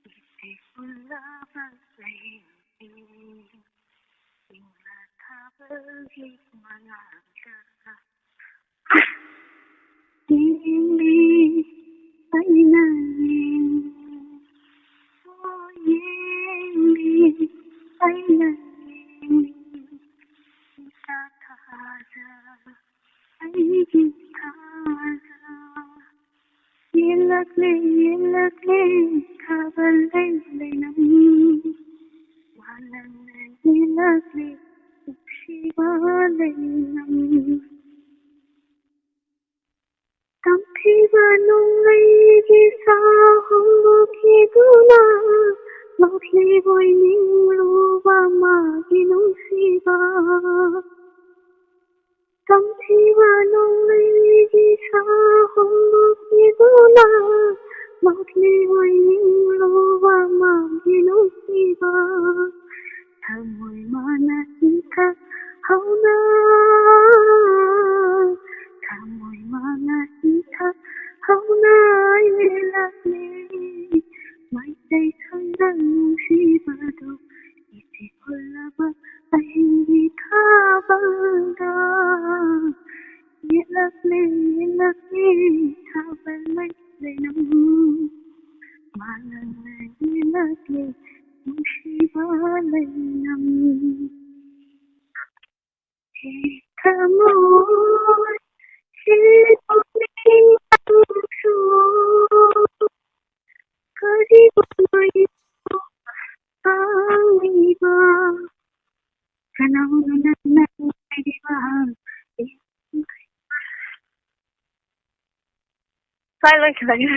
ꯏꯊꯤꯜ ꯍꯨꯜꯂꯕ ꯂꯩꯅꯝ꯫ ꯏꯪꯂꯥ ꯊꯥꯕꯒꯤ ꯃꯉꯥꯜꯗ ꯌꯦꯡꯂꯤ, ꯑꯩꯅ ꯌꯦꯡꯂꯤ, ꯑꯣ, ꯌꯦꯡꯂꯤ, ꯑꯩꯅ ꯌꯦꯡꯂꯤ, ꯏꯊꯥ ꯊꯥꯖ, ꯑꯩꯒꯤ ꯊꯥꯖ꯫ ꯌꯦꯜꯂꯛꯂꯦ, ꯌꯦꯜꯂꯛꯂꯦ, ꯊꯥꯕꯜ ꯂꯩ ꯂꯩꯅꯝ꯫ ꯋꯥꯂꯪꯅ ꯌꯦꯜꯂꯛꯂꯦ, ꯅꯨꯡꯁꯤꯕ ꯂꯩꯅꯝ꯫ ꯇꯝꯊꯤꯕ ꯅꯣꯡꯂꯩꯒꯤ ꯁꯥꯍꯨꯝ ꯂꯨꯈꯤꯗꯨꯅ, ꯂꯣꯛꯂꯤꯕꯣꯏ ꯅꯤꯡꯂꯨꯕ ꯊꯃꯣꯏ ꯁꯤꯕꯨ ꯅꯤꯡꯇꯝꯁꯨ ꯀꯔꯤꯒꯨꯝꯕ ꯍꯪꯂꯤꯕ ꯀꯅꯥꯅꯣ ꯅꯪꯅ ꯍꯥꯏꯔꯤꯕ? ꯁ꯭ꯋꯥꯏ ꯂꯣꯏꯁꯤꯜꯂꯒꯦ꯫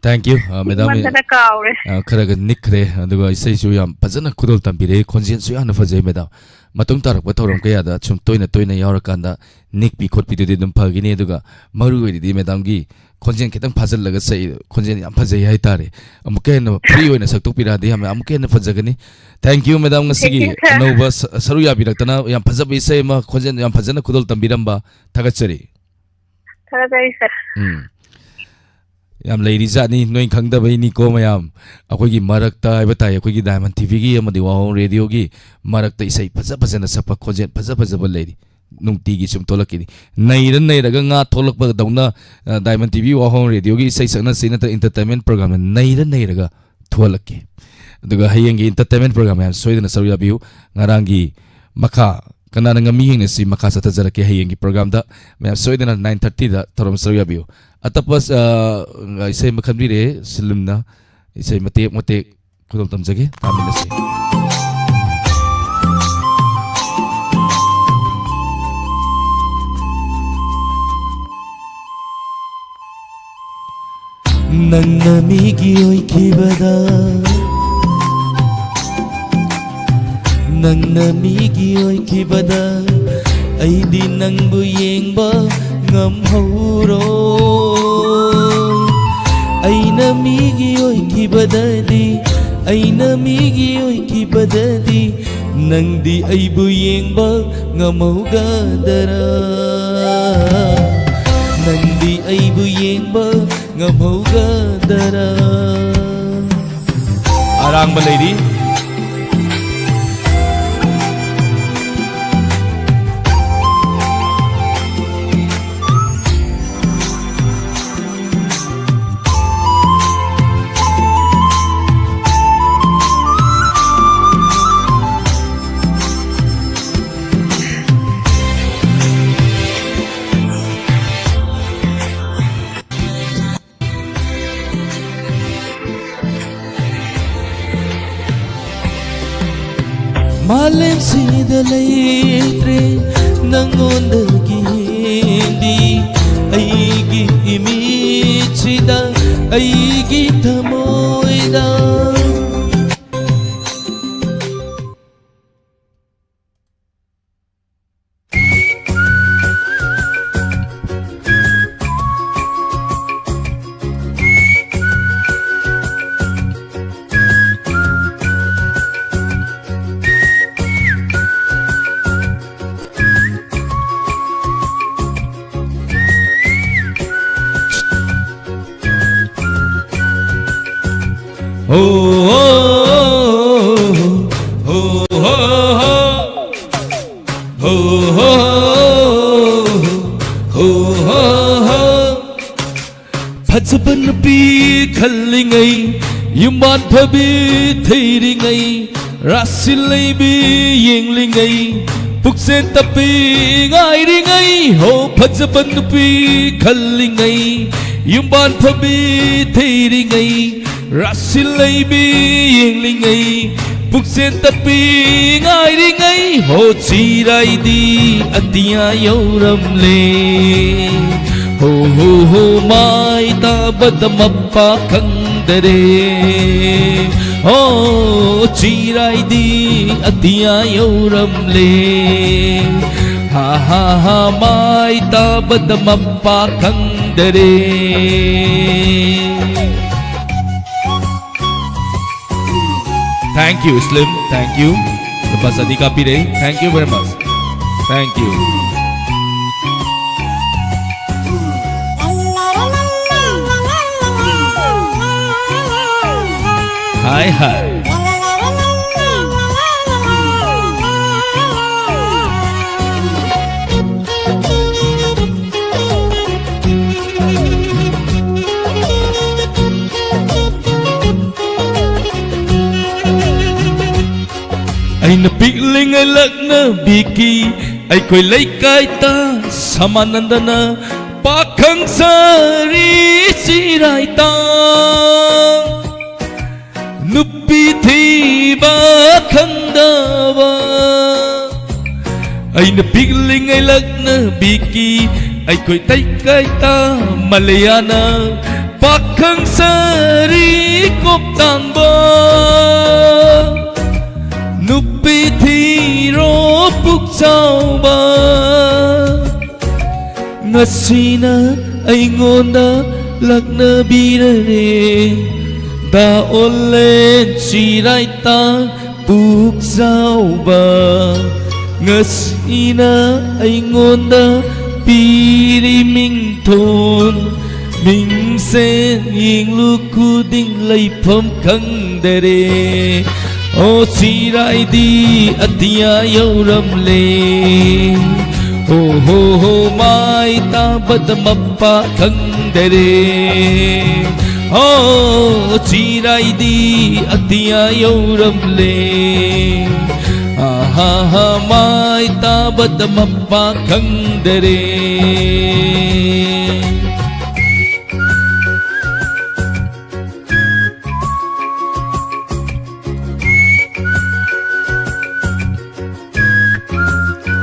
Thank you, uh, madam. ꯃꯟꯗꯅ ꯀꯥꯎꯔꯦ꯫ Uh, ꯈꯔꯒ ꯅꯤꯛꯈ꯭ꯔꯦ, ꯑꯗꯨꯒ ꯏꯁꯩꯁꯨ ꯌꯥꯝ ꯐꯖꯅ ꯈꯨꯗꯣꯜ ꯇꯝꯕꯤꯔꯛꯏ, ꯈꯣꯟꯖꯦꯜꯁꯨ ꯌꯥꯝꯅ ꯐꯖꯩ, madam꯫ ꯃꯇꯨꯡ ꯇꯥꯔꯛꯄ ꯊꯧꯔꯝ ꯀꯌꯥꯗ ꯁꯨꯝ ꯇꯣꯏꯅ ꯇꯣꯏꯅ ꯌꯥꯎꯔꯀꯥꯟꯗ ꯅꯤꯛꯄꯤ ꯈꯣꯠꯄꯤꯗꯨꯗꯤ ꯑꯗꯨꯝ ꯐꯒꯅꯤ, ꯑꯗꯨꯒ ꯃꯔꯨ ꯑꯣꯏꯔꯤꯗꯤ madamꯒꯤ ꯈꯣꯟꯖꯦꯜ ꯈꯤꯇꯪ ꯐꯥꯖꯤꯜꯂꯒ ꯁꯛꯏ, ꯈꯣꯟꯖꯦꯜ ꯌꯥꯝ ꯐꯖꯩ ꯍꯥꯏꯇꯥꯔꯦ꯫ ꯑꯃꯨꯛꯀ ꯍꯦꯟꯅ free ꯑꯣꯏꯅ ꯁꯛꯇꯣꯛꯄꯤꯔꯛꯑꯗꯤ ꯌꯥꯝ, ꯑꯃꯨꯛꯀ ꯍꯦꯟꯅ ꯐꯖꯒꯅꯤ꯫ Thank you, madam, ꯉꯁꯤꯒꯤ Thank you, sir꯫ ꯑꯅꯧꯕ ꯁ-, ꯁꯔꯨꯛ ꯌꯥꯕꯤꯔꯛꯇꯅ ꯌꯥꯝ ꯐꯖꯕ ꯏꯁꯩ ꯑꯃ, ꯈꯣꯟꯖꯦꯜ ꯌꯥꯝ ꯐꯖꯅ ꯈꯨꯗꯣꯜ ꯇꯝꯕꯤꯔꯝꯕ ꯊꯥꯒꯠꯆꯔꯤ꯫ ꯊꯥꯒꯠꯆꯔꯤ, sir꯫ ꯎꯝ꯫ ꯌꯥꯝ ꯂꯩꯔꯤꯖꯥꯠꯅꯤ, ꯅꯣꯏ ꯈꯪꯗꯕꯩꯅꯤꯀꯣ, ꯃꯌꯥꯝ꯫ ꯑꯩꯈꯣꯏꯒꯤ ꯃꯔꯛꯇ ꯍꯥꯏꯕ ꯇꯥꯏ, ꯑꯩꯈꯣꯏꯒꯤ Diamond TVꯒꯤ ꯑꯃꯗꯤ ꯋꯥꯍꯣꯡ radioꯒꯤ ꯃꯔꯛꯇ ꯏꯁꯩ ꯐꯖ ꯐꯖꯅ ꯁꯛꯄ, ꯈꯣꯟꯖꯦꯜ ꯐꯖ ꯐꯖꯕ ꯂꯩꯔꯤ꯫ ꯅꯨꯡꯇꯤꯒꯤ ꯁꯨꯝ ꯊꯣꯛꯂꯛꯈꯤꯅꯤ꯫ ꯅꯩꯔ ꯅꯩꯔꯒ ꯉꯥ ꯊꯣꯛꯂꯛꯄꯗꯧꯅ, ꯑ, Diamond TV ꯋꯥꯍꯣꯡ radioꯒꯤ ꯏꯁꯩ ꯁꯛꯅꯁꯤ ꯅꯠꯇ꯭ꯔꯒ entertainment programꯗ ꯅꯩꯔ ꯅꯩꯔꯒ ꯊꯣꯛꯍꯜꯂꯛꯀꯦ꯫ ꯑꯗꯨꯒ ꯍꯌꯦꯡꯒꯤ entertainment program ꯃꯌꯥꯝ ꯁꯣꯏꯗꯅ ꯁꯔꯨꯛ ꯌꯥꯕꯤꯌꯨ꯫ ꯉꯔꯥꯡꯒꯤ ꯃꯈꯥ ꯀꯅꯥꯅ ꯉꯝꯃꯤ ꯌꯦꯡꯅꯁꯤ ꯃꯈꯥ ꯆꯠꯊꯖꯔꯛꯀꯦ ꯍꯌꯦꯡꯒꯤ programꯗ꯫ ꯃꯌꯥꯝ ꯁꯣꯏꯗꯅ nine thirtyꯗ ꯊꯧꯔꯝ ꯁꯔꯨꯛ ꯌꯥꯕꯤꯌꯨ꯫ ꯑꯇꯞꯄ, ꯑ, ꯏꯁꯩ ꯑꯃ ꯈꯟꯕꯤꯔꯦ, ꯁꯤꯂꯨꯝꯅ ꯏꯁꯩ ꯃꯇꯦꯛ ꯃꯇꯦꯛ ꯈꯨꯗꯣꯜ ꯇꯝꯖꯒꯦ, ꯇꯥꯃꯤꯟꯅꯁꯤ꯫ ꯅꯪꯅ ꯃꯤꯒꯤ ꯑꯣꯏꯈꯤꯕꯗ, ꯅꯪꯅ ꯃꯤꯒꯤ ꯑꯣꯏꯈꯤꯕꯗ, ꯑꯩꯗꯤ ꯅꯪꯕꯨ ꯌꯦꯡꯕ ꯉꯝꯍꯧꯔꯣꯏ꯫ ꯑꯩꯅ ꯃꯤꯒꯤ ꯑꯣꯏꯈꯤꯕꯗꯗꯤ, ꯑꯩꯅ ꯃꯤꯒꯤ ꯑꯣꯏꯈꯤꯕꯗꯗꯤ, ꯅꯪꯗꯤ ꯑꯩꯕꯨ ꯌꯦꯡꯕ ꯉꯝꯍꯧꯒꯗꯔꯥ? ꯅꯪꯗꯤ ꯑꯩꯕꯨ ꯌꯦꯡꯕ ꯉꯝꯍꯧꯒꯗꯔꯥ? ꯑꯔꯥꯡꯕ ꯂꯩꯔꯤ꯫ ꯃꯥꯂꯦꯝꯁꯤꯗ ꯂꯩꯇ꯭ꯔꯦ ꯅꯪꯉꯣꯟꯗꯒꯤ ꯍꯦꯟꯕꯤ, ꯑꯩꯒꯤ ꯏꯃꯤꯠꯁꯤꯗ, ꯑꯩꯒꯤ ꯊꯃꯣꯏꯗ꯫ ꯍꯣ, ꯍꯣ, ꯍꯣ, ꯍꯣ, ꯍꯣ, ꯍꯣ꯫ ꯍꯣ, ꯍꯣ, ꯍꯣ, ꯍꯣ, ꯍꯣ꯫ ꯐꯖꯕ ꯅꯨꯄꯤ ꯈꯜꯂꯤꯉꯩ, ꯌꯨꯝꯕꯥꯟ ꯐꯕꯤ ꯊꯤꯔꯤꯉꯩ, ꯔꯥꯁꯤ ꯂꯩꯕꯤ ꯌꯦꯡꯂꯤꯉꯩ, ꯄꯨꯛꯆꯦꯟ ꯇꯞꯄꯤ ꯉꯥꯏꯔꯤꯉꯩ꯫ ꯍꯣ, ꯐꯖꯕ ꯅꯨꯄꯤ ꯈꯜꯂꯤꯉꯩ, ꯌꯨꯝꯕꯥꯟ ꯐꯕꯤ ꯊꯤꯔꯤꯉꯩ, ꯔꯥꯁꯤ ꯂꯩꯕꯤ ꯌꯦꯡꯂꯤꯉꯩ, ꯄꯨꯛꯆꯦꯟ ꯇꯞꯄꯤ ꯉꯥꯏꯔꯤꯉꯩ꯫ ꯍꯣ, ꯆꯤꯔꯥꯏꯗꯤ ꯑꯇꯤꯌꯥ ꯌꯧꯔꯝꯂꯦ꯫ ꯍꯣ, ꯍꯣ, ꯍꯣ, ꯃꯥꯏ ꯇꯥꯕꯗ ꯃꯄꯥ ꯈꯪꯗꯔꯦ꯫ ꯍꯣ, ꯆꯤꯔꯥꯏꯗꯤ ꯑꯇꯤꯌꯥ ꯌꯧꯔꯝꯂꯦ꯫ ꯍꯥ, ꯍꯥ, ꯍꯥ, ꯃꯥꯏ ꯇꯥꯕꯗ ꯃꯄꯥ ꯈꯪꯗꯔꯦ꯫ Thank you, Slim. Thank you. ꯂꯨꯄꯥ ꯆꯅꯤ ꯀꯥꯞꯄꯤꯔꯦ꯫ Thank you very much. Thank you. ꯍꯥꯏ, ꯍꯥꯏ꯫ ꯑꯩꯅ ꯄꯤꯛꯂꯤꯉꯩ ꯂꯛꯅꯕꯤꯒꯤ ꯑꯩꯈꯣꯏ ꯂꯩꯀꯥꯏꯗ ꯁꯃꯥꯅꯟꯗꯅ ꯄꯥꯈꯪ ꯁꯥꯔꯤ ꯆꯤꯔꯥꯏꯇꯥ꯫ ꯅꯨꯄꯤ ꯊꯤꯕ ꯈꯪ ꯇꯥꯕ꯫ ꯑꯩꯅ ꯄꯤꯛꯂꯤꯉꯩ ꯂꯛꯅꯕꯤꯒꯤ ꯑꯩꯈꯣꯏ ꯂꯩꯀꯥꯏꯗ ꯃꯂꯌꯥꯅ ꯄꯥꯈꯪ ꯁꯥꯔꯤ ꯀꯣꯛ ꯇꯥꯡꯕ ꯅꯨꯄꯤ ꯊꯤꯔꯣ ꯄꯨꯛ ꯆꯥꯎꯕ꯫ ꯉꯁꯤꯅ ꯑꯩꯉꯣꯟꯗ ꯂꯛꯅꯕꯤꯔꯔꯦ꯫ ꯗꯥ ꯑꯣꯂꯦꯟ ꯆꯤꯔꯥꯏꯇꯥ ꯄꯨꯛ ꯆꯥꯎꯕ꯫ ꯉꯁꯤꯅ ꯑꯩꯉꯣꯟꯗ ꯄꯤꯔꯤ ꯃꯤꯡꯊꯣꯟ꯫ ꯃꯤꯡꯁꯦ ꯌꯦꯡꯂꯨ ꯈꯨꯗꯤꯡ ꯂꯩꯐꯝ ꯈꯪꯗꯔꯦ꯫ ꯑꯣ ꯆꯤꯔꯥꯏꯗꯤ ꯑꯇꯤꯌꯥ ꯌꯧꯔꯝꯂꯦ꯫ ꯑꯣ ꯍꯣ ꯍꯣ ꯃꯥꯏ ꯇꯥꯕꯗ ꯃꯄꯥ ꯈꯪꯗꯔꯦ꯫ ꯑꯣ ꯆꯤꯔꯥꯏꯗꯤ ꯑꯇꯤꯌꯥ ꯌꯧꯔꯝꯂꯦ꯫ ꯑꯍꯥ ꯍꯥ ꯃꯥꯏ ꯇꯥꯕꯗ ꯃꯄꯥ ꯈꯪꯗꯔꯦ꯫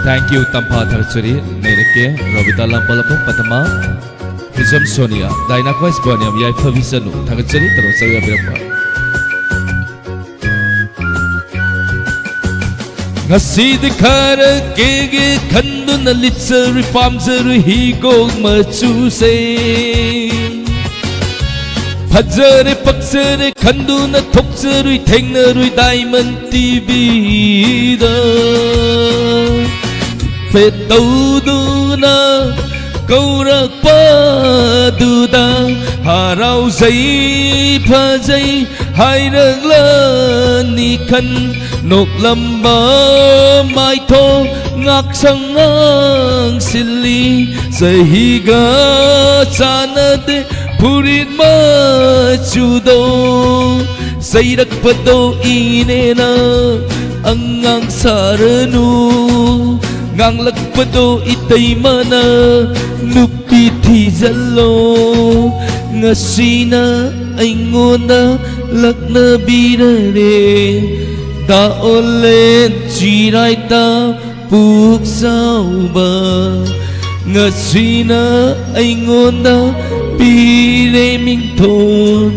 Thank you, ꯇꯝꯐꯥ ꯊꯔꯆꯨꯔꯤ꯫ ꯅꯩꯔꯛꯀꯦ, ꯔꯣꯕꯤꯇꯥ ꯂꯥꯝꯕꯂꯝꯕꯝ ꯄꯗꯃꯥ, ꯍꯤꯖꯝ ꯁꯣꯅꯤꯌꯥ, ꯗꯥꯏꯅꯥ ꯈ꯭ꯋꯥꯏꯁꯕꯣꯅꯤꯌꯝ ꯌꯥꯏꯐꯕꯤꯁꯅꯨ꯫ ꯊꯥꯒꯠꯆꯔꯤ, ꯇꯔꯣ ꯆꯧ ꯌꯥꯕꯤꯔꯛꯄ꯫ ꯉꯁꯤꯗꯤ ꯈꯔ ꯀꯦꯒꯦ ꯈꯟꯗꯨꯅ ꯂꯤꯠꯆꯔꯨꯏ, ꯄꯥꯝꯖꯔꯨꯏ ꯍꯤꯒꯣꯛ ꯃꯆꯨꯁꯦ꯫ ꯐꯖꯔꯦ ꯄꯛꯆꯔꯦ ꯈꯟꯗꯨꯅ ꯊꯣꯛꯆꯔꯨꯏ, ꯊꯦꯡꯅꯔꯨꯏ ꯗꯥꯏꯃꯟ ꯇꯤꯚꯤꯗ꯫ ꯐꯦꯠ ꯇꯧꯗꯨꯅ ꯀꯧꯔꯛꯄꯗꯨꯗ ꯍꯔꯥꯎꯖꯩ, ꯐꯖꯩ ꯍꯥꯏꯔꯛꯂꯅꯤ ꯈꯟ꯫ ꯅꯣꯛꯂꯝꯕ ꯃꯥꯏꯊꯣꯡ ꯉꯥꯛꯁꯪ ꯉꯥꯡꯁꯤꯜꯂꯤ꯫ ꯆꯍꯤꯒ ꯆꯥꯟꯅꯗꯦ ꯐꯨꯔꯤꯠ ꯃꯆꯨꯗꯣ꯫ ꯆꯩꯔꯛꯄꯗꯣ ꯏꯅꯦꯅ ꯑꯉꯥꯡ ꯁꯥꯔꯅꯨ꯫ ꯉꯥꯡꯂꯛꯄꯗꯣ ꯏꯇꯩꯃꯅ ꯅꯨꯄꯤ ꯊꯤꯖꯜꯂꯣ꯫ ꯉꯁꯤꯅ ꯑꯩꯉꯣꯟꯗ ꯂꯛꯅꯕꯤꯔꯔꯦ꯫ ꯇꯥꯛꯑꯣꯂꯦ ꯆꯤꯔꯥꯏꯇ ꯄꯨꯛ ꯆꯥꯎꯕ, ꯉꯁꯤꯅ ꯑꯩꯉꯣꯟꯗ ꯄꯤꯔꯦ ꯃꯤꯡꯊꯣꯟ,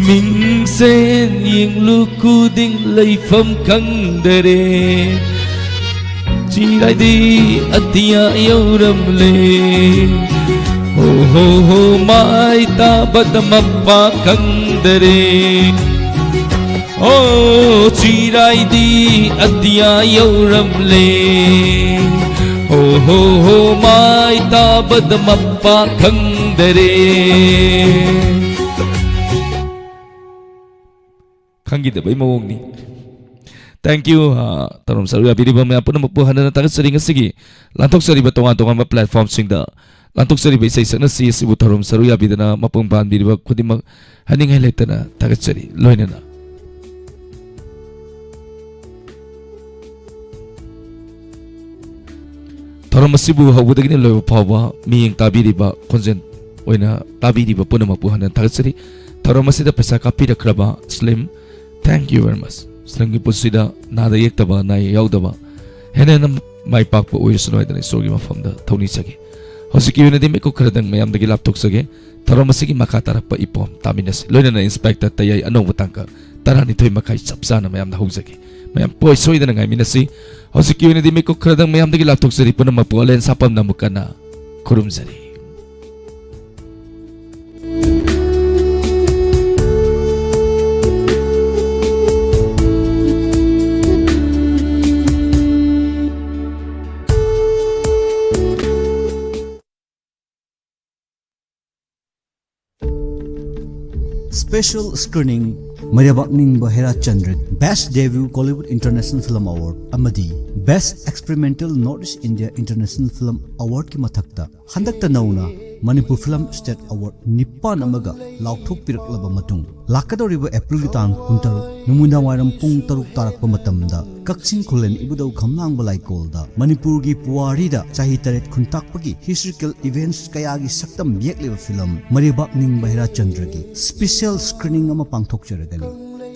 ꯃꯤꯡꯁꯦꯟ ꯌꯦꯡꯂꯨ ꯈꯨꯗꯤꯡ ꯂꯩꯐꯝ ꯈꯪꯗꯔꯦ꯫ ꯆꯤꯔꯥꯏꯗꯤ ꯑꯇꯤꯌꯥ ꯌꯧꯔꯝꯂꯦ꯫ ꯍꯣ ꯍꯣ ꯍꯣ, ꯃꯥꯏ ꯇꯥꯕꯗ ꯃꯄꯥ ꯈꯪꯗꯔꯦ꯫ ꯑꯣ, ꯆꯤꯔꯥꯏꯗꯤ ꯑꯇꯤꯌꯥ ꯌꯧꯔꯝꯂꯦ꯫ ꯍꯣ ꯍꯣ ꯍꯣ, ꯃꯥꯏ ꯇꯥꯕꯗ ꯃꯄꯥ ꯈꯪꯗꯔꯦ꯫ ꯈꯪꯈꯤꯗꯕꯩ ꯃꯑꯣꯡꯅꯤ꯫ Thank you꯫ ꯑ, ꯊꯧꯔꯝ ꯁꯔꯨꯛ ꯌꯥꯕꯤꯔꯤꯕ ꯃꯌꯥꯝ ꯄꯨꯝꯅꯃꯛꯄꯨ ꯍꯟꯅ ꯊꯥꯒꯠꯆꯔꯤ꯫ ꯉꯁꯤꯒꯤ ꯂꯥꯟꯊꯣꯛꯆꯔꯤꯕ ꯇꯣꯉꯥꯟ ꯇꯣꯉꯥꯟꯕ platformꯁꯤꯡꯗ ꯂꯥꯟꯊꯣꯛꯆꯔꯤꯕ ꯏꯁꯩ ꯁꯛꯅꯁꯤ ꯑꯁꯤꯕꯨ ꯊꯧꯔꯝ ꯁꯔꯨꯛ ꯌꯥꯕꯤꯗꯅ ꯃꯄꯨꯡ ꯄꯥꯟꯕꯤꯔꯤꯕ ꯈꯨꯗꯤꯡꯃꯛ ꯍꯥꯏꯅꯤꯡꯉꯥꯏ ꯂꯩꯇꯅ ꯊꯥꯒꯠꯆꯔꯤ꯫ ꯂꯣꯏꯅꯅ ꯊꯧꯔꯝ ꯑꯁꯤꯕꯨ ꯍꯧꯕꯗꯒꯤꯅ ꯂꯣꯏꯕ ꯐꯥꯎꯕ ꯃꯤꯠꯌꯦꯡ ꯇꯥꯕꯤꯔꯤꯕ, ꯈꯣꯟꯖꯦꯜ ꯑꯣꯏꯅ ꯇꯥꯕꯤꯔꯤꯕ ꯄꯨꯝꯅꯃꯛꯄꯨ ꯍꯟꯅ ꯊꯥꯒꯠꯆꯔꯤ꯫ ꯊꯧꯔꯝ ꯑꯁꯤꯗ ꯄꯩꯁꯥ ꯀꯥꯞꯄꯤꯔꯛꯈ꯭ꯔꯕ Slim, thank you very much꯫ Slimꯒꯤ ꯄꯨꯟꯁꯤꯗ ꯅꯥꯗ ꯌꯦꯛꯇꯕ, ꯑꯅꯥ ꯑꯌꯦꯛ ꯌꯥꯎꯗꯕ, ꯍꯦꯟꯅ ꯍꯦꯟꯅ ꯃꯥꯏ ꯄꯥꯛꯄ ꯑꯣꯏꯔꯁꯅꯨ ꯍꯥꯏꯗꯅ ꯏꯁꯣꯔꯒꯤ ꯃꯐꯝꯗ ꯊꯧꯅꯤꯖꯒꯦ꯫ ꯍꯧꯖꯤꯛꯀꯤ ꯑꯣꯏꯅꯗꯤ ꯃꯤꯀꯨꯞ ꯈꯔꯗꯪ ꯃꯌꯥꯝꯗꯒꯤ ꯂꯥꯞꯊꯣꯛꯆꯒꯦ꯫ ꯊꯧꯔꯝ ꯑꯁꯤꯒꯤ ꯃꯈꯥ ꯇꯥꯔꯛꯄ ꯏꯄꯣꯝ ꯇꯥꯃꯤꯟꯅꯁꯤ꯫ ꯂꯣꯏꯅꯅ Inspector ꯇꯌꯥꯏ ꯑꯅꯧꯕ ꯇꯥꯡꯀꯛ ꯇꯔꯥꯅꯤꯊꯣꯏ ꯃꯈꯥꯏ ꯆꯞ ꯆꯥꯅ ꯃꯌꯥꯝꯗ ꯍꯧꯖꯒꯦ꯫ ꯃꯌꯥꯝ ꯄꯣꯏ ꯁꯣꯏꯗꯅ ꯉꯥꯏꯃꯤꯟꯅꯁꯤ꯫ ꯍꯧꯖꯤꯛꯀꯤ ꯑꯣꯏꯅꯗꯤ ꯃꯤꯀꯨꯞ ꯈꯔꯗꯪ ꯃꯌꯥꯝꯗꯒꯤ ꯂꯥꯞꯊꯣꯛꯆꯔꯤ꯫ ꯄꯨꯝꯅꯃꯛꯄꯨ ꯑꯂꯦꯟ ꯁꯥꯄꯝꯅ ꯑꯃꯨꯛ ꯍꯟꯅ ꯈꯨꯔꯨꯝꯖꯔꯤ꯫ Special screening, ꯃꯩꯔꯥꯕꯥꯛ ꯅꯤꯡꯕ ꯍꯦꯔꯥꯆꯟꯗ꯭ꯔ Best Debut Kollywood International Film Award ꯑꯃꯗꯤ Best Experimental North East India International Film Awardꯀꯤ ꯃꯊꯛꯇ ꯍꯟꯗꯛꯇ ꯅꯧꯅ Manipur Film State Award ꯅꯤꯄꯥꯟ ꯑꯃꯒ ꯂꯥꯎꯊꯣꯛꯄꯤꯔꯛꯂꯕ ꯃꯇꯨꯡ, ꯂꯥꯛꯀꯗꯧꯔꯤꯕ Aprilꯒꯤ ꯇꯥꯡ ꯀꯨꯟꯇꯔꯨꯛ ꯅꯨꯃꯤꯗꯥꯡ ꯋꯥꯏꯔꯝ ꯄꯨꯡ ꯇꯔꯨꯛ ꯇꯥꯔꯛꯄ ꯃꯇꯝꯗ ꯀꯛꯆꯤꯡ ꯈꯨꯂꯦꯟ ꯏꯕꯨꯙꯧ ꯈꯝꯂꯥꯡꯕ ꯂꯥꯏꯀꯣꯜꯗ ꯃꯅꯤꯄꯨꯔꯒꯤ ꯄꯨꯋꯥꯔꯤꯗ ꯆꯍꯤ ꯇꯔꯦꯠ ꯈꯨꯟꯇꯥꯛꯄꯒꯤ historical events ꯀꯌꯥꯒꯤ ꯁꯛꯇꯝ ꯌꯦꯛꯂꯤꯕ film ꯃꯩꯔꯥꯕꯥꯛ ꯅꯤꯡꯕ ꯍꯦꯔꯥꯆꯟꯗ꯭ꯔꯒꯤ special screening ꯑꯃ ꯄꯥꯡꯊꯣꯛꯆꯔꯒꯅꯤ꯫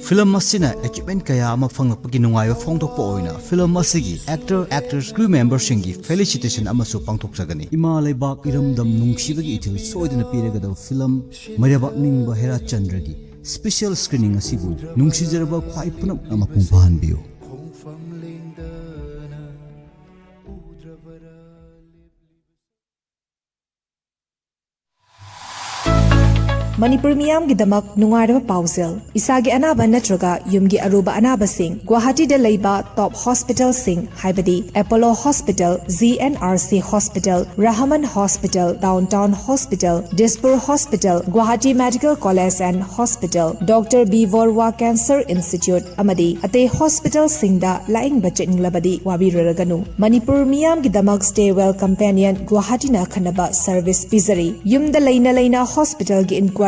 ꯐꯤꯂꯝ ꯑꯁꯤꯅ achievement ꯀꯌꯥ ꯑꯃ ꯐꯪꯂꯛꯄꯒꯤ ꯅꯨꯡꯉꯥꯏꯕ ꯐꯣꯡꯗꯣꯛꯄ ꯑꯣꯏꯅ ꯐꯤꯂꯝ ꯑꯁꯤꯒꯤ actor, actress, crew memberꯁꯤꯡꯒꯤ felicitation ꯑꯃꯁꯨ ꯄꯥꯡꯊꯣꯛꯆꯒꯅꯤ꯫ ꯏꯃꯥ ꯂꯩꯕꯥꯛ ꯏꯔꯝꯗꯝ ꯅꯨꯡꯁꯤꯕꯒꯤ ꯏꯊꯤꯜ ꯁꯣꯏꯗꯅ ꯄꯤꯔꯒꯗꯕ ꯐꯤꯂꯝ ꯃꯩꯔꯥꯕꯥꯛ ꯅꯤꯡꯕ ꯍꯦꯔꯥꯆꯟꯗ꯭ꯔꯒꯤ special screening ꯑꯁꯤꯕꯨ ꯅꯨꯡꯁꯤꯖꯔꯕ ꯈ꯭ꯋꯥꯏ ꯄꯨꯝꯅꯃꯛꯅ ꯃꯄꯨꯡ ꯐꯥꯍꯟꯕꯤꯌꯨ꯫ ꯃꯅꯤꯄꯨꯔ ꯃꯤꯌꯥꯝꯒꯤꯗꯃꯛ ꯅꯨꯡꯉꯥꯏꯔꯕ ꯄꯥꯎꯖꯦꯜ꯫ ꯏꯁꯥꯒꯤ ꯑꯅꯥꯕ ꯅꯠꯇ꯭ꯔꯒ ꯌꯨꯝꯒꯤ ꯑꯔꯨꯕ ꯑꯅꯥꯕꯁꯤꯡ ꯒꯨꯋꯥꯍꯥꯇꯤꯗ ꯂꯩꯕ top hospitalꯁꯤꯡ, ꯍꯥꯏꯕꯗꯤ Apollo Hospital, G N R C Hospital, Rahman Hospital, Downtown Hospital, Dispur Hospital, Guwahati Medical College and Hospital, Doctor B Borua Cancer Institute, ꯑꯃꯗꯤ ꯑꯇꯩ hospitalꯁꯤꯡꯗ ꯂꯥꯌꯦꯡꯕ ꯆꯠꯅꯤꯡꯂꯕꯗꯤ ꯋꯥꯕꯤꯔꯨꯔꯒꯅꯨ꯫ ꯃꯅꯤꯄꯨꯔ ꯃꯤꯌꯥꯝꯒꯤꯗꯃꯛ Stay Well Companion ꯒꯨꯋꯥꯍꯥꯇꯤꯅ ꯑꯈꯟꯅꯕ service ꯄꯤꯖꯔꯤ꯫ ꯌꯨꯝꯗ ꯂꯩꯅ ꯂꯩꯅ hospitalꯒꯤ inquiries,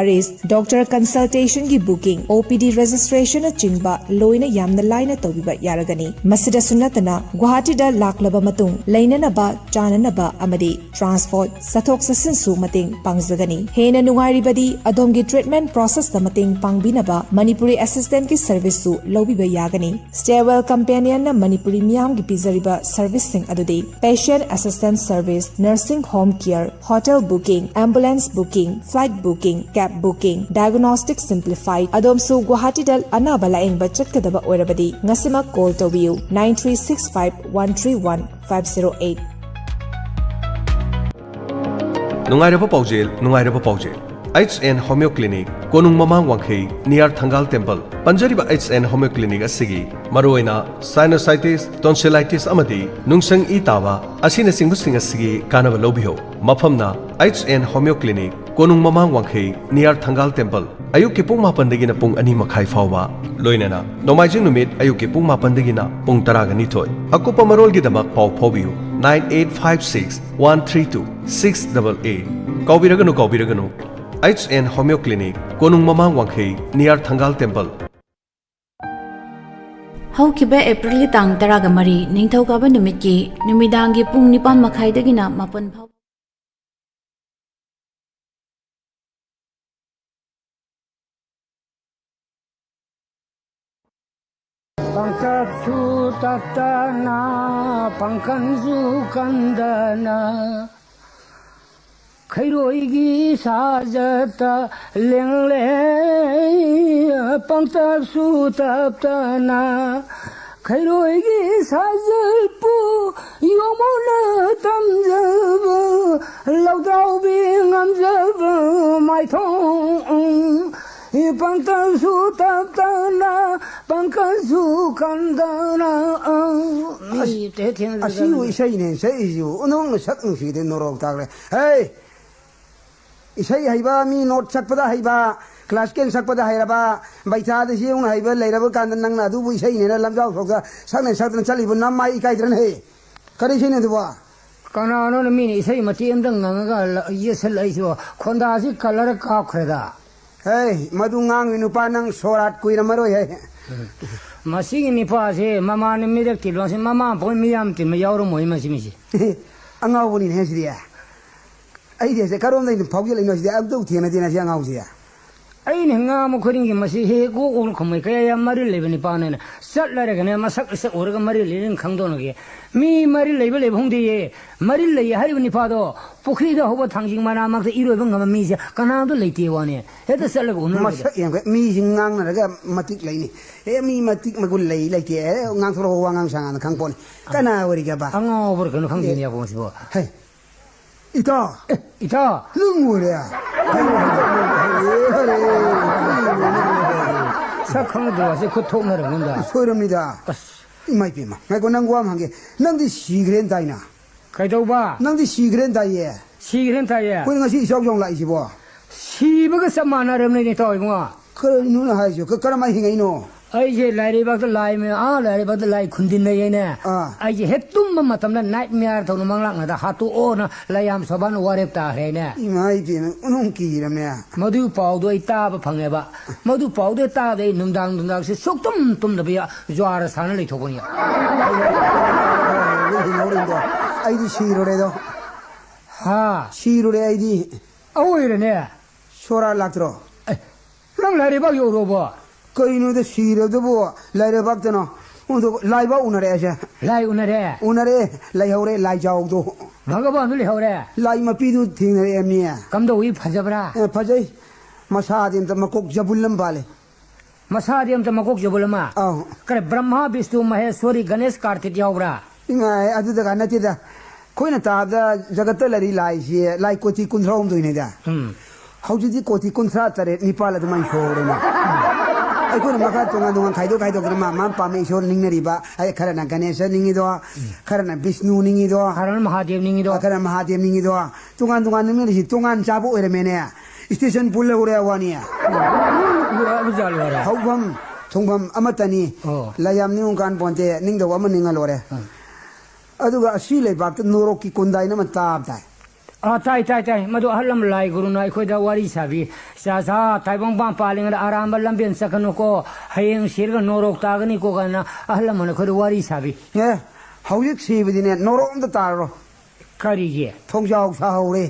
doctor consultationꯒꯤ booking, O P D registrationꯅꯆꯤꯡꯕ ꯂꯣꯏꯅ ꯌꯥꯝꯅ ꯂꯥꯏꯅ ꯇꯧꯕꯤꯕ ꯌꯥꯔꯒꯅꯤ꯫ ꯃꯁꯤꯗꯁꯨ ꯅꯠꯇꯅ, ꯒꯨꯋꯥꯍꯥꯇꯤꯗ ꯂꯥꯛꯂꯕ ꯃꯇꯨꯡ ꯂꯩꯅꯅꯕ, ꯆꯥꯅꯅꯕ ꯑꯃꯗꯤ transport, ꯆꯠꯊꯣꯛ ꯆꯠꯁꯤꯟꯁꯨ ꯃꯇꯦꯡ ꯄꯥꯡꯖꯒꯅꯤ꯫ ꯍꯦꯟꯅ ꯅꯨꯡꯉꯥꯏꯔꯤꯕꯗꯤ, ꯑꯗꯣꯝꯒꯤ treatment processꯇ ꯃꯇꯦꯡ ꯄꯥꯡꯕꯤꯅꯕ ꯃꯅꯤꯄꯨꯔꯤ assistantꯀꯤ serviceꯁꯨ ꯂꯧꯕꯤꯕ ꯌꯥꯒꯅꯤ꯫ Stay Well Companionꯅ ꯃꯅꯤꯄꯨꯔꯤ ꯃꯤꯌꯥꯝꯒꯤ ꯄꯤꯖꯔꯤꯕ serviceꯁꯤꯡ ꯑꯗꯨꯗꯤ patient assistance service, nursing home care, hotel booking, ambulance booking, flight booking, cab booking, diagnostic simplified꯫ ꯑꯗꯣꯝꯁꯨ ꯒꯨꯋꯥꯍꯥꯇꯤꯗ ꯑꯅꯥꯕ ꯂꯥꯌꯦꯡꯕ ꯆꯠꯀꯗꯕ ꯑꯣꯏꯔꯕꯗꯤ ꯉꯁꯤꯃꯛ call ꯇꯧꯕꯤꯌꯨ, nine three six five one three one five zero eight꯫ ꯅꯨꯡꯉꯥꯏꯔꯕ ꯄꯥꯎꯖꯦꯜ, ꯅꯨꯡꯉꯥꯏꯔꯕ ꯄꯥꯎꯖꯦꯜ꯫ H N Homeo Clinic, ꯀꯣꯅꯨꯡ ꯃꯃꯥꯡ ꯋꯥꯡꯈꯩ, near ꯊꯪꯒꯥꯜ temple꯫ ꯄꯟꯖꯔꯤꯕ H N Homeo Clinic ꯑꯁꯤꯒꯤ ꯃꯔꯨꯑꯣꯏꯅ sinusitis, tonsillitis ꯑꯃꯗꯤ ꯅꯨꯡꯁꯪ ꯏ ꯇꯥꯕ ꯑꯁꯤꯅꯆꯤꯡꯕꯁꯤꯡ ꯑꯁꯤꯒꯤ ꯀꯥꯟꯅꯕ ꯂꯧꯕꯤꯌꯨ꯫ ꯃꯐꯝꯅ H N Homeo Clinic, ꯀꯣꯅꯨꯡ ꯃꯃꯥꯡ ꯋꯥꯡꯈꯩ, near ꯊꯪꯒꯥꯜ temple꯫ ꯑꯌꯨꯛꯀꯤ ꯄꯨꯡ ꯃꯥꯄꯟꯗꯒꯤꯅ ꯄꯨꯡ ꯑꯅꯤ ꯃꯈꯥꯏ ꯐꯥꯎꯕ, ꯂꯣꯏꯅꯅ ꯅꯣꯡꯃꯥꯏꯖꯤꯡ ꯅꯨꯃꯤꯠ ꯑꯌꯨꯛꯀꯤ ꯄꯨꯡ ꯃꯥꯄꯟꯗꯒꯤꯅ ꯄꯨꯡ ꯇꯔꯥꯒ ꯅꯤꯊꯣꯏ꯫ ꯑꯀꯨꯞꯄ ꯃꯔꯣꯜꯒꯤꯗꯃꯛ ꯄꯥꯎ ꯐꯥꯎꯕꯤꯌꯨ, nine eight five six one three two six double eight꯫ ꯀꯥꯎꯕꯤꯔꯒꯅꯨ, ꯀꯥꯎꯕꯤꯔꯒꯅꯨ, H N Homeo Clinic, ꯀꯣꯅꯨꯡ ꯃꯃꯥꯡ ꯋꯥꯡꯈꯩ, near ꯊꯪꯒꯥꯜ temple꯫ ꯍꯧꯈꯤꯕ ꯑꯦꯄ꯭ꯔꯤꯜꯒꯤ ꯇꯥꯡ ꯇꯔꯥꯒ ꯃꯔꯤ, ꯅꯤꯡꯊꯧꯀꯥꯕ ꯅꯨꯃꯤꯠꯀꯤ ꯅꯨꯃꯤꯗꯥꯡꯒꯤ ꯄꯨꯡ ꯅꯤꯄꯥꯟ ꯃꯈꯥꯏꯗꯒꯤꯅ ꯃꯥꯄꯟ ꯐꯥꯎ ꯄꯪꯇꯞꯁꯨ ꯇꯞꯇꯅ, ꯄꯪꯀꯟꯁꯨ ꯀꯟꯗꯅ, ꯈꯩꯔꯣꯏꯒꯤ ꯁꯥꯖꯠꯇ ꯂꯦꯡꯂꯦ꯫ ꯄꯪꯇꯞꯁꯨ ꯇꯞꯇꯅ, ꯈꯩꯔꯣꯏꯒꯤ ꯁꯥꯖꯠꯄꯨ ꯌꯣꯃꯨꯅ ꯇꯝꯖꯕ, ꯂꯧꯗ꯭ꯔꯥꯎꯕꯤ ꯉꯝꯖꯕ ꯃꯥꯏꯊꯣꯡ꯫ ꯄꯪꯇꯞꯁꯨ ꯇꯞꯇꯅ, ꯄꯪꯀꯟꯁꯨ ꯀꯟꯗꯅ, ꯃꯤ ꯑꯁ, ꯇꯦ ꯊꯦꯡꯅ ꯑꯁꯤꯕꯨ ꯏꯁꯩꯅꯦ ꯁꯛꯏꯁꯤꯕꯨ꯫ ꯑꯣꯟꯊꯣꯛꯅ ꯁꯛ ꯅꯨꯡꯁꯤꯗꯦ, ꯅꯣꯔꯣꯛ ꯇꯥꯈ꯭ꯔꯦ꯫ ꯍꯦ! ꯏꯁꯩ ꯍꯩꯕ ꯃꯤ, ꯅꯣꯠ ꯁꯛꯄꯗ ꯍꯩꯕ, ꯀ꯭ꯂꯥꯁꯤꯀꯦꯜ ꯁꯛꯄꯗ ꯍꯩꯔꯕ, ꯕꯩꯊꯥꯗ ꯌꯦꯡꯅ ꯍꯩꯕ ꯂꯩꯔꯕ ꯀꯥꯟꯗ, ꯅꯪꯅ ꯑꯗꯨꯕꯨ ꯏꯁꯩꯅꯦꯅ ꯂꯝꯖꯥꯎ ꯁꯣꯛꯇ ꯁꯛꯅ ꯁꯛꯇꯅ ꯆꯠꯂꯤꯕ ꯅꯃꯥꯏ ꯏꯀꯥꯏꯗ꯭ꯔꯅ ꯍꯦ? ꯀꯔꯤ ꯏꯁꯩꯅꯣ ꯑꯗꯨꯕꯣ? ꯀꯅꯥꯅꯣꯅ ꯃꯤꯅ ꯏꯁꯩ ꯃꯇꯦꯛ ꯑꯃꯇꯪ ꯉꯪꯉꯒ ꯂ-, ꯌꯦꯠꯁꯜꯂꯛꯏꯁꯤꯕꯣ? ꯈꯣꯟꯗꯥꯁꯤ ꯀꯂꯔ ꯀꯥꯞꯈ꯭ꯔꯦꯗ꯫ ꯍꯦ, ꯃꯗꯨ ꯉꯥꯡꯉꯤ ꯅꯨꯄꯥ, ꯅꯪ ꯁꯣꯔꯥꯠ ꯀꯨꯏꯔꯝꯃꯔꯣꯏ ꯍꯦ꯫ ꯃꯁꯤꯒꯤ ꯅꯤꯄꯥꯁꯦ ꯃꯃꯥꯅ ꯃꯤꯔꯛ ꯇꯤꯟꯕꯁꯦ, ꯃꯃꯥ ꯄꯣꯛ ꯃꯤꯌꯥꯝ ꯇꯤꯟꯕ ꯌꯥꯎꯔꯝꯃꯣꯏ ꯃꯁꯤ ꯃꯤꯁꯦ꯫ ꯑꯉꯥꯎꯕꯅꯤꯅꯦ ꯁꯤꯗꯤ꯫ ꯑꯩꯗꯤ ꯑꯁꯦ ꯀꯔꯣꯝꯗꯩꯅ ꯐꯥꯎꯖꯤꯜꯂꯛꯏꯅꯣ ꯁꯤꯗꯤ? ꯑꯝꯇꯕꯨ ꯊꯦꯡꯅꯗꯦꯅ ꯁꯤ ꯑꯉꯥꯎꯁꯤꯗꯤ꯫ ꯑꯩꯅ ꯉꯥꯡꯕ ꯈꯨꯗꯤꯡꯒꯤ ꯃꯁꯤ ꯍꯦꯛ ꯀꯣꯛ ꯑꯣꯛꯅ ꯈꯨꯝꯃꯩ꯫ ꯀꯌꯥ ꯌꯥꯝ ꯃꯔꯤꯜ ꯂꯩꯕ ꯅꯤꯄꯥꯅꯦꯅ꯫ ꯆꯠꯂꯔꯒꯅꯦ ꯃꯁꯛ ꯃꯁꯛ ꯎꯔꯒ ꯃꯔꯤꯜ ꯂꯩꯅ ꯈꯪꯗꯣꯛꯅꯒꯦ꯫ ꯃꯤ ꯃꯔꯤꯜ ꯂꯩꯕ ꯂꯩꯕ ꯈꯪꯗꯦꯌꯦ꯫ ꯃꯔꯤꯜ ꯂꯩ ꯍꯥꯏꯔꯤꯕ ꯅꯤꯄꯥꯗꯣ ꯄꯨꯈ꯭ꯔꯤꯗ ꯍꯧꯕ ꯊꯥꯡꯖꯤꯡ ꯃꯅꯥ ꯃꯔꯛꯇ ꯏꯔꯣꯏꯕ ꯉꯝꯕ ꯃꯤꯁꯦ ꯀꯅꯥꯝꯇ ꯂꯩꯇꯦ ꯋꯥꯅꯦ꯫ ꯍꯦꯛꯇ ꯆꯠꯂꯒ ꯎꯅꯔꯒ꯫ ꯃꯁꯛ ꯌꯦꯡꯕ ꯃꯤꯁꯤ ꯉꯥꯡꯅꯔꯒ ꯃꯇꯤꯛ ꯂꯩꯅꯤ꯫ ꯑꯦ, ꯃꯤ ꯃꯇꯤꯛ ꯃꯒꯨꯟ ꯂꯩ ꯂꯩꯇꯦ꯫ ꯑꯦ, ꯉꯥꯡꯊꯣꯔꯛꯑꯣ, ꯋꯥ ꯉꯥꯡ ꯁꯥꯉꯥꯅ ꯈꯪ ꯄꯣꯠꯅꯤ꯫ ꯀꯅꯥ ꯑꯣꯏꯔꯤꯒꯦꯕ? ꯑꯉꯥꯎꯕꯔ ꯀꯩꯅꯣ ꯈꯪꯗꯦꯅꯦ ꯑꯦ꯫ ꯑꯕꯣꯛꯁꯤꯕꯣ꯫ ꯍꯩ, ꯏꯇꯥ! ꯑꯦ, ꯏꯇꯥ! ꯅꯪ ꯑꯣꯏꯔꯦ? ꯁꯛ ꯈꯪꯅꯗ꯭ꯔꯣ? ꯑꯁꯤ ꯈꯨꯠ ꯊꯣꯛꯅꯔꯕꯅꯤꯗ꯫ ꯁꯣꯏꯔꯝꯅꯤꯗ꯫ ꯑꯁ꯫ ꯏꯃꯥ ꯏꯄꯦꯝꯃ, ꯉꯥꯏꯈꯣ, ꯅꯪ ꯋꯥ ꯑꯃ ꯍꯪꯒꯦ꯫ ꯅꯪꯗꯤ ꯁꯤꯈ꯭ꯔꯦꯅ ꯇꯥꯏꯅ? ꯀꯩꯗꯧꯕ? ꯅꯪꯗꯤ ꯁꯤꯈ꯭ꯔꯦꯅ ꯇꯥꯏꯌꯦ꯫ ꯁꯤꯈ꯭ꯔꯦꯅ ꯇꯥꯏꯌꯦ꯫ ꯑꯩꯈꯣꯏ ꯉꯁꯤ ꯏꯆꯥꯎ ꯆꯥꯎꯅ ꯂꯥꯛꯏꯁꯤꯕꯣ? ꯁꯤꯕꯒ ꯆꯞ ꯃꯥꯟꯅꯔꯕꯅꯤꯅꯦ, ꯏꯇꯥꯎ ꯏꯕꯨꯡꯉꯣ꯫ ꯀꯔꯤꯅꯣꯅ ꯍꯥꯏꯁꯤꯕꯣ? ꯀ-, ꯀꯔꯝꯍꯥꯏꯅ ꯍꯤꯡꯉꯛꯏꯅꯣ? ꯑꯩꯁꯦ ꯂꯥꯏꯔꯩꯕꯥꯛꯇ ꯂꯥꯏ ꯃ-, ꯑꯥ, ꯂꯥꯏꯔꯩꯕꯥꯛꯇ ꯂꯥꯏ ꯈꯨꯟꯗꯤꯟꯅꯩꯌꯦꯅꯦ꯫ ꯑꯥ꯫ ꯑꯩꯁꯦ ꯍꯦꯛ ꯇꯨꯝꯕ ꯃꯇꯝꯗ ꯅꯥꯏꯠ ꯃꯤꯌꯥꯔ ꯊꯧꯅ ꯃꯪꯂꯥꯛꯅꯗ ꯍꯥꯠꯇꯣꯛꯑꯣꯅ ꯂꯥꯏꯌꯥꯝ ꯁꯣꯕꯥꯟ ꯋꯥꯔꯦꯞ ꯇꯥꯈ꯭ꯔꯦꯅꯦ꯫ ꯏꯃꯥ ꯏꯕꯦꯝꯃ, ꯑꯣꯟꯊꯣꯛ ꯀꯤꯔꯝꯃꯦ꯫ ꯃꯗꯨ ꯄꯥꯎꯗꯣ ꯑꯩ ꯇꯥꯕ ꯐꯪꯉꯦꯕ꯫ ꯃꯗꯨ ꯄꯥꯎꯗꯣ ꯇꯥꯕꯗ ꯑꯩ ꯅꯨꯡꯗꯥꯡ ꯅꯨꯡꯗꯥꯡꯁꯦ ꯁꯨꯛꯇꯨꯝ ꯇꯨꯝꯗꯕ ꯌꯥ-, ꯖ꯭ꯋꯥꯔ ꯁꯥꯟꯅ ꯂꯩꯊꯣꯛꯄꯅꯤ꯫ ꯍꯤꯡꯍꯧꯔꯤꯗꯣ꯫ ꯑꯩꯗꯤ ꯁꯤꯔꯨꯔꯦꯗꯣ꯫ ꯍꯥ? ꯁꯤꯔꯨꯔꯦ ꯑꯩꯗꯤ꯫ ꯑꯋꯣꯏꯔꯅꯦ? ꯁꯣꯔꯥ ꯂꯥꯛꯇ꯭ꯔꯣ? ꯑꯦ, ꯅꯪ ꯂꯥꯏꯔꯩꯕꯥꯛ ꯌꯧꯔꯨꯔꯕꯣ? ꯀꯩꯅꯣꯗ ꯁꯤꯔꯕꯗꯨꯕꯨ? ꯂꯥꯏꯔꯩꯕꯥꯛꯇꯅꯣ꯫ ꯑꯗꯨ ꯂꯥꯏꯕꯥꯎ ꯎꯅꯔꯛꯑꯦꯁꯦ꯫ ꯂꯥꯏ ꯎꯅꯔꯦ? ꯎꯅꯔꯦ꯫ ꯂꯩꯍꯧꯔꯦ ꯂꯥꯏꯖꯥꯎꯗꯣ꯫ ꯚꯒꯕꯥꯟꯗꯨ ꯂꯩꯍꯧꯔꯦ? ꯂꯥꯏ ꯃꯄꯤꯗꯨ ꯊꯦꯡꯅꯔꯛꯑꯦ ꯃꯤ꯫ ꯀꯝꯗꯧꯏ, ꯐꯖꯕ꯭ꯔꯥ? ꯑꯦ, ꯐꯖꯩ꯫ ꯃꯁꯥꯗꯤ ꯑꯝꯇ ꯃꯀꯣꯛ ꯖꯕꯨꯜ ꯑꯃ ꯄꯥꯜꯂꯦ꯫ ꯃꯁꯥꯗꯤ ꯑꯝꯇ ꯃꯀꯣꯛ ꯖꯕꯨꯜ ꯑꯃ? ꯑꯧ꯫ ꯀꯔꯤ, ꯕ꯭ꯔꯍ꯭ꯃꯥ, ꯕꯤꯁꯅꯨ, ꯃꯍꯦꯁ꯭ꯋꯔꯤ, ꯒꯅꯦꯁ, ꯀꯥꯔꯇꯤꯛ ꯌꯥꯎꯕ꯭ꯔꯥ? ꯏꯃꯥꯏ, ꯑꯗꯨꯗꯒ ꯅꯠꯇꯦꯗ꯫ ꯑꯩꯈꯣꯏꯅ ꯇꯥꯕꯗ ꯖꯒꯠꯇ ꯂꯩꯔꯤ ꯂꯥꯏꯁꯤ ꯂꯥꯏ ꯀꯣꯇꯤ ꯀꯨꯟꯊ꯭ꯔꯥ ꯍꯨꯝꯗꯣꯏꯅꯦꯗ꯫ ꯎꯝ꯫ ꯍꯧꯖꯤꯛꯇꯤ ꯀꯣꯇꯤ ꯀꯨꯟꯊ꯭ꯔꯥ ꯇꯔꯦꯠ ꯅꯤꯄꯥꯜ ꯑꯗꯨꯃꯥꯏꯅ ꯁꯨꯍꯧꯔꯦꯅꯦ꯫ ꯑꯩꯈꯣꯏꯅ ꯃꯈꯥ ꯇꯣꯉꯥꯟ ꯇꯣꯉꯥꯟ ꯈꯥꯏꯗꯣꯛ ꯈꯥꯏꯗꯣꯛꯇꯅ ꯃꯥ ꯃꯥ ꯄꯥꯝꯕ ꯏꯁꯣꯔ ꯅꯤꯡꯅꯔꯤꯕ, ꯑꯩ ꯈꯔꯅ ꯒꯅꯦꯁ ꯅꯤꯡꯉꯤꯗꯣ, ꯈꯔꯅ ꯕꯤꯁꯅꯨ ꯅꯤꯡꯉꯤꯗꯣ, ꯈꯔꯅ ꯃꯍꯥꯗꯦꯕ ꯅꯤꯡꯉꯤꯗꯣ꯫ ꯈꯔꯅ ꯃꯍꯥꯗꯦꯕ ꯅꯤꯡꯉꯤꯗꯣ, ꯇꯣꯉꯥꯟ ꯇꯣꯉꯥꯟ ꯅꯤꯡꯅꯔꯤꯁꯤ ꯇꯣꯉꯥꯟ ꯆꯥꯕ ꯑꯣꯏꯔꯝꯃꯦꯅꯦ꯫ ꯏꯁꯇꯦꯁꯟ ꯄꯨꯜ ꯂꯧꯔꯦ ꯋꯥꯅꯤ꯫ ꯎꯔꯛꯑꯕ ꯖꯥꯠꯂꯣ ꯍꯥꯏꯔꯦ? ꯍꯧꯐꯝ ꯊꯣꯡꯐꯝ ꯑꯃꯠꯇꯅꯤ꯫ ꯑꯣ꯫ ꯂꯥꯏ ꯌꯥꯝ ꯅꯤꯡꯉꯨ ꯀꯥꯟ ꯄꯣꯟꯇꯦ, ꯅꯤꯡꯗꯧꯕ ꯑꯃ ꯅꯤꯡꯉ ꯂꯣꯏꯔꯦ꯫ ꯎꯝ꯫ ꯑꯗꯨꯒ ꯑꯁꯤ ꯂꯩꯕꯥꯛꯇ ꯅꯣꯔꯣꯛꯀꯤ ꯀꯨꯟꯗꯥꯏꯅ ꯑꯃ ꯇꯥꯕ ꯇꯥꯏ꯫ ꯑꯥ, ꯇꯥꯏ, ꯇꯥꯏ, ꯇꯥꯏ꯫ ꯃꯗꯨ ꯑꯍꯜ ꯑꯃ ꯂꯥꯏ ꯒꯨꯔꯨꯅ ꯑꯩꯈꯣꯏꯗ ꯋꯥꯔꯤ ꯁꯥꯕꯤ꯫ "ꯆꯥ, ꯆꯥ, ꯇꯥꯏꯕꯪꯄꯥꯟ ꯄꯥꯜꯂꯤꯉꯩꯗ ꯑꯔꯥꯟꯕ ꯂꯝꯕꯦꯟ ꯆꯠꯀꯅꯨꯀꯣ, ꯍꯌꯦꯡ ꯁꯤꯔꯒ ꯅꯣꯔꯣꯛ ꯇꯥꯒꯅꯤꯀꯣ" ꯀꯥꯏꯅ ꯑꯍꯜ ꯑꯃꯅ ꯑꯩꯈꯣꯏꯗ ꯋꯥꯔꯤ ꯁꯥꯕꯤ꯫ ꯑꯦ, ꯍꯧꯖꯤꯛ ꯁꯤꯕꯗꯤꯅꯦ, ꯅꯣꯔꯣꯛ ꯑꯝꯇ ꯇꯥꯔꯔꯣꯏ꯫ ꯀꯔꯤꯒꯤ? ꯊꯣꯡꯖꯥꯎ ꯁꯥꯍꯧꯔꯦ꯫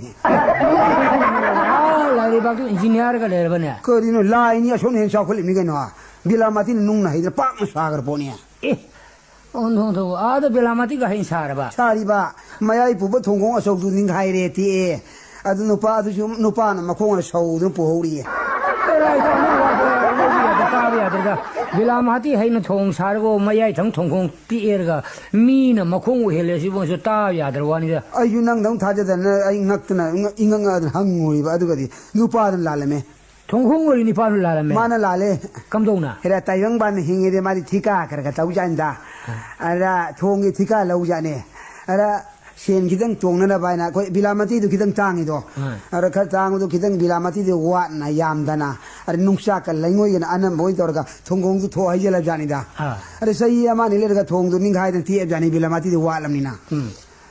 ꯑꯥ, ꯂꯥꯏꯔꯩꯕꯥꯛꯇꯨ ꯏꯟꯖꯤꯅꯤꯌꯥꯔꯒ ꯂꯩꯔꯕꯅꯦ꯫ ꯀꯔꯤꯅꯣ, ꯂꯥꯏꯅꯤ ꯑꯁꯣꯝꯅ ꯍꯦꯟꯅ ꯆꯥꯎꯈꯠꯂꯤꯃꯤ ꯀꯩꯅꯣ꯫ ꯕꯤꯂꯥꯃꯥꯇꯤꯅ ꯅꯨꯡꯅ ꯍꯩꯗꯅ ꯄꯥꯛꯅ ꯁꯥꯈ꯭ꯔ ꯄꯣꯠꯅꯤ꯫ ꯑꯦ, ꯑꯣꯟꯊꯣꯛ, ꯑꯣꯟꯊꯣꯛ, ꯑꯥꯗ ꯕꯤꯂꯥꯃꯥꯇꯤꯒ ꯍꯩꯅ ꯁꯥꯔꯕ? ꯁꯥꯔꯤꯕ, ꯃꯌꯥꯏ ꯄꯨꯕ ꯊꯣꯡꯈꯣꯡ ꯑꯆꯧꯕꯗꯨ ꯅꯤꯡꯈꯥꯏꯔꯦ ꯇꯦꯛꯑꯦ꯫ ꯑꯗꯨ ꯅꯨꯄꯥ ꯑꯗꯨꯁꯨ ꯅꯨꯄꯥꯅ ꯃꯈꯣꯡꯅ ꯁꯧꯗꯨꯅ ꯄꯨꯍꯧꯔꯤꯌꯦ꯫ ꯀꯗꯥꯏꯗ ꯑꯃꯨꯛ ꯋꯥ-, ꯂꯧꯕ ꯌꯥꯗ, ꯇꯥꯕ ꯌꯥꯗ꯭ꯔꯒ, ꯕꯤꯂꯥꯃꯥꯇꯤ ꯍꯩꯅ ꯊꯣꯡ ꯁꯥꯔꯒ ꯃꯌꯥꯏ ꯊꯪ ꯊꯣꯡꯈꯣꯡ ꯇꯦꯛꯑꯦꯔꯒ ꯃꯤꯅ ꯃꯈꯣꯡ ꯑꯣꯏꯍꯜꯂꯦ ꯁꯤꯕꯨꯁꯨ ꯇꯥꯕ ꯌꯥꯗ꯭ꯔ ꯋꯥꯅꯤꯗ꯫ ꯑꯩꯁꯨ ꯅꯪꯗꯧ ꯊꯥꯖꯗꯅ ꯑꯩ ꯉꯛꯇꯅ ꯏꯉꯛ-, ꯏꯉꯛ ꯉꯛꯑꯗꯅ ꯍꯪꯉꯨꯔꯤꯕ, ꯑꯗꯨꯒꯗꯤ ꯅꯨꯄꯥꯗꯨꯅ ꯂꯥꯜꯂꯝꯃꯦ꯫ ꯊꯣꯡꯈꯣꯡ ꯑꯣꯏꯔꯤ ꯅꯤꯄꯥꯗꯨ ꯂꯥꯜꯂꯝꯃꯦ꯫ ꯃꯥꯅ ꯂꯥꯜꯂꯦ꯫ ꯀꯝꯗꯧꯅ? ꯍꯦꯔꯥ, ꯇꯥꯏꯕꯪꯄꯥꯟꯅ ꯍꯤꯡꯉꯤꯗꯤ ꯃꯥꯗꯤ ꯊꯤꯀꯥ ꯈꯔ ꯈꯔ ꯇꯧꯖꯥꯠꯅꯤꯗ꯫ ꯑꯗ ꯊꯣꯡꯒꯤ ꯊꯤꯀꯥ ꯂꯧꯖꯥꯠꯅꯦ꯫ ꯑꯗ ꯁꯦꯟ ꯈꯤꯇꯪ ꯇꯣꯡꯅꯅꯕ ꯍꯥꯏꯅ ꯑꯩꯈꯣꯏ ꯕꯤꯂꯥꯃꯇꯤꯗꯨ ꯈꯤꯇꯪ ꯇꯥꯡꯉꯤꯗꯣ꯫ ꯑꯥ꯫ ꯑꯗ ꯈꯔ ꯇꯥꯡꯕꯗꯣ ꯈꯤꯇꯪ ꯕꯤꯂꯥꯃꯇꯤꯗꯨ ꯋꯥꯠꯅ ꯌꯥꯝꯗꯅ, ꯑꯗ ꯅꯨꯡꯆꯥꯛꯀ ꯂꯩꯉꯣꯏꯒꯅ ꯑꯅꯝꯕ ꯑꯣꯏꯅ ꯇꯧꯔꯒ ꯊꯣꯡꯈꯣꯡꯗꯨ ꯊꯣꯛ ꯍꯩꯖꯤꯜꯂꯖꯥꯠꯅꯤꯗ꯫ ꯑꯥ꯫ ꯑꯗ ꯆꯍꯤ ꯑꯃ ꯑꯅꯤ ꯂꯩꯔꯒ ꯊꯣꯡꯗꯨ ꯅꯤꯡꯈꯥꯏꯗꯅ ꯇꯦꯛꯑꯖꯥꯠꯅꯤ, ꯕꯤꯂꯥꯃꯇꯤꯗꯨ ꯋꯥꯠꯂꯝꯅꯤꯅ꯫ ꯎꯝ꯫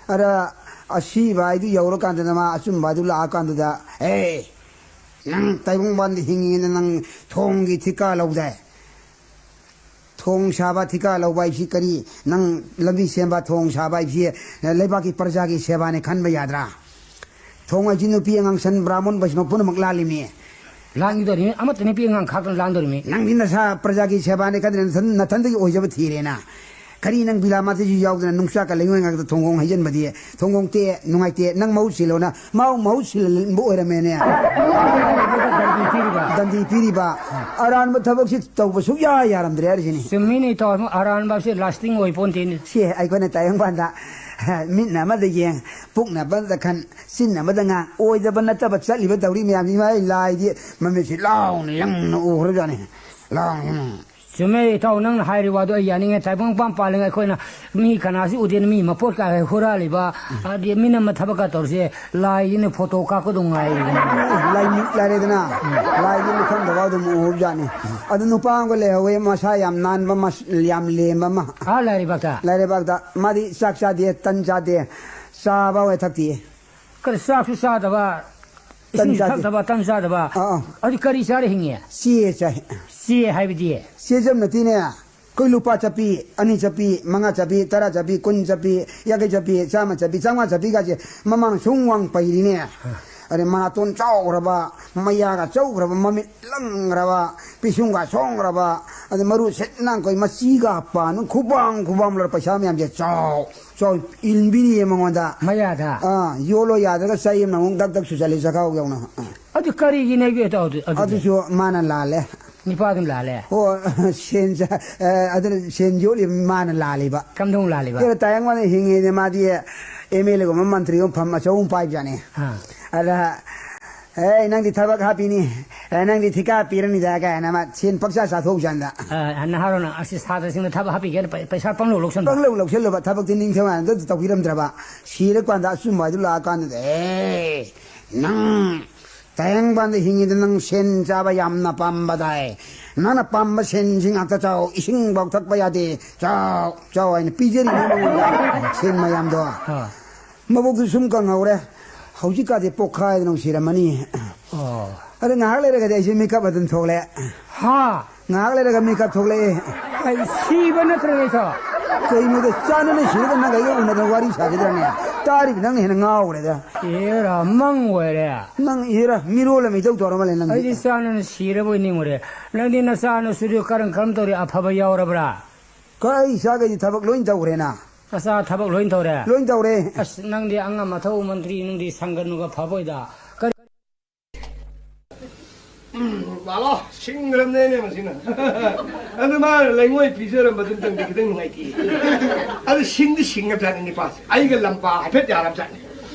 ꯑꯗ ꯑꯁꯤꯕ ꯍꯥꯏꯗꯨ ꯌꯧꯔꯀꯥꯟꯗꯅ ꯃꯥ ꯑꯆꯨꯝꯕ ꯍꯥꯏꯗꯨ ꯂꯥꯛꯑꯀꯥꯟꯗꯨꯗ, "ꯑꯦ, ꯅꯪ ꯇꯥꯏꯕꯪꯄꯥꯟꯗ ꯍꯤꯡꯉꯤꯉꯩꯗ ꯅꯪ ꯊꯣꯡꯒꯤ ꯊꯤꯀꯥ ꯂꯧꯗꯥꯏ? ꯊꯣꯡ ꯁꯥꯕ ꯊꯤꯀꯥ ꯂꯧꯕ ꯍꯥꯏꯁꯤ ꯀꯔꯤ? ꯅꯪ ꯂꯝꯕꯤ ꯁꯦꯝꯕ, ꯊꯣꯡ ꯁꯥꯕ ꯍꯥꯏꯁꯤ ꯂꯩꯕꯥꯛꯀꯤ ꯄ꯭ꯔꯖꯥꯒꯤ ꯁꯦꯕꯥꯅꯦ ꯈꯟꯕ ꯌꯥꯗ꯭ꯔꯥ? ꯊꯣꯡ ꯍꯥꯏꯁꯤ ꯅꯨꯄꯤ ꯑꯉꯥꯡ, ꯁꯟ, ꯕ꯭ꯔꯥꯍꯃꯟ, ꯕꯩꯁꯅꯕ ꯄꯨꯝꯅꯃꯛ ꯂꯥꯜꯂꯤꯃꯤ꯫ ꯂꯥꯡꯈꯤꯗꯣꯔꯤꯃꯤ, ꯑꯃꯠꯇ ꯅꯨꯄꯤ ꯑꯉꯥꯡ ꯈꯥꯛꯇꯅ ꯂꯥꯡꯗꯣꯔꯤꯃꯤ꯫ ꯅꯪꯗꯤ ꯅꯁꯥ ꯄ꯭ꯔꯖꯥꯒꯤ ꯁꯦꯕꯥꯅꯦ ꯈꯟꯗꯅ ꯅꯊꯟ-, ꯅꯊꯟꯗꯒꯤ ꯑꯣꯏꯖꯕ ꯊꯤꯔꯦꯅ꯫ ꯀꯔꯤ ꯅꯪ ꯕꯤꯂꯥ ꯃꯥꯇꯤꯁꯨ ꯌꯥꯎꯗꯅ ꯅꯨꯡꯆꯥꯛꯀ ꯂꯩꯉꯣꯏ ꯉꯥꯛꯇ ꯊꯣꯡꯒꯣꯡ ꯍꯩꯖꯤꯟꯕꯗꯤ? ꯊꯣꯡꯒꯣꯡ ꯇꯦꯛꯑꯦ, ꯅꯨꯡꯉꯥꯏꯇꯦ, ꯅꯪ ꯃꯍꯨꯠ ꯁꯤꯜꯂꯣꯅ ꯃꯥꯕꯨ ꯃꯍꯨꯠ ꯁꯤꯜꯍꯟꯕ ꯑꯣꯏꯔꯝꯃꯦꯅꯦ꯫ ꯗꯟꯗꯤ ꯄꯤꯔꯤꯕ꯫ ꯗꯟꯗꯤ ꯄꯤꯔꯤꯕ꯫ ꯑꯔꯥꯟꯕ ꯊꯕꯛꯁꯤ ꯇꯧꯕ ꯁꯨꯛꯌꯥ ꯌꯥꯔꯝꯗ꯭ꯔꯦ ꯍꯥꯏꯔꯤꯁꯤꯅꯤ꯫ ꯆꯨꯝꯃꯤꯅꯦ ꯏꯇꯥꯎ, ꯑꯔꯥꯟꯕꯁꯦ lasting ꯑꯣꯏ ꯄꯣꯟꯇꯦꯅꯦ꯫ ꯁꯤ ꯑꯩꯈꯣꯏꯅ ꯇꯥꯏꯕꯪꯄꯥꯟꯗ ꯃꯤꯠꯅ ꯑꯃꯗ ꯌꯦꯡ, ꯄꯨꯛꯅ ꯑꯃꯗ ꯈꯟ, ꯆꯤꯟ ꯑꯃꯗ ꯉꯥꯡ, ꯑꯣꯏꯗꯕ ꯅꯠꯇꯕ ꯆꯠꯂꯤꯕ ꯇꯧꯔꯤ ꯃꯌꯥꯝꯁꯤ ꯃꯥꯏ ꯂꯥꯏꯗꯤ ꯃꯃꯤꯠꯁꯤ ꯂꯥꯎꯅ ꯌꯦꯡꯅ ꯎꯈ꯭ꯔꯖꯥꯠꯅꯤ꯫ ꯂꯥꯎꯅ ꯌꯦꯡꯅ꯫ ꯆꯨꯝꯃꯦ ꯏꯇꯥꯎ, ꯅꯪꯅ ꯍꯥꯏꯔꯤꯕ ꯋꯥꯗꯣ ꯑꯩ ꯌꯥꯅꯤꯡꯉꯦ꯫ ꯇꯥꯏꯕꯪꯄꯥꯟ ꯄꯥꯜꯂꯤꯉꯩ ꯑꯩꯈꯣꯏꯅ ꯃꯤ ꯀꯅꯥꯁꯨ ꯎꯗꯦꯅ ꯃꯤ ꯃꯄꯣꯠ ꯀꯥꯏ ꯍꯨꯔꯥꯜꯂꯤꯕ, ꯑꯗꯤ ꯃꯤꯅꯝꯕ ꯊꯕꯛꯀ ꯇꯧꯔꯤꯁꯦ ꯂꯥꯏꯁꯤꯅ ꯐꯣꯇꯣ ꯀꯥꯞꯄꯗꯧ ꯉꯥꯏꯔꯤꯕꯅꯤ꯫ ꯂꯥꯏꯃꯤꯠ ꯂꯥꯏꯔꯦꯗꯅ, ꯂꯥꯏꯒꯤ ꯃꯤꯐꯝꯗ ꯑꯗꯨꯝ ꯎꯍꯧꯖꯥꯠꯅꯤ꯫ ꯑꯗꯨ ꯅꯨꯄꯥ ꯑꯃꯒ ꯂꯩꯍꯧꯋꯦ, ꯃꯁꯥ ꯌꯥꯝ ꯅꯥꯟꯕ, ꯃꯁ-, ꯌꯥꯝ ꯂꯦꯝꯕ ꯑꯃ꯫ ꯑꯥ, ꯂꯥꯏꯔꯩꯕꯥꯛꯇ? ꯂꯥꯏꯔꯩꯕꯥꯛꯇ꯫ ꯃꯥꯗꯤ ꯆꯥꯛ ꯆꯥꯗꯦ, ꯇꯟ ꯆꯥꯗꯦ, ꯆꯥꯕ ꯑꯣꯏ ꯊꯛꯇꯦ꯫ ꯀꯔꯤ ꯆꯥꯛꯁꯨ ꯆꯥꯗꯕ, ꯏꯁꯤꯡꯁꯨ ꯆꯥꯗꯦ꯫ ꯊꯛꯇꯕ, ꯇꯟ ꯆꯥꯗꯕ? ꯑꯥ, ꯑꯥ꯫ ꯑꯗꯨ ꯀꯔꯤ ꯆꯥꯔ ꯍꯤꯡꯉꯤ? ꯆꯦ ꯆꯥꯏ꯫ ꯆꯦ ꯍꯥꯏꯕꯗꯤ? ꯆꯦꯖꯝ ꯅꯠꯇꯦꯅꯦ꯫ ꯑꯩꯈꯣꯏ ꯂꯨꯄꯥ ꯆꯠꯄꯤ, ꯑꯅꯤ ꯆꯠꯄꯤ, ꯃꯉꯥ ꯆꯠꯄꯤ, ꯇꯔꯥ ꯆꯠꯄꯤ, ꯀꯨꯟ ꯆꯠꯄꯤ, ꯌꯥꯡꯈꯩ ꯆꯠꯄꯤ, ꯆꯥꯝꯃ ꯆꯠꯄꯤ, ꯆꯥꯝꯃꯉꯥ ꯆꯠꯄꯤꯒꯁꯦ ꯃꯃꯥꯡ ꯁꯨꯝ ꯋꯥꯡ ꯄꯩꯔꯤꯅꯦ꯫ ꯑꯗꯩ ꯃꯅꯥꯇꯣꯟ ꯆꯥꯎꯈ꯭ꯔꯕ, ꯃꯌꯥꯒ ꯆꯧꯈ꯭ꯔꯕ, ꯃꯃꯤꯠ ꯂꯪꯈ꯭ꯔꯕ, ꯄꯤꯁꯨꯝꯒ ꯁꯣꯡꯈ꯭ꯔꯕ, ꯑꯗꯩ ꯃꯔꯨ ꯁꯤꯠ ꯅꯥꯟꯈꯣꯏ ꯃꯆꯤꯒ ꯄꯥꯟꯕ ꯈꯨꯕꯥꯡ ꯈꯨꯕꯥꯡ ꯂꯣꯏꯔ ꯄꯩꯁꯥ ꯃꯌꯥꯝꯁꯦ ꯆꯥꯎ ꯆꯥꯎ ꯏꯟꯕꯤꯔꯤꯌꯦ ꯃꯉꯣꯟꯗ꯫ ꯃꯌꯥꯗ? ꯑꯥ, ꯌꯣꯠꯂꯣ ꯌꯥꯗ꯭ꯔꯒ ꯆꯩ ꯑꯃꯅ ꯑꯃꯨꯛ ꯗꯛ ꯗꯛ ꯁꯨꯖꯜꯂꯤ ꯆꯈꯥꯎ ꯌꯧꯅ꯫ ꯑꯥ꯫ ꯑꯗꯨ ꯀꯔꯤꯒꯤꯅꯦ ꯑꯗꯨ, ꯑꯗꯨꯗꯤ? ꯑꯗꯨꯁꯨ ꯃꯥꯅ ꯂꯥꯜꯂꯦ꯫ ꯅꯤꯄꯥꯗꯨꯅ ꯂꯥꯜꯂꯦ? ꯑꯣ, ꯁꯦꯟ ꯆꯥ-, ꯑ, ꯑꯗꯨꯅ ꯁꯦꯟ ꯌꯣꯠꯂꯤ ꯃꯥꯅ ꯂꯥꯜꯂꯤꯕ꯫ ꯀꯝꯗꯧꯅ ꯂꯥꯜꯂꯤꯕ? ꯀꯩꯅꯣ, ꯇꯥꯌꯥꯡ ꯃꯥꯅ ꯍꯤꯡꯉꯤꯅꯦ ꯃꯥꯗꯤ ꯑꯦꯝ ꯑꯦꯜ ꯑꯦꯒꯨꯝꯕ ꯃꯟꯇ꯭ꯔꯤꯒꯨꯝꯕ ꯐꯝ ꯑꯆꯧꯕ ꯑꯃ ꯄꯥꯏꯕꯖꯥꯠꯅꯤ꯫ ꯑꯥ꯫ ꯑꯗ, "ꯑꯦ, ꯅꯪꯗꯤ ꯊꯕꯛ ꯍꯥꯞꯄꯤꯅꯤ, ꯑꯦ, ꯅꯪꯗꯤ ꯊꯤꯀꯥ ꯄꯤꯔꯅꯤꯗ" ꯀꯥꯏꯅ ꯑꯃ ꯁꯦꯟ ꯄꯪꯆꯥ ꯆꯥꯊꯣꯛꯎ ꯖꯥꯠꯅꯤꯗ꯫ ꯑ, ꯅꯍꯥꯔꯣꯟꯅ ꯑꯁꯤ ꯁꯥꯇ꯭ꯔꯁꯤꯡꯅ ꯊꯕꯛ ꯍꯥꯞꯄꯤꯒꯦꯅ ꯄꯩ-, ꯄꯩꯁꯥ ꯄꯪꯂꯧ ꯂꯧꯁꯟꯕ꯫ ꯄꯪꯂꯧ ꯂꯧꯁꯜꯂꯨꯕ, ꯊꯕꯛꯇꯤ ꯅꯤꯡꯊꯧ ꯍꯥꯏꯅ ꯑꯝꯇ ꯇꯧꯕꯤꯔꯝꯗ꯭ꯔꯕ꯫ ꯁꯤꯔꯀꯥꯟꯗ ꯑꯆꯨꯝꯕ ꯍꯥꯏꯗꯨ ꯂꯥꯛꯑꯀꯥꯟꯗꯨꯗ, "ꯑꯦ, ꯅꯪ ꯇꯥꯌꯥꯡꯕꯥꯟꯗ ꯍꯤꯡꯉꯤꯗ ꯅꯪ ꯁꯦꯟ ꯆꯥꯕ ꯌꯥꯝꯅ ꯄꯥꯝꯕꯗꯥꯏ꯫ ꯅꯪꯅ ꯄꯥꯝꯕ ꯁꯦꯟꯁꯤ ꯉꯥꯛꯇ ꯆꯥꯎ, ꯏꯁꯤꯡꯐꯥꯎ ꯊꯛꯄ ꯌꯥꯗꯦ, ꯆꯥꯎ, ꯆꯥꯎ" ꯍꯥꯏꯅ ꯄꯤꯖꯔꯤꯕ ꯃꯉꯣꯟꯗ ꯁꯦꯟ ꯃꯌꯥꯝꯗꯣ꯫ ꯑꯥ꯫ ꯃꯕꯨꯛꯇꯨ ꯁꯨꯝ ꯀꯪꯍꯧꯔꯦ꯫ ꯍꯧꯖꯤꯛꯀꯥꯗꯤ ꯄꯣꯛꯈꯥꯏꯗꯅ ꯁꯤꯔꯝꯃꯅꯤ꯫ ꯑꯣ꯫ ꯑꯗ ꯉꯥꯏꯍꯥꯛ ꯂꯩꯔꯒꯗꯤ ꯑꯩꯁꯦ ꯃꯤꯀꯞ ꯑꯗꯨꯝ ꯊꯣꯛꯂꯛꯑꯦ꯫ ꯍꯥ? ꯉꯥꯏꯍꯥꯛ ꯂꯩꯔꯒ ꯃꯤꯀꯞ ꯊꯣꯛꯂꯛꯑꯦ꯫ ꯑꯩ ꯁꯤꯕ ꯅꯠꯇ꯭ꯔꯣ ꯅꯪꯁꯨ? ꯀꯩꯅꯣꯗ ꯆꯥꯟꯅꯅ ꯁꯤꯔꯒ ꯅꯪꯒ ꯑꯩꯒ ꯎꯅꯗꯅ ꯋꯥꯔꯤ ꯁꯥꯈꯤꯗ꯭ꯔꯅꯦ? ꯇꯥꯔꯤꯕ ꯅꯪꯅ ꯍꯦꯟꯅ ꯉꯥꯎꯈ꯭ꯔꯦꯗ꯫ ꯑꯦꯔꯥ, ꯃꯪ ꯑꯣꯏꯔꯦ꯫ ꯅꯪ ꯏꯔꯥ, ꯃꯤꯔꯣꯜ ꯑꯃ ꯏꯇꯧ ꯇꯧꯔ ꯃꯥꯜꯂꯦ ꯅꯪꯗꯤ꯫ ꯑꯩꯗꯤ ꯆꯥꯟꯅꯅ ꯁꯤꯔꯕꯣꯏ ꯅꯤꯡꯉꯨꯔꯦ꯫ ꯅꯪꯗꯤ ꯅꯆꯥ ꯅꯁꯨꯗꯨ ꯀꯔꯝ ꯀꯔꯝ ꯇꯧꯔꯤ? ꯑꯐꯕ ꯌꯥꯎꯔꯕ꯭ꯔꯥ? ꯀ-, ꯑꯩ ꯏꯆꯥꯈꯩꯗꯤ ꯊꯕꯛ ꯂꯣꯏ ꯇꯧꯈ꯭ꯔꯦꯅ꯫ ꯅꯆꯥ ꯊꯕꯛ ꯂꯣꯏ ꯇꯧꯔꯦ? ꯂꯣꯏ ꯇꯧꯔꯦ꯫ ꯑꯁ, ꯅꯪꯗꯤ ꯑꯉꯝ ꯑꯊꯧ ꯃꯟꯇ꯭ꯔꯤ ꯅꯨꯡꯗꯤ ꯁꯪꯒꯅꯨꯒ ꯐꯕꯣꯏꯗ꯫ ꯀꯔꯤ ꯎꯝ, ꯂꯥꯛꯂꯣ, ꯁꯤꯡꯈ꯭ꯔꯕꯅꯦꯅꯦ ꯃꯁꯤꯅ꯫ ꯑꯗꯨ ꯃꯥꯅ ꯂꯩꯉꯣꯏ ꯄꯤꯖꯔꯝꯕꯗꯨꯝꯇꯪꯗꯤ ꯈꯤꯇꯪ ꯅꯨꯡꯉꯥꯏꯇꯦ꯫ ꯑꯗꯨ ꯁꯤꯡꯗꯤ ꯁꯤꯡꯉꯕꯖꯥꯠꯅꯤ ꯅꯤꯄꯥꯁꯦ꯫ ꯑꯩꯒ ꯂꯝꯄꯥ ꯍꯥꯏꯐꯦꯠ ꯌꯥꯔꯕꯖꯥꯠꯅꯤ꯫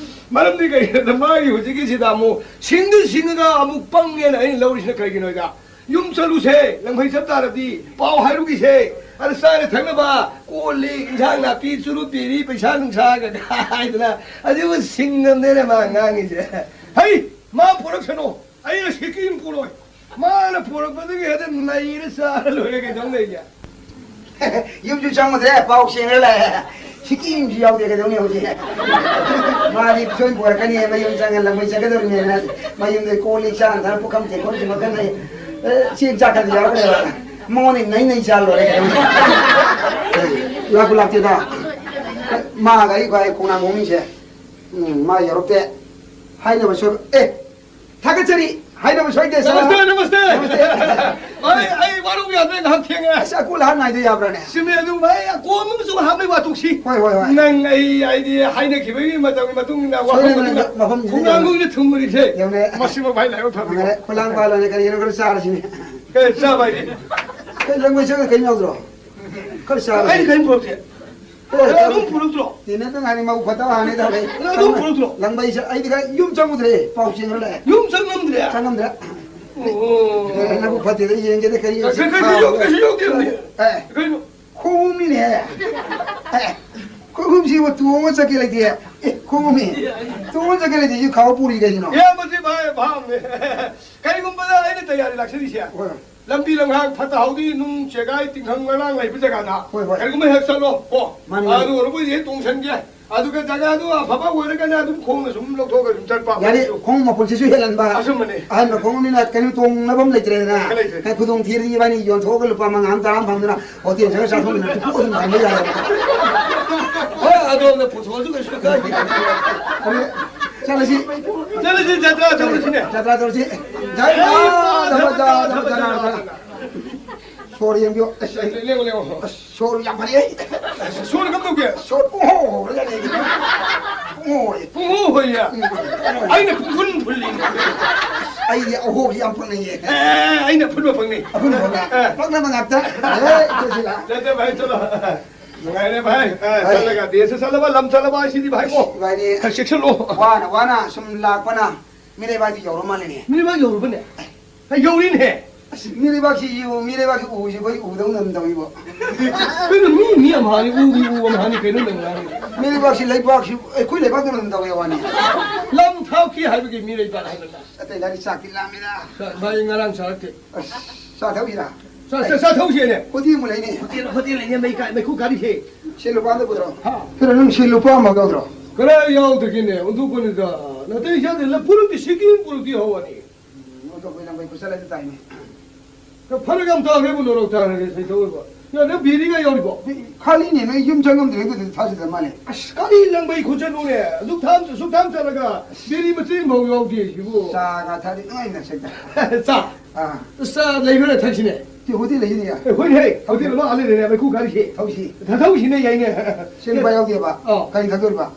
ꯃꯔꯝꯗꯤ ꯀꯩꯒꯤꯅꯣꯗ ꯃꯥꯒꯤ ꯍꯧꯖꯤꯛꯀꯤꯁꯤꯗ ꯑꯃꯨꯛ ꯁꯤꯡꯗꯤ ꯁꯤꯡꯉꯒ ꯑꯃꯨꯛ ꯄꯪꯉꯦꯅ ꯑꯩꯅ ꯂꯧꯔꯤꯁꯤꯅ ꯀꯩꯒꯤꯅꯣꯗ, ꯌꯨꯝ ꯆꯠꯂꯨꯁꯦ, ꯂꯪꯐꯩ ꯆꯠ ꯇꯥꯔꯗꯤ ꯄꯥꯎ ꯍꯥꯏꯔꯨꯈꯤꯁꯦ꯫ ꯑꯗ ꯆꯥꯅ ꯊꯛꯅꯕ ꯀꯣꯜ ꯂꯤꯛ, ꯏꯟꯁꯥꯡ ꯅꯥꯄꯤ, ꯆꯨꯔꯨꯞ ꯄꯤꯔꯤ, ꯄꯩꯁꯥ ꯅꯨꯡꯁꯥꯒ ꯍꯥꯏꯗꯅ ꯑꯗꯨꯕꯨ ꯁꯤꯡꯉꯕꯅꯦꯅꯦ ꯃꯥ ꯉꯥꯡꯉꯤꯁꯦ꯫ ꯍꯩ! ꯃꯥ ꯄꯣꯔꯛꯁꯅꯨ꯫ ꯑꯩꯅ ꯁꯤꯀꯤ ꯑꯃ ꯄꯨꯔꯣꯏ꯫ ꯃꯥꯅ ꯄꯨꯔꯛꯄꯗꯒꯤ ꯍꯦꯛꯇ ꯅꯩꯔ ꯆꯥꯔ ꯂꯣꯏꯔꯦ, ꯀꯩꯗꯧ ꯂꯩꯒꯦ? ꯌꯨꯝꯁꯨ ꯆꯪꯉꯨꯗ꯭ꯔꯦ, ꯄꯥꯎ ꯁꯦꯡꯅ ꯂꯥꯛꯑꯦ꯫ ꯁꯤꯀꯤ ꯑꯃꯁꯨ ꯌꯥꯎꯗꯦ, ꯀꯩꯗꯧꯅꯤ ꯍꯧꯖꯤꯛ? ꯃꯥꯗꯤ ꯁꯣꯏ ꯄꯨꯔꯛꯀꯅꯤ, ꯃꯌꯨꯝ ꯆꯪꯉ ꯂꯝꯃꯩ ꯆꯠꯀꯗꯧꯔꯤꯅꯦꯅ꯫ ꯃꯌꯨꯝꯗ ꯀꯣꯜ ꯂꯤꯛ ꯆꯥꯅ ꯊꯛꯅ ꯄꯨꯈꯝ ꯇꯦꯡꯀꯣꯠꯁꯨ ꯃꯈꯜ ꯂꯩ꯫ ꯑꯦ, ꯆꯦꯡ ꯆꯥꯛꯀꯗꯤ ꯌꯥꯎꯔꯛꯀꯅꯦꯕ꯫ ꯃꯉꯣꯟꯗ ꯅꯩ ꯅꯩ ꯆꯥ ꯂꯣꯏꯔꯦ, ꯀꯩꯗꯧꯅꯤ? ꯂꯥꯛꯄꯨ ꯂꯥꯛꯇꯦꯗ꯫ ꯃꯥꯒ ꯑꯩꯒ ꯑꯩ ꯈꯣꯡꯅꯥꯡ ꯃꯃꯤꯡꯁꯦ꯫ ꯎꯝ, ꯃꯥ ꯌꯧꯔꯛꯇꯦ꯫ ꯍꯥꯏꯅꯕ ꯁꯣꯏꯕ꯫ ꯑꯦ, ꯊꯥꯒꯠꯆꯔꯤ꯫ ꯍꯥꯏꯅꯕ ꯁꯣꯏꯗꯦ, ꯁꯥꯔ꯫ ꯅꯃꯁꯇꯦ, ꯅꯃꯁꯇꯦ꯫ ꯅꯃꯁꯇꯦ꯫ ꯑꯩ, ꯑꯩ ꯋꯥꯔꯧꯕ ꯌꯥꯗ꯭ꯔꯦ, ꯉꯥꯏꯍꯥꯛ ꯊꯦꯡꯉꯦ꯫ ꯑꯁ, ꯑꯀꯣꯜ ꯑꯍꯥꯟ ꯉꯥꯏꯗ ꯌꯥꯕ꯭ꯔꯥꯅꯦ? ꯆꯨꯝꯃꯦ, ꯑꯗꯨ ꯚꯥꯏ, ꯑꯀꯣꯟꯕ ꯑꯃꯁꯨ ꯍꯥꯞꯄꯩ ꯋꯥꯊꯣꯛꯁꯤ꯫ ꯍꯣꯏ, ꯍꯣꯏ, ꯍꯣꯏ꯫ ꯅꯪ ꯑꯩ, ꯑꯩꯗꯤ ꯍꯥꯏꯅꯈꯤꯕꯒꯤ ꯃꯇꯝꯒꯤ ꯃꯇꯨꯡ ꯏꯟꯅ ꯁꯣꯏꯔꯦ, ꯋꯥꯐꯝ ꯃꯗꯨꯅ ꯃꯐꯝꯁꯤꯗ ꯃꯈꯣꯡ ꯌꯧꯔꯦ꯫ ꯉꯥꯡꯕꯒꯤꯗ ꯊꯨꯝꯕꯅꯤꯁꯦ꯫ ꯌꯧꯔꯦ꯫ ꯃꯁꯤꯃ ꯚꯥꯏ ꯂꯥꯏꯕꯛ ꯐꯕꯤꯀꯣ꯫ ꯌꯧꯔꯦ꯫ ꯈꯣꯂꯥꯡ ꯄꯥꯜꯂꯣꯅꯦ, ꯀꯔꯤꯒꯤꯅꯣ ꯈꯔ ꯆꯥꯔꯁꯤꯅꯦ꯫ ꯀꯩ ꯆꯥꯕ ꯍꯥꯏꯗꯤ? ꯀꯩ ꯂꯪꯕꯩ ꯆꯪꯉ ꯀꯩꯝ ꯌꯥꯎꯗ꯭ꯔꯣ? ꯈꯔ ꯆꯥꯔꯁꯤ꯫ ꯑꯩ ꯀꯩꯝ ꯄꯨꯔꯛꯇꯦ꯫ ꯑꯦ, ꯅꯪ ꯑꯗꯨꯝ ꯄꯨꯔꯛꯇ꯭ꯔꯣ? ꯇꯤꯟꯅꯗ ꯉꯥꯏꯔꯤ, ꯃꯧ ꯐꯠꯇ ꯍꯥꯅꯤ ꯇꯧꯔꯦ꯫ ꯅꯪ ꯑꯗꯨꯝ ꯄꯨꯔꯛꯇ꯭ꯔꯣ? ꯂꯪꯕꯩ ꯆ-, ꯑꯩꯗꯤ ꯈꯔ ꯌꯨꯝ ꯆꯪꯉꯨꯗ꯭ꯔꯦ, ꯄꯥꯎ ꯆꯦꯟꯈ꯭ꯔ ꯂꯥꯛꯑꯦ꯫ ꯌꯨꯝ ꯆꯪꯉꯝꯗ꯭ꯔꯦ? ꯆꯪꯉꯝꯗ꯭ꯔꯦ꯫ ꯑꯣ꯫ ꯑꯦ, ꯅꯕꯨꯛ ꯐꯠꯇꯦꯗ, ꯌꯦꯡꯒꯦꯗ ꯀꯔꯤ ꯀꯩ-, ꯀꯩ-, ꯀꯩꯁꯨ ꯌꯥꯎ-, ꯀꯩꯁꯨ ꯌꯥꯎꯗꯦ, ꯍꯧꯖꯤꯛ꯫ ꯑꯦ꯫ ꯀꯩꯅꯣ? ꯈꯣꯡꯎꯞꯅꯤꯅꯦ꯫ ꯑꯦ, ꯈꯣꯡꯎꯞꯁꯤꯕꯨ ꯇꯣꯡꯉ ꯆꯠꯀꯦ ꯂꯩꯇꯦ꯫ ꯑꯦ, ꯈꯣꯡꯎꯞꯅꯤ꯫ ꯇꯣꯡꯉ ꯆꯠꯀꯦ ꯂꯩꯇꯦ, ꯁꯤ ꯈꯥꯎ ꯄꯨꯔꯤ ꯀꯩꯒꯤꯅꯣ? ꯏꯌꯥꯝꯕꯁꯤ ꯚꯥꯏ ꯚꯥꯕꯅꯦ꯫ ꯀꯔꯤꯒꯨꯝꯕꯗ ꯑꯩꯅ ꯇꯌꯥꯔꯤ ꯂꯥꯛꯆꯔꯤꯁꯦ꯫ ꯍꯣꯏ꯫ ꯂꯝꯕꯤ ꯂꯝꯍꯥꯡ ꯐꯠꯇ ꯍꯥꯎꯗꯤ ꯅꯨꯡ ꯆꯦꯒꯥꯏ ꯇꯤꯡꯈꯪ ꯃꯔꯥꯡ ꯂꯩꯕ ꯖꯒꯥꯗ ꯍꯣꯏ, ꯍꯣꯏ꯫ ꯀꯔꯤꯒꯨꯝꯕ ꯍꯦꯛ ꯆꯠꯂꯣ ꯀꯣ꯫ ꯃꯥꯅꯤ, ꯃꯥꯅꯤ꯫ ꯑꯗꯨ ꯑꯣꯏꯔꯕꯨꯗꯤ ꯍꯦꯛ ꯇꯣꯡꯁꯟꯒꯦ꯫ ꯑꯗꯨꯒ ꯖꯒꯥꯗꯨ ꯑꯐꯕ ꯑꯣꯏꯔꯒꯅ ꯑꯗꯨꯝ ꯈꯣꯡꯅ ꯁꯨꯝ ꯂꯧꯊꯣꯛꯑꯒ ꯑꯗꯨꯝ ꯆꯠꯄ꯫ ꯌꯥꯅꯤ, ꯈꯣꯡꯎꯞ ꯃꯄꯨꯟꯁꯤꯁꯨ ꯍꯦꯜꯍꯟꯕ꯫ ꯑꯆꯨꯝꯕꯅꯤ꯫ ꯑꯍꯟꯕ ꯈꯣꯡꯎꯞꯅꯤꯅ ꯀꯩꯅꯣ ꯇꯣꯡꯅꯕ ꯑꯃ ꯂꯩꯇ꯭ꯔꯦꯗꯅ꯫ ꯂꯩꯇ꯭ꯔꯦ꯫ ꯈꯨꯗꯣꯡ ꯊꯤꯔꯗꯤ ꯏꯕꯥꯅꯤ ꯌꯣꯟꯊꯣꯛꯑꯒ ꯂꯨꯄꯥ ꯃꯉꯥ ꯑꯃ, ꯇꯔꯥ ꯑꯃ ꯐꯪꯗꯅ ꯍꯣꯇꯦꯜ ꯆꯠꯂꯒ ꯆꯥꯊꯣꯛꯃꯤꯟꯅ ꯇꯨꯝꯊꯣꯛꯑ ꯑꯗꯨꯝ ꯊꯝꯕ ꯌꯥꯏꯌꯦꯕ꯫ ꯍꯣꯏ, ꯑꯗꯣꯝꯅ ꯄꯨꯊꯣꯛꯑꯁꯨ ꯀꯩꯁꯨ ꯀꯥꯏꯗꯦ꯫ ꯑꯗꯨ ꯆꯠꯂꯁꯤ꯫ ꯆꯠꯂꯁꯤ, ꯖꯇ꯭ꯔꯥ ꯇꯧꯔꯁꯤꯅꯦ꯫ ꯖꯇ꯭ꯔꯥ ꯇꯧꯔꯁꯤ꯫ ꯖꯥꯏ ꯃꯥ ꯙꯝꯃ ꯆꯥ ꯙꯝꯃ ꯆꯥ ꯙꯝꯃ ꯆꯥ꯫ ꯁꯣꯔ ꯌꯦꯡꯕꯤꯌꯣ꯫ ꯑꯁ, ꯑꯩ ꯂꯦꯡꯉꯣ, ꯂꯦꯡꯉꯣ꯫ ꯑꯁ, ꯁꯣꯔ ꯌꯥꯝ ꯐꯔꯦ꯫ ꯑꯁ, ꯁꯣꯔ ꯀꯝꯗꯧꯒꯦ? ꯁꯣꯔ ꯄꯨꯡꯍꯣ ꯍꯣꯔ ꯂꯩꯔꯦ꯫ ꯄꯨꯡꯍꯣ ꯍꯣꯔꯦ꯫ ꯄꯨꯡꯍꯣ ꯍꯣꯏꯌꯦ꯫ ꯎꯝ꯫ ꯑꯩꯅ ꯄꯨꯡꯐꯨꯟ ꯐꯨꯜꯂꯤꯅꯦ꯫ ꯑꯩꯗꯤ ꯑꯍꯣꯕꯁꯤ ꯌꯥꯝ ꯄꯛꯅꯩꯌꯦ꯫ ꯑꯦ, ꯑꯩꯅ ꯑꯐꯨꯟꯕ ꯐꯪꯅꯤ꯫ ꯑꯐꯨꯟꯕ ꯐꯪꯅ? ꯑꯦ꯫ ꯄꯛꯅꯕ ꯉꯥꯛꯇ꯫ ꯑꯦ, ꯏꯆꯦ ꯁꯤꯂꯥ꯫ ꯆꯠꯂꯣ ꯚꯥꯏ, ꯆꯠꯂꯣ꯫ ꯅꯨꯡꯉꯥꯏꯔꯦ ꯚꯥꯏ꯫ ꯑ, ꯍꯣꯏ꯫ ꯆꯠꯂꯒ ꯗꯦꯁ ꯆꯠꯂꯕ, ꯂꯝ ꯆꯠꯂꯕ ꯍꯥꯏꯁꯤꯗꯤ ꯚꯥꯏꯀꯣ꯫ ꯏꯕꯥꯅꯤ ꯈꯔ ꯆꯦꯛꯁꯤꯜꯂꯣ꯫ ꯋꯥꯅ ꯋꯥꯅ ꯁꯨꯝ ꯂꯥꯛꯄꯅ ꯃꯤꯔꯩꯕꯥꯛꯇꯤ ꯌꯧꯔ ꯃꯥꯜꯂꯦꯅꯦ꯫ ꯃꯤꯔꯩꯕꯥꯛ ꯌꯧꯔꯕꯅꯦ? ꯑꯦ, ꯌꯧꯔꯤꯅꯦ꯫ ꯑꯁ, ꯃꯤꯔꯩꯕꯥꯛꯁꯤ ꯌꯦꯡꯉꯨ, ꯃꯤꯔꯩꯕꯥꯛꯁꯤ ꯎꯁꯤ ꯑꯩꯈꯣꯏ ꯎꯗꯧꯅ ꯑꯗꯨꯝ ꯇꯧꯏꯕꯣ꯫ ꯀꯩꯅꯣ ꯃꯤ, ꯃꯤ ꯑꯃ ꯍꯥꯏꯅꯤ, ꯎꯒꯤ ꯎ ꯑꯃ ꯍꯥꯏꯅꯤ, ꯀꯩꯅꯣ ꯅꯪ ꯉꯥꯡꯉꯤ? ꯃꯤꯔꯩꯕꯥꯛꯁꯤ ꯂꯩꯕꯥꯛꯁꯤ ꯑꯩꯈꯣꯏ ꯂꯩꯕꯥꯛꯇꯧꯅ ꯑꯗꯨꯝ ꯇꯧꯏ ꯋꯥꯅꯤ꯫ ꯂꯝ ꯊꯥꯎꯈꯤ ꯍꯥꯏꯕꯒꯤ ꯃꯤꯔꯩꯕꯥꯛ ꯍꯥꯏꯕ ꯅꯠꯇ꯭ꯔꯥ? ꯑꯇꯩ ꯂꯥꯏꯔꯤꯛ ꯆꯥꯛꯇꯤ ꯂꯥꯝꯃꯤꯗ꯫ ꯆꯥ-, ꯚꯥꯏ ꯉꯔꯥꯡ ꯆꯥꯔꯛꯇꯦ꯫ ꯑꯁ, ꯆꯥ ꯊꯛꯏꯔꯥ? ꯆꯥ-, ꯆꯥ-, ꯆꯥ ꯊꯛꯎꯁꯦꯅꯦ꯫ ꯍꯣꯇꯦꯜ ꯑꯃ ꯂꯩꯅꯦ꯫ ꯍꯣꯇꯦꯜ, ꯍꯣꯇꯦꯜ ꯂꯩꯅꯦ, ꯃꯩ ꯀꯥ-, ꯃꯩꯈꯨ ꯀꯥꯔꯤꯁꯦ꯫ ꯁꯦ ꯂꯨꯄꯥ ꯑꯝꯇ ꯄꯨꯊꯣꯔꯛꯑꯣ꯫ ꯍꯥ? ꯀꯩꯅꯣ ꯅꯪ ꯁꯦ ꯂꯨꯄꯥ ꯑꯃ ꯌꯥꯎꯗ꯭ꯔꯣ? ꯀꯗꯥꯏ ꯌꯥꯎꯗ꯭ꯔꯒꯦꯅꯦ? ꯑꯣꯟꯊꯣꯛꯄꯅꯤꯗ꯫ ꯅꯥꯇꯩ ꯆꯥꯗꯦ꯫ ꯂ-, ꯄꯨꯔꯛꯇꯤ ꯁꯤꯀꯤ ꯄꯨꯔꯛꯇꯤ ꯍꯧꯔꯅꯤ꯫ ꯎꯝ, ꯑꯣꯟꯊꯣꯛꯄ ꯅꯪ ꯃꯩ ꯈꯨꯠꯁꯜꯂꯗꯤ ꯇꯥꯏꯅꯦ꯫ ꯐꯔꯛ ꯌꯥꯝ ꯇꯥꯈ꯭ꯔꯦꯕꯨ ꯅꯣꯔꯣꯛ ꯇꯥꯈ꯭ꯔꯦ ꯁꯩꯊꯧ ꯑꯣꯏꯕ꯫ ꯌꯥ, ꯅꯪ ꯕꯤꯔꯤꯒ ꯌꯥꯎꯔꯤꯕꯣ? ꯈꯥꯂꯤꯅꯦ, ꯅꯣꯏ ꯌꯨꯝ ꯆꯪꯉꯝꯗ꯭ꯔꯦ, ꯑꯗꯨꯗꯤ ꯊꯥꯖꯗ ꯃꯥꯜꯂꯦ꯫ ꯑꯁ, ꯀꯔꯤ ꯂꯪꯕꯩ ꯈꯨꯠꯆꯠꯅꯣꯅꯦ? ꯑꯗꯨꯛ ꯊꯥꯝ, ꯑꯁꯨꯛ ꯊꯥꯝ ꯆꯠꯂꯒ ꯕꯤꯔꯤ ꯃꯆꯦꯠ ꯑꯃꯐꯥꯎ ꯌꯥꯎꯗꯦ ꯁꯤꯕꯨ꯫ ꯆꯥꯒ ꯊꯛꯑꯗꯤ ꯅꯨꯡꯉꯥꯏꯅ ꯆꯠꯇ꯫ ꯆꯥ? ꯑꯥ꯫ ꯆꯥ ꯂꯩꯕ꯭ꯔꯥ ꯊꯛꯁꯤꯅꯦ? ꯁꯤ ꯍꯣꯇꯦꯜ ꯂꯩꯁꯤꯅꯦ, ꯌꯥ꯫ ꯑꯦ, ꯍꯣꯏꯅꯦ, ꯍꯣꯇꯦꯜ ꯑꯃ ꯑꯥ ꯂꯩꯔꯦꯅꯦ, ꯃꯩꯈꯨ ꯀꯥꯔꯤꯁꯦ꯫ ꯊꯧꯁꯤ꯫ ꯊ-, ꯊꯧꯁꯤꯅꯦ, ꯌꯥꯏꯅꯦ꯫ ꯁꯤ ꯂꯨꯄꯥ ꯌꯥꯎꯗꯦꯕ꯫ ꯑꯥ꯫ ꯀꯔꯤ ꯊꯛꯇꯣꯔꯤꯕ?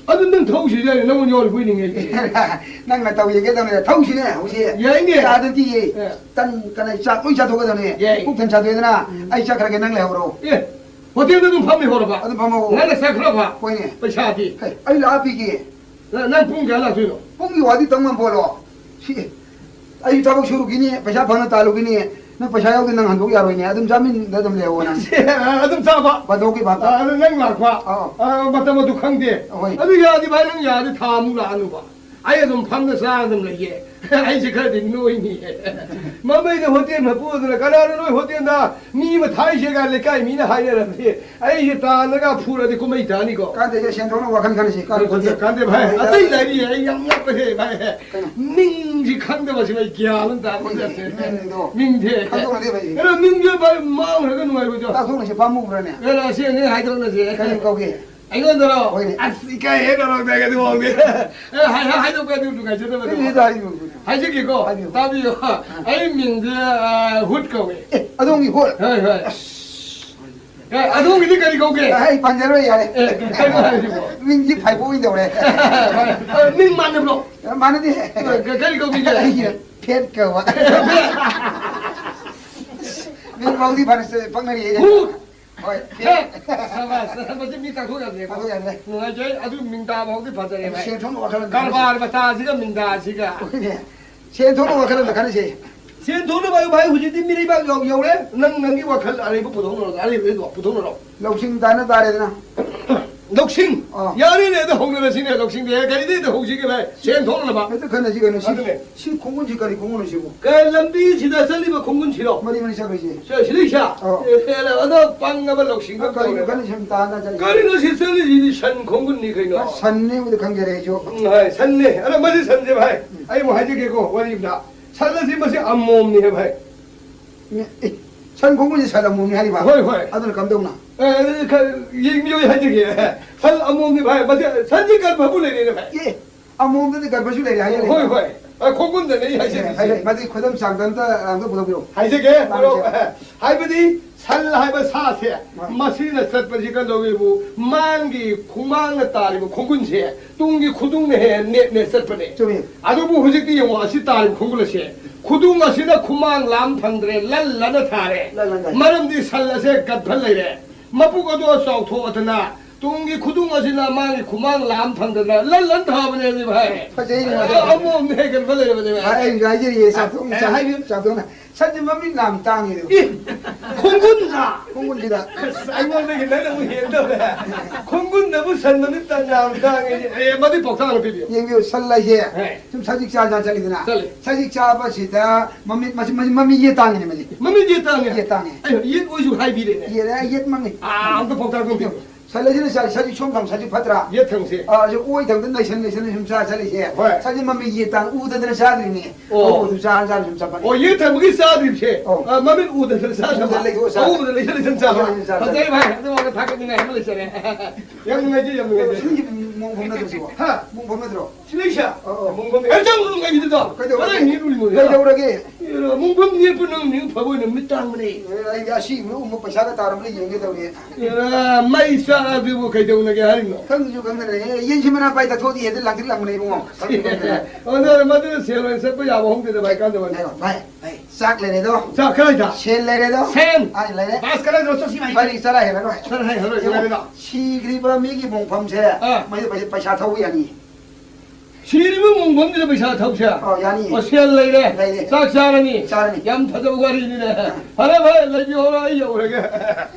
ꯑꯗꯨ ꯅꯪ ꯊꯧꯁꯤꯗꯤ ꯅꯪꯉꯣꯟꯗ ꯌꯥꯎꯔꯤ ꯀꯨꯏꯅꯤꯡꯉꯦ꯫ ꯅꯪꯅ ꯇꯧ ꯌꯦꯡꯒꯦ ꯇꯧꯅꯦ꯫ ꯊꯧꯁꯤꯅꯦ ꯍꯧꯖꯤꯛ꯫ ꯌꯥꯏꯅꯦ꯫ ꯆꯥꯗꯗꯤ ꯌꯦ꯫ ꯑꯦ꯫ ꯇꯟ ꯀꯅꯥ ꯆꯥꯛ ꯂꯣꯏ ꯆꯥꯊꯣꯛꯀꯗꯕꯅꯦ꯫ ꯌꯥꯏ꯫ ꯄꯨꯛ ꯊꯟ ꯆꯥꯊꯣꯛꯑꯦꯗꯅ ꯎꯝ꯫ ꯑꯩ ꯆꯠꯈ꯭ꯔꯒꯦ ꯅꯪ ꯂꯩꯍꯧꯔꯣ꯫ ꯑꯦ, ꯍꯣꯇꯦꯜꯗ ꯑꯗꯨꯝ ꯐꯝ ꯂꯩꯍꯧꯔꯕ? ꯑꯗꯨꯝ ꯐꯝꯍꯧꯑꯣ꯫ ꯅꯪꯅ ꯆꯠꯈ꯭ꯔꯕ? ꯍꯣꯏꯅꯦ꯫ ꯄꯩꯁꯥꯗꯤ? ꯍꯦ, ꯑꯩ ꯂꯥꯛꯑ ꯄꯤꯒꯦ꯫ ꯅ-, ꯅꯪ ꯄꯨꯡ ꯀꯌꯥ ꯂꯥꯛꯇꯣꯏꯅꯣ? ꯄꯨꯡꯒꯤ ꯋꯥꯗꯤ ꯇꯝ ꯉꯝꯄꯣꯠꯂꯣ꯫ ꯁꯤ ꯑꯩ ꯊꯕꯛ ꯁꯨꯔꯨꯈꯤꯅꯤ, ꯄꯩꯁꯥ ꯐꯪꯅ ꯇꯥꯜꯂꯨꯈꯤꯅꯤ꯫ ꯅꯪ ꯄꯩꯁꯥ ꯌꯥꯎꯗ ꯅꯪ ꯍꯟꯗꯣꯛ ꯌꯥꯔꯣꯏꯅꯦ꯫ ꯑꯗꯨꯝ ꯆꯥꯃꯤꯟꯗ ꯑꯗꯨꯝ ꯂꯩꯍꯧꯑꯣ ꯅꯪ꯫ ꯑꯗꯨꯝ ꯆꯥꯕ? ꯕꯟꯗꯣꯛꯀꯤ ꯚꯥꯞꯇ꯫ ꯑ, ꯑꯗꯨ ꯅꯪ ꯂꯥꯛꯄ? ꯑꯥ꯫ ꯑ, ꯃꯇꯝ ꯑꯗꯨ ꯈꯪꯗꯦ꯫ ꯍꯣꯏ꯫ ꯑꯗꯨ ꯌꯥꯔꯗꯤ ꯚꯥꯏ, ꯅꯪ ꯌꯥꯔꯗꯤ ꯊꯥ ꯑꯃꯨꯛ ꯂꯥꯛꯑꯅꯨꯕ꯫ ꯑꯩ ꯑꯗꯨꯝ ꯐꯝꯅ ꯆꯥꯔ ꯑꯗꯨꯝ ꯂꯩꯌꯦ꯫ ꯑꯩꯁꯦ ꯈꯔꯗꯤ ꯅꯣꯏꯅꯤ꯫ ꯃꯃꯩꯗ ꯍꯣꯇꯦꯜ ꯃꯄꯨ ꯑꯗꯨꯅ, "ꯀꯅꯥꯅꯣ ꯅꯣꯏ ꯍꯣꯇꯦꯜꯗ ꯃꯤ ꯑꯃ ꯊꯥꯏꯁꯦꯒ?" ꯂꯩꯀꯥꯏ ꯃꯤꯅ ꯍꯥꯏꯅꯔꯕꯗꯤ ꯑꯩꯁꯦ ꯇꯥꯟꯅꯒ ꯐꯨꯔꯗꯤ ꯀꯨꯝꯍꯩ ꯇꯥꯅꯤꯀꯣ꯫ ꯀꯥꯟꯗꯦꯁꯦ, ꯁꯦꯟ ꯊꯣꯛꯅ ꯋꯥꯈꯜ ꯈꯟꯁꯤ꯫ ꯀꯥꯟꯗꯦ, ꯀꯥꯟꯗꯦ ꯚꯥꯏ꯫ ꯑꯇꯩ ꯂꯩꯔꯤ, ꯑꯩ ꯌꯥꯝ ꯉꯛꯄꯁꯦ ꯚꯥꯏ꯫ ꯀꯩꯅꯣ? ꯃꯤꯡꯁꯤ ꯈꯪꯗꯕꯁꯤ ꯑꯩ ꯒ꯭ꯌꯥꯟ ꯑꯃ ꯇꯥꯕ ꯅꯠꯇꯦ꯫ ꯃꯤꯡꯁꯦ꯫ ꯈꯪꯗꯣꯛꯅꯗꯦ ꯚꯥꯏ꯫ ꯀꯩꯅꯣ, ꯃꯤꯡꯁꯦ ꯚꯥꯏ ꯃꯥꯡꯈ꯭ꯔꯒ ꯅꯨꯡꯉꯥꯏꯔꯣꯏꯗ꯭ꯔꯣ? ꯇꯥꯊꯣꯛꯅꯁꯤ, ꯄꯥꯝꯃꯨꯕ꯭ꯔꯅꯦ? ꯀꯩꯅꯣ, ꯑꯁꯤ ꯑꯅꯤ ꯍꯥꯏꯗꯣꯛꯅꯁꯦ꯫ ꯀꯔꯤ ꯀꯧꯒꯦ? ꯑꯩꯉꯣꯟꯗꯔꯣ? ꯍꯣꯏꯅꯦ꯫ ꯑꯁ, ꯏꯀꯥꯏꯍꯦ, ꯅꯔꯣꯡꯗꯒ ꯑꯗꯨ ꯐꯥꯎꯗꯤ꯫ ꯑꯦ, ꯍꯥꯏ-, ꯍꯥꯏ-, ꯍꯥꯏꯗꯣꯛꯄ ꯑꯗꯨ ꯅꯨꯡꯉꯥꯏꯖꯗꯕꯗꯣ꯫ ꯀꯔꯤꯗ ꯍꯥꯏꯕꯤꯌꯨ? ꯍꯥꯏꯖꯒꯦꯀꯣ, ꯍꯥꯏꯕꯤꯌꯨ꯫ ꯇꯥꯕꯤꯌꯨ꯫ ꯑꯩ ꯃꯤꯡꯁꯦ, ꯑ, ꯍꯨꯠ ꯀꯧꯋꯦ꯫ ꯑꯦ, ꯑꯗꯣꯝꯒꯤ ꯍꯨꯠ? ꯍꯣꯏ, ꯍꯣꯏ꯫ ꯑꯁ꯫ ꯑꯦ, ꯑꯗꯣꯝꯒꯤꯗꯤ ꯀꯔꯤ ꯀꯧꯒꯦ? ꯑꯩ ꯄꯟꯖꯔꯣꯏ, ꯌꯥꯔꯦ꯫ ꯑꯦ, ꯀꯩꯅꯣ ꯍꯥꯏꯁꯤꯕꯣ? ꯃꯤꯡꯗꯤ ꯐꯥꯏꯕꯣꯛ ꯑꯣꯏꯅ ꯇꯧꯔꯦ꯫ ꯑ, ꯃꯤꯡ ꯃꯥꯟꯅꯕ꯭ꯔꯣ? ꯃꯥꯟꯅꯗꯦ꯫ ꯑ, ꯀ-, ꯀꯔꯤ ꯀꯧꯕꯤꯒꯦ? ꯑꯩꯒꯤꯅ ꯐꯦꯠ ꯀꯧꯕ꯫ ꯃꯤꯡ ꯐꯥꯎꯗꯤ ꯐꯅ ꯄꯛꯅꯔꯤ꯫ ꯍꯨꯠ! ꯍꯣꯏ꯫ ꯍꯦ! ꯁꯕꯥꯁ, ꯃꯁꯤ ꯃꯤ ꯇꯥꯛꯊꯣꯛ ꯌꯥꯗ꯭ꯔꯦꯀꯣ꯫ ꯇꯥꯛꯊꯣꯛ ꯌꯥꯗ꯭ꯔꯦ꯫ ꯅꯨꯡꯉꯥꯏꯖꯩ꯫ ꯑꯗꯨ ꯃꯤꯡ ꯇꯥꯕ ꯍꯧꯗꯤ ꯐꯖꯔꯦ, ꯚꯥꯏ꯫ ꯁꯦꯟ ꯊꯣꯛꯅ ꯋꯥꯈꯜ ꯑꯃ ꯀꯔꯕꯥꯔ ꯃꯇꯥꯁꯤꯒ ꯃꯤꯡꯗꯥꯁꯤꯒ꯫ ꯍꯣꯏꯅꯦ꯫ ꯁꯦꯟ ꯊꯣꯛꯅ ꯋꯥꯈꯜ ꯑꯃ ꯈꯟꯅꯁꯦ꯫ ꯁꯦꯟ ꯊꯣꯛꯅꯕ ꯍꯥꯏꯕꯨ, ꯚꯥꯏ, ꯍꯧꯖꯤꯛꯇꯤ ꯃꯤꯔꯩꯕꯥꯛ ꯌꯧ-, ꯌꯧꯔꯦ꯫ ꯅꯪ ꯅꯪꯒꯤ ꯋꯥꯈꯜ ꯑꯔꯩꯕ ꯄꯨꯊꯣꯛꯅꯔꯣ, ꯑꯔꯩꯕꯗꯣ ꯄꯨꯊꯣꯛꯅꯔꯣ꯫ ꯂꯧꯁꯤꯡ ꯇꯥꯟꯅ ꯇꯥꯔꯦꯗꯅ꯫ ꯂꯧꯁꯤꯡ? ꯑꯥ꯫ ꯌꯥꯔꯦꯅꯦ, ꯑꯗꯨ ꯍꯧꯅꯔꯁꯤꯅꯦ, ꯂꯧꯁꯤꯡꯗꯤ꯫ ꯀꯔꯤꯗꯩꯗ ꯍꯧꯁꯤꯒꯦ, ꯚꯥꯏ? ꯁꯦꯟ ꯊꯣꯛꯅꯕ꯫ ꯍꯦꯛꯇ ꯈꯟꯅꯁꯤ ꯀꯩꯅꯣ, ꯁꯤ ꯑꯗꯨꯅꯦ꯫ ꯁꯤ ꯈꯣꯡꯒꯨꯟꯁꯤ ꯀꯔꯤ ꯈꯣꯡꯒꯨꯟꯅꯣ ꯁꯤꯕꯨ? ꯀ-, ꯂꯝꯕꯤꯁꯤꯗ ꯆꯠꯂꯤꯕ ꯈꯣꯡꯒꯨꯟꯁꯤꯔꯣ? ꯃꯔꯤ ꯃꯔꯤ ꯆꯠꯂꯤꯁꯦ꯫ ꯁꯦ, ꯁꯤꯗꯩꯁꯤꯗ? ꯑꯧ꯫ ꯑꯦ, ꯑꯦ, ꯑꯗꯣ ꯄꯪꯉꯕ ꯂꯧꯁꯤꯡ ꯑꯃ ꯀꯔꯤꯅꯣ ꯇꯧꯔꯦ꯫ ꯈꯜꯂꯤꯁꯦ ꯁꯨꯝ ꯇꯥꯅ ꯆꯠꯂꯤꯁꯦ? ꯀꯔꯤꯅꯣ ꯁꯤ ꯆꯠꯂꯤꯁꯤꯗꯤ ꯁꯟ ꯈꯣꯡꯒꯨꯟꯅꯤ ꯀꯩꯅꯣ? ꯑꯁ, ꯁꯟꯅꯦꯕꯨꯗꯤ ꯈꯪꯖꯔꯦ ꯑꯩꯁꯨ꯫ ꯎꯝ, ꯍꯣꯏ, ꯁꯟꯅꯦ꯫ ꯑꯗꯣ ꯃꯁꯤ ꯁꯟꯁꯦ ꯚꯥꯏ, ꯎꯝ꯫ ꯑꯩ ꯑꯃꯨꯛ ꯍꯥꯏꯖꯒꯦꯀꯣ, ꯋꯥꯔꯤ ꯑꯝꯗ꯫ ꯁꯟ ꯑꯁꯤ ꯃꯁꯤ ꯑꯃꯣꯝꯅꯤ ꯍꯥꯏ ꯚꯥꯏ꯫ ꯑꯦ, ꯁꯟ ꯈꯣꯡꯒꯨꯟꯁꯦ ꯁꯟ ꯑꯃꯣꯝꯅꯤ ꯍꯥꯏꯔꯤꯕ? ꯍꯣꯏ, ꯍꯣꯏ꯫ ꯑꯗꯨꯅ ꯀꯝꯗꯧꯅ? ꯑꯦ, ꯑꯗꯨꯗꯤ ꯈꯔ ꯌꯦꯡꯕꯤꯌꯨ, ꯑꯩ ꯍꯥꯏꯖꯒꯦ꯫ ꯁꯟ ꯑꯃꯣꯝꯅꯤ ꯚꯥꯏ, ꯃꯁꯤ ꯁꯟꯁꯤ ꯒꯔꯚꯕꯨ ꯂꯩꯔꯦꯅꯦ ꯚꯥꯏ꯫ ꯑꯦ, ꯑꯃꯣꯝꯗꯗꯤ ꯒꯔꯚꯁꯨ ꯂꯩꯔꯦ ꯍꯥꯏꯌꯦ꯫ ꯍꯣꯏ, ꯍꯣꯏ꯫ ꯑ, ꯈꯣꯡꯒꯨꯟꯗꯅꯦ ꯑꯩ ꯍꯥꯏꯖꯔꯤꯁꯦ꯫ ꯍꯥꯏ, ꯍꯥꯏ, ꯃꯗꯨꯒꯤ ꯈꯨꯗꯝ ꯆꯥꯡꯗꯝꯇ ꯑꯝꯇ ꯄꯨꯊꯣꯛꯄꯤꯔꯛꯎ꯫ ꯍꯥꯏꯖꯒꯦ, ꯇꯥꯔꯤꯁꯦ꯫ ꯃꯔꯨꯞ꯫ ꯍꯥꯏꯕꯗꯤ ꯁꯟ ꯍꯥꯏꯕ ꯁꯥꯁꯦ, ꯃꯥ꯫ ꯃꯁꯤꯅ ꯆꯠꯄꯁꯤ ꯀꯝꯗꯧꯋꯦꯕꯨ, ꯃꯥꯡꯒꯤ ꯈꯨꯃꯥꯡꯅ ꯇꯥꯔꯤꯕ ꯈꯣꯡꯒꯨꯟꯁꯦ ꯇꯨꯡꯒꯤ ꯈꯨꯗꯨꯡꯅ ꯍꯦꯟꯅ ꯅꯦꯠ ꯅꯦꯠ ꯆꯠꯄꯅꯦ꯫ ꯆꯨꯝꯃꯤ꯫ ꯑꯗꯨꯕꯨ ꯍꯧꯖꯤꯛꯇꯤ ꯌꯦꯡꯉꯣ, ꯑꯁꯤ ꯇꯥꯔꯤꯕ ꯈꯣꯡꯒꯨꯟ ꯑꯁꯦ, ꯈꯨꯗꯨꯡ ꯑꯁꯤꯅ ꯈꯨꯃꯥꯡ ꯂꯥꯝ ꯐꯪꯗ꯭ꯔꯦ, ꯂꯟ ꯂꯟꯅ ꯊꯥꯔꯦ꯫ ꯂꯟ ꯂꯟ ꯊꯥꯔꯦ꯫ ꯃꯔꯝꯗꯤ ꯁꯟ ꯑꯁꯦ ꯒꯠꯐ ꯂꯩꯔꯦ꯫ ꯃꯄꯨꯛ ꯑꯗꯣ ꯆꯥꯎꯊꯣꯛꯑꯗꯅ ꯇꯨꯡꯒꯤ ꯈꯨꯗꯨꯡ ꯑꯁꯤꯅ ꯃꯥꯒꯤ ꯈꯨꯃꯥꯡ ꯂꯥꯝ ꯐꯪꯗꯅ ꯂꯟ ꯂꯟ ꯊꯥꯕꯅꯦ ꯍꯥꯏꯕꯅꯤ ꯚꯥꯏ꯫ ꯐꯖꯩꯅꯦ, ꯐꯖꯩ꯫ ꯑꯃꯣꯝꯅ ꯍꯦꯟꯒꯠꯄ ꯂꯩꯔꯕꯅꯦ ꯚꯥꯏ꯫ ꯑꯩ ꯍꯥꯏꯖꯔꯤꯌꯦ, ꯆꯥꯎꯊꯣꯛꯅ, ꯑꯦ, ꯍꯥꯏꯕꯤꯌꯨ꯫ ꯆꯥꯎꯊꯣꯛꯅ꯫ ꯁꯟꯁꯦ ꯃꯃꯤꯠ ꯌꯥꯝ ꯇꯥꯡꯉꯦ꯫ ꯏ! ꯈꯣꯡꯒꯨꯟꯗ! ꯈꯣꯡꯒꯨꯟꯁꯤꯗ꯫ ꯑꯁ, ꯑꯩꯉꯣꯟꯗꯒꯤ ꯅꯪꯅ ꯑꯃꯨꯛ ꯍꯦꯟꯗꯧꯔꯦ꯫ ꯈꯣꯡꯒꯨꯟꯗꯕꯨ ꯁꯟ ꯃꯃꯤꯠ ꯇꯥꯡ-, ꯌꯥꯝ ꯇꯥꯡꯉꯦ꯫ ꯑꯦ, ꯃꯗꯨꯏ ꯄꯥꯎꯇꯥꯛ ꯑꯃ ꯄꯤꯕꯤꯌꯨ꯫ ꯌꯦꯡꯕꯤꯌꯨ, ꯁꯟ ꯍꯥꯏꯁꯦ ꯍꯣꯏ꯫ ꯁꯨꯝ ꯁꯖꯤꯛ ꯆꯥ ꯆꯥ ꯆꯠꯂꯤꯗꯅ꯫ ꯆꯠꯂꯤ꯫ ꯁꯖꯤꯛ ꯆꯥꯕꯁꯤꯗ ꯃꯃꯤꯠ, ꯃꯁꯤ, ꯃꯁꯤ, ꯃꯃꯤꯠ ꯌꯦꯠ ꯇꯥꯡꯉꯤꯅꯦ ꯃꯁꯤ꯫ ꯃꯃꯤꯠ ꯌꯦꯠ ꯇꯥꯡꯉꯦ? ꯌꯦꯠ ꯇꯥꯡꯉꯦ꯫ ꯑꯩ ꯌꯦꯠ ꯑꯣꯏꯁꯨ ꯍꯥꯏꯕꯤꯔꯦꯅꯦ꯫ ꯌꯦꯠ, ꯌꯦꯠ ꯃꯪꯉꯤ꯫ ꯑꯥ, ꯑꯝꯇ ꯄꯥꯎꯇꯥꯛ ꯑꯃ ꯄꯤꯕꯤꯌꯨ꯫ ꯁꯟ ꯍꯥꯏꯁꯤꯅ ꯁꯥ-, ꯁꯖꯤꯛ ꯁꯣꯝ ꯊꯪ, ꯁꯖꯤꯛ ꯐꯠꯇ꯭ꯔꯥ? ꯌꯦꯠ ꯊꯪꯁꯦ꯫ ꯑꯥ, ꯑꯗꯨ ꯑꯣꯏ ꯊꯪꯗ ꯅꯩꯁꯟ ꯅꯩꯁꯟꯅ ꯁꯨꯝ ꯆꯥ ꯆꯠꯂꯤꯁꯦ꯫ ꯍꯣꯏ꯫ ꯁꯖꯤꯛ ꯃꯃꯤꯠ ꯌꯦꯠ ꯇꯥꯡ ꯎꯗꯗꯅ ꯆꯥꯗ꯭ꯔꯤꯅꯦ꯫ ꯑꯣ꯫ ꯑꯣ, ꯑꯗꯨ ꯆꯥ ꯆꯥꯅ ꯁꯨꯝ ꯆꯠꯄꯅꯦ꯫ ꯑꯣ, ꯌꯦꯠ ꯊꯪꯕꯒꯤ ꯆꯥꯗ꯭ꯔꯤꯕꯁꯦ, ꯑꯧ꯫ ꯑ, ꯃꯃꯤꯠ ꯎꯗꯅ ꯆꯥꯗꯕ꯫ ꯎꯗ ꯂꯩꯊꯣꯛꯑ ꯆꯥꯗꯕ꯫ ꯑꯎꯕꯗ ꯂꯩꯁꯜ ꯂꯩꯁꯜ ꯆꯥꯕ꯫ ꯂꯩꯁꯜ ꯂꯩꯁꯜ ꯆꯥꯗꯕ꯫ ꯐꯖꯩ ꯚꯥꯏ, ꯑꯗꯨꯃꯥꯏꯅ ꯊꯥꯒꯠꯅꯤꯡꯉꯥꯏ ꯑꯃ ꯂꯩꯖꯔꯦ꯫ ꯌꯥꯝ ꯅꯨꯡꯉꯥꯏꯖꯩ, ꯌꯥꯝ ꯅꯨꯡꯉꯥꯏꯖꯩ꯫ ꯁꯤꯒꯤ ꯃꯣꯡ ꯐꯝ ꯅꯠꯇ꯭ꯔꯣ ꯁꯤꯕꯣ? ꯍꯥ? ꯃꯣꯡ ꯐꯝ ꯅꯠꯇ꯭ꯔꯣ? ꯁꯤ ꯂꯩꯁꯥ? ꯑꯧ, ꯑꯧ꯫ ꯃꯣꯡ ꯐꯝ꯫ ꯑꯦ, ꯆꯪꯉꯨ, ꯆꯪꯉꯨ, ꯀꯩꯗꯧꯔꯒꯦ? ꯀꯩꯗꯧꯔꯒꯦ? ꯀꯩꯗꯧꯔꯒꯦ? ꯀꯩꯗꯧꯔꯒꯦ? ꯑꯦꯔꯥ, ꯃꯣꯡ ꯐꯝ ꯅꯦꯠꯄ ꯅꯪ ꯅꯤꯡ ꯐꯕ ꯑꯣꯏꯅ ꯃꯤꯠ ꯇꯥꯡꯕꯅꯦ꯫ ꯑꯦ, ꯑꯩꯗꯤ ꯑꯁꯤ ꯃꯤ ꯎꯃ ꯄꯩꯁꯥꯒ ꯇꯥꯔꯝꯕ꯭ꯔꯥ ꯌꯦꯡꯒꯦ ꯇꯧꯔꯤ꯫ ꯑꯦꯔꯥ, ꯃꯩ ꯆꯥꯛꯑꯗꯨꯕꯨ ꯀꯩꯗꯧꯅꯒꯦ ꯍꯥꯏꯔꯤꯅꯣ? ꯈꯪꯗꯁꯨ ꯈꯪꯗꯅ, ꯑꯦ, ꯌꯦꯟꯁꯤ ꯃꯅꯥ ꯄꯥꯏ ꯇꯥꯊꯣꯛꯑꯗꯤ ꯍꯦꯛꯇ ꯂꯥꯡꯇ꯭ꯔꯤꯛ ꯂꯥꯡꯕꯅꯦ ꯏꯕꯨꯡꯉꯣ꯫ ꯈꯪꯗꯁꯨ ꯈꯪꯗꯅ꯫ ꯑꯣ, ꯅꯪ ꯃꯗꯨꯅ ꯁꯦꯜ ꯑꯣꯏꯅ ꯆꯠꯄ ꯌꯥꯕ ꯍꯧꯅꯗꯦꯗ ꯚꯥꯏ, ꯀꯥꯟꯗꯕꯅꯤ꯫ ꯉꯥꯏꯈꯣ, ꯚꯥꯏ, ꯚꯥꯏ, ꯆꯥꯛ ꯂꯩꯔꯦꯗꯣ꯫ ꯆꯥꯛ ꯀꯗꯥꯏꯗ? ꯁꯦꯜ ꯂꯩꯔꯦꯗꯣ꯫ ꯁꯦꯜ? ꯑꯥ, ꯂꯩꯔꯦ꯫ ꯕꯥꯁ ꯀꯗꯥꯏꯗ? ꯆꯠꯁꯤ, ꯚꯥꯏ꯫ ꯚꯥꯏ, ꯆꯔꯥ ꯍꯦꯜꯂꯔꯣꯏ꯫ ꯆꯔꯥ ꯍꯦꯜꯂꯔꯣꯏ, ꯌꯦꯡꯉꯣ, ꯂꯩꯔꯦꯗꯣ꯫ ꯁꯤꯈ꯭ꯔꯤꯕ ꯃꯤꯒꯤ ꯃꯣꯡꯐꯝꯁꯦ, ꯑꯥ꯫ ꯃꯩꯗ ꯄꯩꯁꯥ, ꯄꯩꯁꯥ ꯊꯧꯕ ꯌꯥꯅꯤ꯫ ꯁꯤꯔꯤꯕ ꯃꯣꯡꯐꯝꯁꯤꯗ ꯄꯩꯁꯥ ꯊꯧꯁꯦ? ꯑꯣ, ꯌꯥꯅꯤꯌꯦ꯫ ꯑꯣ, ꯁꯦꯜ ꯂꯩꯔꯦ꯫ ꯂꯩꯔꯦ꯫ ꯆꯥꯛ ꯆꯥꯔꯅꯤ꯫ ꯆꯥꯔꯅꯤ꯫ ꯌꯥꯝ ꯐꯖꯕ ꯋꯥꯔꯤꯅꯤꯅꯦ꯫ ꯐꯔꯦ, ꯐꯔꯦ, ꯂꯩꯕꯤꯍꯧꯔꯣ, ꯑꯩ ꯌꯧꯔꯒꯦ꯫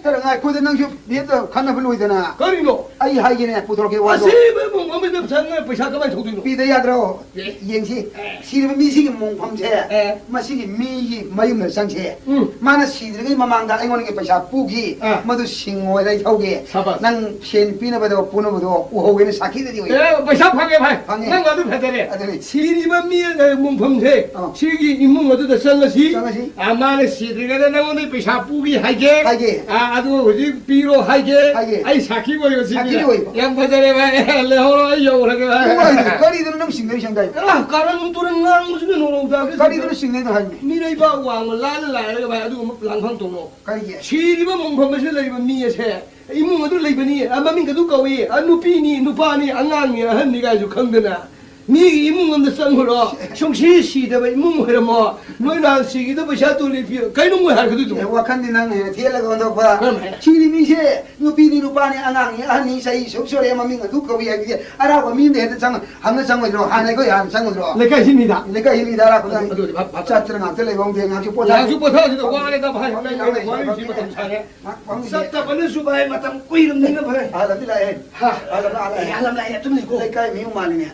ꯈꯔ ꯉꯥꯏꯈꯣꯗ, ꯅꯪꯁꯨ ꯚꯦꯠꯇ ꯈꯟꯅꯕ ꯂꯣꯏꯗꯅ꯫ ꯀꯔꯤꯅꯣ? ꯑꯩ ꯍꯥꯏꯒꯦꯅꯦ, ꯄꯨꯊꯣꯔꯛꯀꯦ ꯋꯥꯗꯣ꯫ ꯑꯁꯤꯕ ꯃꯣꯡꯐꯝꯁꯤꯗ ꯄꯩꯁꯥ ꯀꯃꯥꯏꯅ ꯊꯧꯗꯣꯏꯅꯣ? ꯄꯤꯗ ꯌꯥꯗ꯭ꯔꯣ? ꯑꯦ꯫ ꯌꯦꯡꯁꯤ꯫ ꯑꯦ꯫ ꯁꯤꯔꯤꯕ ꯃꯤꯁꯤꯒꯤ ꯃꯣꯡꯐꯝꯁꯦ, ꯑꯦ꯫ ꯃꯁꯤꯒꯤ ꯃꯤꯒꯤ ꯃꯌꯨꯝꯗ ꯆꯪꯁꯦ꯫ ꯎꯝ꯫ ꯃꯥꯅ ꯁꯤꯗ꯭ꯔꯤꯉꯩ ꯃꯃꯥꯡꯗ ꯑꯩꯉꯣꯟꯗꯒꯤ ꯄꯩꯁꯥ ꯄꯨꯈꯤ꯫ ꯑꯥ꯫ ꯃꯗꯨ ꯁꯤꯡꯉꯣꯏꯗ ꯑꯩ ꯊꯧꯒꯦ꯫ ꯁꯥꯕꯥꯁ꯫ ꯅꯪ ꯁꯦꯟ ꯄꯤꯅꯕꯗꯣ ꯄꯨꯅꯕꯗꯣ ꯎꯍꯧꯒꯦꯅ ꯁꯥꯈꯤꯗꯗꯤ ꯑꯣꯏ꯫ ꯑꯦ, ꯄꯩꯁꯥ ꯐꯪꯉꯦ, ꯚꯥꯏ꯫ ꯐꯪꯉꯦ꯫ ꯅꯪ ꯑꯗꯨ ꯐꯖꯔꯦ꯫ ꯑꯗꯨꯅꯤ꯫ ꯁꯤꯔꯤꯕ ꯃꯤ, ꯑꯦ, ꯃꯣꯡꯐꯝꯁꯦ, ꯑꯥ꯫ ꯁꯤꯒꯤ ꯏꯃꯨꯡ ꯑꯗꯨꯗ ꯆꯪꯉꯁꯤ꯫ ꯆꯪꯉꯁꯤ꯫ ꯑꯥ, ꯃꯥꯅ ꯁꯤꯗ꯭ꯔꯤꯉꯩꯗ ꯅꯪꯉꯣꯟꯗ ꯄꯩꯁꯥ ꯄꯨꯈꯤ ꯍꯥꯏꯒꯦ꯫ ꯍꯥꯏꯒꯦ꯫ ꯑꯥ, ꯑꯗꯨ ꯍꯧꯖꯤꯛ ꯄꯤꯔꯣ ꯍꯥꯏꯒꯦ꯫ ꯍꯥꯏꯒꯦ꯫ ꯑꯩ ꯁꯥꯈꯤ ꯑꯣꯏꯕ ꯁꯤꯒꯤ꯫ ꯁꯥꯈꯤ ꯑꯣꯏꯕ꯫ ꯌꯥꯝ ꯐꯖꯔꯦ, ꯚꯥꯏ꯫ ꯂꯩꯍꯧꯔꯣ, ꯑꯩ ꯌꯧꯔꯒꯦ, ꯚꯥꯏ꯫ ꯀꯔꯤꯗꯅꯣ ꯅꯪ ꯁꯤꯡꯅꯔꯤ ꯁꯪꯗꯥꯏ? ꯑꯥ, ꯀꯥꯔꯟ ꯇꯨꯔꯟ ꯉꯥꯡꯕꯁꯤꯅ ꯅꯣꯔꯧꯗꯥꯒꯦ꯫ ꯀꯔꯤꯗꯅꯣ ꯁꯤꯡꯅꯩꯗꯣ ꯍꯥꯏꯕꯅꯤ? ꯃꯤꯔꯩꯕꯥꯛ ꯋꯥꯡꯃ ꯂꯥꯜꯂ ꯂꯥꯏꯔꯒ, ꯚꯥꯏ, ꯑꯗꯨꯒꯨꯝꯕ ꯂꯥꯡꯐꯝ ꯇꯧꯅꯣ꯫ ꯀꯔꯤꯒꯤ? ꯁꯤꯔꯤꯕ ꯃꯣꯡꯐꯝ ꯑꯁꯤꯗ ꯂꯩꯔꯤꯕ ꯃꯤ ꯑꯁꯦ ꯏꯃꯨꯡ ꯑꯗꯨ ꯂꯩꯕꯅꯤ, ꯑ, ꯃꯃꯤꯡ ꯑꯗꯨ ꯀꯧꯏ, ꯑ, ꯅꯨꯄꯤꯅꯤ, ꯅꯨꯄꯥꯅꯤ, ꯑꯉꯥꯡꯅꯤ, ꯑꯍꯟꯅꯤ ꯀꯥꯏꯁꯨ ꯈꯪꯗꯅ, ꯃꯤꯒꯤ ꯏꯃꯨꯡ ꯑꯃꯗ ꯆꯪꯉꯨꯔꯣ, ꯁꯨꯡꯁꯤ ꯁꯤꯗꯕ ꯏꯃꯨꯡ ꯑꯣꯏꯔꯝꯃꯣ, ꯅꯣꯏ ꯅꯍꯥꯟ ꯁꯤꯒꯤꯗꯕ ꯄꯩꯁꯥ ꯇꯣꯂꯤ ꯄꯤꯌꯨ, ꯀꯩꯅꯣ ꯃꯣꯏ ꯍꯥꯏꯔꯛꯀꯗꯣꯏꯗꯨꯕꯣ? ꯑꯦ, ꯋꯥꯈꯜꯗꯤ ꯅꯪꯅ ꯍꯦꯟꯅ ꯊꯦꯠꯂꯒ ꯑꯣꯟꯊꯣꯛꯄ꯫ ꯀꯔꯝ ꯍꯥꯏꯅ? ꯁꯤꯗꯤ ꯃꯤꯁꯦ, ꯅꯨꯄꯤꯅꯤ ꯅꯨꯄꯥꯅꯤ ꯑꯉꯥꯡꯅꯤ ꯑꯍꯟꯅꯤ ꯆꯍꯤ ꯁꯨꯛ ꯁꯨꯔꯦ ꯃꯃꯤꯡ ꯑꯗꯨ ꯀꯧꯏ ꯍꯥꯏꯕꯗꯤ ꯑꯔꯥꯞꯄ ꯃꯤ ꯑꯃꯗ ꯍꯦꯛꯇ ꯆꯪꯉ ꯍꯪꯉ ꯆꯪꯉꯣꯏꯗ꯭ꯔꯣ? ꯍꯥꯟꯅ ꯑꯩꯈꯣꯏ ꯍꯥꯟꯅ ꯆꯪꯉꯨꯗ꯭ꯔꯣ? ꯂꯩꯀꯥꯏ ꯁꯤꯟꯕꯤꯗ꯫ ꯂꯩꯀꯥꯏ ꯁꯤꯟꯕꯤꯗ ꯑꯔꯥꯞꯄꯗ ꯑꯗꯨ, ꯑꯗꯨꯗꯤ ꯚꯥꯞ, ꯚꯥꯞ ꯆꯠꯇꯅ ꯉꯥꯛꯇ ꯂꯩꯕ ꯍꯧꯗꯦ, ꯉꯥꯏꯍꯥꯛꯁꯨ ꯄꯣꯊꯥ-, ꯉꯥꯏꯍꯥꯛꯁꯨ ꯄꯣꯊꯥꯁꯤꯗ ꯋꯥꯔꯦꯗ ꯚꯥꯏ, ꯂꯩ, ꯂꯩ, ꯂꯩ, ꯋꯥꯔꯤꯁꯤ ꯂꯩ, ꯃꯇꯝ ꯁꯥꯔꯦ꯫ ꯉꯥꯏꯍꯥꯛ ꯐꯝꯁꯤ꯫ ꯆꯠꯇꯕꯅꯁꯨ ꯚꯥꯏ ꯃꯇꯝ ꯀꯨꯏꯔꯕꯅꯤꯅ ꯚꯥꯏ꯫ ꯑꯍꯜ ꯑꯃꯗꯤ ꯂꯥꯛꯑꯦ꯫ ꯍꯥ? ꯑꯍꯜ ꯑꯃ ꯂꯥꯛꯑꯦ꯫ ꯑꯍꯜ ꯑꯃ ꯂꯥꯛꯑꯦ, ꯑꯗꯨꯝ ꯂꯩꯀꯣ꯫ ꯂꯩꯀꯥꯏ ꯃꯤ ꯑꯃ ꯃꯥꯜꯂꯤꯅꯦ꯫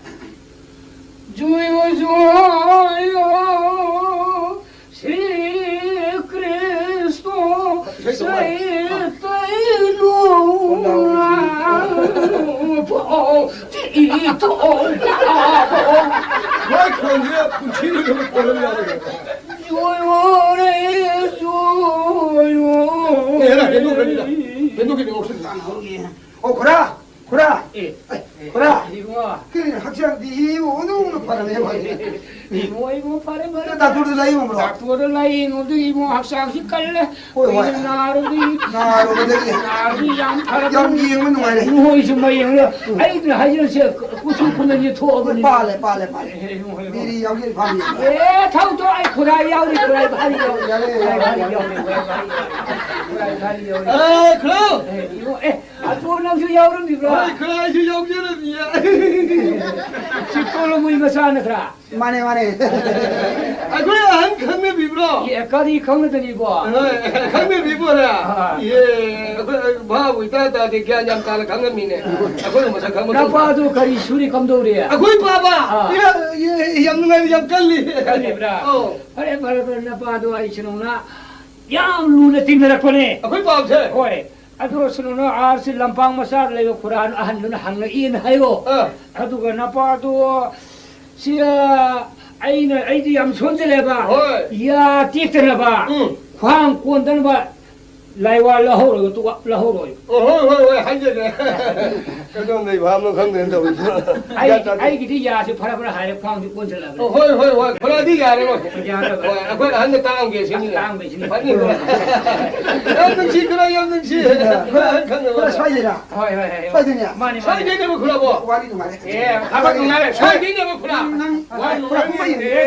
ꯖꯣꯌꯣ, ꯖꯣꯌꯣ, ꯁ꯭ꯔꯤ ꯀ꯭ꯔꯤꯁ꯭ꯅ ꯏꯁꯩ ꯇꯧꯕ꯫ ꯆꯩꯇꯟꯌ ꯄꯥꯎ ꯆꯤꯇꯣ ꯄꯥꯎ꯫ ꯃꯥꯏ ꯈꯣꯟꯁꯦ ꯄꯨꯟꯁꯤꯗ ꯑꯗꯨꯝ ꯀꯣꯜꯂꯝ ꯌꯥꯔꯣꯏ꯫ ꯖꯣꯌꯣ ꯔꯦ, ꯖꯣꯌꯣ꯫ ꯑꯦ, ꯍꯦꯔꯥ, ꯍꯦꯟꯗꯣꯛꯈ꯭ꯔꯅꯤꯗ꯫ ꯍꯦꯟꯗꯣꯛꯈꯤꯅꯤ, ꯉꯥꯎꯁꯤꯟꯅ꯫ ꯑꯣ, ꯈꯨꯔꯥ! ꯈꯨꯔꯥ! ꯑꯦ, ꯑꯦ, ꯈꯨꯔꯥ! ꯏꯕꯨꯡꯉꯣ꯫ ꯀꯩꯅꯣ, ꯍꯛꯆꯥꯡꯗꯤ ꯏꯕꯨ ꯑꯣꯟꯊꯣꯛꯅ ꯐꯔꯝꯃꯦ, ꯍꯣꯏ꯫ ꯏꯕꯨꯡꯉꯣ, ꯏꯕꯨꯡꯉꯣ, ꯐꯔꯦ, ꯐꯔꯦ, ꯅꯪ ꯗꯥꯛꯇꯔꯗ ꯂꯥꯏꯌꯦꯡꯉꯨꯕ꯭ꯔꯣ? ꯗꯥꯛꯇꯔꯗ ꯂꯥꯏꯌꯦꯡꯉꯨꯕꯗꯒꯤ ꯏꯕꯨꯡꯉꯣ ꯍꯛꯆꯥꯡꯁꯤ ꯀꯜꯂꯦ꯫ ꯍꯣꯏ, ꯍꯣꯏ꯫ ꯀꯨꯏꯅ ꯅꯥꯔꯨꯕꯗꯒꯤ꯫ ꯅꯥꯔꯨꯕꯗꯒꯤ꯫ ꯅꯥꯔꯨꯕꯗꯒꯤ ꯌꯥꯝ ꯐꯔꯛꯄ꯫ ꯌꯥꯝ ꯌꯦꯡꯕ ꯅꯨꯡꯉꯥꯏꯔꯦ꯫ ꯏꯕꯨꯡꯉꯣ, ꯑꯩꯁꯨ ꯃꯌꯦꯡꯂꯦ꯫ ꯑꯩꯅ ꯍꯥꯏꯖꯔꯤꯁꯦ, ꯀꯨꯆꯨ ꯀꯨꯃꯦꯟꯁꯦ ꯊꯣꯛꯑꯕꯅꯤ꯫ ꯄꯥꯜꯂꯦ, ꯄꯥꯜꯂꯦ, ꯄꯥꯜꯂꯦ꯫ ꯑꯦ, ꯏꯕꯨꯡꯉꯣ, ꯏꯕꯨꯡꯉꯣ꯫ ꯃꯤꯔꯤ ꯌꯥꯎꯒꯦ, ꯐꯥꯕꯤ ꯌꯥꯎꯒꯦ꯫ ꯑꯦ, ꯊꯧ, ꯊꯧ, ꯑꯩ ꯈꯨꯔꯥꯏ ꯌꯥꯎꯔꯤ, ꯈꯨꯔꯥꯏ ꯚꯥꯔꯤ ꯌꯥꯎꯔꯤ꯫ ꯌꯥꯔꯦ, ꯈꯨꯔꯥꯏ ꯌꯥꯔꯦ, ꯚꯥꯔꯤ ꯌꯥꯔꯦ꯫ ꯌꯥꯎꯔꯤ, ꯈꯨꯔꯥꯏ ꯚꯥꯔꯤ ꯌꯥꯎꯔꯤ, ꯈꯨꯔꯥꯏ ꯚꯥꯔꯤ ꯌꯥꯎꯔꯤ꯫ ꯑꯦ, ꯈꯨꯔꯥ! ꯑꯦ, ꯏꯕꯨꯡꯉꯣ, ꯑꯦ, ꯑꯗꯨ ꯅꯪꯁꯨ ꯌꯥꯎꯔꯝꯃꯤꯕ꯭ꯔꯣ? ꯍꯣꯏ, ꯈꯔ ꯑꯩꯁꯨ ꯌꯥꯎꯖꯔꯝꯃꯤꯌꯦ꯫ ꯁꯤ ꯇꯣꯂꯣꯃꯨꯏ ꯃꯆꯥ ꯅꯠꯇ꯭ꯔꯥ? ꯃꯥꯅꯦ, ꯃꯥꯅꯦ꯫ ꯑꯩꯈꯣꯏ ꯑꯍꯟ ꯈꯪꯅꯕꯤꯕ꯭ꯔꯣ? ꯑꯦ, ꯀꯔꯤ ꯈꯪꯅꯗꯣꯔꯤꯕꯣ? ꯍꯣꯏ, ꯈꯪꯅꯕꯤꯕꯣꯔꯥ? ꯑꯥ꯫ ꯑꯦ, ꯑꯩꯈꯣꯏ ꯚꯥꯕꯨ ꯏꯇꯥ ꯇꯥꯗꯦ, ꯒ꯭ꯌꯥꯟ ꯌꯥꯝ ꯇꯥꯅ ꯈꯪꯉꯝꯃꯤꯅꯦ꯫ ꯑꯩꯈꯣꯏꯒ ꯃꯁꯛ ꯈꯪꯕ ꯅꯄꯥꯗꯨ ꯀꯔꯤ ꯁꯨꯔꯤ ꯀꯝꯗꯧꯔꯤ? ꯑꯩꯈꯣꯏ ꯄꯥꯕ? ꯑꯥ꯫ ꯏꯌꯥ, ꯏꯌꯥ, ꯌꯥꯝ ꯅꯨꯡꯉꯥꯏꯕ, ꯌꯥꯝ ꯀꯜꯂꯤ꯫ ꯀꯜꯂꯤꯕ꯭ꯔꯥ? ꯑꯧ꯫ ꯐꯔꯦ, ꯐꯔꯦ, ꯐꯔꯦ, ꯅꯄꯥꯗꯣ ꯑꯩ ꯁꯤꯅꯧꯅ ꯌꯥꯝ ꯂꯨꯅ ꯇꯤꯟꯅꯔꯛꯄꯅꯦ꯫ ꯑꯩꯈꯣꯏ ꯄꯥꯕꯁꯦ? ꯍꯣꯏ꯫ ꯑꯗꯨ ꯁꯤꯅꯧꯅ ꯑꯥꯔꯁꯤ ꯂꯝꯄꯥꯛ ꯃꯆꯥꯗ ꯂꯩꯕ ꯈꯨꯔꯥ ꯑꯍꯟꯗꯨꯅ ꯍꯪꯉꯛꯏꯅ ꯍꯥꯏꯌꯣ꯫ ꯑꯥ꯫ ꯑꯗꯨꯒ ꯅꯄꯥꯗꯣ ꯁꯤ, ꯑ, ꯑꯩꯅ, ꯑꯩꯗꯤ ꯌꯥꯝ ꯁꯣꯟꯖꯜꯂꯦꯕ꯫ ꯍꯣꯏ꯫ ꯌꯥ ꯇꯦꯛꯇꯅꯕ, ꯎꯝ꯫ ꯈ꯭ꯋꯥꯡ ꯀꯣꯟꯗꯅꯕ ꯂꯥꯏꯋꯥ ꯂꯧꯍꯧꯔꯒ ꯇꯣꯛꯑ-, ꯂꯧꯍꯧꯔꯣꯏ꯫ ꯑꯣ, ꯍꯣꯏ, ꯍꯣꯏ, ꯍꯣꯏ, ꯍꯥꯏꯖꯒꯦ꯫ ꯀꯗꯣꯝꯗꯩ ꯐꯥꯕꯅꯣ ꯈꯪꯗꯦꯅ ꯇꯧꯔꯤꯁꯦ꯫ ꯑꯩ, ꯒ꯭ꯌꯥꯟ ꯇꯥꯗꯦ꯫ ꯑꯩꯒꯤꯗꯤ ꯌꯥꯁꯦ ꯐꯔ ꯐꯔ ꯍꯥꯏꯔꯦ, ꯈ꯭ꯋꯥꯡꯁꯦ ꯀꯣꯟꯁꯤꯜꯂꯛꯑꯕꯅꯦ꯫ ꯑꯣ, ꯍꯣꯏ, ꯍꯣꯏ, ꯍꯣꯏ, ꯈꯔꯗꯤ ꯌꯥꯔꯦ, ꯍꯣꯏ꯫ ꯌꯥꯔꯦ, ꯍꯣꯏ꯫ ꯍꯣꯏ, ꯑꯩꯈꯣꯏ ꯑꯍꯟꯅ ꯇꯥꯡꯒꯦ ꯁꯤꯅꯤ꯫ ꯇꯥꯡꯕꯩ ꯁꯤꯅꯤ꯫ ꯐꯅꯤ, ꯐꯅꯤ꯫ ꯌꯥꯝ ꯅꯨꯡꯁꯤ, ꯈꯔ ꯌꯥꯝ ꯅꯨꯡꯁꯤ꯫ ꯈꯔ ꯑꯍꯟ ꯈꯪꯅꯕ꯫ ꯈꯔ ꯁ꯭ꯋꯥꯏꯗꯩꯔ? ꯍꯣꯏ, ꯍꯣꯏ, ꯍꯣꯏ, ꯍꯣꯏ꯫ ꯁ꯭ꯋꯥꯏꯗꯩꯅꯦ? ꯃꯥꯅꯤ, ꯃꯥꯅꯤ꯫ ꯁ꯭ꯋꯥꯏꯗꯩꯅꯦꯕ ꯈꯨꯔꯥꯕꯣ? ꯋꯥꯔꯤ ꯅꯨꯡꯉꯥꯏꯔꯦ꯫ ꯑꯦ, ꯊꯕꯛ ꯅꯨꯡꯉꯥꯏꯔꯦ꯫ ꯁ꯭ꯋꯥꯏꯗꯩꯅꯦꯕ ꯈꯨꯔꯥ꯫ ꯅꯪ, ꯅꯪ, ꯋꯥꯔꯤ ꯈꯨꯔꯥ ꯅꯨꯡꯉꯥꯏꯔꯦ꯫ ꯀꯨꯝꯍꯩ꯫ ꯑꯦ,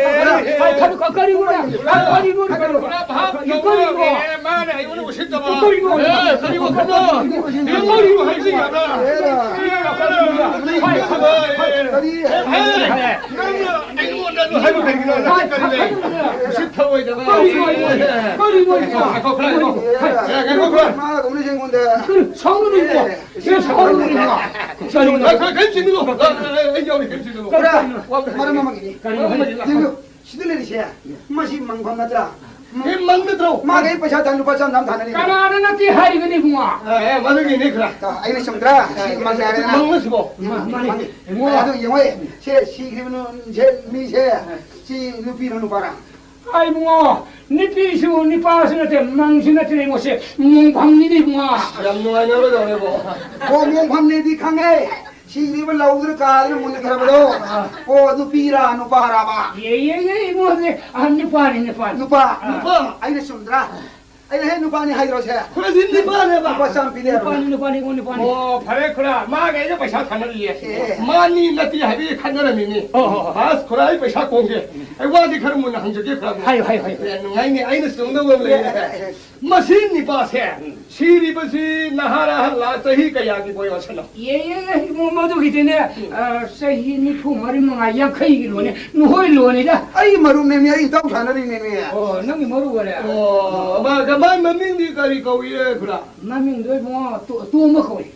ꯀꯔꯤꯅꯣ? ꯀꯔꯤꯅꯣ? ꯈꯨꯔꯥ ꯚꯥꯞ ꯀꯔꯤꯅꯣ? ꯇꯧꯔꯣ꯫ ꯑꯦ, ꯃꯥꯅ ꯑꯩꯉꯣꯟꯗ ꯎꯁꯤꯠꯇꯕ꯫ ꯀꯔꯤꯅꯣ? ꯑꯦ, ꯀꯔꯤꯅꯣ? ꯀꯔꯤꯅꯣ? ꯀꯔꯤꯅꯣ ꯍꯥꯏꯁꯤ ꯌꯥꯕ꯭ꯔꯥ? ꯀꯔꯤ? ꯅꯪꯅ ꯑꯩꯉꯣꯟꯗ ꯑꯗꯨ ꯍꯥꯏꯕ ꯀꯔꯤꯒꯤꯅꯣ? ꯅꯪ ꯀꯔꯤꯅꯣ? ꯎꯁꯤꯠ ꯊꯑꯣꯏꯗꯕ꯫ ꯀꯔꯤꯅꯣ? ꯀꯔꯤꯅꯣ? ꯉꯥꯏꯈꯣ, ꯈꯔ ꯉꯥꯏꯈꯣ꯫ ꯉꯥꯏꯈꯣ, ꯈꯔ꯫ ꯃꯥ ꯀꯧꯅꯁꯦ ꯑꯩꯉꯣꯟꯗ꯫ ꯁꯥꯎꯅꯨ ꯏꯕꯣ꯫ ꯁꯤ ꯁꯥꯎꯅꯨ ꯏꯕꯣ꯫ ꯀꯔꯤꯅꯣ? ꯉꯥꯏꯈꯣ, ꯀꯔꯤꯝ ꯆꯤꯡꯒꯅꯨ꯫ ꯑꯩ ꯌꯥꯎꯔꯤ, ꯀꯔꯤꯝ ꯆꯤꯡꯒꯅꯨ꯫ ꯈꯔ ꯃꯔꯝ ꯑꯃꯒꯤꯅꯤ꯫ ꯀꯔꯤꯅꯣ? ꯌꯦꯡꯉꯨ, ꯁꯤꯗ ꯂꯩꯔꯤꯁꯦ, ꯃꯁꯤ ꯃꯪꯐꯝ ꯅꯠꯇ꯭ꯔꯥ? ꯑꯦ, ꯃꯪ ꯅꯠꯇ꯭ꯔꯣ? ꯃꯥꯒ ꯑꯩ ꯄꯩꯁꯥ ꯊꯥꯟ ꯂꯨꯄꯥ ꯆꯥꯝ ꯆꯥꯝ ꯊꯥꯅꯔꯤꯕ꯫ ꯀꯅꯥꯅ ꯅꯠꯇꯦ ꯍꯥꯏꯔꯤꯕꯅꯤ ꯏꯕꯨꯡꯉꯣ? ꯑꯦ, ꯑꯦ, ꯃꯗꯨꯒꯤꯅꯤ ꯈꯔ꯫ ꯑ, ꯑꯩꯅ ꯆꯨꯝꯗ꯭ꯔꯥ? ꯁꯤ ꯃꯪ ꯍꯥꯏꯔꯦꯅ꯫ ꯃꯪ ꯑꯁꯤꯕꯣ? ꯃꯥ-, ꯃꯥꯅꯤ꯫ ꯃꯪ꯫ ꯏꯕꯨꯡꯉꯣ꯫ ꯑꯗꯨ ꯌꯦꯡꯉꯣ, ꯁꯦ ꯁꯤꯈ꯭ꯔꯤꯕ ꯅꯨ-, ꯁꯦ ꯃꯤꯁꯦ, ꯁꯤ ꯅꯨꯄꯤꯔ ꯅꯨꯄꯥꯔ? ꯑꯩ ꯏꯕꯨꯡꯉꯣ, ꯅꯨꯄꯤꯁꯨ ꯅꯨꯄꯥꯁꯨ ꯅꯠꯇꯦ, ꯃꯪꯁꯨ ꯅꯠꯇꯦ, ꯏꯕꯨꯡꯉꯣ, ꯁꯦ ꯃꯣꯡꯐꯝꯅꯤꯅꯦ ꯏꯕꯨꯡꯉꯣ꯫ ꯌꯥꯝ ꯅꯨꯡꯉꯥꯏꯅꯔꯣꯏꯗꯧꯔꯦꯕꯣ꯫ ꯑꯣ, ꯃꯣꯡꯐꯝꯅꯦꯗꯤ ꯈꯪꯉꯦ꯫ ꯁꯤꯈ꯭ꯔꯤꯕ ꯂꯧꯗꯨꯅ ꯀꯥꯗꯅ ꯃꯨꯟꯅ ꯊꯔꯕꯗꯣ꯫ ꯑꯣ, ꯅꯨꯄꯤꯔꯥ, ꯅꯨꯄꯥꯔꯥꯕ? ꯌꯦ, ꯌꯦ, ꯌꯦ, ꯏꯕꯨꯡꯉꯣ, ꯁꯦ, ꯑ, ꯅꯨꯄꯥꯅꯤ, ꯅꯨꯄꯥꯅꯤ꯫ ꯅꯨꯄꯥ? ꯑ꯫ ꯅꯨꯄꯥ? ꯑꯩꯅ ꯆꯨꯝꯗ꯭ꯔꯥ? ꯑꯩꯅ ꯍꯦꯛ ꯅꯨꯄꯥꯅꯤ ꯍꯥꯏꯗ꯭ꯔꯣ ꯁꯦ? ꯈꯨꯔꯥꯁꯤ ꯅꯨꯄꯥꯅꯦꯕ? ꯂꯨꯄꯥ ꯆꯥꯝ ꯄꯤꯅꯦ ꯍꯥꯏꯕ꯫ ꯅꯨꯄꯥꯅꯤ, ꯅꯨꯄꯥꯅꯤ, ꯏꯕꯨꯡꯉꯣ, ꯅꯨꯄꯥꯅꯤ꯫ ꯑꯣ, ꯐꯔꯦ, ꯈꯨꯔꯥ, ꯃꯥꯒ ꯑꯩꯒ ꯄꯩꯁꯥ ꯊꯥꯅꯔꯤꯌꯦ꯫ ꯑꯦ꯫ ꯃꯥꯅꯤ ꯅꯠꯇꯦ ꯍꯥꯏꯕꯒꯤ ꯈꯠꯅꯔꯝꯃꯤꯅꯤ꯫ ꯑꯣ, ꯑꯣ, ꯑꯣ꯫ ꯑꯁ, ꯈꯨꯔꯥ, ꯑꯩ ꯄꯩꯁꯥ ꯀꯣꯡꯒꯦ꯫ ꯑꯩ ꯋꯥꯗꯤ ꯈꯔ ꯃꯨꯟꯅ ꯍꯪꯖꯒꯦ, ꯈꯨꯔꯥ꯫ ꯍꯥꯏꯌꯨ, ꯍꯥꯏꯌꯨ, ꯍꯥꯏꯌꯨ꯫ ꯑꯦ, ꯅꯨꯡꯉꯥꯏꯅꯤ, ꯑꯩꯅ ꯆꯨꯝꯗꯧꯕ ꯑꯃ ꯂꯩꯌꯦ꯫ ꯑꯦ, ꯑꯦ, ꯑꯦ꯫ ꯃꯁꯤ ꯅꯤꯄꯥꯁꯦ, ꯎꯝ꯫ ꯁꯤꯔꯤꯕꯁꯤ ꯅꯍꯥꯔꯥ ꯑꯍꯜꯂꯥ, ꯆꯍꯤ ꯀꯌꯥꯒꯤ ꯕꯣꯌꯣꯁꯅꯣ? ꯌꯦ, ꯌꯦ, ꯌꯦ, ꯏꯕꯨꯡꯉꯣ, ꯃꯗꯨꯒꯤꯗꯤꯅꯦ, ꯎꯝ꯫ ꯑ, ꯆꯍꯤ ꯅꯤꯐꯨ ꯃꯔꯤ ꯃꯉꯥ, ꯌꯥꯡꯈꯩꯒꯤ ꯂꯣꯟꯅꯦ, ꯅꯨꯍꯣꯏ ꯂꯣꯟꯅꯤꯗ꯫ ꯑꯩ ꯃꯔꯨꯞꯅꯦꯃꯤ, ꯑꯩ ꯏꯇꯥꯎ ꯁꯥꯟꯅꯔꯤꯅꯦꯃꯤ꯫ ꯑꯣ, ꯅꯪꯒꯤ ꯃꯔꯨꯞ ꯑꯣꯏꯔꯦ? ꯑꯣ, ꯃꯥ, ꯃꯥꯏ ꯃꯃꯤꯡꯗꯤ ꯀꯔꯤ ꯀꯧꯏ, ꯈꯨꯔꯥ? ꯃꯃꯤꯡꯗꯣ ꯏꯕꯨꯡꯉꯣ, ꯇꯣ-, ꯇꯣꯝꯕ ꯀꯧꯏ꯫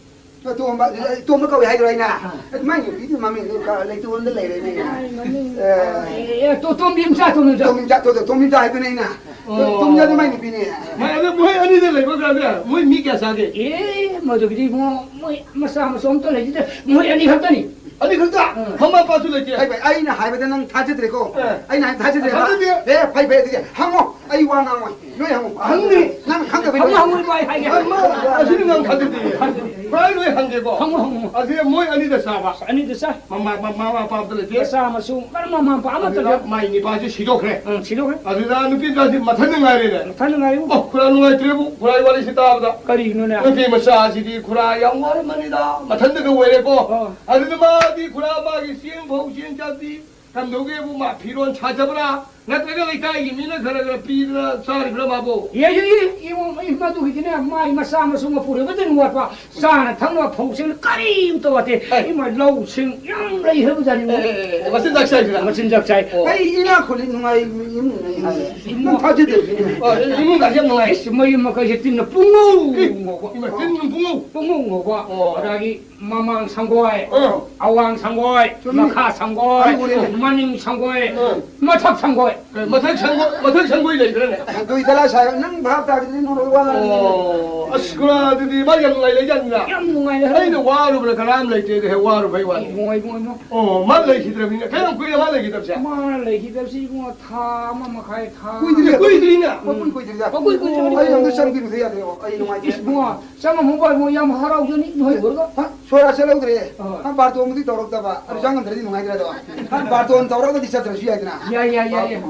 ꯇꯣꯝꯕ, ꯑꯦ, ꯇꯣꯝꯕ ꯀꯧꯏ ꯍꯥꯏꯗ꯭ꯔꯣ ꯑꯩꯅ? ꯑꯥ꯫ ꯑꯦ, ꯃꯥꯏ ꯅꯨꯄꯤꯗꯤ ꯃꯃꯤꯡꯗꯨ ꯀ-, ꯂꯩꯇꯣꯟꯗ ꯂꯩꯔꯦꯅꯦ꯫ ꯃꯥꯏ ꯃꯃꯤꯡ, ꯑꯦ꯫ ꯑꯦ, ꯑꯦ, ꯇꯣ-, ꯇꯣꯝꯕꯤ ꯃꯆꯥ, ꯇꯣꯝꯕꯤ ꯃꯆꯥ꯫ ꯇꯣꯝꯕꯤ ꯃꯆꯥ, ꯇꯣ-, ꯇꯣ-, ꯇꯣꯝꯕꯤ ꯃꯆꯥ ꯍꯥꯏꯗꯨꯅ ꯑꯩꯅ꯫ ꯑꯣ꯫ ꯇꯣꯝꯕꯤꯗꯤ ꯃꯥꯏ ꯅꯨꯄꯤꯅꯦ꯫ ꯃꯥꯏ ꯑꯗꯨ ꯃꯣꯏ ꯑꯅꯤꯗ ꯂꯩꯕ ꯀꯥꯟꯗ ꯃꯣꯏ ꯃꯤ ꯀꯌꯥ ꯆꯥꯒꯦ? ꯑꯦ, ꯃꯗꯨꯒꯤꯗꯤ ꯏꯕꯨꯡꯉꯣ, ꯃꯣꯏ ꯃꯆꯥ ꯃꯁꯨ ꯑꯝꯇ ꯂꯩꯖꯗꯦ꯫ ꯃꯣꯏ ꯑꯅꯤ ꯈꯛꯇꯅꯤ꯫ ꯑꯅꯤ ꯈꯛꯇ? ꯎꯝ꯫ ꯃꯃꯥ ꯃꯄꯥꯁꯨ ꯂꯩꯇꯦ? ꯐꯩ, ꯐꯩ, ꯑꯩꯅ ꯍꯥꯏꯕꯗ ꯅꯪ ꯊꯥꯖꯗ꯭ꯔꯦꯀꯣ? ꯑꯦ꯫ ꯑꯩꯅ ꯍꯥꯏꯕ ꯊꯥꯖꯗ꯭ꯔꯦꯕ? ꯊꯥꯖꯗꯦ꯫ ꯑꯦ, ꯐꯩ, ꯐꯩ, ꯑꯗꯨꯗꯤ ꯍꯪꯉꯣ꯫ ꯑꯩ ꯋꯥ ꯉꯥꯡꯉꯣꯏ꯫ ꯂꯣꯏ ꯍꯪꯉꯣ꯫ ꯍꯪꯅꯤ꯫ ꯅꯪ ꯈꯪꯗꯕꯩ ꯍꯪꯉꯨ, ꯂꯣꯏ ꯍꯪꯉꯨ, ꯍꯪꯉꯣ꯫ ꯏꯕꯥ, ꯑꯩ ꯍꯥꯏꯒꯦ꯫ ꯑꯦ, ꯃꯥ, ꯑꯁꯤꯗꯤ ꯅꯪ ꯊꯥꯖꯗꯦ꯫ ꯊꯥꯖꯗꯦ꯫ ꯄꯨꯔꯥ ꯂꯣꯏ ꯍꯪꯒꯦꯀꯣ꯫ ꯍꯪꯉꯨ, ꯍꯪꯉꯨ꯫ ꯑꯁꯤ ꯃꯣꯏ ꯑꯅꯤꯗ ꯆꯥꯕ꯫ ꯑꯅꯤꯗ ꯆꯥ꯫ ꯃꯃꯥ, ꯃꯃꯥ, ꯃꯃꯥ ꯃꯄꯥ ꯑꯝꯇ ꯂꯩꯇꯦ꯫ ꯃꯆꯥ ꯃꯁꯨ ꯃꯔꯝ ꯃꯃꯥ ꯃꯄꯥ ꯑꯃꯠꯇ ꯑꯗꯨꯗ ꯂꯩ꯫ ꯃꯥꯏ ꯅꯤꯄꯥꯁꯦ ꯁꯤꯗꯣꯛꯈ꯭ꯔꯦ꯫ ꯎꯝ, ꯁꯤꯗꯣꯛꯈ꯭ꯔꯦ꯫ ꯑꯗꯨꯗ ꯅꯨꯄꯤ ꯃꯆꯥꯁꯤ ꯃꯊꯟꯗ ꯉꯥꯏꯔꯦꯅꯦ꯫ ꯃꯊꯟꯗ ꯉꯥꯏꯔꯦ꯫ ꯑꯣ, ꯈꯨꯔꯥ ꯅꯨꯡꯉꯥꯏꯇ꯭ꯔꯦꯕꯨ, ꯈꯨꯔꯥꯏ ꯋꯥꯔꯤꯁꯤ ꯇꯥꯕꯗ꯫ ꯀꯔꯤꯒꯤꯅꯣꯅꯦ? ꯅꯨꯄꯤ ꯃꯆꯥꯁꯤꯗꯤ ꯈꯨꯔꯥ ꯌꯥꯝ ꯋꯥꯔꯝꯃꯅꯤꯗ, ꯃꯊꯟꯗꯒ ꯑꯣꯏꯔꯦꯀꯣ꯫ ꯑꯣ꯫ ꯑꯗꯨꯅ ꯃꯥꯗꯤ ꯈꯨꯔꯥ ꯃꯥꯒꯤ ꯆꯦꯡ ꯐꯧ ꯆꯦꯡ ꯆꯥꯛꯇꯤ ꯀꯝꯗꯧꯒꯦꯕꯨ, ꯃꯥ ꯐꯤꯔꯣꯟ ꯁꯥꯖꯕ꯭ꯔꯥ? ꯅꯠꯇ꯭ꯔꯒ ꯂꯩꯀꯥꯏꯒꯤ ꯃꯤꯅ ꯈꯔ ꯈꯔ ꯄꯤꯗꯅ ꯆꯥꯔꯤꯕ꯭ꯔꯥ ꯃꯥꯕꯨ? ꯌꯦ, ꯌꯦ, ꯌꯦ, ꯏꯕꯨꯡ, ꯑꯩ ꯃꯗꯨꯒꯤꯗꯤꯅꯦ, ꯃꯥꯏ ꯃꯆꯥ ꯃꯁꯨ ꯃꯄꯨꯔꯣꯏꯕꯗ ꯑꯗꯨꯝ ꯋꯥꯠꯄ, ꯆꯥꯅ ꯊꯛꯅꯕ ꯐꯧꯁꯤꯡ ꯀꯔꯤꯝꯇ ꯋꯥꯠꯇꯦ꯫ ꯑꯦ꯫ ꯏꯃꯥ, ꯂꯧꯁꯤꯡ ꯌꯥꯝ ꯂꯩ ꯍꯥꯏꯕꯖꯥꯠꯅꯤ꯫ ꯑꯦ, ꯑꯦ, ꯑꯦ, ꯃꯆꯤꯟꯖꯥꯛ ꯆꯥꯏꯁꯤꯔꯥ? ꯃꯆꯤꯟꯖꯥꯛ ꯆꯥꯏ꯫ ꯑꯣ꯫ ꯑꯩ ꯏꯅꯥꯛ ꯈꯨꯜꯂꯤ, ꯅꯨꯡꯉꯥꯏ ꯏꯃꯨꯡꯅꯤ ꯍꯥꯏꯌꯦ꯫ ꯏꯃꯨꯡ ꯅꯪ ꯊꯥꯖꯗꯦ꯫ ꯑꯣ, ꯏꯃꯨꯡꯒꯁꯦ ꯌꯥꯝ ꯅꯨꯡꯉꯥꯏ꯫ ꯏꯁ, ꯃꯌꯨꯝ ꯃꯀꯩꯁꯦ ꯇꯤꯟꯅ ꯄꯨꯡꯉꯧ ꯑꯦ, ꯉꯧꯕ꯫ ꯏꯃꯥ, ꯇꯤꯟ ꯄꯨꯡꯉꯧ? ꯄꯨꯡꯉꯧ ꯉꯧꯕ꯫ ꯑꯣ꯫ ꯑꯗꯒꯤ ꯃꯃꯥꯡ ꯁꯪꯒꯣꯏ, ꯑꯥ꯫ ꯑꯋꯥꯡ ꯁꯪꯒꯣꯏ, ꯆꯨꯝꯃꯤ꯫ ꯃꯈꯥ ꯁꯪꯒꯣꯏ, ꯑꯩ ꯎꯔꯦꯅꯦ꯫ ꯃꯅꯤꯡ ꯁꯪꯒꯣꯏ, ꯑꯥ꯫ ꯃꯊꯛ ꯁꯪꯒꯣꯏ꯫ ꯑꯦ, ꯃꯊꯛ ꯁꯪꯒꯣꯏ, ꯃꯊꯛ ꯁꯪꯒꯣꯏ ꯂꯩꯕ꯭ꯔꯥꯅꯦ? ꯑꯗꯨꯏ ꯗꯂꯥ ꯁꯥꯏ, ꯅꯪ ꯚꯥꯞ ꯇꯥꯗ꯭ꯔꯗꯤ ꯅꯣꯔꯣꯏ ꯋꯥ ꯉꯥꯡꯉꯤ꯫ ꯑꯣ, ꯑꯁ, ꯈꯨꯔꯥ, ꯑꯗꯨꯗꯤ ꯃꯥ ꯌꯥꯝ ꯅꯨꯡꯉꯥꯏ ꯂꯩꯖꯥꯠꯅꯤꯅ꯫ ꯌꯥꯝ ꯅꯨꯡꯉꯥꯏ ꯂꯩ꯫ ꯑꯩꯅ ꯋꯥꯔꯨꯕ꯭ꯔꯥ ꯀꯅꯥꯝ ꯂꯩꯇꯦ, ꯑꯗꯨ ꯍꯦꯛ ꯋꯥꯔꯨꯕꯩ ꯋꯥꯅꯤ꯫ ꯏꯕꯨꯡꯉꯣ, ꯏꯕꯨꯡꯉꯣ, ꯏꯕꯨꯡꯉꯣ꯫ ꯑꯣ, ꯃꯥ ꯂꯩꯈꯤꯗ꯭ꯔꯕꯅꯤꯅ꯫ ꯀꯌꯥꯝ ꯀꯨꯏꯔꯦ ꯃꯥ ꯂꯩꯈꯤꯗꯕꯁꯦ? ꯃꯥ ꯂꯩꯈꯤꯗꯕꯁꯤ ꯏꯕꯨꯡꯉꯣ, ꯊꯥ ꯑꯃ ꯃꯈꯥꯏ, ꯊꯥ ꯀꯨꯏꯗ꯭ꯔꯤ, ꯀꯨꯏꯗ꯭ꯔꯤꯅ꯫ ꯃꯄꯨꯟ ꯀꯨꯏꯗ꯭ꯔꯤꯗ꯫ ꯃꯄꯨꯟ ꯀꯨꯏꯗ꯭ꯔꯤ꯫ ꯑꯩ ꯑꯝꯇ ꯆꯪꯕꯤꯔꯨꯗ ꯌꯥꯗꯦ, ꯑꯩ ꯅꯨꯡꯉꯥꯏꯇꯦ꯫ ꯏꯁ, ꯏꯕꯨꯡꯉꯣ, ꯆꯪꯉꯝꯃꯨ ꯕꯥꯏ, ꯃꯣꯏ ꯌꯥꯝ ꯍꯔꯥꯎꯖꯅꯤ, ꯅꯣꯏ ꯎꯔꯒ꯫ ꯍꯥ? ꯁꯣꯔꯥ ꯆꯠꯍꯧꯗ꯭ꯔꯦ꯫ ꯑꯥ꯫ ꯍꯥ, ꯕꯥꯔꯇꯣꯟꯕꯨꯗꯤ ꯇꯧꯔꯛꯇꯕ꯫ ꯑꯗꯨ ꯆꯪꯉꯝꯗ꯭ꯔꯗꯤ ꯅꯨꯡꯉꯥꯏꯇ꯭ꯔꯦ ꯑꯗꯣ꯫ ꯍꯥ, ꯕꯥꯔꯇꯣꯟ ꯇꯧꯔꯛꯑꯒꯗꯤ ꯆꯠꯇ꯭ꯔꯁꯨ ꯌꯥꯏꯗꯅ꯫ ꯌꯥꯏ, ꯌꯥꯏ, ꯌꯥꯏ, ꯌꯥꯏ꯫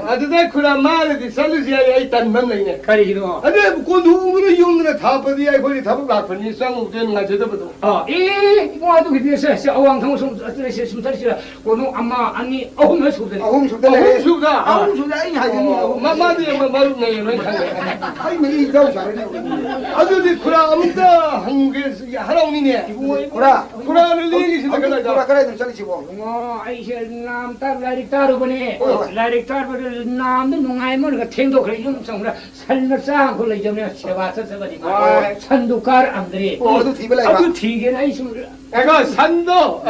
ꯑꯗꯨꯗ ꯈꯨꯔꯥ ꯃꯥꯅꯗꯤ ꯆꯠꯂꯨꯁꯤ ꯍꯥꯏ, ꯑꯩ ꯇꯟꯕ ꯑꯃ ꯂꯩꯅꯦ꯫ ꯀꯔꯤꯒꯤꯅꯣ? ꯑꯗꯨ ꯀꯣꯟꯊꯣꯡꯗꯨꯅ ꯌꯨꯝꯗꯨꯅ ꯊꯥꯞꯄꯗꯤ ꯑꯩꯈꯣꯏꯗꯤ ꯊꯕꯛ ꯂꯥꯛꯄꯅꯤ, ꯆꯪꯉꯨꯕꯗꯤ ꯅꯨꯡꯉꯥꯏꯖꯗꯕꯗꯣ꯫ ꯑꯥ, ꯑꯦ, ꯏꯕꯨꯡꯉꯣ, ꯑꯗꯨꯒꯤꯗꯤ ꯁꯦ, ꯁꯦ, ꯑꯋꯥꯡ ꯊꯪꯕ ꯁꯨꯝ ꯆꯠꯂꯁꯦ, ꯁꯨꯝ ꯆꯠꯂꯁꯤꯔ? ꯀꯣꯟꯊꯣꯡ ꯑꯃ, ꯑꯅꯤ, ꯑꯍꯨꯝ ꯂꯣꯏ ꯁꯨꯕꯗꯅꯤ꯫ ꯑꯍꯨꯝ ꯁꯨꯕꯗ ꯂꯩꯔꯦ꯫ ꯑꯍꯨꯝ ꯁꯨꯕꯗ? ꯑꯍꯨꯝ ꯁꯨꯕꯗ ꯑꯩꯅ ꯍꯥꯏꯗꯨꯅꯤ, ꯑꯣ, ꯑꯍꯨꯝ ꯃ-, ꯁꯨꯕꯗ꯫ ꯃꯥꯗꯤ ꯃ-, ꯃꯔꯨꯞꯅꯦ, ꯂꯣꯏ ꯈꯪꯉꯦ꯫ ꯑꯩ ꯃꯔꯤ ꯏꯇꯥꯎ ꯁꯥꯔꯦꯅꯦ꯫ ꯑꯗꯨꯗꯤ ꯈꯨꯔꯥ ꯑꯃꯨꯛꯇ ꯍꯪꯒꯦ, ꯍꯔꯥꯎꯅꯤꯅꯦ꯫ ꯈꯨꯔꯥ꯫ ꯈꯨꯔꯥ ꯂꯤꯂꯤꯒꯤꯁꯤꯅ ꯍꯧꯖꯤꯛ ꯀꯗꯥꯏꯗ? ꯈꯨꯔꯥ ꯀꯗꯥꯏꯗ ꯆꯠꯂꯤꯁꯤꯕꯣ? ꯏꯕꯨꯡꯉꯣ, ꯑꯩꯁꯦ ꯅꯥꯝꯇ ꯂꯥꯏꯔꯤꯛ ꯇꯥꯔꯨꯕꯅꯦ꯫ ꯍꯣꯏ, ꯍꯣꯏ꯫ ꯂꯥꯏꯔꯤꯛ ꯇꯥꯔꯨꯕꯗ ꯅꯥꯝꯗ ꯅꯨꯡꯉꯥꯏꯃꯟꯈ꯭ꯔ ꯊꯦꯡꯗꯣꯛꯈ꯭ꯔꯦ꯫ ꯌꯨꯝ ꯆꯪꯕꯗ ꯁꯟ ꯃꯆꯥ ꯑꯃꯈꯛ ꯂꯩꯖꯕꯅꯦ, ꯁꯦꯕꯥ ꯆꯠꯆꯕꯅꯤ꯫ ꯍꯣꯏ꯫ ꯁꯟꯗꯨ ꯀꯥꯔꯛꯑꯝꯗ꯭ꯔꯦ꯫ ꯑꯣ, ꯑꯗꯨ ꯊꯤꯕ ꯂꯥꯛꯏꯕ? ꯑꯗꯨ ꯊꯤꯒꯦꯅ ꯑꯩ ꯁꯨꯝ ꯉꯥꯏꯈꯣ, ꯁꯟꯗꯣ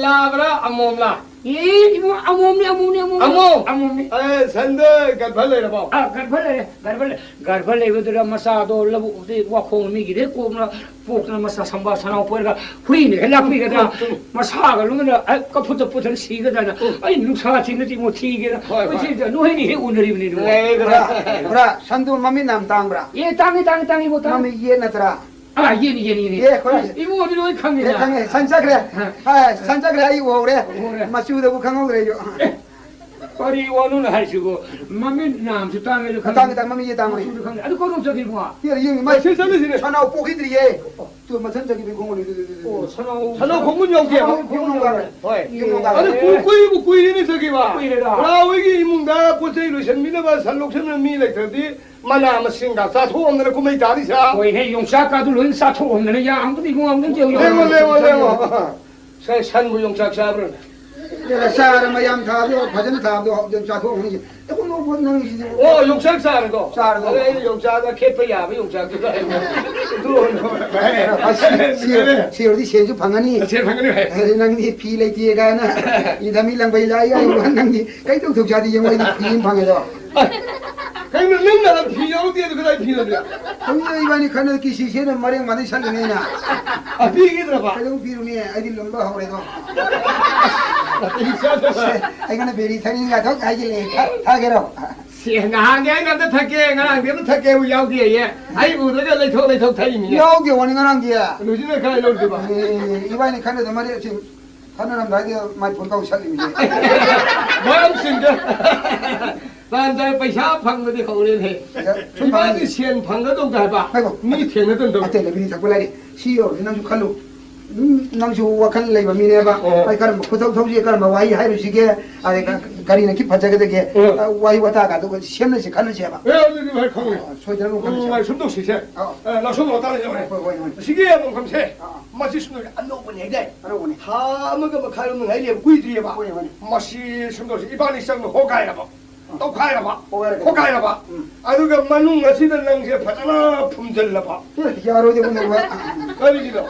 ꯂꯥꯕ꯭ꯔꯥ ꯑꯃꯣꯝꯂꯥ? ꯑꯦ, ꯏꯕꯨꯡ, ꯑꯃꯣꯝꯅꯤ, ꯑꯃꯣꯝꯅꯤ, ꯑꯃꯣꯝꯅꯤ꯫ ꯑꯃꯣꯝ? ꯑꯃꯣꯝꯅꯤ꯫ ꯑꯦ, ꯁꯟꯗꯣ ꯒꯔꯚ ꯂꯩꯔꯕꯣ? ꯑꯥ, ꯒꯔꯚ ꯂꯩꯔꯦ, ꯒꯔꯚ ꯂꯩ-, ꯒꯔꯚ ꯂꯩꯕꯗꯨꯗ ꯃꯆꯥꯗꯣ ꯂꯧꯕꯨꯛꯇ ꯋꯥꯈꯣꯡ ꯃꯤꯒꯤꯗꯩ ꯀꯣꯝꯅ ꯄꯣꯛꯇꯅ ꯃꯆꯥ ꯁꯝꯕꯥ ꯁꯅꯥꯎ ꯄꯣꯏꯔꯒ ꯍꯨꯏꯅ ꯍꯦꯛ ꯂꯥꯛꯄꯤꯒꯗ꯭ꯔꯥ? ꯎꯝ, ꯎꯝ꯫ ꯃꯁꯥꯒ ꯂꯣꯏꯅ, ꯑ, ꯀꯐꯨꯠꯇ ꯄꯨꯊꯅ ꯁꯤꯒꯗ꯭ꯔꯅ꯫ ꯎꯝ꯫ ꯑꯩ ꯅꯨꯡꯁꯥ ꯊꯤꯅꯗꯤ ꯑꯃꯨꯛ ꯊꯤꯒꯦꯅ꯫ ꯍꯣꯏ, ꯍꯣꯏ꯫ ꯑꯩꯈꯣꯏ ꯁꯤꯗ ꯅꯣꯏꯅꯤ ꯍꯦꯛ ꯎꯅꯔꯤꯕꯅꯤꯗꯣ꯫ ꯑꯦ, ꯕ꯭ꯔꯥ, ꯕ꯭ꯔꯥ, ꯁꯟꯗꯣ ꯃꯃꯤꯠ ꯌꯥꯝ ꯇꯥꯡꯕ꯭ꯔꯥ? ꯑꯦ, ꯇꯥꯡꯉꯤ, ꯇꯥꯡꯉꯤ, ꯇꯥꯡꯉꯤ, ꯏꯕꯣ, ꯇꯥꯡꯉꯤ꯫ ꯃꯃꯤꯠ ꯌꯦꯠ ꯅꯠꯇ꯭ꯔꯥ? ꯑꯥ, ꯌꯦꯟꯅꯤ, ꯌꯦꯟꯅꯤ, ꯌꯦꯟꯅꯤ꯫ ꯑꯦ, ꯈꯣꯏ꯫ ꯏꯕꯨꯡꯉꯣꯗꯤ ꯂꯣꯏ ꯈꯪꯉꯤꯅ꯫ ꯑꯦ, ꯈꯪꯉꯦ꯫ ꯁꯟ ꯆꯠꯈ꯭ꯔꯦ꯫ ꯑ꯫ ꯑ, ꯁꯟ ꯆꯠꯈ꯭ꯔꯦ, ꯑꯩ ꯎꯍꯧꯔꯦ꯫ ꯎꯍꯧꯔꯦ꯫ ꯃꯆꯨꯗꯕꯨ ꯈꯪꯍꯧꯗ꯭ꯔꯦ ꯑꯩꯁꯨ꯫ ꯑꯦ, ꯀꯔꯤ ꯋꯥꯅꯣꯅ ꯍꯥꯏꯁꯤꯕꯣ? ꯃꯃꯤꯠ ꯅꯥꯝꯁꯨ ꯇꯥꯡꯉꯦ, ꯑꯗꯨ ꯈꯪꯉꯦ꯫ ꯇꯥꯡꯉꯦ, ꯇꯥꯡꯉꯦ, ꯃꯃꯤꯠꯁꯦ ꯇꯥꯡꯉꯦ꯫ ꯃꯆꯨꯗꯨ ꯈꯪꯉꯦ꯫ ꯑꯗꯨ ꯀꯔꯣꯝ ꯆꯠꯈꯤꯕꯣ? ꯌꯦ-, ꯌꯦꯡꯉꯤ, ꯃꯥ ꯁꯤ ꯆꯠꯂꯤꯁꯤꯅꯦ꯫ ꯁꯅꯥꯎ ꯄꯣꯛꯈꯤꯗ꯭ꯔꯤꯌꯦ꯫ ꯇꯨ ꯃꯊꯟ ꯆꯠꯈꯤꯕꯒꯤ ꯈꯣꯡꯒꯨꯟ, ꯇꯨ, ꯇꯨ, ꯇꯨ, ꯇꯨ꯫ ꯑꯣ, ꯁꯅꯥꯎ꯫ ꯁꯅꯥꯎ ꯈꯣꯡꯒꯨꯟ ꯌꯧꯗꯦꯕ? ꯁꯅꯥꯎ ꯈꯣꯡꯒꯨꯟ ꯌꯧꯗꯦ꯫ ꯍꯣꯏ꯫ ꯌꯨꯝ ꯌꯧꯗꯦ꯫ ꯑꯗꯨ ꯀꯨꯏ-, ꯀꯨꯏꯕꯨ ꯀꯨꯏꯔꯦꯅꯦ ꯆꯠꯈꯤꯕ꯫ ꯀꯨꯏꯔꯦꯗ꯫ ꯕ꯭ꯔꯥ ꯍꯣꯏꯒꯤ ꯏꯃꯨꯡꯗ ꯄꯣꯠ ꯆꯩ ꯂꯣꯏꯁꯟꯕꯤꯅꯕ ꯁꯟ ꯂꯧꯁꯟꯕ ꯃꯤ ꯂꯩꯇ꯭ꯔꯗꯤ ꯃꯅꯥ ꯃꯁꯤꯡꯒ ꯆꯥꯊꯣꯛꯑꯝꯗꯅ ꯀꯨꯝꯍꯩ ꯇꯥꯔꯤ ꯁꯥ꯫ ꯍꯣꯏꯍꯦ, ꯌꯣꯡꯆꯥꯛꯀꯥꯗꯨ ꯂꯣꯏꯅ ꯆꯥꯊꯣꯛꯑꯝꯗꯅ ꯌꯥꯝꯕꯗꯤ ꯏꯕꯨꯡꯉꯣ ꯑꯝꯇꯪ ꯌꯦꯡꯉꯨ, ꯌꯦꯡꯉꯨ, ꯌꯦꯡꯉꯨ, ꯌꯦꯡꯉꯨ꯫ ꯁꯦ, ꯁꯟꯕꯨ ꯌꯣꯡꯆꯥꯛ ꯆꯥꯕ꯭ꯔꯅꯦ? ꯑꯦ, ꯆꯥꯔ ꯃꯌꯥꯝ ꯊꯥꯕꯗꯣ, ꯐꯖꯅ ꯊꯥꯕꯗꯣ, ꯍꯧꯖꯤꯛ ꯆꯥꯊꯣꯛꯑꯝꯒꯅꯤ꯫ ꯑꯦ, ꯀꯨꯝꯕ ꯄꯣꯠ ꯅꯪꯒꯤꯁꯤꯗꯤ꯫ ꯑꯣ, ꯌꯣꯡꯆꯥꯛ ꯆꯥꯔꯗꯣ? ꯆꯥꯔꯗꯣ꯫ ꯑꯗ ꯑꯩꯅ ꯌꯣꯡꯆꯥꯛꯗ ꯈꯦꯠꯄ ꯌꯥꯕ ꯌꯣꯡꯆꯥꯛꯇꯨꯗ ꯑꯩꯅ ꯑꯗꯨ ꯑꯣꯏꯅ꯫ ꯑꯁ, ꯁꯤ, ꯁꯤ ꯑꯣꯏꯔꯗꯤ ꯁꯦꯟꯁꯨ ꯐꯪꯉꯅꯤ꯫ ꯁꯦꯟ ꯐꯪꯒꯅꯤ, ꯚꯥꯏ꯫ ꯑꯗꯩ ꯅꯪꯗꯤ ꯐꯤ ꯂꯩꯇꯦ ꯀꯥꯏꯅ ꯏꯟꯊꯃꯤ ꯂꯪꯕꯩ ꯂꯥꯏ ꯍꯥꯏꯕ ꯅꯪꯗꯤ ꯀꯩꯗꯧ ꯊꯣꯛ ꯆꯥꯗꯤ ꯌꯦꯡꯉꯣ, ꯑꯩꯗꯤ ꯐꯤ ꯑꯃ ꯐꯪꯉꯦꯗꯣ꯫ ꯀꯩꯅꯣ, ꯅꯪꯅ ꯐꯤ ꯌꯥꯎꯗꯦ ꯑꯗꯨ ꯀꯗꯥꯏ ꯐꯤꯅꯣ ꯑꯗꯨꯗꯤ? ꯍꯧꯖꯤꯛ ꯏꯕꯥꯅꯤ ꯈꯟꯅ ꯀꯤꯁꯤ ꯁꯦꯠꯅ ꯃꯔꯦꯡ ꯃꯥꯟꯅꯩ ꯁꯜꯂꯤꯅꯦꯅ꯫ ꯑ, ꯄꯤꯈꯤꯗ꯭ꯔꯕ? ꯀꯩꯗꯧ ꯄꯤꯔꯨꯅꯤ? ꯑꯩꯗꯤ ꯂꯨꯝꯕ ꯍꯧꯔꯦꯗꯣ꯫ ꯅꯥꯇꯩ ꯆꯥꯗꯕ꯫ ꯁꯦ, ꯑꯩꯉꯣꯟꯗ ꯕꯦꯔꯤ ꯊꯛꯅꯤꯡꯒ ꯊꯛ ꯍꯥꯏꯖꯤꯜꯂꯦ꯫ ꯊꯛ-, ꯊꯛꯑꯒꯦꯔꯣ? ꯁꯦ, ꯅꯍꯥꯟꯗꯤ ꯑꯩꯅ ꯑꯝꯇ ꯊꯛꯀꯦ, ꯉꯔꯥꯡꯗꯤ ꯑꯝꯇ ꯊꯛꯀꯦꯕꯨ ꯌꯥꯎꯗꯦꯌꯦ꯫ ꯑꯩ ꯎꯗ꯭ꯔꯒ ꯂꯩꯊꯣꯛ ꯂꯩꯊꯣꯛ ꯊꯛꯏꯅꯤꯅꯦ꯫ ꯌꯥꯎꯗꯦ ꯋꯥꯅꯤ ꯉꯔꯥꯡꯗꯤ꯫ ꯅꯨꯡꯁꯤꯠꯅ ꯀꯥꯏ ꯂꯧꯗꯣꯏꯕ? ꯑꯦ, ꯏꯕꯥꯅꯤ ꯈꯟꯅꯗ ꯃꯔꯦ ꯑꯁꯤ ꯈꯟꯅꯔꯝꯗꯥꯏꯗ ꯃꯥꯏ ꯐꯣꯟ ꯀꯥꯎ ꯁꯠꯂꯤꯃꯤꯅꯦ꯫ ꯃꯔꯝꯁꯤꯡꯗ ꯇꯥꯟ ꯆꯥꯏ ꯄꯩꯁꯥ ꯐꯪꯕꯗꯤ ꯍꯧꯔꯦꯅꯦ꯫ ꯄꯩꯁꯥ ꯁꯨꯝ ꯏꯕꯥꯅꯤ ꯐꯪꯉꯤ꯫ ꯁꯦꯟ ꯐꯪꯒꯗꯧꯗ ꯍꯥꯏꯕ꯫ ꯉꯥꯏꯈꯣ꯫ ꯃꯤ ꯊꯦꯡꯅꯗꯧꯗ꯫ ꯑꯇꯩ ꯂꯩꯕꯤꯔꯤ ꯊꯛꯄ ꯂꯩꯔꯤ꯫ ꯁꯤ ꯌꯧꯔꯗꯤ ꯅꯪꯁꯨ ꯈꯜꯂꯨ꯫ ꯎꯝ, ꯅꯪꯁꯨ ꯋꯥꯈꯜ ꯂꯩꯕ ꯃꯤꯅꯦꯕ꯫ ꯑꯣ꯫ ꯑꯩ ꯀꯔꯝꯕ ꯈꯨꯊꯧ ꯊꯧꯁꯤ, ꯀꯔꯝꯕ ꯋꯥꯍꯩ ꯍꯥꯏꯔꯨꯁꯤꯒꯦ, ꯑꯗꯩ ꯀ-, ꯀꯔꯤꯅ ꯈꯤ ꯐꯖꯒꯗꯒꯦ, ꯑꯣ꯫ ꯑ, ꯋꯥꯍꯩ ꯋꯥꯇꯥꯒ ꯑꯗꯨꯒ ꯁꯦꯝꯅꯁꯤ ꯈꯜꯂꯁꯦꯕ꯫ ꯑꯦ, ꯑꯗꯨꯗꯤ ꯚꯥꯏ ꯈꯪꯉꯦ꯫ ꯑ, ꯁꯣꯏꯗꯅꯕ ꯎꯝ, ꯈꯜꯂꯁꯦꯕ꯫ ꯚꯥꯏ, ꯁꯨꯝ ꯇꯧꯁꯤꯁꯦ꯫ ꯑ꯫ ꯑ, ꯂꯥꯛꯁꯣꯟ ꯂꯥꯛꯇꯥ ꯂꯩꯖꯧꯅꯦ꯫ ꯍꯣꯏ, ꯍꯣꯏ, ꯍꯣꯏ꯫ ꯑꯁꯤꯒꯤ ꯃꯐꯝꯁꯦ, ꯑ꯫ ꯃꯁꯤ ꯁꯨꯝ ꯑꯅꯧꯕꯅꯤ ꯍꯥꯏꯗꯥꯏ? ꯑꯅꯧꯕꯅꯤ꯫ ꯊꯥ ꯑꯃꯒ ꯃꯈꯥꯏꯔꯣꯝ ꯉꯥꯏ ꯂꯩꯕ ꯀꯨꯏꯗ꯭ꯔꯤꯑꯕ꯫ ꯍꯣꯏ, ꯍꯣꯏ꯫ ꯃꯁꯤ ꯁꯨꯝ ꯇꯧꯁꯤ, ꯏꯕꯥꯅꯤ ꯆꯪꯕ ꯍꯣꯒꯥꯏꯔꯕ꯫ ꯇꯧꯈꯥꯏꯔꯕ꯫ ꯍꯣꯏ, ꯍꯣꯏ꯫ ꯍꯣꯒꯥꯏꯔꯕ꯫ ꯎꯝ꯫ ꯑꯗꯨꯒ ꯃꯅꯨꯡ ꯑꯁꯤꯗ ꯅꯪꯁꯦ ꯐꯖꯅ ꯐꯨꯝꯖꯤꯜꯂꯕ꯫ ꯑꯦ, ꯌꯥꯔꯣꯏꯗꯕ ꯅꯪ ꯋꯥ꯫ ꯀꯔꯤꯒꯤꯅꯣ?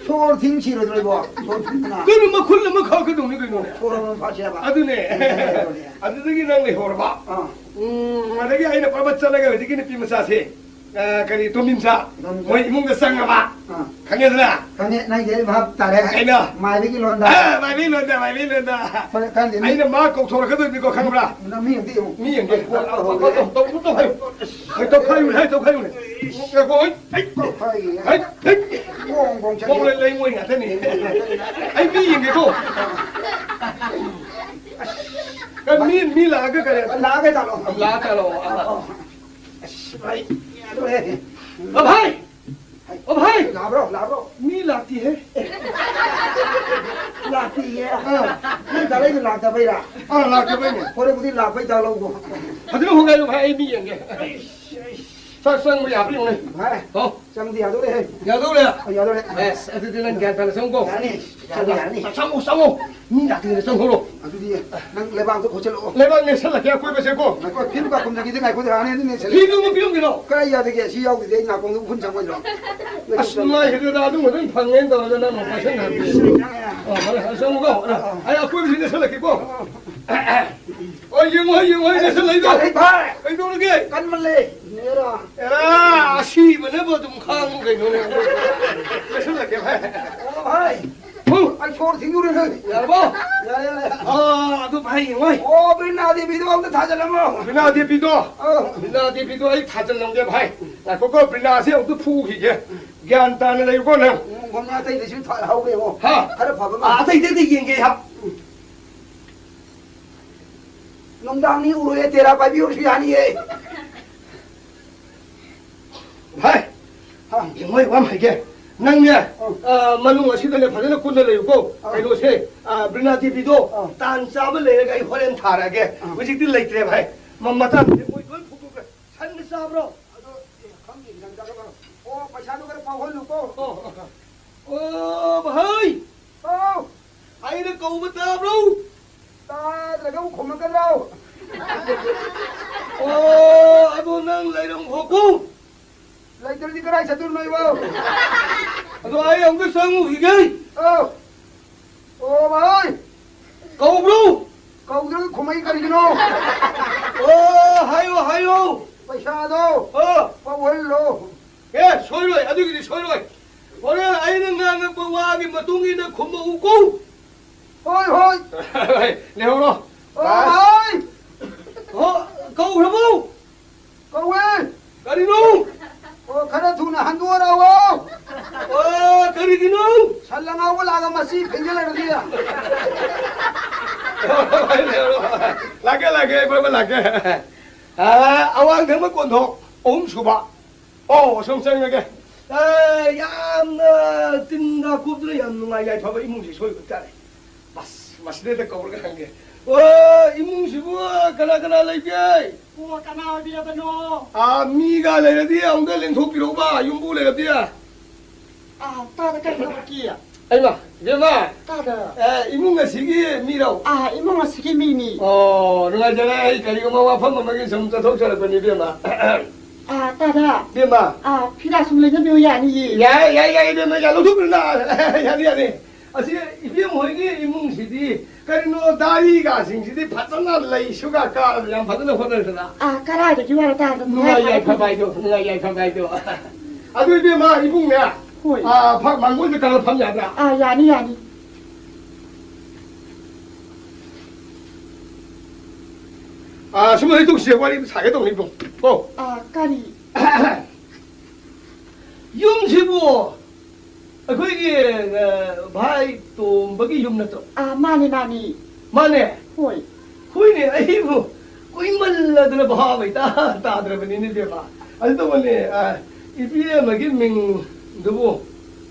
ꯁꯣꯔ ꯊꯤꯡ ꯁꯤꯔꯣꯏꯗ꯭ꯔꯣ ꯏꯕꯣ? ꯁꯣꯔ ꯊꯤꯡꯗꯅ꯫ ꯀꯩꯅꯣ, ꯃꯈꯨꯜ ꯑꯃ ꯈꯥꯛꯀꯗꯧꯅꯤ ꯀꯩꯅꯣꯅꯦ꯫ ꯁꯣꯔ ꯑꯃ ꯐꯥꯁꯦꯕ꯫ ꯑꯗꯨꯅꯦ꯫ ꯑꯗꯨꯗꯒꯤ ꯅꯪ ꯂꯩꯍꯧꯔꯕ꯫ ꯑꯥ꯫ ꯎꯝ, ꯑꯗꯒꯤ ꯑꯩꯅ ꯄ꯭ꯔꯕꯠ ꯆꯠꯂꯒ ꯍꯧꯖꯤꯛꯀꯤ ꯅꯨꯄꯤ ꯃꯆꯥꯁꯦ, ꯑ, ꯀꯔꯤ, ꯇꯣꯝꯕꯤꯟꯆꯥ, ꯇꯣꯝꯕꯤꯟꯆꯥ꯫ ꯃꯣꯏ ꯏꯃꯨꯡꯗ ꯆꯪꯉꯕ꯫ ꯑꯥ꯫ ꯈꯪꯉꯦꯗꯅ? ꯈꯪꯉꯦ, ꯅꯪꯒꯤꯗꯤ ꯑꯩ ꯚꯥꯞ ꯇꯥꯔꯦ꯫ ꯀꯩꯅꯣ? ꯃꯥꯏꯕꯤꯒꯤ ꯂꯣꯟꯗ꯫ ꯑ, ꯃꯥꯏꯕꯤ ꯂꯣꯟꯗ, ꯃꯥꯏꯕꯤ ꯂꯣꯟꯗ꯫ ꯍꯣꯏ, ꯈꯪꯗꯦ, ꯃꯤ ꯑꯩꯅ ꯃꯥ ꯀꯧꯊꯣꯔꯛꯀꯗꯣꯏꯅꯤꯀꯣ, ꯈꯪꯕ꯭ꯔꯥ? ꯅꯪ ꯃꯤ ꯑꯝꯇ ꯌꯦꯡꯉꯨ꯫ ꯃꯤ ꯌꯦꯡꯒꯦ꯫ ꯇꯧ, ꯇꯧ, ꯇꯧ, ꯇꯧ, ꯇꯧ ꯍꯥꯏꯌꯨ꯫ ꯍꯣꯏ, ꯇꯧꯈꯥꯏꯌꯨꯅꯦ, ꯍꯥꯏ, ꯇꯧꯈꯥꯏꯌꯨꯅꯦ꯫ ꯉꯥꯏꯈꯣ, ꯍꯣꯏ, ꯍꯩ, ꯍꯣꯏ꯫ ꯍꯩ, ꯍꯩ꯫ ꯕꯣꯡ, ꯕꯣꯡ ꯆꯠꯂꯤ꯫ ꯕꯣꯡ ꯂꯩ, ꯂꯩꯉꯣꯏ ꯉꯥꯛꯇꯅꯤ꯫ ꯑꯩ ꯃꯤ ꯌꯦꯡꯒꯦꯀꯣ꯫ ꯀ-, ꯃꯤ, ꯃꯤ ꯂꯥꯛꯑꯒ ꯀꯔꯤ? ꯂꯥꯛꯑꯒ ꯆꯠꯂꯣ꯫ ꯂꯥꯛꯑꯒ ꯆꯠꯂꯣ꯫ ꯑꯥ꯫ ꯑꯁ, ꯚꯥꯏ, ꯌꯥꯗꯣꯔꯦ꯫ ꯑꯣ, ꯚꯥꯏ! ꯑꯣ, ꯚꯥꯏ! ꯂꯥꯛꯑꯕ꯭ꯔꯣ? ꯂꯥꯛꯑꯕ꯭ꯔꯣ? ꯃꯤ ꯂꯥꯛꯇꯤꯍꯦ꯫ ꯂꯥꯛꯇꯤꯌꯦ? ꯑꯥ꯫ ꯅꯪ ꯇꯥꯔꯛꯏꯗꯣ ꯂꯥꯛꯇꯕꯩꯔꯥ? ꯑꯥ, ꯂꯥꯛꯇꯕꯩꯅꯦ꯫ ꯍꯣꯔꯦꯟꯕꯨꯗꯤ ꯂꯥꯛꯄꯩ ꯗꯥꯎ ꯂꯧꯒꯣ꯫ ꯐꯖꯅ ꯍꯣꯡꯒꯥꯏꯌꯨ, ꯚꯥꯏ, ꯑꯩ ꯃꯤ ꯌꯦꯡꯒꯦ꯫ ꯆꯥꯛ ꯆꯪꯕ ꯌꯥꯕ꯭ꯔꯥ ꯌꯦꯡꯉꯨꯅꯦ꯫ ꯚꯥꯏ, ꯑꯣ꯫ ꯆꯪꯗꯤ ꯌꯥꯗꯣꯔꯦꯍꯦ꯫ ꯌꯥꯗꯧꯔꯦ? ꯑ, ꯌꯥꯗꯣꯔꯦ꯫ ꯑꯦꯁ, ꯑꯗꯨꯗꯤ ꯅꯪ ꯒ꯭ꯌꯥꯟ ꯇꯥꯅ ꯆꯪꯉꯨꯀꯣ꯫ ꯌꯥꯅꯤ꯫ ꯌꯥꯅꯤ, ꯌꯥꯅꯤ꯫ ꯆꯪꯉꯣ, ꯆꯪꯉꯣ꯫ ꯃꯤ ꯂꯥꯛꯇ꯭ꯔꯤꯉꯩꯗ ꯆꯪꯍꯧꯔꯣ꯫ ꯑꯗꯨꯗꯤ ꯅꯪ ꯂꯩꯕꯥꯛꯇꯣ ꯈꯣꯠꯆꯜꯂꯛꯑꯣ꯫ ꯂꯩꯕꯥꯛ ꯅꯦꯠꯁꯜꯂꯛꯀꯦ ꯑꯀꯣꯏꯕꯁꯦꯀꯣ꯫ ꯉꯥꯏꯈꯣ, ꯐꯤꯝ ꯀꯥꯞꯐꯝꯗꯒꯤꯗꯤ ꯉꯥꯏꯈꯣ, ꯍꯥꯟꯅ ꯑꯗꯨꯝ ꯅꯦꯠꯁꯜꯂꯦ꯫ ꯐꯤꯗꯨ ꯑꯃ ꯄꯤꯔꯝꯒꯦꯔꯣ? ꯀꯗꯥꯏ ꯌꯥꯗꯒꯦ? ꯁꯤ ꯌꯥꯎꯗ꯭ꯔꯗꯤ ꯑꯩ ꯅꯥꯀꯣꯡꯗ ꯎꯐꯨꯟ ꯆꯪꯉꯣꯏꯗ꯭ꯔꯣ? ꯑꯁ, ꯅꯨꯡꯉꯥꯏꯈꯤꯗ꯭ꯔꯦꯗ, ꯑꯗꯨꯝꯕ ꯑꯗꯨꯝ ꯐꯪꯉꯦꯅ ꯇꯧꯔꯒ ꯅꯪ ꯑꯃꯨꯛ ꯄꯥꯏꯁꯟꯈ꯭ꯔꯕꯅꯤ꯫ ꯑ, ꯐꯔꯦ, ꯐꯔꯦ, ꯆꯪꯉꯨꯀꯣ꯫ ꯑ, ꯑ꯫ ꯑꯩ ꯑꯀꯣꯏꯕꯁꯤ ꯅꯦꯠꯁꯜꯂꯛꯀꯦꯀꯣ꯫ ꯑ, ꯑ꯫ ꯑꯣ, ꯌꯦꯡꯉꯣ, ꯌꯦꯡꯉꯣ, ꯅꯦꯠꯁꯜꯂꯛꯏꯗꯣ꯫ ꯌꯥꯔꯦ, ꯚꯥꯏ꯫ ꯀꯩꯗꯧꯔꯒꯦ? ꯀꯟꯃꯜꯂꯦ꯫ ꯅꯦꯔꯥ꯫ ꯑꯦꯔꯥ, ꯑꯁꯤꯕꯅꯕꯨ ꯑꯗꯨꯝ ꯈꯥꯡꯉꯨ ꯀꯩꯅꯣꯅꯦ꯫ ꯂꯣꯏꯁꯤꯜꯂꯒꯦ, ꯚꯥꯏ꯫ ꯑꯣ, ꯚꯥꯏ꯫ ꯍꯨ꯫ ꯑꯩ ꯁꯣꯔ ꯊꯤꯡꯗꯣꯔꯦ, ꯈꯪꯗꯦ꯫ ꯌꯥꯔꯕꯣ? ꯌꯥꯔꯦ, ꯌꯥꯔꯦ꯫ ꯑꯥ, ꯑꯗꯨ ꯚꯥꯏ, ꯌꯦꯡꯉꯣ꯫ ꯑꯣ, ꯕ꯭ꯔꯤꯅꯥ ꯗꯦꯕꯤꯗꯣ ꯑꯝꯇ ꯊꯥꯖꯜꯂꯝꯃꯣ꯫ ꯕ꯭ꯔꯤꯅꯥ ꯗꯦꯕꯤꯗꯣ? ꯑꯧ꯫ ꯕ꯭ꯔꯤꯅꯥ ꯗꯦꯕꯤꯗꯣ ꯑꯩ ꯊꯥꯖꯜꯂꯝꯒꯦ, ꯚꯥꯏ꯫ ꯉꯥꯏꯈꯣꯀꯣ, ꯕ꯭ꯔꯤꯅꯥꯁꯦ ꯑꯃꯨꯛꯇ ꯐꯨꯈꯤꯒꯦ꯫ ꯒ꯭ꯌꯥꯟ ꯇꯥꯅ ꯂꯩꯌꯨꯀꯣ ꯅꯪ꯫ ꯎꯝ, ꯒꯣꯃꯥ ꯑꯇꯩꯗꯁꯨ ꯊꯥ-, ꯍꯧꯔꯦ, ꯌꯦꯡꯉꯣ꯫ ꯍꯥ? ꯈꯔ ꯐꯕ ꯑꯃ꯫ ꯑꯥ, ꯑꯇꯩ, ꯑꯇꯩꯗ ꯌꯦꯡꯒꯦ ꯑꯩꯍꯥꯛ꯫ ꯎꯝ꯫ ꯅꯨꯡꯗꯥꯡꯅꯤ ꯎꯔꯣꯏꯌꯦ, ꯇꯦꯔꯥ ꯄꯥꯏꯕꯤ ꯑꯣꯏꯔꯁꯨ ꯌꯥꯅꯤꯌꯦ꯫ ꯚꯥꯏ, ꯍꯥ? ꯌꯦꯡꯉꯣ, ꯑꯩ ꯋꯥ ꯑꯃ ꯍꯥꯏꯒꯦ꯫ ꯅꯪꯅꯦ, ꯑ꯫ ꯑ, ꯃꯅꯨꯡ ꯑꯁꯤꯗꯅꯦ ꯐꯖꯅ ꯀꯨꯟꯅ ꯂꯩꯌꯨꯀꯣ꯫ ꯑ꯫ ꯀꯩꯅꯣꯁꯦ, ꯑ, ꯕ꯭ꯔꯤꯅꯥ ꯗꯦꯕꯤꯗꯣ ꯑ꯫ ꯇꯥꯟ ꯆꯥꯕ ꯂꯩꯔꯒ ꯑꯩ ꯍꯣꯔꯦꯟ ꯊꯥꯔꯛꯑꯒꯦ꯫ ꯑ꯫ ꯍꯧꯖꯤꯛꯇꯤ ꯂꯩꯇ꯭ꯔꯦ, ꯚꯥꯏ꯫ ꯃ-, ꯃꯇꯥꯡꯁꯤꯗꯤ ꯃꯣꯏ ꯂꯣꯏ ꯐꯨꯗꯣꯛꯈ꯭ꯔꯦ꯫ ꯁꯟꯒ ꯆꯥꯕ꯭ꯔꯣ? ꯑꯗꯣ, ꯑꯦ, ꯈꯪꯗꯦ, ꯒ꯭ꯌꯥꯟ ꯇꯥꯗꯕ꯫ ꯑꯣ, ꯄꯩꯁꯥꯗꯣ ꯈꯔ ꯐꯥꯎꯍꯜꯂꯨꯀꯣ꯫ ꯑꯣ, ꯑꯣ, ꯑꯣ, ꯚꯥꯏ! ꯑꯧ! ꯑꯩꯅ ꯀꯧꯕ ꯇꯥꯕ꯭ꯔꯣ? ꯇꯥꯗ꯭ꯔꯒ ꯑꯃꯨꯛ ꯈꯨꯝꯃꯛꯀꯗ꯭ꯔꯣ? ꯑꯣ, ꯑꯗꯣ ꯅꯪ ꯂꯩꯔꯝꯈꯣꯀꯣ꯫ ꯂꯩꯇ꯭ꯔꯗꯤ ꯀꯗꯥꯏ ꯆꯠꯇꯣꯏꯅꯣ ꯑꯩꯕꯣ? ꯑꯩ ꯑꯃꯨꯛꯇ ꯆꯪꯉꯨꯈꯤꯒꯦ꯫ ꯑꯧ꯫ ꯑꯣ, ꯚꯥꯏ꯫ ꯀꯧꯕ꯭ꯔꯣ? ꯀꯧꯗ꯭ꯔꯒ ꯈꯨꯝꯃꯛꯏ ꯀꯔꯤꯒꯤꯅꯣ? ꯑꯣ, ꯍꯥꯏꯌꯣ, ꯍꯥꯏꯌꯣ꯫ ꯄꯩꯁꯥꯗꯣ ꯑꯣ꯫ ꯄꯧꯍꯜꯂꯣ꯫ ꯑꯦ, ꯁꯣꯏꯔꯣꯏ, ꯑꯗꯨꯒꯤꯗꯤ ꯁꯣꯏꯔꯣꯏ꯫ ꯍꯣꯔꯦꯟ ꯑꯩꯅ ꯉꯥꯡꯉꯛꯄ ꯋꯥꯒꯤ ꯃꯇꯨꯡ ꯏꯟꯅ ꯈꯨꯝꯃꯛꯎꯀꯣ꯫ ꯍꯣꯏ, ꯍꯣꯏ꯫ ꯂꯩꯍꯧꯔꯣ꯫ ꯑꯣ, ꯚꯥꯏ꯫ ꯍꯣ, ꯀꯧꯈ꯭ꯔꯕꯣ? ꯀꯧꯋꯦ꯫ ꯀꯔꯤꯅꯣ? ꯑꯣ, ꯈꯔ ꯊꯨꯅ ꯍꯟꯗꯣꯔꯛꯑꯣ꯫ ꯑꯣ, ꯀꯔꯤꯒꯤꯅꯣ? ꯁꯟ ꯑꯉꯥꯎꯕ ꯂꯥꯛꯑꯒ ꯃꯁꯤ ꯐꯩꯖꯤꯜꯂꯛꯑꯗꯤ꯫ ꯂꯥꯛꯀꯦ, ꯂꯥꯛꯀꯦ, ꯑꯩ ꯐꯕ ꯂꯥꯛꯀꯦ꯫ ꯑꯥ, ꯑꯋꯥꯡ ꯊꯪꯕ ꯀꯣꯟꯊꯣꯡ ꯑꯍꯨꯝ ꯁꯨꯕ꯫ ꯑꯣ, ꯑꯁꯣꯝ ꯆꯪꯉꯒꯦ꯫ ꯑꯥ, ꯌꯥꯝꯅ ꯇꯤꯟꯗ ꯀꯨꯞꯇꯅ ꯌꯥꯝ ꯅꯨꯡꯉꯥꯏ ꯌꯥꯏꯐꯕ ꯏꯃꯨꯡꯁꯤ ꯁꯣꯏꯕ ꯇꯥꯔꯦ꯫ ꯑꯁ, ꯃꯁꯤꯗꯩꯗ ꯀꯧꯔꯒ ꯍꯪꯒꯦ꯫ ꯑꯣ, ꯏꯃꯨꯡꯁꯤꯕꯨ ꯀꯅꯥ ꯀꯅꯥ ꯂꯩꯒꯦ? ꯑꯣ, ꯀꯅꯥ ꯑꯣꯏꯕꯤꯔꯕꯅꯣ? ꯑꯥ, ꯃꯤꯒ ꯂꯩꯔꯗꯤ ꯑꯃꯨꯛꯇ ꯂꯦꯡꯊꯣꯛꯄꯤꯔꯛꯎꯕ, ꯌꯨꯝꯕꯨ ꯂꯩꯔꯗꯤ꯫ ꯑꯥ, ꯇꯥꯗ ꯀꯔꯤ ꯊꯕꯛꯀꯤ? ꯑꯩꯃ, ꯏꯕꯦꯝꯃ꯫ ꯇꯥꯗ꯫ ꯑꯦ, ꯏꯃꯨꯡ ꯑꯁꯤꯒꯤ ꯃꯤꯔꯣ? ꯑꯥ, ꯏꯃꯨꯡ ꯑꯁꯤꯒꯤ ꯃꯤꯅꯤ꯫ ꯑꯣ, ꯅꯨꯡꯉꯥꯏꯖꯔꯦ꯫ ꯑꯩ ꯀꯔꯤꯒꯨꯝꯕ ꯋꯥꯐꯝ ꯑꯃꯒꯤ ꯁꯨꯝ ꯆꯠꯊꯣꯛꯆꯔꯛꯄꯅꯤ, ꯏꯕꯦꯝꯃ꯫ ꯑꯥ, ꯇꯥꯗ꯫ ꯏꯕꯦꯝꯃ꯫ ꯑꯥ, ꯐꯤꯔꯥ ꯁꯨꯝ ꯂꯩꯅꯕꯤꯌꯨ ꯌꯥꯅꯤꯌꯦ꯫ ꯌꯥꯏ, ꯌꯥꯏ, ꯌꯥꯏ, ꯏꯕꯦꯝꯃ, ꯌꯥꯏ, ꯂꯧꯊꯣꯛꯄꯤꯔꯨꯅ꯫ ꯌꯥꯅꯤ, ꯌꯥꯅꯤ꯫ ꯑꯁꯤ ꯏꯕꯦꯝ ꯍꯣꯏꯒꯤ ꯏꯃꯨꯡꯁꯤꯗꯤ ꯀꯔꯤꯅꯣ, ꯗꯥꯔꯤꯒꯁꯤꯡꯁꯤꯗꯤ ꯐꯖꯅ ꯂꯩꯁꯨꯒ ꯀꯥꯔꯗꯅ ꯌꯥꯝ ꯐꯖꯅ ꯍꯣꯠꯅꯔꯗꯅ꯫ ꯑꯥ, ꯀꯔꯥꯏꯗꯒꯤ ꯋꯥꯔ ꯇꯥꯗꯅ ꯅꯨꯡꯉꯥꯏ ꯌꯥꯏꯐꯕ ꯍꯥꯏꯗꯣ, ꯅꯨꯡꯉꯥꯏ ꯌꯥꯏꯐꯕ ꯍꯥꯏꯗꯣ꯫ ꯑꯗꯨ ꯏꯕꯦꯝꯃ, ꯏꯕꯨꯡꯅꯦ, ꯍꯣꯏ꯫ ꯑꯥ, ꯐ-, ꯃꯥꯡꯒꯣꯜꯗ ꯀꯥꯔ ꯐꯝ ꯌꯥꯕ꯭ꯔꯥ? ꯑꯥ, ꯌꯥꯅꯤ, ꯌꯥꯅꯤ꯫ ꯑꯥ, ꯁꯨꯝ ꯂꯩꯊꯣꯛꯁꯦ, ꯋꯥꯔꯤ ꯁꯥꯒꯦ ꯇꯧꯅꯤ ꯏꯕꯨꯡ꯫ ꯀꯣ? ꯑꯥ, ꯀꯔꯤ? ꯌꯨꯝꯁꯤꯕꯨ ꯑꯩꯈꯣꯏꯒꯤ, ꯑ, ꯚꯥꯏ ꯇꯣꯝꯕꯒꯤ ꯌꯨꯝ ꯅꯠꯇ꯭ꯔꯣ? ꯑꯥ, ꯃꯥꯅꯤ, ꯃꯥꯅꯤ꯫ ꯃꯥꯅꯦ? ꯍꯣꯏ꯫ ꯍꯣꯏꯅꯦ, ꯑꯩꯕꯨ ꯀꯨꯏꯃꯜꯂꯗꯅ ꯚꯥꯕ ꯏꯇꯥ ꯇꯥꯗ꯭ꯔꯕꯅꯤꯅꯦ, ꯏꯕꯦꯝꯃ꯫ ꯑꯗꯨ ꯇꯧꯕꯅꯦ, ꯑ, ꯏꯕꯦꯝꯃꯒꯤ ꯃꯤꯡꯗꯨꯕꯨ?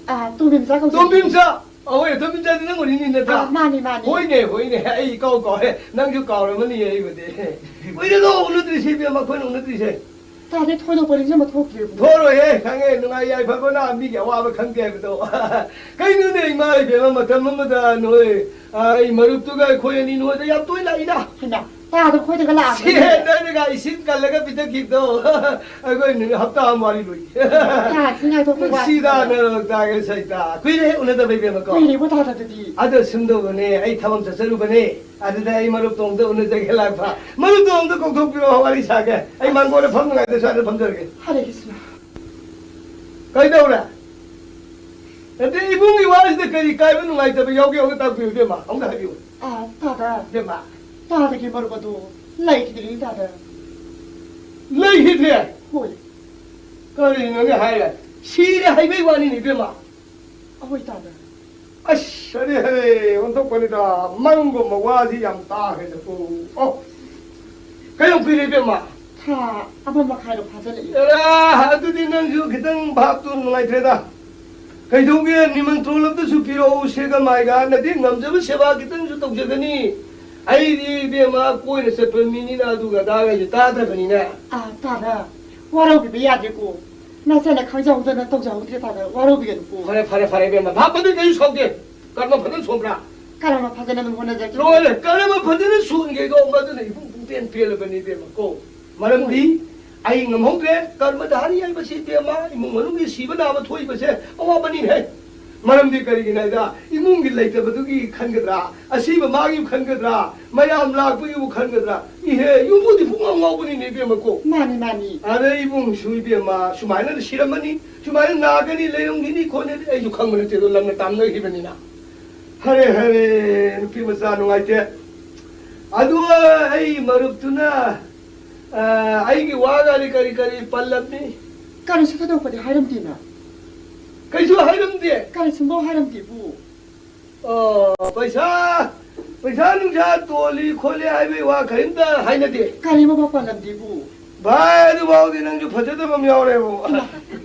ꯑꯥ, ꯇꯣꯝꯕꯤꯝꯆꯥ ꯀꯧꯖꯩ꯫ ꯇꯣꯝꯕꯤꯝꯆꯥ? ꯑ, ꯍꯣꯏ, ꯇꯣꯝꯕꯤꯝꯆꯥꯗꯤ ꯅꯪ ꯑꯣꯏꯔꯤꯅꯤꯅꯦ, ꯅꯠꯇ꯭ꯔꯥ? ꯑꯥ, ꯃꯥꯅꯤ, ꯃꯥꯅꯤ꯫ ꯍꯣꯏꯅꯦ, ꯍꯣꯏꯅꯦ, ꯑꯩ ꯏꯀꯥꯎ ꯀꯥꯎꯔꯦ꯫ ꯅꯪꯁꯨ ꯀꯥꯎꯔꯝꯃꯅꯤ ꯑꯩꯕꯨꯗꯤ꯫ ꯀꯨꯏꯔꯦꯗꯣ ꯎꯅꯗ꯭ꯔꯤꯁꯦ, ꯏꯕꯦꯝꯃ, ꯑꯩꯈꯣꯏꯅ ꯎꯅꯗ꯭ꯔꯤꯁꯦ꯫ ꯇꯥꯗꯦ, ꯊꯣꯏꯗꯣꯛꯄ ꯅꯤꯡꯁꯤꯡꯕ ꯊꯣꯛꯇ꯭ꯔꯦ, ꯏꯕꯨꯡꯉꯣ꯫ ꯊꯣꯛꯑꯔꯣꯏꯍꯦ, ꯈꯪꯉꯦ, ꯅꯨꯡꯉꯥꯏ ꯌꯥꯏꯐꯕꯅ ꯃꯤꯒꯤ ꯑꯋꯥꯕ ꯈꯪꯗꯦ ꯍꯥꯏꯕꯗꯣ꯫ ꯀꯩꯅꯣꯅꯦ, ꯏꯃꯥ ꯏꯕꯦꯝꯃ, ꯃꯇꯝ ꯑꯃꯗ ꯅꯣꯏ, ꯑ, ꯑꯩ ꯃꯔꯨꯞꯇꯨꯒ ꯑꯩꯈꯣꯏ ꯑꯅꯤ ꯅꯣꯏꯗ ꯌꯥꯝ ꯇꯣꯏꯅ ꯂꯥꯛꯏꯗ꯫ ꯍꯩꯃꯥ꯫ ꯇꯥꯗ ꯈꯣꯏꯗꯒ ꯂꯥꯛꯑꯕꯅꯦ꯫ ꯁꯦ, ꯅꯪꯅꯒ ꯏꯁꯤꯡ ꯀꯜꯂꯒ ꯄꯤꯊꯛꯈꯤꯕꯗꯣ ꯑꯩꯈꯣꯏ ꯅꯨꯃꯤꯠ ꯍꯞꯇꯥ ꯑꯃ ꯋꯥꯔꯤ ꯂꯣꯏ꯫ ꯇꯥ, ꯁꯤ ꯉꯥꯏꯊꯣꯛꯄ ꯋꯥ꯫ ꯅꯨꯡꯁꯤꯗ ꯅꯔꯣꯛꯇꯥꯒꯦ ꯁꯩꯇꯥ꯫ ꯀꯨꯏꯔꯦ ꯎꯅꯗꯕ ꯏꯕꯦꯝꯃꯀꯣ꯫ ꯀꯨꯏꯔꯦꯕꯣ ꯇꯥꯗꯕꯗꯨꯗꯤ꯫ ꯑꯗꯣ ꯁꯨꯝ ꯇꯧꯕꯅꯦ, ꯑꯩ ꯊꯕꯛ ꯆꯠꯆꯔꯨꯕꯅꯦ꯫ ꯑꯗꯨꯗ ꯑꯩ ꯃꯔꯨꯞꯇꯣꯝꯗ ꯎꯅꯖꯒꯦ ꯂꯥꯛꯄ꯫ ꯃꯔꯨꯞꯇꯣꯝꯗ ꯀꯧꯊꯣꯛꯄꯤꯔꯛꯑꯣ, ꯋꯥꯔꯤ ꯁꯥꯒꯦ꯫ ꯑꯩ ꯃꯥꯡꯒꯣꯟꯗ ꯐꯝ ꯅꯨꯡꯉꯥꯏꯇꯦ, ꯁ꯭ꯋꯥꯏꯗ ꯐꯝꯖꯔꯒꯦ꯫ ꯍꯔꯦ ꯀ꯭ꯔꯤꯁꯅ꯫ ꯀꯩꯗꯧꯔꯦ? ꯅꯠꯇꯦ, ꯏꯕꯨꯡꯒꯤ ꯋꯥꯁꯤꯗ ꯀꯔꯤ ꯀꯥꯏꯕ ꯅꯨꯡꯉꯥꯏꯇꯕ ꯌꯥꯎꯒꯦ? ꯑꯃꯨꯛ ꯇꯥꯛꯄꯤꯌꯨ ꯏꯕꯦꯝꯃ, ꯑꯃꯨꯛ ꯍꯥꯏꯕꯤꯌꯨ꯫ ꯑꯥ, ꯇꯥꯗ꯫ ꯏꯕꯦꯝꯃ꯫ ꯇꯥꯗꯒꯤ ꯃꯔꯨꯞ ꯑꯗꯨ ꯂꯩꯈꯤꯗ꯭ꯔꯤꯅꯤ ꯇꯥꯗ꯫ ꯂꯩꯈꯤꯗ꯭ꯔꯦ? ꯍꯣꯏ꯫ ꯀꯔꯤꯅꯣꯅꯦ ꯍꯥꯏꯔꯦ? ꯁꯤꯔꯦ ꯍꯥꯏꯕꯩ ꯋꯥꯅꯤꯅꯦ ꯏꯕꯦꯝꯃ꯫ ꯑꯍꯣꯏ ꯇꯥꯗ꯫ ꯑꯁ, ꯑꯔꯦ ꯍꯔꯦ, ꯑꯣꯟꯊꯣꯛꯄꯅꯤꯗ꯫ ꯃꯪꯒꯨꯝꯕ ꯋꯥꯁꯤ ꯌꯥꯝ ꯇꯥꯈ꯭ꯔꯦꯗꯀꯣ꯫ ꯑꯣ, ꯀꯌꯥꯝ ꯀꯨꯏꯔꯦ ꯏꯕꯦꯝꯃ? ꯊꯥ ꯑꯃ ꯃꯈꯥꯏꯔꯣ ꯐꯥꯖꯤꯜꯂꯛꯏ꯫ ꯑꯔꯥ, ꯑꯗꯨꯗꯤ ꯅꯪꯁꯨ ꯈꯤꯇꯪ ꯚꯥꯞꯇꯨ ꯅꯨꯡꯉꯥꯏꯇ꯭ꯔꯦꯗ꯫ ꯀꯩꯗꯧꯒꯦ, ꯅꯤꯃꯟꯇ꯭ꯔꯣꯟ ꯑꯝꯇꯁꯨ ꯄꯤꯔꯛꯎ, ꯁꯦꯒ ꯃꯥꯏꯒ꯫ ꯅꯗꯤ ꯉꯝꯖꯕ ꯁꯦꯕꯥ ꯈꯤꯇꯪꯁꯨ ꯇꯧꯖꯒꯅꯤ꯫ ꯑꯩꯗꯤ ꯏꯕꯦꯝꯃ ꯀꯣꯏꯅ ꯆꯠꯄ ꯃꯤꯅꯤꯅ ꯑꯗꯨꯒ ꯑꯗꯥꯒꯁꯦ ꯇꯥꯗꯕꯅꯤꯅ꯫ ꯑꯥ, ꯇꯥꯗ꯫ ꯋꯥꯔꯧꯕꯤꯕ ꯌꯥꯗꯦꯀꯣ꯫ ꯅꯆꯥꯅ ꯈꯪꯖꯍꯧꯗꯅ ꯇꯧꯖꯍꯧꯗ꯭ꯔꯦ ꯇꯥꯗ꯫ ꯋꯥꯔꯧꯕꯤꯒꯅꯨꯀꯣ꯫ ꯐꯔꯦ, ꯐꯔꯦ, ꯐꯔꯦ ꯏꯕꯦꯝꯃ꯫ ꯚꯥꯞ ꯑꯗꯨ ꯀꯩꯁꯨ ꯁꯥꯎꯗꯦ꯫ ꯀꯔꯃ ꯐꯖꯅ ꯁꯣꯝꯕ꯭ꯔꯥ? ꯀꯔꯃ ꯐꯖꯅ ꯑꯗꯨꯝ ꯍꯣꯠꯅꯖꯒꯦ꯫ ꯂꯣꯏꯔꯦ, ꯀꯔꯃ ꯐꯖꯅ ꯁꯣꯟꯒꯦꯀꯣ, ꯃꯗꯨꯅ ꯏꯕꯨꯡ ꯄꯨꯡꯄꯦꯟ ꯄꯦꯜꯂꯕꯅꯤ ꯏꯕꯦꯝꯃ ꯀꯣ꯫ ꯃꯔꯝꯗꯤ ꯑꯩ ꯉꯝꯍꯧꯗ꯭ꯔꯦ, ꯀꯔꯃꯙꯥꯔꯤ ꯍꯥꯏꯕꯁꯤ ꯏꯕꯦꯝꯃ, ꯏꯃꯨꯡ ꯃꯅꯨꯡꯒꯤ ꯁꯤꯕ ꯅꯥꯕ ꯊꯣꯛꯏꯕꯁꯦ ꯑꯋꯥꯕꯅꯤꯅꯦ꯫ ꯃꯔꯝꯗꯤ ꯀꯔꯤꯒꯤꯅꯣ ꯍꯥꯏꯗ, ꯏꯃꯨꯡꯒꯤ ꯂꯩꯇꯕꯗꯨꯒꯤ ꯈꯟꯒꯗ꯭ꯔꯥ, ꯑꯁꯤꯕ ꯃꯥꯒꯤ ꯈꯟꯒꯗ꯭ꯔꯥ, ꯃꯌꯥꯝ ꯂꯥꯛꯄꯒꯤꯕꯨ ꯈꯟꯒꯗ꯭ꯔꯥ? ꯏꯍꯦ, ꯌꯨꯝꯕꯨꯗꯤ ꯄꯨꯡꯉꯥꯎ ꯉꯥꯎꯕꯅꯤꯅꯦ ꯏꯕꯦꯝꯃ ꯀꯣ꯫ ꯃꯥꯅꯤ, ꯃꯥꯅꯤ꯫ ꯑꯗ ꯏꯕꯨꯡꯁꯨ ꯏꯕꯦꯝꯃ ꯁꯨꯃꯥꯏꯅ ꯁꯤꯔꯝꯃꯅꯤ, ꯁꯨꯃꯥꯏꯅ ꯅꯥꯒꯅꯤ, ꯂꯩꯔꯝꯈꯤꯅꯤ ꯈꯣꯠꯅꯤ ꯑꯩꯁꯨ ꯈꯪꯕ ꯅꯠꯇꯦ, ꯑꯗꯣ ꯂꯝꯅ ꯇꯥꯝꯅꯈꯤꯕꯅꯤꯅ꯫ ꯍꯔꯦ ꯍꯔꯦ, ꯅꯨꯄꯤ ꯃꯆꯥ ꯅꯨꯡꯉꯥꯏꯇꯦ꯫ ꯑꯗꯨ ꯑꯩ ꯃꯔꯨꯞꯇꯨꯅ, ꯑ, ꯑꯩꯒꯤ ꯋꯥꯒꯗꯤ ꯀꯔꯤ ꯀꯔꯤ ꯄꯜꯂꯝꯃꯤ? ꯀꯔꯤꯁꯨ ꯊꯣꯏꯗꯣꯛꯄꯗꯤ ꯍꯥꯏꯔꯝꯗꯦꯅ꯫ ꯀꯩꯁꯨ ꯍꯥꯏꯔꯝꯗꯦ? ꯀꯔꯤꯁꯨ ꯍꯥꯏꯔꯝꯗꯦꯕꯨ꯫ ꯑꯣ, ꯄꯩꯁꯥ, ꯄꯩꯁꯥ ꯅꯨꯡꯁꯥ ꯇꯣꯜꯂꯤ ꯈꯣꯠꯂꯤ ꯍꯥꯏꯕꯒꯤ ꯋꯥ ꯀꯔꯤꯝꯇ ꯍꯥꯏꯅꯗꯦ꯫ ꯀꯔꯤꯃꯐꯥꯎ ꯄꯜꯂꯝꯗꯦꯕꯨ꯫ ꯚꯥꯏ, ꯑꯗꯨꯐꯥꯎꯗꯤ ꯅꯪꯁꯨ ꯐꯖꯗꯕ ꯑꯃ ꯌꯥꯎꯔꯦꯕꯨ꯫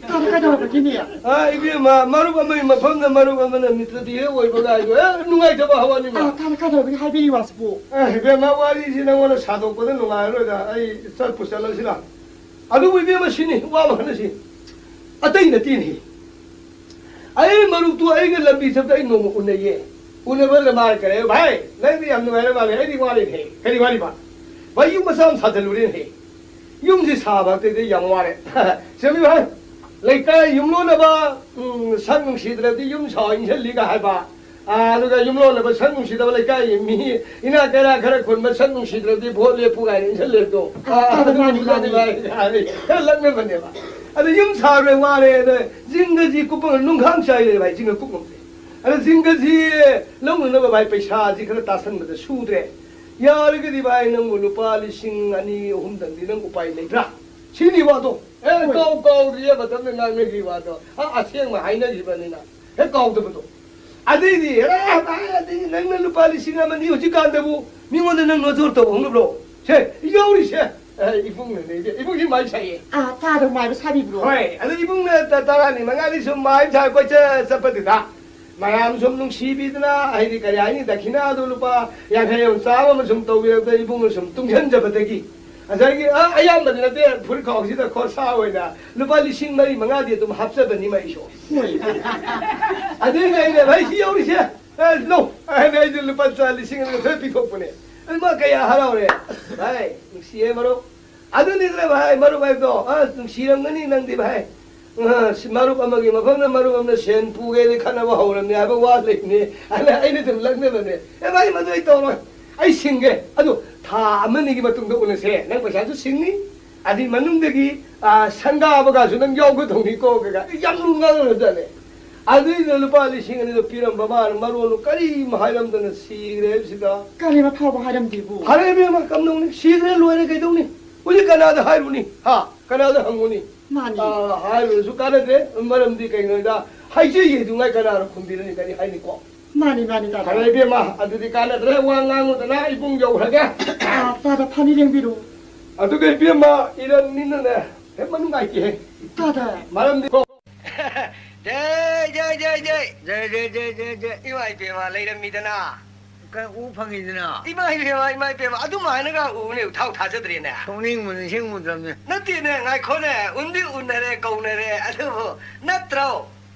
ꯇꯥꯗ ꯀꯩꯗꯧꯔꯕꯒꯤꯅꯦ? ꯑ, ꯏꯕꯦꯝꯃ, ꯃꯔꯨꯞ ꯑꯃꯒꯤ ꯃꯐꯝꯗ ꯃꯔꯨꯞ ꯑꯃꯅ ꯃꯤꯇ꯭ꯔ ꯗꯤꯍꯦ ꯑꯣꯏꯕ ꯀꯥꯏꯗꯣ, ꯑꯦ, ꯅꯨꯡꯉꯥꯏꯇꯕ ꯍꯋꯥꯅꯤꯕ꯫ ꯑꯥ, ꯇꯥꯗ ꯀꯩꯗꯧꯔꯕꯒꯤ ꯍꯥꯏꯕꯤꯔꯤ ꯋꯥꯁꯤꯕꯨ? ꯑꯦ, ꯏꯕꯦꯝꯃ, ꯋꯥꯔꯤꯁꯤ ꯅꯪꯉꯣꯟꯗ ꯁꯥꯗꯣꯛꯄꯗ ꯅꯨꯡꯉꯥꯏꯔꯔꯣꯏꯗ, ꯑꯩ ꯆꯠꯄꯨ ꯆꯠꯂꯁꯤꯔ? ꯑꯗꯨꯕꯨ ꯏꯕꯦꯝꯃ, ꯁꯤꯅꯤ, ꯋꯥ ꯃꯈꯜ ꯑꯁꯤ꯫ ꯑꯇꯩ ꯅꯠꯇꯦꯅꯦ꯫ ꯑꯩ ꯃꯔꯨꯞꯇꯨ ꯑꯩꯒ ꯂꯝꯕꯤ ꯆꯠꯄꯗ ꯑꯩ ꯅꯣꯡꯃ ꯎꯅꯩꯌꯦ꯫ ꯎꯅꯕꯗ ꯃꯥꯅ ꯀꯔꯤ, "ꯚꯥꯏ, ꯅꯪꯗꯤ ꯌꯥꯝ ꯅꯨꯡꯉꯥꯏꯔ ꯃꯥꯜꯂꯦ, ꯑꯩꯗꯤ ꯋꯥꯔꯦꯅꯦ"꯫ "ꯀꯔꯤ ꯋꯥꯔꯤꯕ?" ꯚꯥꯏ, ꯌꯨꯝ ꯃꯆꯥ ꯑꯃ ꯁꯥꯖꯜꯂꯨꯔꯦꯅꯦ꯫ ꯌꯨꯝꯁꯤ ꯁꯥꯕ ꯍꯥꯏꯕꯗꯤ ꯌꯥꯝ ꯋꯥꯔꯦ꯫ ꯁꯦꯝꯕꯤꯌꯨ ꯍꯥꯏ꯫ ꯂꯩꯀꯥꯏ ꯌꯨꯝꯂꯣꯟꯅꯕ, ꯎꯝ, ꯁꯛ ꯅꯨꯡꯁꯤꯗ꯭ꯔꯗꯤ ꯌꯨꯝ ꯁꯥꯎ ꯏꯟꯁꯤꯜꯂꯤꯒ ꯍꯥꯏꯕ꯫ ꯑꯥ, ꯑꯗꯨꯒ ꯌꯨꯝꯂꯣꯟꯅꯕ ꯁꯛ ꯅꯨꯡꯁꯤꯗꯕ ꯂꯩꯀꯥꯏꯒꯤ ꯃꯤ ꯏꯅꯥꯛ ꯀꯩꯔꯥꯛ ꯈꯔ ꯈꯨꯟꯕ ꯁꯛ ꯅꯨꯡꯁꯤꯗ꯭ꯔꯗꯤ ꯚꯣꯠ ꯂꯦꯞꯄꯨ ꯀꯥꯏꯅ ꯏꯟꯁꯤꯜꯂꯦꯕꯗꯣ꯫ ꯑꯥ, ꯑꯥ, ꯑꯗꯨ ꯃꯥꯅꯤ, ꯃꯥꯅꯤ, ꯃꯥꯅꯤ꯫ ꯈꯔ ꯂꯛꯅꯕꯅꯦꯕ꯫ ꯑꯗ ꯌꯨꯝ ꯁꯥꯕꯗ ꯋꯥꯔꯦ, ꯑꯗ ꯖꯤꯡꯒꯁꯤ ꯀꯨꯞꯄ ꯅꯨꯡꯈꯥꯡ ꯆꯥꯏꯔꯦ ꯚꯥꯏ, ꯖꯤꯡꯒ ꯀꯨꯞ ꯉꯝꯗ꯭ꯔꯦ꯫ ꯑꯗ ꯖꯤꯡꯒꯁꯤ ꯂꯧꯅꯅꯕ ꯚꯥꯏ ꯄꯩꯁꯥꯁꯤ ꯈꯔ ꯇꯥꯁꯟꯕꯗ ꯁꯨꯗ꯭ꯔꯦ꯫ ꯌꯥꯔꯒꯗꯤ ꯚꯥꯏ ꯅꯪꯕꯨ ꯂꯨꯄꯥ ꯂꯤꯁꯤꯡ ꯑꯅꯤ ꯑꯍꯨꯝꯗꯪꯗꯤ ꯅꯪ ꯎꯄꯥꯏ ꯂꯩꯕ꯭ꯔꯥ? ꯁꯤꯅꯤ ꯋꯥꯗꯣ꯫ ꯑꯦ, ꯍꯣꯏ꯫ ꯀꯥꯎ ꯀꯥꯎꯗ꯭ꯔꯤꯌꯦ ꯃꯇꯝꯗ ꯉꯥꯡꯅꯈꯤ ꯋꯥꯗꯣ꯫ ꯑ, ꯑꯁꯦꯡꯕ ꯍꯥꯏꯅꯈꯤꯕꯅꯤꯅ ꯍꯦꯛ ꯀꯥꯎꯗꯕꯗꯣ꯫ ꯑꯗꯩꯗꯤ, ꯑꯦ, ꯚꯥꯏ, ꯑꯗꯩꯗꯤ ꯅꯪꯅ ꯂꯨꯄꯥ ꯂꯤꯁꯤꯡ ꯑꯃ ꯑꯅꯤ ꯍꯧꯖꯤꯛꯀꯥꯟꯗꯕꯨ ꯃꯤꯉꯣꯟꯗ ꯅꯪ ꯅꯣꯖꯔ ꯇꯧꯕ ꯍꯧꯅꯕ꯭ꯔꯣ? ꯁꯦ, ꯌꯥꯎꯔꯤꯁꯦ꯫ ꯑꯦ, ꯏꯕꯨꯡꯅꯅꯦ, ꯏꯕꯨꯡꯁꯤ ꯃꯥꯏ ꯁꯥꯏꯌꯦ꯫ ꯑꯥ, ꯇꯥꯗ ꯃꯥꯏꯕ ꯁꯥꯕꯤꯕ꯭ꯔꯣ? ꯍꯣꯏ, ꯑꯗ ꯏꯕꯨꯡꯅ ꯇ-, ꯇꯔꯥꯅꯤ ꯃꯉꯥꯅꯤ ꯁꯨꯝ ꯃꯥꯏ ꯁꯥꯏ ꯀꯣꯏꯆꯠ ꯆꯠꯄꯗꯨꯗ ꯃꯌꯥꯝ ꯁꯨꯝ ꯅꯨꯡꯁꯤꯕꯤꯗꯅ, ꯍꯥꯏꯗꯤ ꯀꯔꯤ ꯍꯥꯏꯅꯤ, ꯗꯈꯤꯅꯥꯗꯣ ꯂꯨꯄꯥ ꯌꯥꯡꯈꯩ ꯑꯃ, ꯆꯥꯝꯃ ꯑꯃ ꯁꯨꯝ ꯇꯧꯕꯤꯔꯛꯄꯗ ꯏꯕꯨꯡꯅ ꯁꯨꯝ ꯇꯨꯡꯁꯤꯟꯖꯕꯗꯒꯤ, ꯉꯁꯥꯏꯒꯤ, ꯑ, ꯑꯌꯥꯝꯕꯗꯤ ꯅꯠꯇꯦ, ꯐꯨꯔꯤꯠ ꯈꯥꯎꯁꯤꯗ ꯈꯣꯔꯁꯥ ꯑꯣꯏꯅ ꯂꯨꯄꯥ ꯂꯤꯁꯤꯡ ꯃꯔꯤ ꯃꯉꯥꯗꯤ ꯑꯗꯨꯝ ꯍꯥꯞꯆꯕꯅꯤ ꯃꯩꯁꯨ꯫ ꯑꯗꯨꯏꯅꯦ ꯑꯩꯅ, "ꯚꯥꯏ, ꯁꯤ ꯌꯧꯔꯤꯁꯦ, ꯑ, ꯂꯧ" ꯍꯥꯏꯅ ꯑꯩꯁꯨ ꯂꯨꯄꯥ ꯆꯥ ꯂꯤꯁꯤꯡ ꯑꯅꯤꯒ ꯊꯣꯏ ꯄꯤꯊꯣꯛꯄꯅꯦ꯫ ꯑꯗꯨ ꯃꯥ ꯀꯌꯥ ꯍꯔꯥꯎꯔꯦ꯫ ꯚꯥꯏ, ꯅꯨꯡꯁꯤꯌꯦ ꯃꯔꯨꯞ꯫ ꯑꯗꯨꯅꯤꯗꯅ ꯚꯥꯏ, ꯃꯔꯨꯞ ꯍꯥꯏꯕꯗꯣ, ꯑ, ꯅꯨꯡꯁꯤꯔꯝꯒꯅꯤ ꯅꯪꯗꯤ ꯚꯥꯏ꯫ ꯑ, ꯁꯤ ꯃꯔꯨꯞ ꯑꯃꯒꯤ ꯃꯐꯝꯗ ꯃꯔꯨꯞ ꯑꯃꯅ ꯁꯦꯟ ꯄꯨꯒꯦꯗꯤ ꯈꯠꯅꯕ ꯍꯧꯔꯝꯅꯦ ꯍꯥꯏꯕ ꯋꯥ ꯂꯩꯕꯅꯦ꯫ ꯑꯗ ꯑꯩꯅ ꯑꯗꯨꯝ ꯂꯛꯅꯕꯅꯦ꯫ "ꯑꯦ ꯚꯥꯏ, ꯃꯗꯨ ꯑꯩ ꯇꯧꯔꯣꯏ꯫ ꯑꯩ ꯁꯤꯡꯒꯦ꯫ ꯑꯗꯨ ꯊꯥ ꯑꯃꯅꯤꯒꯤ ꯃꯇꯨꯡꯗ ꯎꯅꯁꯦ꯫ ꯅꯪ ꯄꯩꯁꯥꯁꯨ ꯁꯤꯡꯅꯤ꯫ ꯑꯗꯨꯒꯤ ꯃꯅꯨꯡꯗꯒꯤ, ꯑ, ꯁꯪꯒꯥꯕꯒꯁꯨ ꯅꯪ ꯌꯥꯎꯒꯗꯧꯅꯤꯀꯣ" ꯀꯩꯀꯥ꯫ ꯌꯥꯝ ꯂꯨ ꯉꯥꯡꯅꯔꯖꯥꯠꯅꯦ꯫ ꯑꯗꯨꯏꯗ ꯂꯨꯄꯥ ꯂꯤꯁꯤꯡ ꯑꯅꯤꯗꯣ ꯄꯤꯔꯝꯕ ꯃꯥꯅ ꯃꯔꯣꯟꯗꯣ ꯀꯔꯤꯝ ꯍꯥꯏꯔꯝꯗꯅ ꯁꯤꯈ꯭ꯔꯦ ꯍꯥꯏꯕꯁꯤꯗ꯫ ꯀꯔꯤꯝ ꯑꯐꯥꯎꯕ ꯍꯥꯏꯔꯝꯗꯦꯕꯨ꯫ ꯐꯔꯦ ꯏꯕꯦꯝꯃ, ꯀꯝꯗꯧꯅꯤ? ꯁꯤꯈ꯭ꯔꯦ ꯂꯣꯏꯔꯦ ꯀꯩꯗꯧꯅꯤ? ꯍꯧꯖꯤꯛ ꯀꯅꯥꯗ ꯍꯥꯏꯔꯨꯅꯤ? ꯍꯥ? ꯀꯅꯥꯗ ꯍꯪꯉꯨꯅꯤ? ꯃꯥꯅꯤ꯫ ꯑꯥ, ꯍꯥꯏꯔꯨꯔꯁꯨ ꯀꯥꯟꯅꯗ꯭ꯔꯦ꯫ ꯃꯔꯝꯗꯤ ꯀꯩꯅꯣꯗ ꯍꯥꯏꯖꯩ ꯍꯥꯏꯗꯨꯉꯥꯏ ꯀꯅꯥꯅ ꯈꯨꯝꯕꯤꯔꯅꯤ? ꯀꯔꯤ ꯍꯥꯏꯅꯤꯀꯣ? ꯃꯥꯅꯤ, ꯃꯥꯅꯤ, ꯇꯥꯗ꯫ ꯐꯔꯦ ꯏꯕꯦꯝꯃ, ꯑꯗꯨꯗꯤ ꯀꯥꯟꯅꯗ꯭ꯔꯦ꯫ ꯋꯥ ꯉꯥꯡꯉꯨꯗꯅ ꯏꯕꯨꯡ ꯌꯧꯈ꯭ꯔꯒꯦ꯫ ꯑꯥ, ꯇꯥꯗ, ꯐꯅꯤ ꯂꯦꯡꯕꯤꯔꯣ꯫ ꯑꯗꯨꯒ ꯏꯕꯦꯝꯃ, ꯏꯔꯟꯅꯤꯅꯅꯦ, ꯍꯦꯛ ꯃꯅꯨꯡ ꯉꯥꯏꯇꯦꯍꯦ꯫ ꯇꯥꯗ꯫ ꯃꯔꯝꯗꯤ ꯖꯩ, ꯖꯩ, ꯖꯩ, ꯖꯩ꯫ ꯖꯩ, ꯖꯩ, ꯖꯩ, ꯖꯩ, ꯖꯩ꯫ ꯏꯃꯥ ꯏꯕꯦꯝꯃ, ꯂꯩꯔꯝꯃꯤꯗꯅ꯫ ꯀ-, ꯎ ꯐꯪꯉꯤꯗꯅ꯫ ꯏꯃꯥ ꯏꯕꯦꯝꯃ, ꯏꯃꯥ ꯏꯕꯦꯝꯃ, ꯑꯗꯨꯃꯥꯏꯅꯒ ꯎꯅꯦ, ꯊꯥꯎ ꯊꯥꯖꯗ꯭ꯔꯦꯅꯦ꯫ ꯊꯣꯛꯅꯤꯡꯕ ꯅꯤꯡꯁꯤꯡꯉꯨꯗ꯭ꯔꯕꯅꯦ꯫ ꯅꯠꯇꯦꯅꯦ, ꯉꯥꯏꯈꯣꯅꯦ, ꯎꯟꯗꯤ ꯎꯅꯔꯦ, ꯀꯧꯅꯔꯦ, ꯑꯗꯨꯕꯨ ꯅꯠꯇ꯭ꯔꯣ?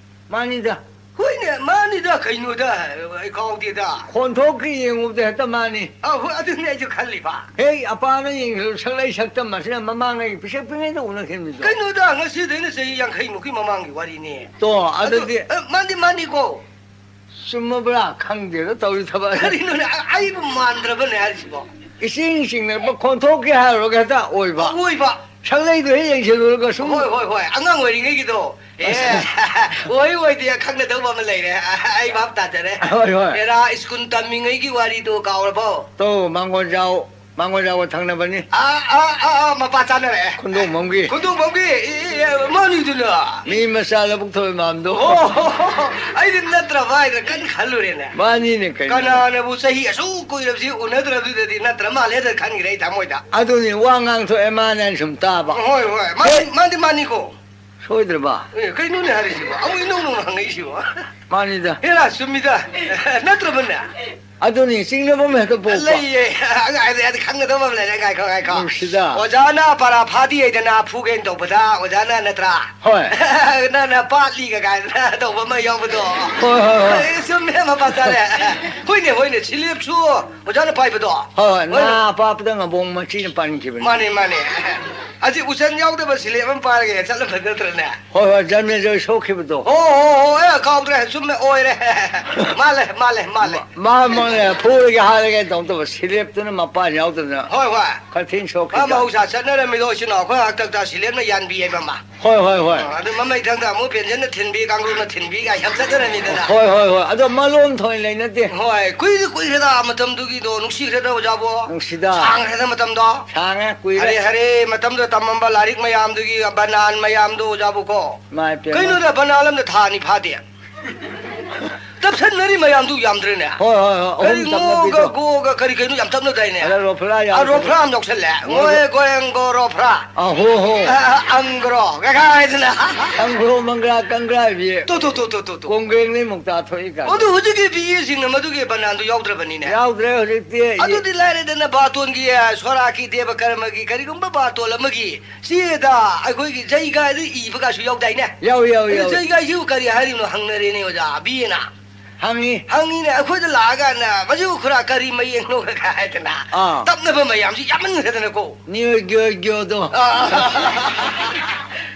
ꯃꯥꯅꯤꯗ꯫ ꯍꯣꯏꯅꯦ꯫ ꯑꯦ, ꯃꯥꯅꯤꯗ, ꯀꯩꯅꯣꯗ, ꯑꯩ ꯀꯥꯎꯗꯦꯗ꯫ ꯈꯣꯟꯊꯣꯛꯀꯤ ꯌꯦꯡꯉꯨꯕꯗ ꯍꯦꯛꯇ ꯃꯥꯅꯤ꯫ ꯑ, ꯍꯣꯏ, ꯑꯗꯨꯅꯦ ꯑꯩꯁꯨ ꯈꯜꯂꯤꯕ꯫ ꯍꯦ, ꯑꯄꯥꯅ ꯌꯦꯡꯈꯤꯕ ꯁꯛꯂꯩ ꯁꯛꯇꯝ ꯑꯁꯤꯅ ꯃꯃꯥꯡꯉꯩ ꯄꯤꯁꯛ ꯄꯤꯛꯉꯩꯗ ꯎꯅꯈꯤꯕꯅꯤꯗꯣ꯫ ꯀꯩꯅꯣꯗ, ꯉꯁꯤꯗꯩꯅ ꯆꯍꯤ ꯌꯥꯡꯈꯩꯃꯨꯛꯀꯤ ꯃꯃꯥꯡꯒꯤ ꯋꯥꯔꯤꯅꯦ꯫ ꯇꯣ, ꯑꯗꯨ, ꯑꯗꯨꯗꯤ ꯑ, ꯃꯥꯅꯤ, ꯃꯥꯅꯤꯀꯣ꯫ ꯆꯨꯝꯃꯕ꯭ꯔꯥ ꯈꯪꯗꯦꯗ ꯇꯧꯔꯤ ꯊꯕꯛ꯫ ꯀꯔꯤꯅꯣꯅꯦ, ꯑ-, ꯑꯩꯕꯨ ꯃꯥꯟꯗ꯭ꯔꯕꯅꯦ ꯍꯥꯏꯔꯤꯁꯤꯕꯣ? ꯏꯆꯤꯡ ꯆꯤꯡꯅꯕ ꯈꯣꯟꯊꯣꯛꯀꯦ ꯍꯥꯏꯔꯨꯔꯒ ꯍꯦꯛꯇ ꯑꯣꯏꯕ꯫ ꯑꯣꯏꯕ꯫ ꯁꯛꯂꯩꯗꯣ ꯍꯦꯛ ꯌꯦꯡꯁꯤꯜꯂꯨꯔꯒ ꯁꯨꯝ꯫ ꯍꯣꯏ, ꯍꯣꯏ, ꯍꯣꯏ꯫ ꯑꯉꯥꯡ ꯑꯣꯏꯔꯤꯉꯩꯒꯤꯗꯣ꯫ ꯑꯦ, ꯑꯁ꯫ ꯑꯣꯏ ꯑꯣꯏꯗꯦ ꯈꯪꯅꯗꯧꯕ ꯑꯃ ꯂꯩꯔꯦ꯫ ꯑꯩ ꯚꯥꯞ ꯇꯥꯖꯔꯦ꯫ ꯍꯣꯏ, ꯍꯣꯏ꯫ ꯑꯦꯔꯥ ꯁ꯭ꯀꯨꯜ ꯇꯝꯃꯤꯉꯩꯒꯤ ꯋꯥꯔꯤꯗꯣ ꯀꯥꯎꯔꯕꯣ? ꯇꯣ, ꯃꯥꯡꯒꯣꯜꯖꯥꯎ, ꯃꯥꯡꯒꯣꯜꯖꯥꯎꯒ ꯊꯪꯅꯕꯅꯤ꯫ ꯑꯥ, ꯑꯥ, ꯑꯥ, ꯑꯥ, ꯃꯄꯥ ꯆꯥꯅꯔꯛꯑꯦ꯫ ꯈꯨꯟꯗꯣꯡꯕꯝꯒꯤ꯫ ꯈꯨꯟꯗꯣꯡꯕꯝꯒꯤ? E, E, E, ꯃꯥꯅꯤꯗꯨꯅ꯫ ꯃꯤ ꯃꯆꯥ ꯂꯧꯕꯨꯛ ꯊꯔꯣꯏ ꯃꯥꯟꯕꯗꯣ꯫ ꯑꯣ, ꯑꯩꯗꯤ ꯅꯠꯇ꯭ꯔꯕ ꯍꯥꯏꯅ ꯀꯟꯅ ꯈꯜꯂꯨꯔꯦꯅꯦ꯫ ꯃꯥꯅꯤꯅꯦ ꯀꯩꯅꯣ꯫ ꯀꯅꯥꯅꯕꯨ ꯆꯍꯤ ꯑꯁꯨꯛ ꯀꯨꯏꯔꯕꯁꯤ ꯎꯅꯗ꯭ꯔꯕꯗꯨꯗꯗꯤ ꯅꯠꯇ꯭ꯔ ꯃꯥꯜꯂꯦꯗ ꯈꯟꯈ꯭ꯔꯦ ꯑꯩ ꯊꯃꯣꯏꯗ꯫ ꯑꯗꯨꯅꯤ ꯋꯥ ꯉꯥꯡꯊꯣꯛꯑꯦ ꯃꯥꯅꯦꯅ ꯁꯨꯝ ꯇꯥꯕ꯫ ꯍꯣꯏ, ꯍꯣꯏ꯫ ꯃꯥꯅꯤ, ꯍꯦ! ꯃꯥꯅꯤ, ꯃꯥꯅꯤꯀꯣ꯫ ꯁꯣꯏꯗ꯭ꯔꯕ? ꯑꯦ, ꯀꯩꯅꯣꯅꯦ ꯍꯥꯏꯔꯤꯁꯤꯕꯣ? ꯑꯃꯨꯛ ꯏꯅꯧ ꯅꯧꯅ ꯍꯪꯉꯛꯏꯁꯤꯕꯣ? ꯃꯥꯅꯤꯗ꯫ ꯍꯦꯔꯥ, ꯆꯨꯝꯃꯤꯗ꯫ ꯅꯠꯇ꯭ꯔꯕꯅꯦ? ꯑꯗꯨꯅꯤ, ꯆꯤꯡꯅꯕ ꯑꯃ ꯍꯦꯛꯇ ꯄꯣꯛꯄ꯫ ꯂꯩꯌꯦ꯫ ꯑꯉꯥꯏꯗ ꯈꯪꯒꯗꯕ ꯑꯃ ꯂꯩꯔꯦ꯫ ꯉꯥꯏꯈꯣ, ꯉꯥꯏꯈꯣ꯫ ꯅꯨꯡꯁꯤꯗ꯫ ꯑꯣꯖꯥꯅ ꯄꯔꯥ ꯐꯥꯗꯤ ꯍꯩꯗꯅ ꯐꯨꯒꯦꯅ ꯇꯧꯕꯗ, ꯑꯣꯖꯥꯅ ꯅꯠꯇ꯭ꯔꯥ? ꯍꯣꯏ꯫ ꯅꯪꯅ ꯄꯥꯠꯂꯤꯒ ꯀꯥꯏꯅ ꯇꯧꯕ ꯑꯃ ꯌꯥꯎꯕꯗꯣ꯫ ꯍꯣꯏ, ꯍꯣꯏ, ꯍꯣꯏ꯫ ꯑꯦ, ꯆꯨꯝꯃꯦ, ꯃꯄꯥ ꯆꯥꯔꯦ꯫ ꯍꯣꯏꯅꯦ, ꯍꯣꯏꯅꯦ, ꯁꯤꯂꯦꯞꯁꯨ ꯑꯣꯖꯥꯅ ꯄꯥꯏꯕꯗꯣ꯫ ꯍꯣꯏ, ꯍꯣꯏ, ꯍꯣꯏꯅꯦ꯫ ꯅꯥ ꯄꯥꯛꯄꯗ ꯉꯥꯕꯣꯡ ꯃꯆꯤꯅ ꯄꯥꯟꯈꯤꯕꯅꯤ꯫ ꯃꯥꯅꯦ, ꯃꯥꯅꯦ꯫ ꯑꯁꯤ ꯎꯆꯟ ꯌꯥꯎꯗꯕ ꯁꯤꯂꯦꯞ ꯑꯃ ꯄꯥꯏꯔꯒ ꯆꯠꯂ ꯐꯖꯗ꯭ꯔꯅꯦ? ꯍꯣꯏ, ꯍꯣꯏ, ꯖꯟꯃꯦꯖꯣꯏ ꯁꯣꯛꯈꯤꯕꯗꯣ꯫ ꯍꯣ, ꯍꯣ, ꯍꯣ, ꯑꯦ, ꯀꯥꯎꯗ꯭ꯔꯦ, ꯆꯨꯝꯃꯦ, ꯑꯣꯏꯔꯦ꯫ ꯃꯥꯜꯂꯦ, ꯃꯥꯜꯂꯦ, ꯃꯥꯜꯂꯦ꯫ ꯃꯥ, ꯃꯥꯅꯦ, ꯐꯨꯔꯒꯦ ꯍꯥꯏꯔꯒꯦ ꯇꯧꯗꯕ, ꯁꯤꯂꯦꯞꯇꯨꯅ ꯃꯄꯥꯟ ꯌꯥꯎꯗꯅ ꯍꯣꯏ, ꯍꯣꯏ꯫ ꯈꯔ ꯊꯤꯅ ꯃꯥ ꯁꯣꯛꯈꯤꯕ꯫ ꯃꯍꯧꯁꯥ ꯆꯠꯅꯔꯝꯃꯤꯗꯣ, ꯏꯆꯤꯟ ꯏꯅꯥꯎ ꯑꯩꯈꯣꯏ ꯍꯥꯛꯇꯛꯇ ꯁꯤꯂꯦꯞꯅ ꯌꯥꯟꯕꯤ ꯍꯥꯏꯕ ꯑꯃ꯫ ꯍꯣꯏ, ꯍꯣꯏ, ꯍꯣꯏ꯫ ꯑ, ꯑꯗꯨ ꯃꯃꯩꯊꯪꯗ ꯑꯃꯨꯛ ꯄꯦꯟꯁꯟꯅ ꯊꯤꯟꯕꯤ, ꯀꯥꯡꯒ꯭ꯔꯨꯅ ꯊꯤꯟꯕꯤ ꯀꯥꯏ ꯌꯥꯝ ꯆꯠꯅꯔꯝꯃꯤꯗꯅ꯫ ꯍꯣꯏ, ꯍꯣꯏ, ꯍꯣꯏ꯫ ꯑꯗꯣ ꯃꯂꯣꯟ ꯊꯣꯏꯅ ꯂꯩꯅꯗꯦ꯫ ꯍꯣꯏ, ꯀꯨꯏꯗꯤ ꯀꯨꯏꯈ꯭ꯔꯦꯗ ꯃꯇꯝꯗꯨꯒꯤꯗꯣ, ꯅꯨꯡꯁꯤꯈ꯭ꯔꯦꯗ ꯑꯣꯖꯥꯕꯨ꯫ ꯅꯨꯡꯁꯤꯗ꯫ ꯁꯥꯡꯈ꯭ꯔꯦꯗ ꯃꯇꯝꯗꯣ꯫ ꯁꯥꯡꯉꯦ, ꯀꯨꯏꯔꯦ꯫ ꯍꯔꯦ, ꯍꯔꯦ, ꯃꯇꯝꯗꯨꯗ ꯇꯝꯃꯝꯕ ꯂꯥꯏꯔꯤꯛ ꯃꯌꯥꯝꯗꯨꯒꯤ ꯕꯅꯥꯟ ꯃꯌꯥꯝꯗꯣ ꯑꯣꯖꯥꯕꯨ ꯀꯣ꯫ ꯏꯃꯥꯏ ꯄꯦꯝꯃ꯫ ꯀꯩꯅꯣꯗ ꯕꯅꯥꯟ ꯑꯝꯗ ꯊꯥ ꯑꯅꯤ ꯐꯥꯗꯦ꯫ ꯇꯞꯁꯟꯅꯔꯤ ꯃꯌꯥꯝꯗꯨ ꯌꯥꯝꯗ꯭ꯔꯦꯅꯦ? ꯍꯣꯏ, ꯍꯣꯏ, ꯍꯣꯏ, ꯑꯍꯨꯝ ꯀꯔꯤ ꯇꯞꯅꯕꯤꯗꯣ꯫ ꯉꯣꯒ ꯒꯣꯒ ꯀꯔꯤ ꯀꯩꯅꯣ ꯌꯥꯝ ꯇꯞꯅꯗꯥꯏꯅꯦ? ꯑꯗ ꯔꯣꯐ꯭ꯔꯥ ꯑꯥ, ꯌꯥꯎꯕꯗꯣ꯫ ꯔꯣꯐ꯭ꯔꯥ ꯑꯃ ꯌꯥꯎꯁꯜꯂꯦ꯫ ꯃꯣꯏ ꯉꯣꯑꯦ ꯒꯣꯑꯦꯡꯒꯣ ꯔꯣꯐ꯭ꯔꯥ꯫ ꯑꯥ, ꯍꯣ, ꯍꯣ꯫ ꯑꯥ, ꯑꯥ, ꯑꯪꯒ꯭ꯔꯣ꯫ ꯀꯩꯀꯥ ꯍꯥꯏꯗꯅ꯫ ꯑꯪꯒ꯭ꯔꯣ ꯃꯪꯒ꯭ꯔꯥ ꯀꯪꯒ꯭ꯔꯥꯏꯕꯤ꯫ ꯇꯨ, ꯇꯨ, ꯇꯨ, ꯇꯨ, ꯇꯨ, ꯇꯨ꯫ ꯀꯣꯡꯒ꯭ꯔꯦꯡꯗꯩ ꯃꯨꯛꯇꯥ ꯊꯣꯛꯏ ꯀꯥꯏꯅ꯫ ꯑꯗꯨ ꯍꯧꯖꯤꯛꯀꯤ ꯕꯤ ꯑꯦꯁꯤꯡꯅ ꯃꯗꯨꯒꯤ ꯕꯅꯥꯟꯗꯨ ꯌꯥꯎꯗ꯭ꯔꯕꯅꯤꯅꯦ꯫ ꯌꯥꯎꯗ꯭ꯔꯦ ꯍꯧꯖꯤꯛꯇꯤ꯫ ꯑꯗꯨꯗꯤ ꯂꯥꯏꯔꯦꯗꯅ, ꯕꯥꯇꯣꯟꯒꯤ, ꯑ, ꯁꯣꯔꯥꯠꯀꯤ ꯗꯦꯕ ꯀꯔꯃꯒꯤ ꯀꯔꯤꯒꯨꯝꯕ ꯕꯥꯇꯣꯟ ꯑꯃꯒꯤ ꯆꯦꯗ ꯑꯩꯈꯣꯏꯒꯤ ꯖꯩꯒꯥꯏꯗ ꯏꯕꯒꯁꯨ ꯌꯥꯎꯗꯥꯏꯅꯦ? ꯌꯥꯎꯏ, ꯌꯥꯎꯏ, ꯑꯗꯨ ꯌꯥꯎꯏ꯫ ꯖꯩꯒꯥꯏꯁꯤꯕꯨ ꯀꯔꯤ ꯍꯥꯏꯔꯤꯕꯅꯣ ꯍꯪꯅꯔꯦꯅꯦ ꯑꯣꯖꯥ ꯕꯤ ꯑꯦꯅ꯫ ꯍꯪꯉꯤ꯫ ꯍꯪꯉꯤꯅꯦ, ꯑꯩꯈꯣꯏꯗ ꯂꯥꯛꯑꯀꯥꯟꯗ, "ꯃꯁꯤꯕꯨ ꯈꯨꯔꯥ ꯀꯔꯤ ꯃꯌꯦꯛꯅꯣ?" ꯀꯥꯏ ꯍꯥꯏꯗꯅ꯫ ꯑꯥ꯫ ꯇꯞꯅꯕ ꯃꯌꯥꯝꯁꯤ ꯌꯥꯝꯃꯟꯈ꯭ꯔꯦꯗꯅꯀꯣ꯫ ꯅꯤꯌꯣ ꯒ꯭ꯌꯣ ꯒ꯭ꯌꯣꯗꯣ꯫ ꯑꯥ꯫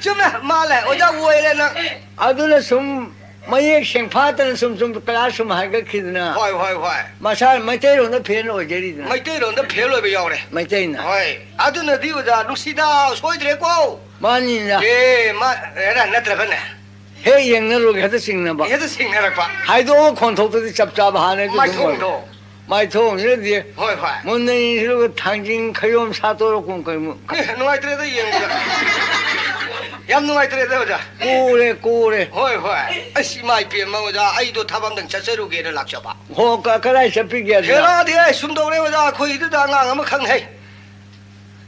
ꯆꯨꯝꯃꯦ, ꯃꯥꯜꯂꯦ꯫ ꯑꯣꯖꯥ ꯑꯣꯏꯔꯦ ꯅꯪ꯫ ꯑꯗꯨꯅ ꯁꯨꯝ ꯃꯌꯦꯛ ꯁꯦꯡꯐꯥꯠꯇꯅ ꯁꯨꯝ ꯁꯨꯝ ꯀ꯭ꯂꯥꯁ ꯁꯨꯝ ꯍꯥꯏꯒꯠꯈꯤꯗꯅ꯫ ꯍꯣꯏ, ꯍꯣꯏ, ꯍꯣꯏ꯫ ꯃꯁꯥ ꯃꯩꯇꯩꯔꯣꯟꯗ ꯐꯦꯜ ꯑꯣꯏꯖꯔꯤꯗꯅ꯫ ꯃꯩꯇꯩꯔꯣꯟꯗ ꯐꯦꯜ ꯑꯣꯏꯕ ꯌꯥꯎꯔꯦ꯫ ꯃꯩꯇꯩꯅ꯫ ꯍꯣꯏ꯫ ꯑꯗꯨꯅꯗꯤ ꯑꯣꯖꯥ ꯅꯨꯡꯁꯤꯗ ꯁꯣꯏꯗ꯭ꯔꯦꯀꯣ꯫ ꯃꯥꯅꯤꯅ꯫ ꯑꯦ, ꯃꯥ-, ꯑꯦꯔꯥ, ꯅꯠꯇ꯭ꯔꯒꯅꯦ? ꯍꯦꯛ ꯌꯦꯡꯅꯔꯨꯒꯦ, ꯍꯦꯛꯇ ꯆꯤꯡꯅꯕ꯫ ꯍꯦꯛꯇ ꯆꯤꯡꯅꯔꯛꯄ꯫ ꯍꯥꯏꯗꯣꯛꯑꯒ ꯈꯣꯟꯊꯣꯛꯇꯗꯤ ꯆꯞ ꯆꯥꯕ ꯍꯥꯟꯅꯗꯤ ꯑꯗꯨꯝ ꯑꯣꯏꯔꯦ꯫ ꯃꯥꯏꯊꯣꯡꯗꯣ꯫ ꯃꯥꯏꯊꯣꯡꯁꯤꯅꯗꯤ ꯍꯣꯏ, ꯍꯣꯏ꯫ ꯃꯨꯟꯅ ꯌꯦꯡꯁꯤꯜꯂꯒ ꯊꯥꯡꯖꯤꯡ ꯈꯌꯣꯝ ꯁꯥꯠꯇꯣꯔꯛꯄꯒꯨꯝ ꯀꯩꯒꯨꯝ꯫ ꯑꯦ, ꯅꯨꯡꯉꯥꯏꯇ꯭ꯔꯦꯗ ꯌꯦꯡꯕꯗ꯫ ꯌꯥꯝ ꯅꯨꯡꯉꯥꯏꯇ꯭ꯔꯦꯗ, ꯑꯣꯖꯥ꯫ ꯀꯨꯔꯦ, ꯀꯨꯔꯦ꯫ ꯍꯣꯏ, ꯍꯣꯏ꯫ ꯑꯁ, ꯏꯃꯥ ꯏꯄꯦꯝꯃ, ꯑꯣꯖꯥ, ꯑꯩꯗꯣ ꯊꯕꯛ ꯑꯝꯇꯪ ꯆꯠꯆꯔꯨꯒꯦꯅ ꯂꯥꯛꯆꯕ꯫ ꯍꯣ, ꯀ-, ꯀꯗꯥꯏ ꯆꯠꯄꯤꯒꯦ ꯑꯗꯨꯅ? ꯍꯦꯔꯥꯗꯤ, ꯑꯩ ꯁꯨꯝ ꯇꯧꯔꯦ, ꯑꯣꯖꯥ, ꯑꯩꯈꯣꯏꯗꯨꯗ ꯑꯉꯥꯡ ꯑꯃ ꯈꯪ ꯍꯩ꯫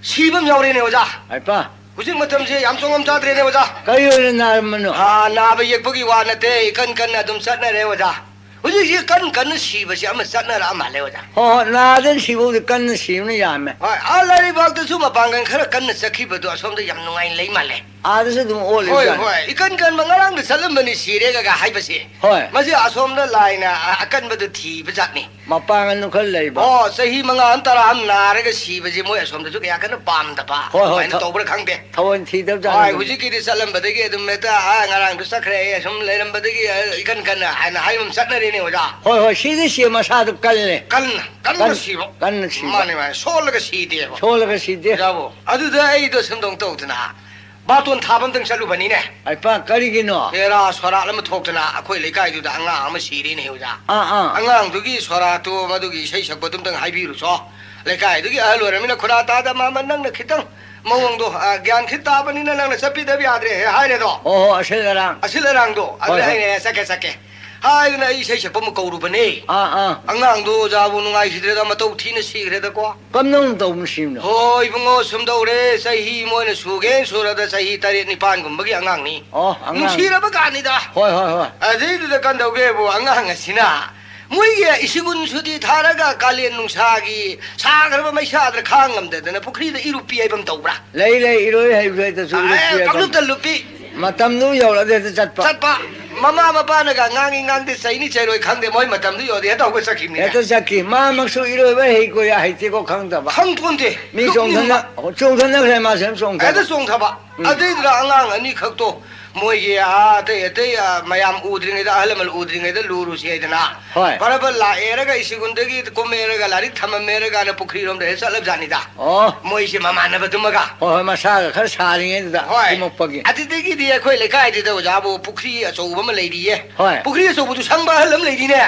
ꯁꯤꯕ ꯑꯃ ꯌꯥꯎꯔꯦꯅꯦ, ꯑꯣꯖꯥ꯫ ꯍꯥꯏꯄꯥ꯫ ꯍꯧꯖꯤꯛ ꯃꯇꯝꯁꯦ ꯌꯥꯝ ꯆꯣꯡꯉꯝ ꯆꯥꯗ꯭ꯔꯦꯅꯦ, ꯑꯣꯖꯥ꯫ ꯀꯔꯤ ꯑꯣꯏꯅ ꯅꯥꯔꯝꯕꯅꯣ? ꯑꯥ, ꯅꯥꯕ ꯌꯦꯛꯄꯒꯤ ꯋꯥ ꯅꯠꯇꯦ, ꯏꯀꯟ ꯀꯟꯅ ꯑꯗꯨꯝ ꯆꯠꯅꯔꯦ, ꯑꯣꯖꯥ꯫ ꯍꯧꯖꯤꯛꯁꯤ ꯀꯟ ꯀꯟꯅ ꯁꯤꯕꯁꯤ ꯑꯃ ꯆꯠꯅꯔꯛꯑ ꯃꯥꯜꯂꯦ, ꯑꯣꯖꯥ꯫ ꯍꯣꯏ, ꯍꯣꯏ, ꯅꯥꯗꯅ ꯁꯤꯕꯕꯨꯗꯤ ꯀꯟꯅ ꯁꯤꯕꯅ ꯌꯥꯝꯃꯦ꯫ ꯍꯣꯏ, ꯑꯥ, ꯂꯥꯏꯔꯩꯕꯥꯛꯇꯁꯨ ꯃꯄꯥꯡꯒꯜ ꯈꯔ ꯀꯟꯅ ꯆꯠꯈꯤꯕꯗꯣ ꯑꯁꯣꯝꯗ ꯌꯥꯝ ꯅꯨꯡꯉꯥꯏꯅ ꯂꯩ ꯃꯥꯜꯂꯦ꯫ ꯑꯥꯗꯁꯨ ꯑꯗꯨꯝ ꯍꯣꯏ, ꯑꯣꯜꯂꯤꯕꯖꯥꯠꯅꯤ꯫ ꯍꯣꯏ, ꯏꯀꯟ ꯀꯟꯕ ꯉꯔꯥꯡꯗ ꯆꯠꯂꯝꯕꯅꯤ ꯁꯤꯔꯦꯒ ꯍꯥꯏꯕꯁꯦ꯫ ꯍꯣꯏ꯫ ꯃꯁꯤ ꯑꯁꯣꯝꯗ ꯂꯥꯏꯅ ꯑ-, ꯑꯀꯟꯕꯗꯨ ꯊꯤꯕ ꯖꯥꯠꯅꯤ꯫ ꯃꯄꯥꯡꯒꯜꯗꯨ ꯈꯔ ꯂꯩꯕ꯫ ꯑꯣ, ꯆꯍꯤ ꯃꯉꯥ ꯑꯃ, ꯇꯔꯥ ꯑꯃ ꯅꯥꯔꯒ ꯁꯤꯕꯁꯦ ꯃꯣꯏ ꯑꯁꯣꯝꯗꯁꯨ ꯀꯌꯥ ꯀꯟꯅ ꯄꯥꯝꯗꯕ ꯍꯣꯏ, ꯍꯣꯏ, ꯑꯗꯨꯃꯥꯏꯅ ꯊ-, ꯇꯧꯕ꯭ꯔꯥ ꯈꯪꯗꯦ꯫ ꯊꯑꯣꯏꯅ ꯊꯤꯗꯕ ꯖꯥꯠꯅꯤ ꯍꯣꯏ, ꯑꯗꯨꯝ꯫ ꯍꯧꯖꯤꯛꯀꯤꯗꯤ ꯆꯠꯂꯝꯕꯗꯒꯤ ꯑꯗꯨꯝ ꯍꯦꯛꯇ, "ꯑꯥ, ꯉꯔꯥꯡꯗꯨ ꯆꯠꯈ꯭ꯔꯦ, ꯑꯩ ꯑꯁꯨꯝ ꯂꯩꯔꯝꯕꯗꯒꯤ, ꯑ, ꯏꯀꯟ ꯀꯟꯅ" ꯍꯥꯏꯅ ꯍꯥꯏꯕ ꯑꯃ ꯆꯠꯅꯔꯦꯅꯦ, ꯑꯣꯖꯥ꯫ ꯍꯣꯏ, ꯍꯣꯏ, ꯁꯤꯗꯤ ꯁꯤ ꯃꯁꯥꯗꯨ ꯀꯜꯂꯦ꯫ ꯀꯟꯅ, ꯀꯟꯅ ꯀꯟ-, ꯁꯤꯕ꯫ ꯀꯟꯅ ꯁꯤꯕ꯫ ꯃꯥꯅꯦ, ꯃꯥꯅꯦ, ꯁꯣꯜꯂꯒ ꯁꯤꯗꯦꯕ꯫ ꯁꯣꯜꯂꯒ ꯁꯤꯗꯦ꯫ ꯑꯣꯖꯥꯕꯨ, ꯑꯗꯨꯗ ꯑꯩꯗꯣ ꯁꯨꯝ ꯇꯧ ꯇꯧꯗꯅ ꯕꯥꯇꯣꯟ ꯊꯥꯕ ꯑꯝꯇꯪ ꯆꯠꯂꯨꯕꯅꯤꯅꯦ꯫ ꯍꯩꯄꯥ, ꯀꯔꯤꯒꯤꯅꯣ? ꯍꯦꯔꯥ, ꯁꯣꯔꯥꯠ ꯑꯃ ꯊꯣꯛꯇꯅ ꯑꯩꯈꯣꯏ ꯂꯩꯀꯥꯏꯗꯨꯗ ꯑꯉꯥꯡ ꯑꯃ ꯁꯤꯔꯦꯅꯦ, ꯑꯣꯖꯥ꯫ ꯑꯥ, ꯑꯥ꯫ ꯑꯉꯥꯡꯗꯨꯒꯤ ꯁꯣꯔꯥꯠꯇꯨ, ꯃꯗꯨꯒꯤ ꯏꯁꯩ ꯁꯛꯄꯗꯨ ꯑꯝꯇꯪ ꯍꯥꯏꯕꯤꯔꯨꯆꯣ꯫ ꯂꯩꯀꯥꯏꯗꯨꯒꯤ ꯑꯍꯜ ꯑꯣꯏꯔꯃꯤꯅ ꯈꯨꯔꯥ ꯇꯥꯗ ꯃꯥꯃ ꯅꯪꯅ ꯈꯤꯇꯪ ꯃꯑꯣꯡꯗꯣ, ꯑ, ꯒ꯭ꯌꯥꯟ ꯈꯤꯠ ꯇꯥꯕꯅꯤꯅ ꯅꯪꯅ ꯆꯠꯄꯤꯗꯕ ꯌꯥꯗ꯭ꯔꯦ ꯍꯦ ꯍꯥꯏꯔꯦꯗꯣ꯫ ꯑꯣ ꯍꯣ, ꯑꯁꯤꯜ ꯑꯔꯥꯡ꯫ ꯑꯁꯤꯜ ꯑꯔꯥꯡꯗꯣ꯫ ꯍꯣꯏ, ꯑꯗꯨꯗ ꯍꯣꯏ꯫ ꯑꯩꯅ, "ꯑꯦ, ꯆꯠꯀꯦ, ꯆꯠꯀꯦ"꯫ ꯍꯥꯏꯗꯅ ꯑꯩ ꯏꯁꯩ ꯁꯛꯄ ꯑꯃ ꯀꯧꯔꯨꯕꯅꯦ꯫ ꯑꯥ, ꯑꯥ꯫ ꯑꯉꯥꯡꯗꯣ ꯑꯣꯖꯥꯕꯨ ꯅꯨꯡꯉꯥꯏꯈꯤꯗ꯭ꯔꯦꯗ, ꯃꯇꯧ ꯊꯤꯅ ꯁꯤꯈ꯭ꯔꯦꯗꯀꯣ꯫ ꯀꯝꯗꯧꯅ ꯇꯧꯕꯅꯣ ꯁꯤꯕꯅꯣ? ꯍꯣꯏ, ꯏꯕꯨꯡꯉꯣ, ꯁꯨꯝ ꯇꯧꯔꯦ꯫ ꯆꯍꯤ ꯃꯣꯏꯅ ꯁꯨꯒꯦꯅ ꯁꯨꯔꯕꯗ ꯆꯍꯤ ꯇꯔꯦꯠ ꯅꯤꯄꯥꯟꯒꯨꯝꯕꯒꯤ ꯑꯉꯥꯡꯅꯤ꯫ ꯑꯣ, ꯑꯉꯥꯡ꯫ ꯅꯨꯡꯁꯤꯔꯕ ꯀꯥꯟꯅꯤꯗ꯫ ꯍꯣꯏ, ꯍꯣꯏ, ꯍꯣꯏ꯫ ꯑꯗꯩꯗꯨꯗ ꯀꯝꯗꯧꯒꯦꯕꯨ, ꯑꯉꯥꯡ ꯑꯁꯤꯅ ꯃꯣꯏꯒꯤ ꯁ꯭ꯀꯨꯜ ꯁꯨꯇꯤ ꯊꯥꯔꯒ ꯀꯥꯂꯦꯟ ꯅꯨꯡꯁꯥꯒꯤ ꯁꯥꯈ꯭ꯔꯕ ꯃꯩꯁꯥꯗ ꯈꯥꯡ ꯉꯝꯗꯗꯅ ꯄꯨꯈ꯭ꯔꯤꯗ ꯏꯔꯨꯞꯄꯤ ꯍꯥꯏꯕ ꯑꯃ ꯇꯧꯕ꯭ꯔꯥ? ꯂꯩ, ꯂꯩ, ꯏꯔꯣꯏ ꯍꯩꯕꯁꯨ ꯍꯦꯛꯇꯁꯨ ꯑꯦ, ꯏꯔꯨꯞꯄꯤ ꯍꯥꯏꯕ ꯑꯃ꯫ ꯄꯪꯂꯨꯞꯇ ꯂꯨꯞꯄꯤ꯫ ꯃꯇꯝꯗꯨ ꯌꯧꯔꯛꯑꯗꯤ ꯍꯦꯛꯇ ꯆꯠꯄ꯫ ꯆꯠꯄ꯫ ꯃꯃꯥ ꯃꯄꯥꯅꯒ ꯉꯥꯡꯉꯤ ꯉꯥꯡꯗꯦ, ꯆꯩꯅꯤ ꯆꯩꯔꯣꯏ ꯈꯪꯗꯦ, ꯃꯣꯏ ꯃꯇꯝꯗꯨ ꯌꯧꯔꯗꯤ ꯍꯦꯛꯇ ꯍꯧꯒꯠ ꯆꯠꯈꯤꯕꯅꯤꯅꯦ꯫ ꯍꯦꯛꯇ ꯆꯠꯈꯤ꯫ ꯃꯥꯃꯛꯁꯨ ꯏꯔꯣꯏꯕ ꯍꯩꯀꯣ ꯍꯩꯇꯦꯀꯣ ꯈꯪꯗꯕ꯫ ꯈꯪꯄꯣꯟꯇꯦ꯫ ꯃꯤ ꯂꯨꯞꯅꯤꯡꯕ꯫ ꯆꯣꯡꯊꯅ-, ꯆꯣꯡꯊꯅꯈ꯭ꯔꯦ, ꯃꯥꯁꯨ ꯑꯗꯨꯝ ꯆꯣꯡꯊꯕ꯫ ꯍꯦꯛꯇ ꯆꯣꯡꯊꯕ꯫ ꯎꯝ꯫ ꯑꯗꯩꯗꯨꯗ ꯑꯉꯥꯡ ꯑꯅꯤꯈꯛꯇꯣ ꯃꯣꯏꯒꯤ, ꯑꯥ, ꯑꯇꯩ ꯑꯇꯩ, ꯑꯥ, ꯃꯌꯥꯝ ꯎꯗ꯭ꯔꯤꯉꯩꯗ, ꯑꯍꯜ ꯂꯃꯟ ꯎꯗ꯭ꯔꯤꯉꯩꯗ ꯂꯨꯔꯨꯁꯤ ꯍꯥꯏꯗꯅ꯫ ꯍꯣꯏ꯫ ꯕꯔꯕꯔ ꯂꯥꯛꯑꯦꯔꯒ ꯁ꯭ꯀꯨꯜꯗꯒꯤ ꯀꯨꯝꯃꯦꯔꯒ ꯂꯥꯏꯔꯤꯛ ꯊꯝꯃꯝꯃꯦꯔꯒꯅ ꯄꯨꯈ꯭ꯔꯤꯔꯣꯝꯗ ꯍꯦꯛ ꯆꯠꯂꯕꯖꯥꯠꯅꯤꯗ꯫ ꯑꯣ꯫ ꯃꯣꯏꯁꯦ ꯃꯃꯥꯟꯅꯕꯗꯨꯃꯒ꯫ ꯍꯣꯏ, ꯍꯣꯏ, ꯃꯁꯥꯒ ꯈꯔ ꯁꯥꯔꯤꯉꯩꯗꯨꯗ ꯍꯣꯏ꯫ ꯀꯨꯝꯃꯛꯄꯒꯤ꯫ ꯑꯗꯨꯗꯒꯤꯗꯤ ꯑꯩꯈꯣꯏ ꯂꯩꯀꯥꯏꯗꯨꯗ ꯑꯣꯖꯥꯕꯨ ꯄꯨꯈ꯭ꯔꯤ ꯑꯆꯧꯕ ꯑꯃ ꯂꯩꯔꯤꯌꯦ꯫ ꯍꯣꯏ꯫ ꯄꯨꯈ꯭ꯔꯤ ꯑꯆꯧꯕꯗꯨ ꯁꯪꯕ ꯑꯍꯜ ꯑꯃ ꯂꯩꯔꯤꯅꯦ꯫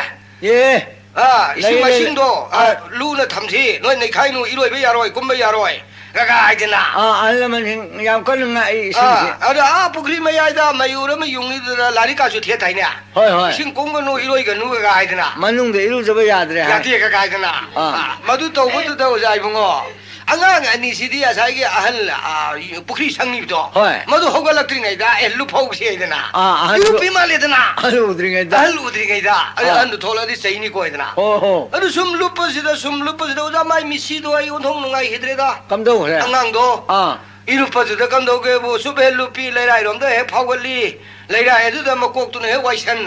ꯑꯦ꯫ ꯑꯥ, ꯏꯁꯤꯡ ꯂꯩ, ꯂꯩ, ꯂꯩ꯫ ꯃꯥꯏꯁꯤꯡꯗꯣ, ꯑꯥ, ꯑꯥ꯫ ꯂꯨꯅ ꯊꯝꯁꯤ, ꯅꯣꯏ ꯅꯩꯈꯥꯏꯅꯨ, ꯏꯔꯣꯏꯕ ꯌꯥꯔꯣꯏ, ꯀꯨꯝꯕ ꯌꯥꯔꯣꯏ, ꯀꯀꯥ ꯍꯥꯏꯗꯅ꯫ ꯑꯥ, ꯑꯍꯜ ꯂꯃꯟꯁꯤꯡ ꯌꯥꯝ ꯀꯟꯅ ꯉꯥꯛꯏ ꯏꯁꯤꯡꯁꯦ꯫ ꯑꯥ, ꯑꯗ ꯑꯥ ꯄꯨꯈ꯭ꯔꯤ ꯃꯌꯥꯏꯗ ꯃꯌꯨꯔ ꯑꯃ ꯌꯨꯡꯉꯤꯗꯨꯗ ꯂꯥꯏꯔꯤꯛ ꯀꯥꯁꯨ ꯊꯦꯠ ꯍꯥꯏꯅꯦ꯫ ꯍꯣꯏ, ꯍꯣꯏ꯫ ꯏꯁꯤꯡ ꯀꯨꯝꯒꯅꯨ, ꯏꯔꯣꯏꯒꯅꯨ, ꯀꯀꯥ ꯍꯥꯏꯗꯅ꯫ ꯃꯅꯨꯡꯗ ꯏꯔꯨꯖꯕ ꯌꯥꯗ꯭ꯔꯦ ꯍꯥꯏ꯫ ꯌꯥꯗꯦ, ꯀꯀꯥ ꯍꯥꯏꯗꯅ꯫ ꯑꯥ꯫ ꯑꯥ, ꯃꯗꯨ ꯇꯧꯕꯗꯨꯗ ꯑꯣꯖꯥ ꯏꯕꯨꯡꯉꯣ, ꯑꯉꯥꯡ ꯑꯅꯤꯁꯤꯗꯤ ꯉꯁꯥꯏꯒꯤ ꯑꯍꯜ, ꯑꯥ, ꯄꯨꯈ꯭ꯔꯤ ꯁꯪꯉꯤꯕꯗꯣ, ꯍꯣꯏ꯫ ꯃꯗꯨ ꯍꯧꯒꯠꯂꯛꯇ꯭ꯔꯤꯉꯩꯗ, ꯑꯦ, ꯂꯨꯞꯍꯧꯁꯤ ꯍꯥꯏꯗꯅ꯫ ꯑꯥ, ꯑꯍꯜ ꯏꯔꯨꯞꯄꯤ ꯃꯥꯜꯂꯦꯗꯅ꯫ ꯑꯍꯜ ꯎꯗ꯭ꯔꯤꯉꯩꯗ꯫ ꯑꯍꯜ ꯎꯗ꯭ꯔꯤꯉꯩꯗ꯫ ꯑꯗ ꯑꯥ꯫ ꯑꯍꯜꯗꯨ ꯊꯣꯛꯂꯛꯑꯗꯤ ꯆꯩꯅꯤꯀꯣ ꯍꯥꯏꯗꯅ꯫ ꯍꯣ, ꯍꯣ꯫ ꯑꯗꯨ ꯁꯨꯝ ꯂꯨꯞꯄꯁꯤꯗ, ꯁꯨꯝ ꯂꯨꯞꯄꯁꯤꯗ ꯑꯣꯖꯥ ꯃꯥꯏ ꯃꯤꯠꯁꯤꯗꯣ ꯑꯩ ꯑꯣꯟꯊꯣꯛ ꯅꯨꯡꯉꯥꯏꯈꯤꯗ꯭ꯔꯦꯗ꯫ ꯀꯝꯗꯧꯈ꯭ꯔꯦ? ꯑꯉꯥꯡꯗꯣ꯫ ꯑꯥ꯫ ꯏꯔꯨꯞꯄꯗꯨꯗ ꯀꯝꯗꯧꯒꯦꯕꯨ ꯁꯨꯞ ꯍꯦꯛ ꯂꯨꯞꯄꯤ, ꯂꯩꯔꯥꯏꯔꯣꯝꯗ ꯍꯦꯛ ꯐꯥꯎꯒꯠꯂꯤ, ꯂꯩꯔꯥꯏ ꯑꯗꯨꯗ ꯃꯀꯣꯛꯇꯨꯅ ꯍꯦꯛ ꯋꯥꯏꯁꯟ,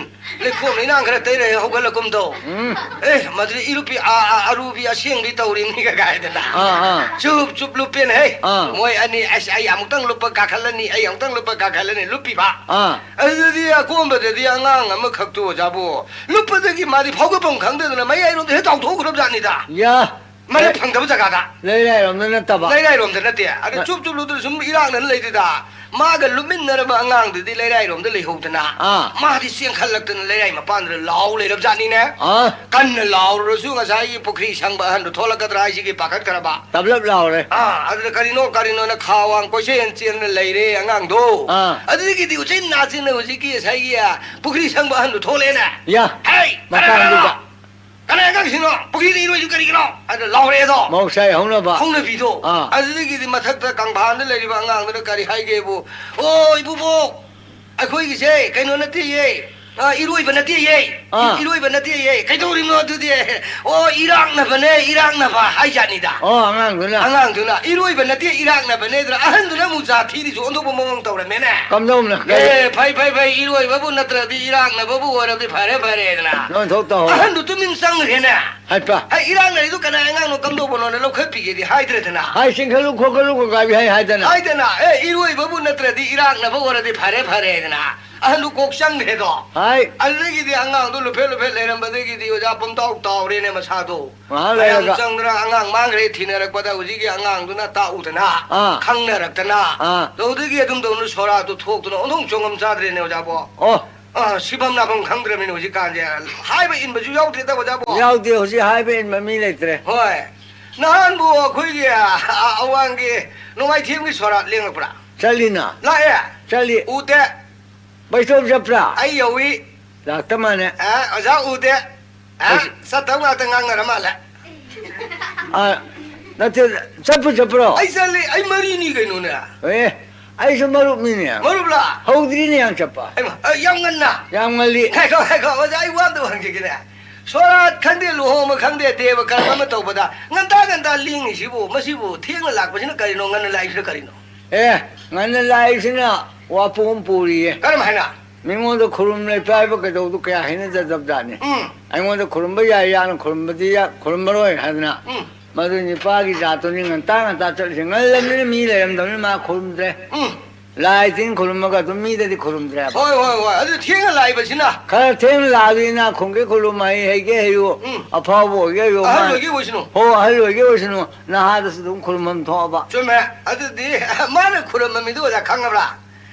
ꯂꯩꯈꯣꯝ ꯂꯩꯅꯥꯡ ꯈꯔ ꯇꯩꯔ ꯍꯦꯛ ꯍꯧꯒꯠꯂꯛꯀꯨꯝ ꯇꯧ꯫ ꯎꯝ꯫ ꯑꯦ, ꯃꯗꯨꯗꯤ ꯏꯔꯨꯞꯄꯤ ꯑ-, ꯑ-, ꯑꯔꯨꯕꯤ ꯑꯁꯦꯡꯕꯤ ꯇꯧꯔꯤꯕꯅꯤꯒ ꯀꯥꯏꯗꯅ꯫ ꯑꯥ, ꯑꯥ꯫ ꯆꯨꯞ ꯆꯨꯞ ꯂꯨꯞꯄꯦꯅ ꯍꯦ꯫ ꯑꯥ꯫ ꯃꯣꯏ ꯑꯅꯤ, "ꯑꯁ, ꯑꯩ ꯑꯃꯨꯛꯇꯪ ꯂꯨꯞꯄ ꯀꯥꯈꯠꯂꯅꯤ, ꯑꯩ ꯑꯃꯨꯛꯇꯪ ꯂꯨꯞꯄ ꯀꯥꯈꯠꯂꯅꯤ", ꯂꯨꯞꯄꯤꯕ꯫ ꯑꯥ꯫ ꯑꯗꯨꯗꯤ ꯑꯀꯣꯟꯕꯗꯗꯤ ꯑꯉꯥꯡ ꯑꯃꯈꯛꯇꯣ ꯑꯣꯖꯥꯕꯨ ꯂꯨꯞꯄꯗꯒꯤ ꯃꯥꯗꯤ ꯐꯥꯎꯒꯠꯐꯝ ꯈꯪꯗꯗꯅ ꯃꯌꯥꯏꯔꯣꯝꯗ ꯍꯦꯛ ꯇꯥꯎꯊꯣꯛꯈ꯭ꯔꯕ ꯖꯥꯠꯅꯤꯗ꯫ ꯌꯥ꯫ ꯃꯔꯦꯞ ꯂꯩ-, ꯐꯪꯗꯕ ꯖꯒꯥꯗ꯫ ꯂꯩꯔꯥꯏꯔꯣꯝꯗ ꯅꯠꯇꯕ꯫ ꯂꯩꯔꯥꯏꯔꯣꯝꯗ ꯅꯠꯇꯦ꯫ ꯑꯗ ꯅ- ꯆꯨꯞ ꯆꯨꯞ ꯂꯨꯞꯇꯅ ꯁꯨꯝ ꯏꯔꯥꯛꯅꯅ ꯂꯩꯗꯨꯗ ꯃꯥꯒ ꯂꯨꯝꯃꯤꯟꯅꯔꯕ ꯑꯉꯥꯡꯗꯨꯗꯤ ꯂꯩꯔꯥꯏꯔꯣꯝꯗ ꯂꯩꯍꯧꯗꯅ, ꯑꯥ꯫ ꯃꯥꯗꯤ ꯆꯦꯟꯈꯠꯂꯛꯇꯅ ꯂꯩꯔꯥꯏ ꯃꯄꯥꯟꯗꯨꯗ ꯂꯥꯎ ꯂꯩꯔꯕꯖꯥꯠꯅꯤꯅꯦ꯫ ꯑꯥ꯫ ꯀꯟꯅ ꯂꯥꯎꯔꯨꯔꯁꯨ ꯉꯁꯥꯏꯒꯤ ꯄꯨꯈ꯭ꯔꯤ ꯁꯪꯕ ꯑꯍꯟꯗꯣ ꯊꯣꯛꯂꯛꯀꯗ꯭ꯔꯥ ꯍꯥꯏꯁꯤꯒꯤ ꯄꯥꯈꯠꯈ꯭ꯔꯕ꯫ ꯇꯞꯂꯞ ꯂꯥꯎꯔꯦ꯫ ꯑꯥ, ꯑꯗꯨꯗ ꯀꯔꯤꯅꯣ ꯀꯔꯤꯅꯣꯅ ꯈꯥ ꯋꯥꯡ ꯀꯣꯏꯆꯦꯟ ꯆꯦꯟꯗꯅ ꯂꯩꯔꯦ ꯑꯉꯥꯡꯗꯣ꯫ ꯑꯥ꯫ ꯑꯗꯨꯗꯒꯤꯗꯤ ꯎꯆꯤꯟ ꯅꯥꯆꯤꯟꯅ ꯍꯧꯖꯤꯛꯀꯤ ꯉꯁꯥꯏꯒꯤ, ꯑ, ꯄꯨꯈ꯭ꯔꯤ ꯁꯪꯕ ꯑꯍꯟꯗꯣ ꯊꯣꯛꯂꯛꯑꯦꯅꯦ꯫ ꯌꯥ꯫ "ꯍꯩ, ꯀꯅꯥ, ꯃꯇꯥꯡꯗꯨꯗ꯫ ꯀꯅꯥ? ꯀꯅꯥ ꯑꯉꯥꯡꯁꯤꯡꯅꯣ? ꯄꯨꯈ꯭ꯔꯤꯗ ꯏꯔꯣꯏꯁꯤ ꯀꯔꯤꯒꯤꯅꯣ?" ꯑꯗ ꯂꯥꯎꯔꯛꯑꯦꯗꯣ꯫ ꯃꯍꯧꯁꯥꯒꯤ ꯍꯧꯅꯕ꯫ ꯍꯧꯅꯕꯤꯗꯣ꯫ ꯑꯥ꯫ ꯑꯗꯨꯗꯒꯤꯗꯤ ꯃꯊꯛꯇ ꯀꯪꯐꯥꯟꯗ ꯂꯩꯔꯤꯕ ꯑꯉꯥꯡꯗꯨꯅ ꯀꯔꯤ ꯍꯥꯏꯒꯦꯕꯨ, "ꯑꯣ, ꯏꯕꯨꯕꯣꯛ, ꯑꯩꯈꯣꯏꯒꯤꯁꯦ ꯀꯩꯅꯣ ꯅꯠꯇꯦꯌꯦ, ꯑ, ꯏꯔꯣꯏꯕ ꯅꯠꯇꯦꯌꯦ, ꯑꯥ꯫ ꯏꯔꯣꯏꯕ ꯅꯠꯇꯦꯌꯦ, ꯀꯩꯗꯧꯔꯤꯕꯅꯣ ꯑꯗꯨꯗꯤ? ꯑꯣ, ꯏꯔꯥꯛꯅꯕꯅꯦ, ꯏꯔꯥꯛꯅꯕ" ꯍꯥꯏꯖꯥꯠꯅꯤꯗ꯫ ꯑꯣ, ꯑꯉꯥꯡꯗꯨꯅ꯫ ꯑꯉꯥꯡꯗꯨꯅ, "ꯏꯔꯣꯏꯕ ꯅꯠꯇꯦ, ꯏꯔꯥꯛꯅꯕꯅꯦ" ꯑꯗꯨꯅ ꯑꯍꯟꯗꯨꯅ ꯑꯃꯨꯛ ꯖꯥ ꯊꯤꯔꯤꯁꯨ ꯑꯣꯟꯊꯣꯛꯄ ꯃꯑꯣꯡ ꯇꯧꯔꯝꯃꯦꯅꯦ꯫ ꯀꯝꯗꯧꯅ? "ꯑꯦ, ꯐꯩ, ꯐꯩ, ꯐꯩ, ꯏꯔꯣꯏꯕꯕꯨ ꯅꯠꯇ꯭ꯔꯗꯤ ꯏꯔꯥꯛꯅꯕꯕꯨ ꯑꯣꯏꯔꯕꯗꯤ ꯐꯔꯦ, ꯐꯔꯦꯗꯅ" ꯑꯣꯟꯊꯣꯛ ꯇꯧꯍꯧꯔꯦ꯫ ꯑꯍꯟꯗꯨ ꯇꯨꯃꯤꯟ ꯆꯪꯈ꯭ꯔꯦꯅꯦ꯫ ꯍꯥꯏꯄ꯫ "ꯍꯩ, ꯏꯔꯥꯛꯅꯔꯤꯗꯨ ꯀꯅꯥ ꯑꯉꯥꯡꯅꯣ, ꯀꯝꯗꯧꯕꯅꯣꯅ ꯂꯧꯈꯠꯄꯤꯒꯦꯗꯤ" ꯍꯥꯏꯗ꯭ꯔꯦꯗꯅ꯫ ꯍꯥꯏ, ꯆꯤꯡꯈꯠꯂꯨ ꯈꯣꯠꯀꯠꯂꯨ ꯀꯀꯥꯕꯤ ꯍꯥꯏ ꯍꯥꯏꯗꯅ꯫ ꯍꯥꯏꯗꯅ, "ꯑꯦ, ꯏꯔꯣꯏꯕꯕꯨ ꯅꯠꯇ꯭ꯔꯗꯤ ꯏꯔꯥꯛꯅꯕ ꯑꯣꯏꯔꯗꯤ ꯐꯔꯦ ꯐꯔꯦꯗꯅ" ꯑꯍꯟꯗꯨ ꯀꯣꯛ ꯆꯪꯈ꯭ꯔꯦꯗꯣ꯫ ꯍꯥꯏ꯫ ꯑꯗꯨꯗꯒꯤꯗꯤ ꯑꯉꯥꯡꯗꯣ ꯂꯨꯐꯦꯠ ꯂꯨꯐꯦꯠ ꯂꯩꯔꯝꯕꯗꯒꯤꯗꯤ ꯑꯣꯖꯥ ꯄꯨꯝꯇꯥꯎ ꯇꯥꯎꯔꯦꯅꯦ ꯃꯁꯥꯗꯣ꯫ ꯉꯥꯏꯍꯥꯛ ꯃꯌꯥꯝ ꯂꯩꯔꯒ꯫ ꯆꯪꯗꯅ ꯑꯉꯥꯡ ꯃꯥꯡꯈ꯭ꯔꯦ ꯊꯤꯅꯔꯛꯄꯗ ꯍꯧꯖꯤꯛꯀꯤ ꯑꯉꯥꯡꯗꯨꯅ ꯇꯥꯛꯎꯗꯅ, ꯑꯥ꯫ ꯈꯪꯅꯔꯛꯇꯅ, ꯑꯥ꯫ ꯇꯧꯗꯒꯤ ꯑꯗꯨꯝ ꯇꯧꯅ ꯁꯣꯔꯥꯠꯇꯨ ꯊꯣꯛꯇꯨꯅ ꯑꯣꯟꯊꯣꯛ ꯆꯣꯡꯉꯝ ꯆꯥꯗ꯭ꯔꯦꯅꯦ ꯑꯣꯖꯥꯕꯣ꯫ ꯑꯣ꯫ ꯑꯥ, ꯁꯤꯐꯝ ꯅꯥꯐꯝ ꯈꯪꯗ꯭ꯔꯕꯅꯤꯅꯦ ꯍꯧꯖꯤꯛꯀꯥꯟꯁꯦ꯫ ꯍꯥꯏꯕ ꯏꯟꯕꯁꯨ ꯌꯥꯎꯗ꯭ꯔꯦꯗ ꯑꯣꯖꯥꯕꯣ꯫ ꯌꯥꯎꯗꯦ, ꯍꯧꯖꯤꯛ ꯍꯥꯏꯕ ꯏꯟꯕ ꯃꯤ ꯂꯩꯇ꯭ꯔꯦ꯫ ꯍꯣꯏ꯫ ꯅꯍꯥꯟꯕꯨ ꯑꯩꯈꯣꯏꯒꯤ, ꯑ, ꯑꯋꯥꯡꯒꯤ ꯅꯣꯡꯃꯥꯏꯊꯦꯝꯒꯤ ꯁꯣꯔꯥꯠ ꯂꯦꯡꯉꯛꯄ꯭ꯔꯥ? ꯆꯠꯂꯤꯅ꯫ ꯂꯥꯛꯑꯦ? ꯆꯠꯂꯤ꯫ ꯎꯗꯦ꯫ ꯕꯩꯁꯇꯣꯞ ꯆꯠꯄ꯭ꯔꯥ? ꯑꯩ ꯌꯧꯏ꯫ ꯂꯥꯛꯇ ꯃꯥꯅꯦ꯫ ꯑ, ꯑꯣꯖꯥ ꯎꯗꯦ꯫ ꯑ, ꯑꯩꯁ- ꯆꯠꯇꯕ ꯉꯥꯛꯇ ꯉꯥꯡꯅꯔ ꯃꯥꯜꯂꯦ꯫ ꯑ, ꯅꯠꯇꯦ, ꯆꯠꯄꯨ ꯆꯠꯄ꯭ꯔꯣ? ꯑꯩ ꯆꯠꯂꯤ, ꯑꯩ ꯃꯔꯤꯅꯤ ꯀꯩꯅꯣꯅꯦ꯫ ꯑꯦ, ꯑꯩꯁꯨ ꯃꯔꯨꯞꯅꯤꯅꯦ꯫ ꯃꯔꯨꯞꯂꯥ? ꯍꯧꯗ꯭ꯔꯤꯅꯦ ꯌꯥꯝ ꯆꯠꯄ꯫ ꯍꯩꯃꯥ, ꯑ, ꯌꯥꯝ ꯉꯟꯅ? ꯌꯥꯝ ꯉꯜꯂꯤ꯫ ꯉꯥꯏꯈꯣ, ꯉꯥꯏꯈꯣ, ꯑꯣꯖꯥ, ꯑꯩ ꯋꯥ ꯑꯝꯇ ꯍꯪꯖꯒꯦꯅꯦ꯫ ꯁꯣꯔꯥꯠ ꯈꯪꯗꯦ, ꯂꯨꯍꯣꯡꯕ ꯈꯪꯗꯦ, ꯗꯦꯕ ꯀꯔꯝ ꯑꯃ ꯇꯧꯕꯗ ꯉꯟꯇꯥ ꯉꯟꯇꯥ ꯂꯦꯡꯉꯤꯁꯤꯕꯨ, ꯃꯁꯤꯕꯨ ꯊꯦꯡꯅ ꯂꯥꯛꯄꯁꯤꯅ ꯀꯔꯤꯅꯣ, ꯉꯟꯅ ꯂꯥꯛꯏꯁꯤꯅ ꯀꯔꯤꯅꯣ? ꯑꯦ, ꯉꯟꯅ ꯂꯥꯛꯏꯁꯤꯅ ꯋꯥꯄꯨ ꯑꯃ ꯄꯨꯔꯤꯌꯦ꯫ ꯀꯔꯝ ꯍꯥꯏꯅ? ꯃꯤꯉꯣꯟꯗ ꯈꯨꯔꯨꯝ ꯂꯩꯄ ꯍꯥꯏꯕ ꯀꯩꯗꯧꯗꯨ ꯀꯌꯥ ꯍꯩꯅꯖꯗꯕꯖꯥꯠꯅꯤ꯫ ꯎꯝ꯫ ꯑꯩꯉꯣꯟꯗ ꯈꯨꯔꯨꯝꯕ ꯌꯥꯏ ꯌꯥꯅ ꯈꯨꯔꯨꯝꯕꯗꯤ ꯌꯥ-, ꯈꯨꯔꯨꯝꯃꯔꯣꯏ ꯍꯥꯏꯗꯅ꯫ ꯎꯝ꯫ ꯃꯗꯨ ꯅꯤꯄꯥꯒꯤ ꯖꯥꯠꯇꯨꯅꯤ ꯉꯟꯇꯥ ꯉꯟꯇꯥ ꯆꯠꯂꯤꯁꯦ꯫ ꯉꯜꯂꯕꯅꯤꯅ ꯃꯤ ꯂꯩꯔꯝꯗꯕꯅꯤꯅ ꯃꯥ ꯈꯨꯔꯨꯝꯗ꯭ꯔꯦ꯫ ꯎꯝ꯫ ꯂꯥꯏ ꯇꯤꯟ ꯈꯨꯔꯨꯝꯃꯒ ꯑꯗꯨꯝ ꯃꯤꯗꯗꯤ ꯈꯨꯔꯨꯝꯗ꯭ꯔꯦꯕ꯫ ꯍꯣꯏ, ꯍꯣꯏ, ꯍꯣꯏ꯫ ꯑꯗꯨ ꯊꯦꯡꯅ ꯂꯥꯛꯏꯕꯁꯤꯅ? ꯈꯔ ꯊꯦꯡꯅ ꯂꯥꯛꯑꯗꯤ ꯏꯅꯥꯛ ꯈꯨꯟꯒꯦ ꯈꯨꯔꯨꯝ, ꯍꯩ ꯍꯩꯒꯦ ꯍꯩꯌꯨ, ꯎꯝ꯫ ꯑꯐꯥꯎꯕ ꯑꯣꯏꯒꯦ ꯑꯣꯏꯌꯨ, ꯑꯍꯜ ꯃꯥ-, ꯑꯣꯏꯒꯦ ꯑꯣꯏꯁꯅꯨ꯫ ꯍꯣ, ꯑꯍꯜ ꯑꯣꯏꯒꯦ ꯑꯣꯏꯁꯅꯨ, ꯅꯍꯥꯗꯁꯨ ꯑꯗꯨꯝ ꯈꯨꯔꯨꯝꯐꯝ ꯊꯣꯛꯑꯕ꯫ ꯆꯨꯝꯃꯦ꯫ ꯑꯗꯨꯗꯤ ꯃꯥꯅ ꯈꯨꯔꯨꯝꯕ ꯃꯤꯗꯨ ꯑꯣꯖꯥ ꯈꯪꯉꯕ꯭ꯔꯥ?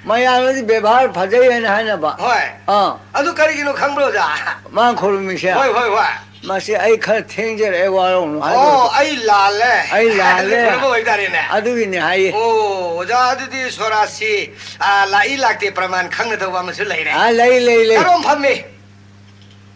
ꯃꯌꯥꯝꯅꯗꯤ ꯕꯦꯕꯥꯔ ꯐꯖꯩ ꯍꯥꯏꯅ ꯍꯥꯏꯅꯕ꯫ ꯍꯣꯏ꯫ ꯑꯥ꯫ ꯑꯗꯨ ꯀꯔꯤꯒꯤꯅꯣ ꯈꯪꯕ꯭ꯔꯣ, ꯑꯣꯖꯥ? ꯃꯥ ꯈꯨꯔꯨꯝꯃꯤꯁꯦ꯫ ꯍꯣꯏ, ꯍꯣꯏ, ꯍꯣꯏ꯫ ꯃꯁꯤ ꯑꯩ ꯈꯔ ꯊꯦꯡꯖꯔꯛꯑꯦ, ꯋꯥꯔꯧꯅꯨ ꯍꯥꯏꯕ꯫ ꯑꯣ, ꯑꯩ ꯂꯥꯜꯂꯦ꯫ ꯑꯩ ꯂꯥꯜꯂꯦ꯫ ꯈꯨꯔꯨꯝꯕ ꯑꯣꯏꯇꯥꯔꯦꯅꯦ꯫ ꯑꯗꯨꯒꯤꯅꯤ ꯍꯥꯏꯌꯦ꯫ ꯑꯣ, ꯑꯣꯖꯥ, ꯑꯗꯨꯗꯤ ꯁꯣꯔꯥꯁꯤ, ꯑꯥ, ꯂꯥꯛꯏ ꯂꯥꯛꯇꯦ ꯄ꯭ꯔꯃꯥꯟ ꯈꯪꯅꯗꯧꯕ ꯑꯃꯁꯨ ꯂꯩꯔꯦ꯫ ꯑꯥ, ꯂꯩ, ꯂꯩ, ꯂꯩ꯫ ꯀꯔꯣꯝ ꯐꯝꯃꯤ?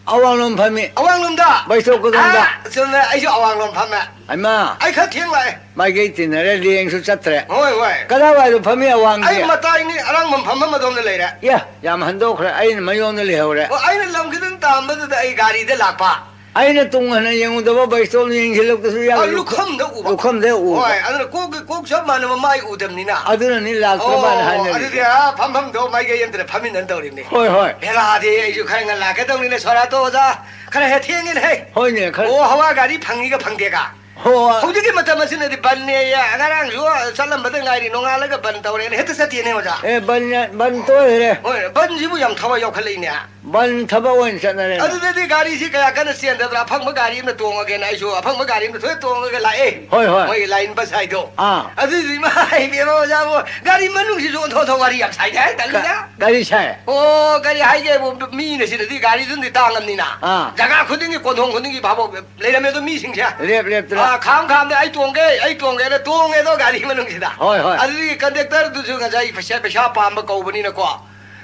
ꯑꯋꯥꯡꯂꯣꯝ ꯐꯝꯃꯤ꯫ ꯑꯋꯥꯡꯂꯣꯝꯗ? ꯕꯩꯁꯣꯛꯀꯗꯣꯝꯗ꯫ ꯑꯥ, ꯆꯨꯝꯃꯦ, ꯑꯩꯁꯨ ꯑꯋꯥꯡꯂꯣꯝ ꯐꯝꯃꯦ꯫ ꯍꯩꯃꯥ꯫ ꯑꯩ ꯈꯔ ꯊꯦꯡ ꯂꯥꯛꯑꯦ꯫ ꯃꯥꯏꯀꯩ ꯇꯤꯟꯅꯔꯦ, ꯂꯦꯡꯁꯨ ꯆꯠꯇ꯭ꯔꯦ꯫ ꯍꯣꯏ, ꯍꯣꯏ꯫ ꯀꯗꯥꯏꯋꯥꯏꯗ ꯐꯝꯃꯤ ꯑꯋꯥꯡꯒꯤ? ꯑꯩ ꯃꯇꯥꯏꯅꯤ, ꯑꯔꯥꯡꯕꯝ ꯐꯝꯐꯝ ꯑꯗꯣꯝꯗ ꯂꯩꯔꯦ꯫ ꯌꯥ, ꯌꯥꯝ ꯍꯟꯗꯣꯛꯈ꯭ꯔꯦ, ꯑꯩꯅ ꯃꯌꯣꯝꯗ ꯂꯩꯍꯧꯔꯦ꯫ ꯑꯣ, ꯑꯩꯅ ꯂꯝ ꯈꯤꯇꯪ ꯇꯥꯝꯕꯗꯨꯗ ꯑꯩ ꯒꯥꯔꯤꯗ ꯂꯥꯛꯄ꯫ ꯑꯩꯅ ꯇꯨꯡ ꯍꯟꯅ ꯌꯦꯡꯉꯨꯗꯕ ꯕꯩꯁꯇꯣꯞ ꯌꯦꯡꯁꯤꯜꯂꯛꯄꯁꯨ ꯌꯥꯎꯏ꯫ ꯑ, ꯂꯨꯈꯝꯗ ꯎꯕ꯫ ꯂꯨꯈꯝꯗ ꯎꯕ꯫ ꯍꯣꯏ, ꯑꯗꯨꯅ ꯀꯣꯛ, ꯀꯣꯛ ꯆꯞ ꯃꯥꯟꯅꯕ ꯃꯥꯏ ꯎꯗꯕꯅꯤꯅ꯫ ꯑꯗꯨꯅꯅꯤ ꯂꯥꯛꯇ꯭ꯔꯕꯅ ꯑꯣ, ꯍꯥꯏꯅꯔꯤꯁꯦ꯫ ꯑꯗꯨꯗꯤ, ꯑꯥ, ꯐꯝꯐꯝꯗꯣ ꯃꯥꯏꯀꯩ ꯑꯝꯇꯗ ꯐꯝꯃꯤꯟꯅꯅ ꯇꯧꯔꯤꯕꯅꯤ꯫ ꯍꯣꯏ, ꯍꯣꯏ꯫ ꯍꯦꯔꯥꯗꯤ ꯑꯩꯁꯨ ꯈꯔ ꯉꯟ ꯂꯥꯛꯀꯗꯧꯅꯤꯅꯦ, ꯁꯣꯔꯥꯠꯇꯣ ꯑꯣꯖꯥ꯫ ꯈꯔ ꯍꯦꯛ ꯊꯦꯡꯉꯦꯅꯦ, ꯍꯦ꯫ ꯍꯣꯏꯅꯦ, ꯈꯔ꯫ ꯑꯣ, ꯍꯋꯥ ꯒꯥꯔꯤ ꯐꯪꯉꯤꯒ ꯐꯪꯗꯦꯒ꯫ ꯍꯣ꯫ ꯍꯧꯖꯤꯛꯀꯤ ꯃꯇꯝ ꯑꯁꯤꯅꯗꯤ ꯕꯟꯅꯦꯌꯦ꯫ ꯉꯔꯥꯡꯁꯨ ꯆꯠꯂꯝꯕꯗ ꯉꯥꯏꯔꯤ, ꯅꯣꯡꯉꯥꯜꯂꯒ ꯕꯟ ꯇꯧꯔꯦꯅ ꯍꯦꯛꯇ ꯆꯠꯇꯦꯅꯦ, ꯑꯣꯖꯥ꯫ ꯑꯦ, ꯕꯟ, ꯕꯟ ꯇꯣꯏꯈ꯭ꯔꯦ꯫ ꯍꯣꯏ, ꯕꯟꯁꯤꯕꯨ ꯌꯥꯝ ꯊꯋꯥꯏ ꯌꯥꯎꯈꯠꯂꯛꯏꯅꯦ꯫ ꯕꯟ ꯊꯕꯛ ꯑꯣꯏꯅ ꯆꯠꯅꯔꯦꯅꯦ꯫ ꯑꯗꯨꯗꯗꯤ ꯒꯥꯔꯤꯁꯤ ꯀꯌꯥ ꯀꯟꯅ ꯆꯦꯟꯗꯕ꯭ꯔꯥ? ꯑꯐꯪꯕ ꯒꯥꯔꯤ ꯑꯃ ꯇꯣꯡꯉꯒꯦꯅ ꯑꯩꯁꯨ ꯑꯐꯪꯕ ꯒꯥꯔꯤ ꯑꯃ ꯊꯣꯛꯑ ꯇꯣꯡꯉꯒ ꯂꯥꯛꯑꯦ꯫ ꯍꯣꯏ, ꯍꯣꯏ꯫ ꯃꯣꯏꯒꯤ ꯂꯥꯏꯟ ꯕꯁ ꯍꯥꯏꯗꯣ꯫ ꯑꯥ꯫ ꯑꯗꯨꯗꯤ ꯏꯃꯥ ꯏꯕꯦꯝꯃ ꯑꯣꯖꯥꯕꯨ ꯒꯥꯔꯤ ꯃꯅꯨꯡꯁꯤꯁꯨ ꯑꯣꯟꯊꯣꯛ ꯑꯣꯟꯊꯣꯛ ꯋꯥꯔꯤ ꯌꯥꯝ ꯁꯥꯏꯗ ꯍꯥꯏ ꯇꯜꯂꯤꯗ꯫ ꯀ-, ꯒꯥꯔꯤ ꯁꯥꯏ? ꯑꯣ, ꯒꯥꯔꯤ ꯍꯥꯏꯒꯦꯕꯨ ꯃꯤꯅ ꯁꯤꯗꯗꯤ ꯒꯥꯔꯤꯗꯨꯅꯗꯤ ꯇꯥꯡꯉꯝꯅꯤꯅ꯫ ꯑꯥ꯫ ꯖꯒꯥ ꯈꯨꯗꯤꯡꯒꯤ ꯀꯣꯟꯊꯣꯡ ꯈꯨꯗꯤꯡꯒꯤ ꯚꯥꯕꯣꯛ ꯂꯩꯔꯝꯃꯦ ꯑꯗꯣ ꯃꯤꯁꯤꯡꯁꯦ꯫ ꯂꯦꯞ ꯂꯦꯞꯇꯅ꯫ ꯑꯥ, ꯈꯥꯝ ꯈꯥꯝꯗ ꯑꯩ ꯇꯣꯡꯒꯦ, ꯑꯩ ꯇꯣꯡꯒꯦꯅ ꯇꯣꯡꯉꯦ ꯑꯗꯣ ꯒꯥꯔꯤ ꯃꯅꯨꯡꯁꯤꯗ꯫ ꯍꯣꯏ, ꯍꯣꯏ꯫ ꯑꯗꯨꯗꯒꯤ ꯀꯟꯗꯛꯇꯔꯗꯨꯁꯨ ꯉꯁꯥꯏ ꯄꯩꯁꯥ, ꯄꯩꯁꯥ ꯄꯥꯝꯕ ꯀꯧꯕꯅꯤꯅꯀꯣ꯫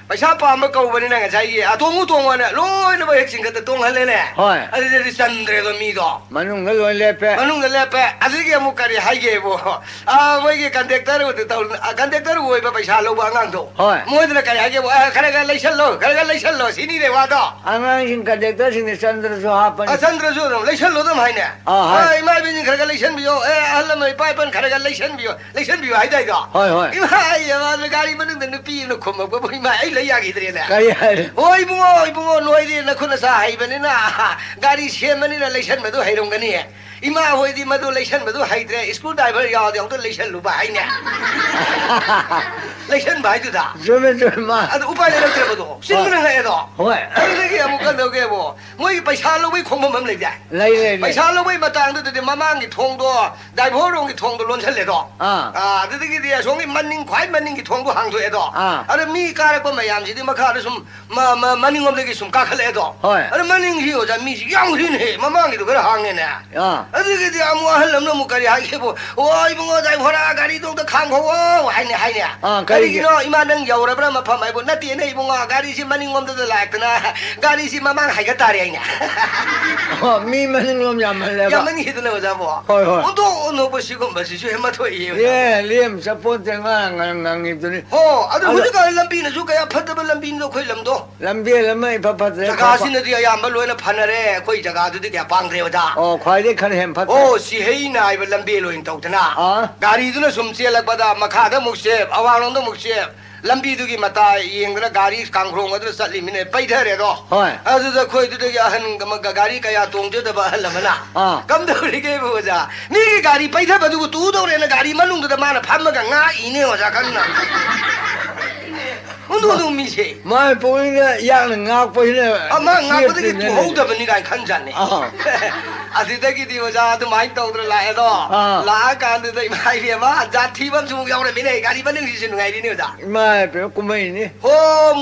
ꯄꯩꯁꯥ ꯄꯥꯝꯕ ꯀꯧꯕꯅꯤꯅ ꯉꯁꯥꯏꯒꯤ, "ꯑ, ꯇꯣꯡꯉꯨ, ꯇꯣꯡꯉꯨ" ꯍꯥꯏꯅ ꯂꯣꯏꯅꯃꯛ ꯍꯦꯛ ꯆꯤꯡꯈꯠꯇ ꯇꯣꯡꯍꯜꯂꯦꯅꯦ꯫ ꯍꯣꯏ꯫ ꯑꯗꯨꯗꯗꯤ ꯆꯟꯗ꯭ꯔꯦꯗꯣ ꯃꯤꯗꯣ꯫ ꯃꯅꯨꯡꯗ ꯂꯣꯏ ꯂꯦꯞꯄꯦ꯫ ꯃꯅꯨꯡꯗ ꯂꯦꯞꯄꯦ꯫ ꯑꯗꯨꯗꯒꯤ ꯑꯃꯨꯛ ꯀꯔꯤ ꯍꯥꯏꯒꯦꯕꯨ, ꯑ, ꯃꯣꯏꯒꯤ ꯀꯟꯗꯛꯇꯔ ꯑꯣꯏꯗ ꯇꯧ-, ꯑ, ꯀꯟꯗꯛꯇꯔ ꯑꯣꯏꯕ ꯄꯩꯁꯥ ꯂꯧꯕ ꯑꯉꯥꯡꯗꯣ꯫ ꯍꯣꯏ꯫ ꯃꯣꯏꯗꯅ ꯀꯔꯤ ꯍꯥꯏꯒꯦꯕꯨ, "ꯑ, ꯈꯔ ꯈꯔ ꯂꯩꯁꯜꯂꯣ, ꯈꯔ ꯈꯔ ꯂꯩꯁꯜꯂꯣ", ꯁꯤꯅꯤꯅꯦ ꯋꯥꯗꯣ꯫ ꯑꯉꯥꯡꯁꯤꯡ ꯀꯟꯗꯛꯇꯔꯁꯤꯡꯅ ꯆꯟꯗ꯭ꯔꯁꯨ ꯍꯥꯞꯄꯅꯤ꯫ ꯑ, ꯆꯟꯗ꯭ꯔꯁꯨ ꯑꯗꯨꯝ ꯂꯩꯁꯜꯂꯣ ꯑꯗꯨꯝ ꯍꯥꯏꯅꯦ꯫ ꯑꯥ, ꯍꯥꯏ꯫ "ꯑ, ꯏꯃꯥ ꯏꯕꯦꯟꯁꯤꯡ ꯈꯔ ꯈꯔ ꯂꯩꯁꯟꯕꯤꯌꯣ, ꯑꯦ, ꯑꯍꯜ ꯂꯃꯟ ꯏꯄꯥ ꯏꯄꯟ ꯈꯔ ꯈꯔ ꯂꯩꯁꯟꯕꯤꯌꯣ, ꯂꯩꯁꯟꯕꯤꯌꯣ" ꯍꯥꯏꯗꯥꯏꯗꯣ? ꯍꯣꯏ, ꯍꯣꯏ꯫ ꯏꯃꯥ, ꯑꯩ ꯃꯃꯥꯡꯗ ꯒꯥꯔꯤ ꯃꯅꯨꯡꯗ ꯅꯨꯄꯤ ꯑꯃꯅ ꯈꯨꯝꯃꯛꯄꯕꯨ, "ꯏꯃꯥ, ꯑꯩ ꯌꯥꯈꯤꯗ꯭ꯔꯦꯅꯦ꯫ ꯀꯔꯤ ꯍꯥꯏ? "ꯍꯣꯏ ꯏꯕꯨꯡꯉꯣ, ꯏꯕꯨꯡꯉꯣ, ꯅꯣꯏꯗꯤ ꯅꯈꯨꯠ ꯅꯁꯥ ꯍꯩꯕꯅꯤꯅ ꯒꯥꯔꯤ ꯁꯦꯝꯕꯅꯤꯅ ꯂꯩꯁꯟꯕꯗꯨ ꯍꯩꯔꯝꯒꯅꯤ꯫ ꯏꯃꯥ ꯍꯣꯏꯗꯤ ꯃꯗꯨ ꯂꯩꯁꯟꯕꯗꯨ ꯍꯩꯇ꯭ꯔꯦ, ꯁ꯭ꯀꯨꯜ ꯗ꯭ꯔꯥꯏꯚꯔ ꯌꯥꯎꯔꯗꯤ ꯑꯃꯨꯛꯇ ꯂꯩꯁꯜꯂꯨꯕ" ꯍꯥꯏꯅꯦ꯫ ꯂꯩꯁꯟꯕ ꯍꯥꯏꯗꯨꯗ꯫ ꯆꯨꯝꯃꯦ, ꯆꯨꯝꯃꯦ, ꯃꯥ꯫ ꯑꯗꯨ ꯎꯄꯥꯏ ꯂꯩꯔꯛꯇ꯭ꯔꯕꯗꯣ꯫ ꯁꯤꯟꯕꯅ ꯍꯣꯏ꯫ ꯉꯛꯑꯦꯗꯣ꯫ ꯍꯣꯏ꯫ ꯑꯗꯨꯗꯒꯤ ꯑꯃꯨꯛ ꯀꯝꯗꯧꯒꯦꯕꯨ, ꯃꯣꯏꯒꯤ ꯄꯩꯁꯥ ꯂꯧꯕꯩ ꯈꯣꯡꯐꯝ ꯑꯃ ꯂꯩꯗꯥꯏ? ꯂꯩ, ꯂꯩ, ꯂꯩ꯫ ꯄꯩꯁꯥ ꯂꯧꯕꯩ ꯃꯇꯥꯡꯗꯨꯗꯗꯤ ꯃꯃꯥꯡꯒꯤ ꯊꯣꯡꯗꯣ, ꯗ꯭ꯔꯥꯏꯚꯔ ꯔꯣꯝꯒꯤ ꯊꯣꯡꯗꯣ ꯂꯣꯟꯁꯜꯂꯦꯗꯣ꯫ ꯑꯥ꯫ ꯑꯥ, ꯑꯗꯨꯗꯒꯤꯗꯤ ꯑꯁꯣꯝꯒꯤ ꯃꯅꯤꯡ, ꯈ꯭ꯋꯥꯏ ꯃꯅꯤꯡꯒꯤ ꯊꯣꯡꯗꯣ ꯍꯥꯡꯗꯣꯛꯑꯦꯗꯣ꯫ ꯑꯥ꯫ ꯑꯗ ꯃꯤ ꯀꯥꯔꯛꯄ ꯃꯌꯥꯝꯁꯤꯗꯤ ꯃꯈꯥꯗ ꯁꯨꯝ ꯃ-, ꯃ-, ꯃꯅꯤꯡꯂꯣꯝꯗꯒꯤ ꯁꯨꯝ ꯀꯥꯈꯠꯂꯛꯑꯦꯗꯣ꯫ ꯍꯣꯏ꯫ ꯑꯗ ꯃꯅꯤꯡꯒꯤ ꯑꯣꯖꯥ ꯃꯤꯁꯤ ꯌꯥꯝꯈ꯭ꯔꯤꯅꯦꯍꯦ, ꯃꯃꯥꯡꯒꯤꯗꯣ ꯈꯔ ꯍꯥꯡꯉꯦꯅꯦ꯫ ꯑꯥ꯫ ꯑꯗꯨꯒꯤꯗꯤ ꯑꯃꯨꯛ ꯑꯍꯜ ꯑꯃꯅ ꯑꯃꯨꯛ ꯀꯔꯤ ꯍꯥꯏꯒꯦꯕꯨ, "ꯑꯣ, ꯏꯕꯨꯡꯉꯣ, ꯗ꯭ꯔꯥꯏꯚꯔ ꯒꯥꯔꯤꯗꯣ ꯑꯝꯇ ꯈꯥꯝꯈꯣꯛꯑꯣ" ꯍꯥꯏꯅꯦ, ꯍꯥꯏꯅꯦ꯫ ꯑꯥ, ꯀꯔꯤꯒꯤ? "ꯀꯔꯤꯒꯤꯅꯣ, ꯏꯃꯥ, ꯅꯪ ꯌꯧꯔꯕ꯭ꯔꯥ ꯃꯐꯝ?" ꯍꯥꯏꯕꯨ, "ꯅꯠꯇꯦꯅꯦ ꯏꯕꯨꯡꯉꯣ, ꯒꯥꯔꯤꯁꯤ ꯃꯅꯤꯡꯂꯣꯝꯗꯗ ꯂꯥꯛꯇꯅ ꯒꯥꯔꯤꯁꯤ ꯃꯃꯥꯡ ꯍꯥꯏꯒꯠ ꯇꯥꯔꯦ" ꯍꯥꯏꯅꯦ꯫ ꯑꯣ, ꯃꯤ ꯃꯅꯤꯡꯂꯣꯝ ꯌꯥꯝꯃꯜꯂꯦꯕ꯫ ꯌꯥꯝꯃꯟꯈꯤꯗꯅ ꯑꯣꯖꯥꯕꯣ꯫ ꯍꯣꯏ, ꯍꯣꯏ꯫ ꯑꯣꯟꯊꯣꯛ ꯑꯣꯟꯊꯣꯛꯄ ꯁꯤꯒꯨꯝꯕꯁꯤꯁꯨ ꯍꯦꯛ ꯃꯊꯣꯛꯏꯌꯦ ꯑꯣꯖꯥꯕꯣ꯫ ꯑꯦ, ꯂꯦꯝ ꯆꯠꯄꯣꯟꯇꯦ, ꯉꯔꯥꯡ ꯉꯔꯥꯡ ꯉꯪꯉꯤꯕꯗꯨꯅꯤ꯫ ꯍꯣ, ꯑꯗꯨ ꯑꯗꯣ ꯍꯧꯖꯤꯛꯀꯥꯟ ꯂꯝꯕꯤꯅꯁꯨ ꯀꯌꯥ ꯐꯠꯇꯕ ꯂꯝꯕꯤꯅꯣ ꯑꯩꯈꯣꯏ ꯂꯝꯗꯣ꯫ ꯂꯝꯕꯦꯜ ꯑꯃ ꯏꯐ ꯐꯠꯇ꯭ꯔꯦ꯫ ꯖꯒꯥꯁꯤꯅꯗꯤ ꯑꯌꯥꯝꯕ ꯂꯣꯏꯅ ꯐꯅꯔꯦ, ꯑꯩꯈꯣꯏ ꯖꯒꯥꯗꯨꯗꯤ ꯀꯌꯥ ꯄꯥꯡꯗ꯭ꯔꯦ ꯑꯣꯖꯥ꯫ ꯑꯣ, ꯈ꯭ꯋꯥꯏꯗꯩ ꯈꯔ ꯍꯦꯟ ꯐꯠꯇ꯭ꯔꯦ꯫ ꯑꯣ, ꯁꯤꯍꯩ ꯅꯥꯏꯕ ꯂꯝꯕꯦꯜ ꯑꯣꯏꯅ ꯇꯧꯗꯅ꯫ ꯑꯥ꯫ ꯒꯥꯔꯤꯗꯨꯅ ꯁꯨꯝ ꯆꯦꯜꯂꯛꯄꯗ ꯃꯈꯥꯗ ꯑꯃꯨꯛ ꯆꯦꯞ, ꯑꯋꯥꯡꯂꯣꯝꯗ ꯑꯃꯨꯛ ꯆꯦꯞ, ꯂꯝꯕꯤꯗꯨꯒꯤ ꯃꯇꯥꯏ ꯌꯦꯡꯗꯅ ꯒꯥꯔꯤ ꯀꯥꯡꯈ꯭ꯔꯣꯡ ꯑꯗꯨꯗ ꯆꯠꯂꯤꯃꯤꯅꯦ, ꯄꯩꯊꯔꯦꯗꯣ꯫ ꯍꯣꯏ꯫ ꯑꯗꯨꯗ ꯑꯩꯈꯣꯏꯗꯨꯗꯒꯤ ꯑꯍꯟ ꯑꯃꯒ ꯒꯥꯔꯤ ꯀꯌꯥ ꯇꯣꯡꯖꯗꯕ ꯑꯍꯜ ꯑꯃꯅ, ꯑꯥ꯫ "ꯀꯝꯗꯧꯔꯤꯒꯦꯕꯨ ꯑꯣꯖꯥ? ꯃꯤꯒꯤ ꯒꯥꯔꯤ ꯄꯩꯊꯕꯗꯨꯕꯨ ꯇꯨꯗꯧꯔꯦꯅ" ꯒꯥꯔꯤ ꯃꯅꯨꯡꯗꯨꯗ ꯃꯥꯅ ꯐꯝꯃꯒ ꯉꯥꯛꯏꯅꯦ ꯑꯣꯖꯥ ꯀꯟꯅ꯫ ꯎꯟꯗꯨ ꯎꯟꯗꯨ ꯃꯤꯁꯦ꯫ ꯃꯥꯏ ꯄꯨꯛꯅꯤꯡꯗ ꯌꯥꯡꯅ ꯉꯥꯛꯄꯁꯤꯅ ꯑ, ꯃꯥ ꯉꯥꯛꯄꯗꯒꯤ ꯆꯦꯞꯇ꯭ꯔꯤꯅꯦ꯫ ꯇꯨꯍꯧꯗꯕꯅꯤ ꯀꯥꯏꯅ ꯈꯟꯖꯥꯠꯅꯤ꯫ ꯑꯥ꯫ ꯑꯗꯨꯗꯒꯤꯗꯤ ꯑꯣꯖꯥ ꯑꯗꯨꯃꯥꯏꯅ ꯇꯧꯗꯅ ꯂꯥꯛꯑꯦꯗꯣ꯫ ꯑꯥ꯫ ꯂꯥꯛꯑꯀꯥꯟꯗꯨꯗ ꯏꯃꯥ ꯏꯕꯦꯝꯃ, ꯖꯥꯠ ꯊꯤꯕ ꯑꯃꯁꯨ ꯑꯃꯨꯛ ꯌꯥꯎꯔꯝꯃꯤꯅꯦ꯫ ꯒꯥꯔꯤ ꯃꯅꯨꯡꯁꯤꯁꯨ ꯅꯨꯡꯉꯥꯏꯔꯤꯅꯦ ꯑꯣꯖꯥ꯫ ꯏꯃꯥ ꯏꯕꯦꯝꯃ, ꯀꯨꯝꯍꯩꯅꯤ꯫ ꯍꯣ,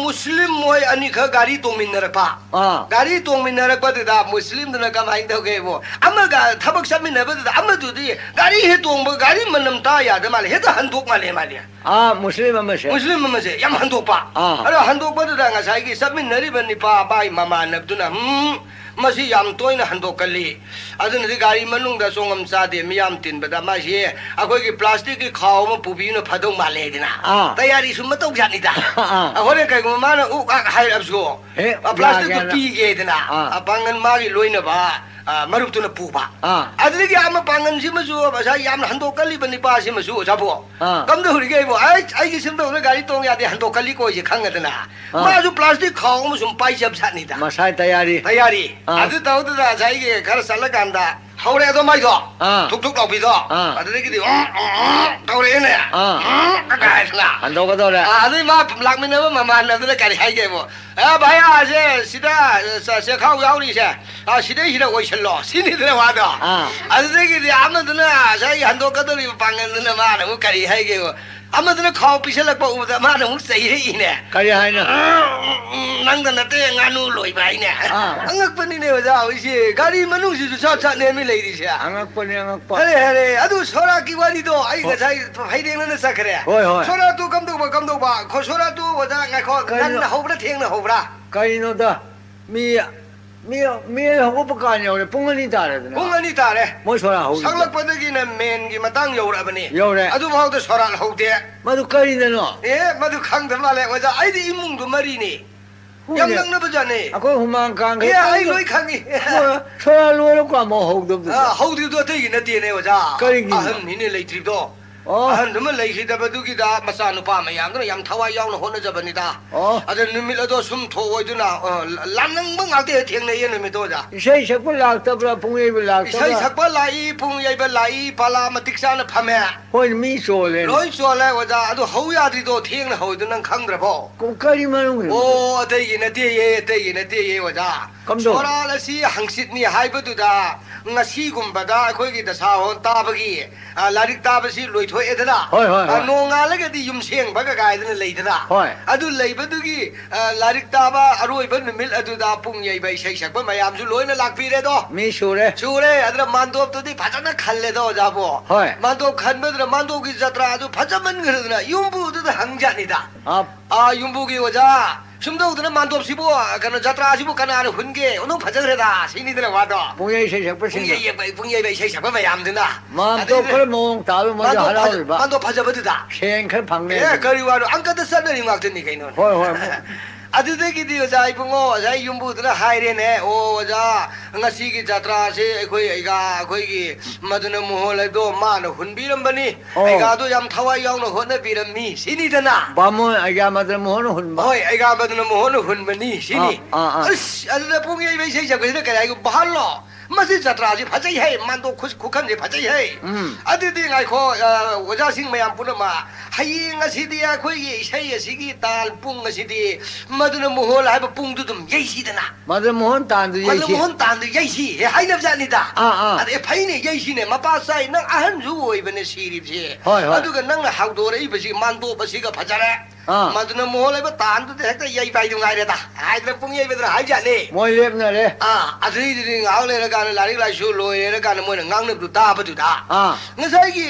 ꯃꯨꯁꯂꯤꯝ ꯃꯣꯏ ꯑꯅꯤꯈꯛ ꯒꯥꯔꯤ ꯇꯣꯡꯃꯤꯟꯅꯔꯛꯄ꯫ ꯑꯥ꯫ ꯒꯥꯔꯤ ꯇꯣꯡꯃꯤꯟꯅꯔꯛꯄꯗꯨꯗ ꯃꯨꯁꯂꯤꯝꯗꯨꯅ ꯀꯃꯥꯏꯅ ꯇꯧꯒꯦꯕꯨ, ꯑꯃꯒ ꯊꯕꯛ ꯆꯠꯃꯤꯟꯅꯕꯗꯨꯗ ꯑꯃꯗꯨꯗꯤ ꯒꯥꯔꯤ ꯍꯦꯛ ꯇꯣꯡꯕ, ꯒꯥꯔꯤ ꯃꯅꯝ ꯇꯥ ꯌꯥꯗ ꯃꯥꯜꯂꯦ, ꯍꯦꯛꯇ ꯍꯟꯗꯣꯛ ꯃꯥꯜꯂꯦ ꯃꯥꯗꯤ꯫ ꯑꯥ, ꯃꯨꯁꯂꯤꯝ ꯑꯃꯁꯦ꯫ ꯃꯨꯁꯂꯤꯝ ꯑꯃꯁꯦ ꯌꯥꯝ ꯍꯟꯗꯣꯛꯄ꯫ ꯑꯥ꯫ ꯑꯗꯣ ꯍꯟꯗꯣꯛꯄꯗꯨꯗ ꯉꯁꯥꯏꯒꯤ ꯆꯠꯃꯤꯟꯅꯔꯤꯕ ꯅꯤꯄꯥ ꯃꯥꯏ ꯃꯃꯥꯟꯅꯕꯗꯨꯅ, "ꯎꯝ, ꯃꯁꯤ ꯌꯥꯝ ꯇꯣꯏꯅ ꯍꯟꯗꯣꯛꯀꯜꯂꯤ꯫ ꯑꯗꯨꯅꯗꯤ ꯒꯥꯔꯤ ꯃꯅꯨꯡꯗ ꯆꯣꯡꯉꯝ ꯆꯥꯗꯦ, ꯃꯤꯌꯥꯝ ꯇꯤꯟꯕꯗ ꯃꯥꯁꯤ ꯑꯩꯈꯣꯏꯒꯤ ꯄ꯭ꯂꯥꯁꯇꯤꯛꯀꯤ ꯈꯥꯎ ꯑꯃ ꯄꯨꯕꯤꯕꯅ ꯐꯗꯧ ꯃꯥꯜꯂꯦ" ꯍꯥꯏꯗꯅ ꯑꯥ꯫ ꯇꯌꯥꯔꯤ ꯁꯨꯝ ꯃꯇꯧ ꯖꯥꯠꯅꯤꯗ꯫ ꯑꯥ꯫ ꯍꯣꯔꯦꯟ ꯀꯩꯒꯨꯝꯕ ꯃꯥꯅ ꯎꯛ ꯑꯛ ꯍꯥꯏꯔꯛꯑꯕꯁꯨ, ꯍꯦ, ꯑ, ꯄ꯭ꯂꯥꯁꯇꯤꯛꯇꯨ ꯌꯥꯒꯦꯅ꯫ ꯄꯤꯒꯦꯗꯅ꯫ ꯑꯥ꯫ ꯑ, ꯄꯥꯡꯒꯟ ꯃꯥꯒꯤ ꯂꯣꯏꯅꯕ ꯑ, ꯃꯔꯨꯞꯇꯨꯅ ꯄꯨꯕ꯫ ꯑꯥ꯫ ꯑꯗꯨꯗꯒꯤ ꯑꯥ ꯃꯄꯥꯡꯒꯜꯁꯤꯃꯁꯨ ꯉꯁꯥꯏ ꯌꯥꯝꯅ ꯍꯟꯗꯣꯛꯀꯜꯂꯤꯕ ꯅꯤꯄꯥꯁꯤꯃꯁꯨ, ꯑꯣꯖꯥꯕꯨ, ꯑꯥ꯫ ꯀꯝꯗꯧꯔꯤꯒꯦ ꯑꯩꯕꯨ? "ꯑꯩ, ꯑꯩꯒꯤ ꯁꯤꯝꯇꯧꯅ ꯒꯥꯔꯤ ꯇꯣꯡ ꯌꯥꯗꯦ, ꯍꯟꯗꯣꯛꯀꯜꯂꯤ ꯀꯣꯏꯁꯦ" ꯈꯪꯉꯗꯅ꯫ ꯑꯥ꯫ ꯃꯥꯁꯨ ꯄ꯭ꯂꯥꯁꯇꯤꯛ ꯈꯥꯎ ꯑꯃ ꯁꯨꯝ ꯄꯥꯏꯖꯕ ꯖꯥꯠꯅꯤꯗ꯫ ꯃꯁꯥꯏ ꯇꯌꯥꯔꯤ꯫ ꯇꯌꯥꯔꯤ꯫ ꯑꯥ꯫ ꯑꯗꯨ ꯇꯧꯗꯨꯗ ꯉꯁꯥꯏꯒꯤ ꯈꯔ ꯆꯠꯂꯀꯥꯟꯗ ꯍꯧꯔꯦ ꯑꯗꯣ ꯃꯥꯏꯗꯣ꯫ ꯑꯥ꯫ ꯊꯨꯛ ꯊꯨꯛ ꯂꯥꯎꯕꯤꯗꯣ꯫ ꯑꯥ꯫ ꯑꯗꯨꯗꯒꯤꯗꯤ, "ꯑꯣ, ꯑꯣ, ꯑꯣ" ꯇꯧꯔꯛꯑꯦꯅꯦ꯫ ꯑꯥ꯫ "ꯑꯣ" ꯀꯥꯏꯗꯅ꯫ ꯍꯟꯗꯣꯛꯀꯗꯧꯔꯦ꯫ ꯑꯥ, ꯑꯗꯨꯏ ꯃꯥ ꯂꯥꯛꯃꯤꯟꯅꯕ ꯃꯃꯥꯟꯅꯕꯗꯨꯅ ꯀꯔꯤ ꯍꯥꯏꯒꯦꯕꯨ? "ꯑꯦ ꯚꯥꯏꯌꯥ, ꯑꯁꯦ ꯁꯤꯗ, ꯑ, ꯆꯦꯈꯥꯎ ꯌꯥꯎꯔꯤꯁꯦ, ꯑ, ꯁꯤꯗꯩꯁꯤꯗ ꯑꯣꯏꯁꯜꯂꯣ" ꯁꯤꯅꯤꯗꯅ ꯋꯥꯗꯣ꯫ ꯑꯥ꯫ ꯑꯗꯨꯗꯒꯤꯗꯤ ꯑꯃꯗꯨꯅ ꯉꯁꯥꯏꯒꯤ ꯍꯟꯗꯣꯛꯀꯗꯧꯔꯤꯕ ꯄꯥꯡꯒꯜꯗꯨꯅ ꯃꯥꯅ ꯑꯃꯨꯛ ꯀꯔꯤ ꯍꯥꯏꯒꯦꯕꯨ? ꯑꯃꯗꯨꯅ ꯈꯥꯎ ꯄꯤꯁꯜꯂꯛꯄ ꯎꯕꯗ ꯃꯥꯅ ꯑꯃꯨꯛ ꯆꯩꯔꯛꯏꯅꯦ꯫ ꯀꯔꯤ ꯍꯥꯏꯅꯣ? "ꯎꯝ, ꯎꯝ, ꯎꯝ, ꯅꯪꯗ ꯅꯠꯇꯦ, ꯉꯥꯅꯨ ꯂꯣꯏꯕ" ꯍꯥꯏꯅꯦ꯫ ꯑꯥ꯫ ꯑꯉꯛꯄꯅꯤꯅꯦ ꯑꯣꯖꯥ ꯍꯧꯖꯤꯛꯁꯦ꯫ ꯒꯥꯔꯤ ꯃꯅꯨꯡꯁꯤꯁꯨ ꯁꯥꯠ ꯁꯥꯠ ꯅꯦꯝꯃꯤ ꯂꯩꯔꯤꯁꯦ꯫ ꯑꯉꯛꯄꯅꯤ, ꯑꯉꯛꯄ꯫ ꯐꯔꯦ, ꯐꯔꯦ꯫ ꯑꯗꯨ ꯁꯣꯔꯥꯠꯀꯤ ꯋꯥꯔꯤꯗꯣ ꯑꯩ ꯍꯣ-, ꯉꯁꯥꯏ ꯐꯩꯔꯦꯡꯅꯅ ꯆꯠꯈ꯭ꯔꯦ꯫ ꯍꯣꯏ, ꯍꯣꯏ꯫ ꯁꯣꯔꯥꯠꯇꯨ ꯀꯝꯗꯧꯕ, ꯀꯝꯗꯧꯕ? ꯈꯣ-, ꯁꯣꯔꯥꯠꯇꯨ ꯑꯣꯖꯥ ꯉꯥꯏꯈꯣ, ꯀꯩꯅꯣ? ꯉꯟꯅ ꯍꯧꯕ꯭ꯔꯥ, ꯊꯦꯡꯅ ꯍꯧꯕ꯭ꯔꯥ? ꯀꯩꯅꯣꯗ, ꯃꯤ, ꯃꯤ, ꯃꯤ ꯍꯧꯒꯠꯄ ꯀꯥꯟ ꯌꯧꯔꯦ, ꯄꯨꯡ ꯑꯅꯤ ꯇꯥꯔꯦꯗꯅ꯫ ꯄꯨꯡ ꯑꯅꯤ ꯇꯥꯔꯦ꯫ ꯃꯣꯏ ꯁꯣꯔꯥ ꯍꯧꯔꯤꯗꯣ꯫ ꯁꯛꯂꯛꯄꯗꯒꯤꯅ ꯃꯦꯟꯒꯤ ꯃꯇꯥꯡ ꯌꯧꯔꯛꯑꯕꯅꯤ꯫ ꯌꯧꯔꯦ꯫ ꯑꯗꯨꯐꯥꯎꯗ ꯁꯣꯔꯥꯠ ꯍꯧꯗꯦ꯫ ꯃꯗꯨ ꯀꯔꯤꯅꯅꯣ? ꯑꯦ, ꯃꯗꯨ ꯈꯪꯗꯕ ꯃꯥꯜꯂꯦ, ꯑꯣꯖꯥ꯫ ꯑꯩꯗꯤ ꯏꯃꯨꯡꯗꯨ ꯃꯔꯤꯅꯤ꯫ ꯍꯨꯏꯅꯦ꯫ ꯌꯥꯝ ꯅꯛꯅꯕ ꯖꯥꯠꯅꯤ꯫ ꯑꯩꯈꯣꯏ ꯍꯨꯃꯥꯡ ꯀꯥꯡꯈꯩ ꯑꯦ, ꯑꯩ ꯀꯟꯅ ꯂꯣꯏ ꯈꯪꯉꯤ꯫ ꯁꯣꯔꯥ, ꯁꯣꯔꯥ ꯂꯣꯏꯔ ꯀ꯭ꯋꯥꯃꯣ ꯍꯧꯗꯕꯗꯨꯗ꯫ ꯑ, ꯍꯧꯗ꯭ꯔꯤꯗꯣ ꯑꯇꯩꯒꯤ ꯅꯠꯇꯦꯅꯦ, ꯑꯣꯖꯥ꯫ ꯀꯔꯤꯒꯤꯅꯣ? ꯑꯍꯟꯅꯤꯅꯦ ꯂꯩꯇ꯭ꯔꯤꯗꯣ꯫ ꯑꯣ꯫ ꯑꯍꯟꯗꯨꯃ ꯂꯩꯈꯤꯗꯕꯗꯨꯒꯤꯗ ꯃꯆꯥꯅꯨꯄꯥ ꯃꯌꯥꯝꯗꯨꯅ ꯌꯥꯝ ꯊꯋꯥꯏ ꯌꯥꯎꯅ ꯍꯣꯠꯅꯖꯕꯅꯤꯗ꯫ ꯑꯣ꯫ ꯑꯗ ꯅꯨꯃꯤꯠ ꯑꯗꯣ ꯁꯨꯝ ꯊꯣꯛꯑꯣꯏꯗꯨꯅ, ꯑ, ꯂ-, ꯂꯥꯟꯅꯤꯡꯕ ꯉꯥꯛꯇ ꯍꯦꯛ ꯊꯦꯡꯅꯩꯌꯦ ꯅꯨꯃꯤꯠꯇꯣ, ꯑꯣꯖꯥ꯫ ꯏꯁꯩ ꯁꯛꯄ ꯂꯥꯛꯇꯕ꯭ꯔꯥ, ꯄꯨꯡ ꯌꯩꯕ ꯂꯥꯛꯇꯕ꯭ꯔꯥ? ꯏꯁꯩ ꯁꯛꯄ ꯂꯥꯛꯏ, ꯄꯨꯡ ꯌꯩꯕ ꯂꯥꯛꯏ, ꯄꯥꯂꯥ ꯃꯇꯤꯛ ꯆꯥꯅ ꯐꯝꯃꯦ꯫ ꯍꯣꯏ, ꯃꯤ ꯆꯣꯜꯂꯦꯅꯦ꯫ ꯂꯣꯏ ꯆꯣꯜꯂꯦ, ꯑꯣꯖꯥ꯫ ꯑꯗꯨ ꯍꯧ ꯌꯥꯗ꯭ꯔꯤꯗꯣ ꯊꯦꯡꯅ ꯍꯧꯏꯗꯨ ꯅꯪ ꯈꯪꯗ꯭ꯔꯕꯣ? ꯀ-, ꯀꯔꯤ ꯃꯔꯝꯒꯤꯅꯣ? ꯑꯣ, ꯑꯇꯩꯒꯤ ꯅꯠꯇꯦꯌꯦ, ꯑꯇꯩꯒꯤ ꯅꯠꯇꯦꯌꯦ, ꯑꯣꯖꯥ꯫ ꯀꯝꯗꯧ? ꯁꯣꯔꯥꯠ ꯑꯁꯤ ꯍꯪꯆꯤꯠꯅꯤ ꯍꯥꯏꯕꯗꯨꯗ ꯉꯁꯤꯒꯨꯝꯕꯗ ꯑꯩꯈꯣꯏꯒꯤ ꯗꯁꯥꯍꯣꯟ ꯇꯥꯕꯒꯤ, ꯑ, ꯂꯥꯏꯔꯤꯛ ꯇꯥꯕꯁꯤ ꯂꯣꯏꯊꯣꯛꯑꯦꯗꯅ꯫ ꯍꯣꯏ, ꯍꯣꯏ, ꯑ, ꯍꯣꯏ꯫ ꯅꯣꯡꯉꯥꯜꯂꯒꯗꯤ ꯌꯨꯝ ꯁꯦꯡꯕꯒ ꯀꯥꯏꯗꯅ ꯂꯩꯗꯅ꯫ ꯍꯣꯏ꯫ ꯑꯗꯨ ꯂꯩꯕꯗꯨꯒꯤ, ꯑ, ꯂꯥꯏꯔꯤꯛ ꯇꯥꯕ ꯑꯔꯣꯏꯕ ꯅꯨꯃꯤꯠ ꯑꯗꯨꯗ ꯄꯨꯡ ꯌꯩꯕ ꯏꯁꯩ ꯁꯛꯄ ꯃꯌꯥꯝꯁꯨ ꯂꯣꯏꯅ ꯂꯥꯛꯄꯤꯔꯦꯗꯣ꯫ ꯃꯤ ꯁꯨꯔꯦ꯫ ꯁꯨꯔꯦ꯫ ꯑꯗꯨꯅ ꯃꯥꯟꯗꯣꯞꯇꯨꯗꯤ ꯐꯖꯅ ꯈꯜꯂꯦꯗꯣ, ꯑꯣꯖꯥꯕꯣ꯫ ꯍꯣꯏ꯫ ꯃꯥꯟꯗꯣꯞ ꯈꯟꯕꯗꯨꯅ ꯃꯥꯟꯗꯣꯞꯀꯤ ꯖꯇ꯭ꯔꯥ ꯑꯗꯨ ꯐꯖꯃꯟꯈ꯭ꯔꯗꯅ ꯌꯨꯝꯕꯨꯗꯨꯗ ꯍꯪꯖꯥꯠꯅꯤꯗ꯫ ꯑꯞ꯫ ꯑꯥ, ꯌꯨꯝꯕꯨꯒꯤ ꯑꯣꯖꯥ, ꯁꯨꯝ ꯇꯧꯗꯅ ꯃꯥꯟꯗꯣꯞꯁꯤꯕꯨ, ꯀꯩꯅꯣ, ꯖꯇ꯭ꯔꯥꯁꯤꯕꯨ ꯀꯅꯥꯅ ꯍꯨꯟꯒꯦ? ꯑꯣꯟꯊꯣꯛ ꯐꯖꯈ꯭ꯔꯦꯗ, ꯁꯤꯅꯤꯗꯅ ꯋꯥꯗꯣ꯫ ꯄꯨꯡꯌꯩ ꯏꯁꯩ ꯁꯛꯄꯁꯤꯡꯅ꯫ ꯄꯨꯡꯌꯩ ꯌꯦꯛꯄ, ꯄꯨꯡꯌꯩꯕ ꯏꯁꯩ ꯁꯛꯄ ꯃꯌꯥꯝꯗꯨꯅ꯫ ꯃꯥꯟꯗꯣꯞ ꯑꯗꯩꯗꯤ ꯈꯔ ꯃꯑꯣꯡ ꯇꯥꯕ ꯃꯣꯏꯗ ꯃꯥꯟꯗꯣꯞ ꯐꯖ-, ꯍꯔꯥꯎꯔꯤꯕ꯫ ꯃꯥꯟꯗꯣꯞ ꯐꯖꯕꯗꯨꯗ꯫ ꯁꯦꯟ ꯈꯔ ꯐꯪꯅꯤ ꯑꯦ, ꯑꯗꯨꯅ꯫ ꯀꯔꯤ ꯋꯥꯅꯣ? ꯑꯪꯀꯗ ꯆꯠꯅꯔꯤ ꯉꯥꯛꯇꯅꯤ ꯀꯩꯅꯣ꯫ ꯍꯣꯏ, ꯍꯣꯏ꯫ ꯑꯗꯨꯗꯒꯤꯗꯤ ꯑꯣꯖꯥ ꯏꯕꯨꯡꯉꯣ, ꯑꯣꯖꯥ ꯌꯨꯝꯕꯨꯗꯨꯅ ꯍꯥꯏꯔꯦꯅꯦ, "ꯑꯣ, ꯑꯣꯖꯥ, ꯉꯁꯤꯒꯤ ꯖꯇ꯭ꯔꯥꯁꯦ ꯑꯩꯈꯣꯏ ꯑꯩꯒꯥ, ꯑꯩꯈꯣꯏꯒꯤ ꯃꯗꯅ ꯃꯣꯍꯣꯟ ꯍꯥꯏꯕꯗꯣ ꯃꯥꯅ ꯍꯨꯟꯕꯤꯔꯝꯕꯅꯤ꯫ ꯑꯣ꯫ ꯑꯩꯒꯥꯗꯣ ꯌꯥꯝ ꯊꯋꯥꯏ ꯌꯥꯎꯅ ꯍꯣꯠꯅꯕꯤꯔꯝꯃꯤ ꯁꯤꯅꯤꯗꯅ꯫ ꯕꯥꯃꯣꯟ ꯑꯩꯒꯥ ꯃꯗꯅ ꯃꯣꯍꯣꯟꯅ ꯍꯨꯟꯕ꯫ ꯍꯣꯏ, ꯑꯩꯒꯥ ꯃꯗꯅ ꯃꯣꯍꯣꯟꯅ ꯍꯨꯟꯕꯅꯤ ꯁꯤꯅꯤ꯫ ꯑꯥ, ꯑꯥ, ꯑꯥ꯫ ꯑꯁ, ꯑꯗꯨꯗ ꯄꯨꯡ ꯌꯩꯕ ꯏꯁꯩ ꯁꯛꯄꯁꯤꯅ ꯀꯔꯤ ꯍꯥꯏꯒꯦ? ꯚꯥꯍꯜꯂꯣ꯫ ꯃꯁꯤ ꯖꯇ꯭ꯔꯥꯁꯤ ꯐꯖꯩ ꯍꯩ, ꯃꯥꯟꯗꯣꯞ ꯈꯨ-, ꯈꯨꯈꯟꯁꯤ ꯐꯖꯩ ꯍꯩ꯫ ꯎꯝ꯫ ꯑꯗꯨꯗꯤ ꯉꯥꯏꯈꯣ, ꯑ, ꯑꯣꯖꯥꯁꯤꯡ ꯃꯌꯥꯝ ꯄꯨꯝꯅꯃꯛ, ꯍꯌꯦꯡ ꯑꯁꯤꯗꯤ ꯑꯩꯈꯣꯏꯒꯤ ꯏꯁꯩ ꯑꯁꯤꯒꯤ ꯇꯥꯜ ꯄꯨꯡ ꯑꯁꯤꯗꯤ ꯃꯗꯨꯅ ꯃꯣꯍꯣꯜ ꯍꯥꯏꯕ ꯄꯨꯡꯗꯨ ꯑꯗꯨꯝ ꯌꯩꯁꯤꯗꯅ꯫ ꯃꯗꯨꯅ ꯃꯣꯍꯣꯟ ꯇꯥꯟꯗꯨ ꯃꯗꯨꯅ ꯌꯩꯁꯤ꯫ ꯃꯣꯍꯣꯟ ꯇꯥꯟꯗꯨ ꯌꯩꯁꯤ ꯍꯦ ꯍꯥꯏꯅꯕ ꯖꯥꯠꯅꯤꯗ꯫ ꯑꯥ, ꯑꯥ꯫ ꯑꯗ, ꯑꯦ, ꯐꯩꯅꯦ, ꯌꯩꯁꯤꯅꯦ, ꯃꯄꯥ ꯆꯥꯏ, ꯅꯪ ꯑꯍꯟꯁꯨ ꯑꯣꯏꯕꯅꯦ ꯁꯤꯔꯤꯕꯁꯤ꯫ ꯍꯣꯏ, ꯍꯣꯏ꯫ ꯑꯗꯨꯒ ꯅꯪꯅ ꯍꯧꯗꯣꯔꯛꯏꯕꯁꯤ ꯃꯥꯟꯗꯣꯞ ꯑꯁꯤꯒ ꯐꯖꯔꯦ꯫ ꯑꯥ꯫ ꯃꯗꯨꯅ ꯃꯣꯍꯣꯜ ꯍꯥꯏꯕ ꯇꯥꯟꯗꯨꯗ ꯍꯦꯛꯇ ꯌꯩꯕ ꯍꯥꯏꯗꯨ ꯉꯥꯏꯔꯦꯗ ꯍꯥꯏꯗꯅ ꯄꯨꯡ ꯌꯩꯕꯗꯨꯅ ꯍꯥꯏꯖꯥꯠꯅꯤ꯫ ꯃꯣꯏ ꯂꯦꯞꯅꯔꯦ꯫ ꯑꯥ, ꯑꯗꯨꯗꯩꯗꯨꯗꯤ ꯉꯥꯏꯍꯥꯛ ꯂꯩꯔꯀꯥꯟꯗ, ꯂꯥꯏꯔꯤꯛ ꯂꯥꯏꯁꯨ ꯂꯣꯏꯔꯦꯔꯀꯥꯟꯗ ꯃꯣꯏꯅ ꯉꯥꯡꯅꯕꯗꯨ ꯇꯥꯕꯗꯨꯗ, ꯑꯥ꯫ ꯉꯁꯥꯏꯒꯤ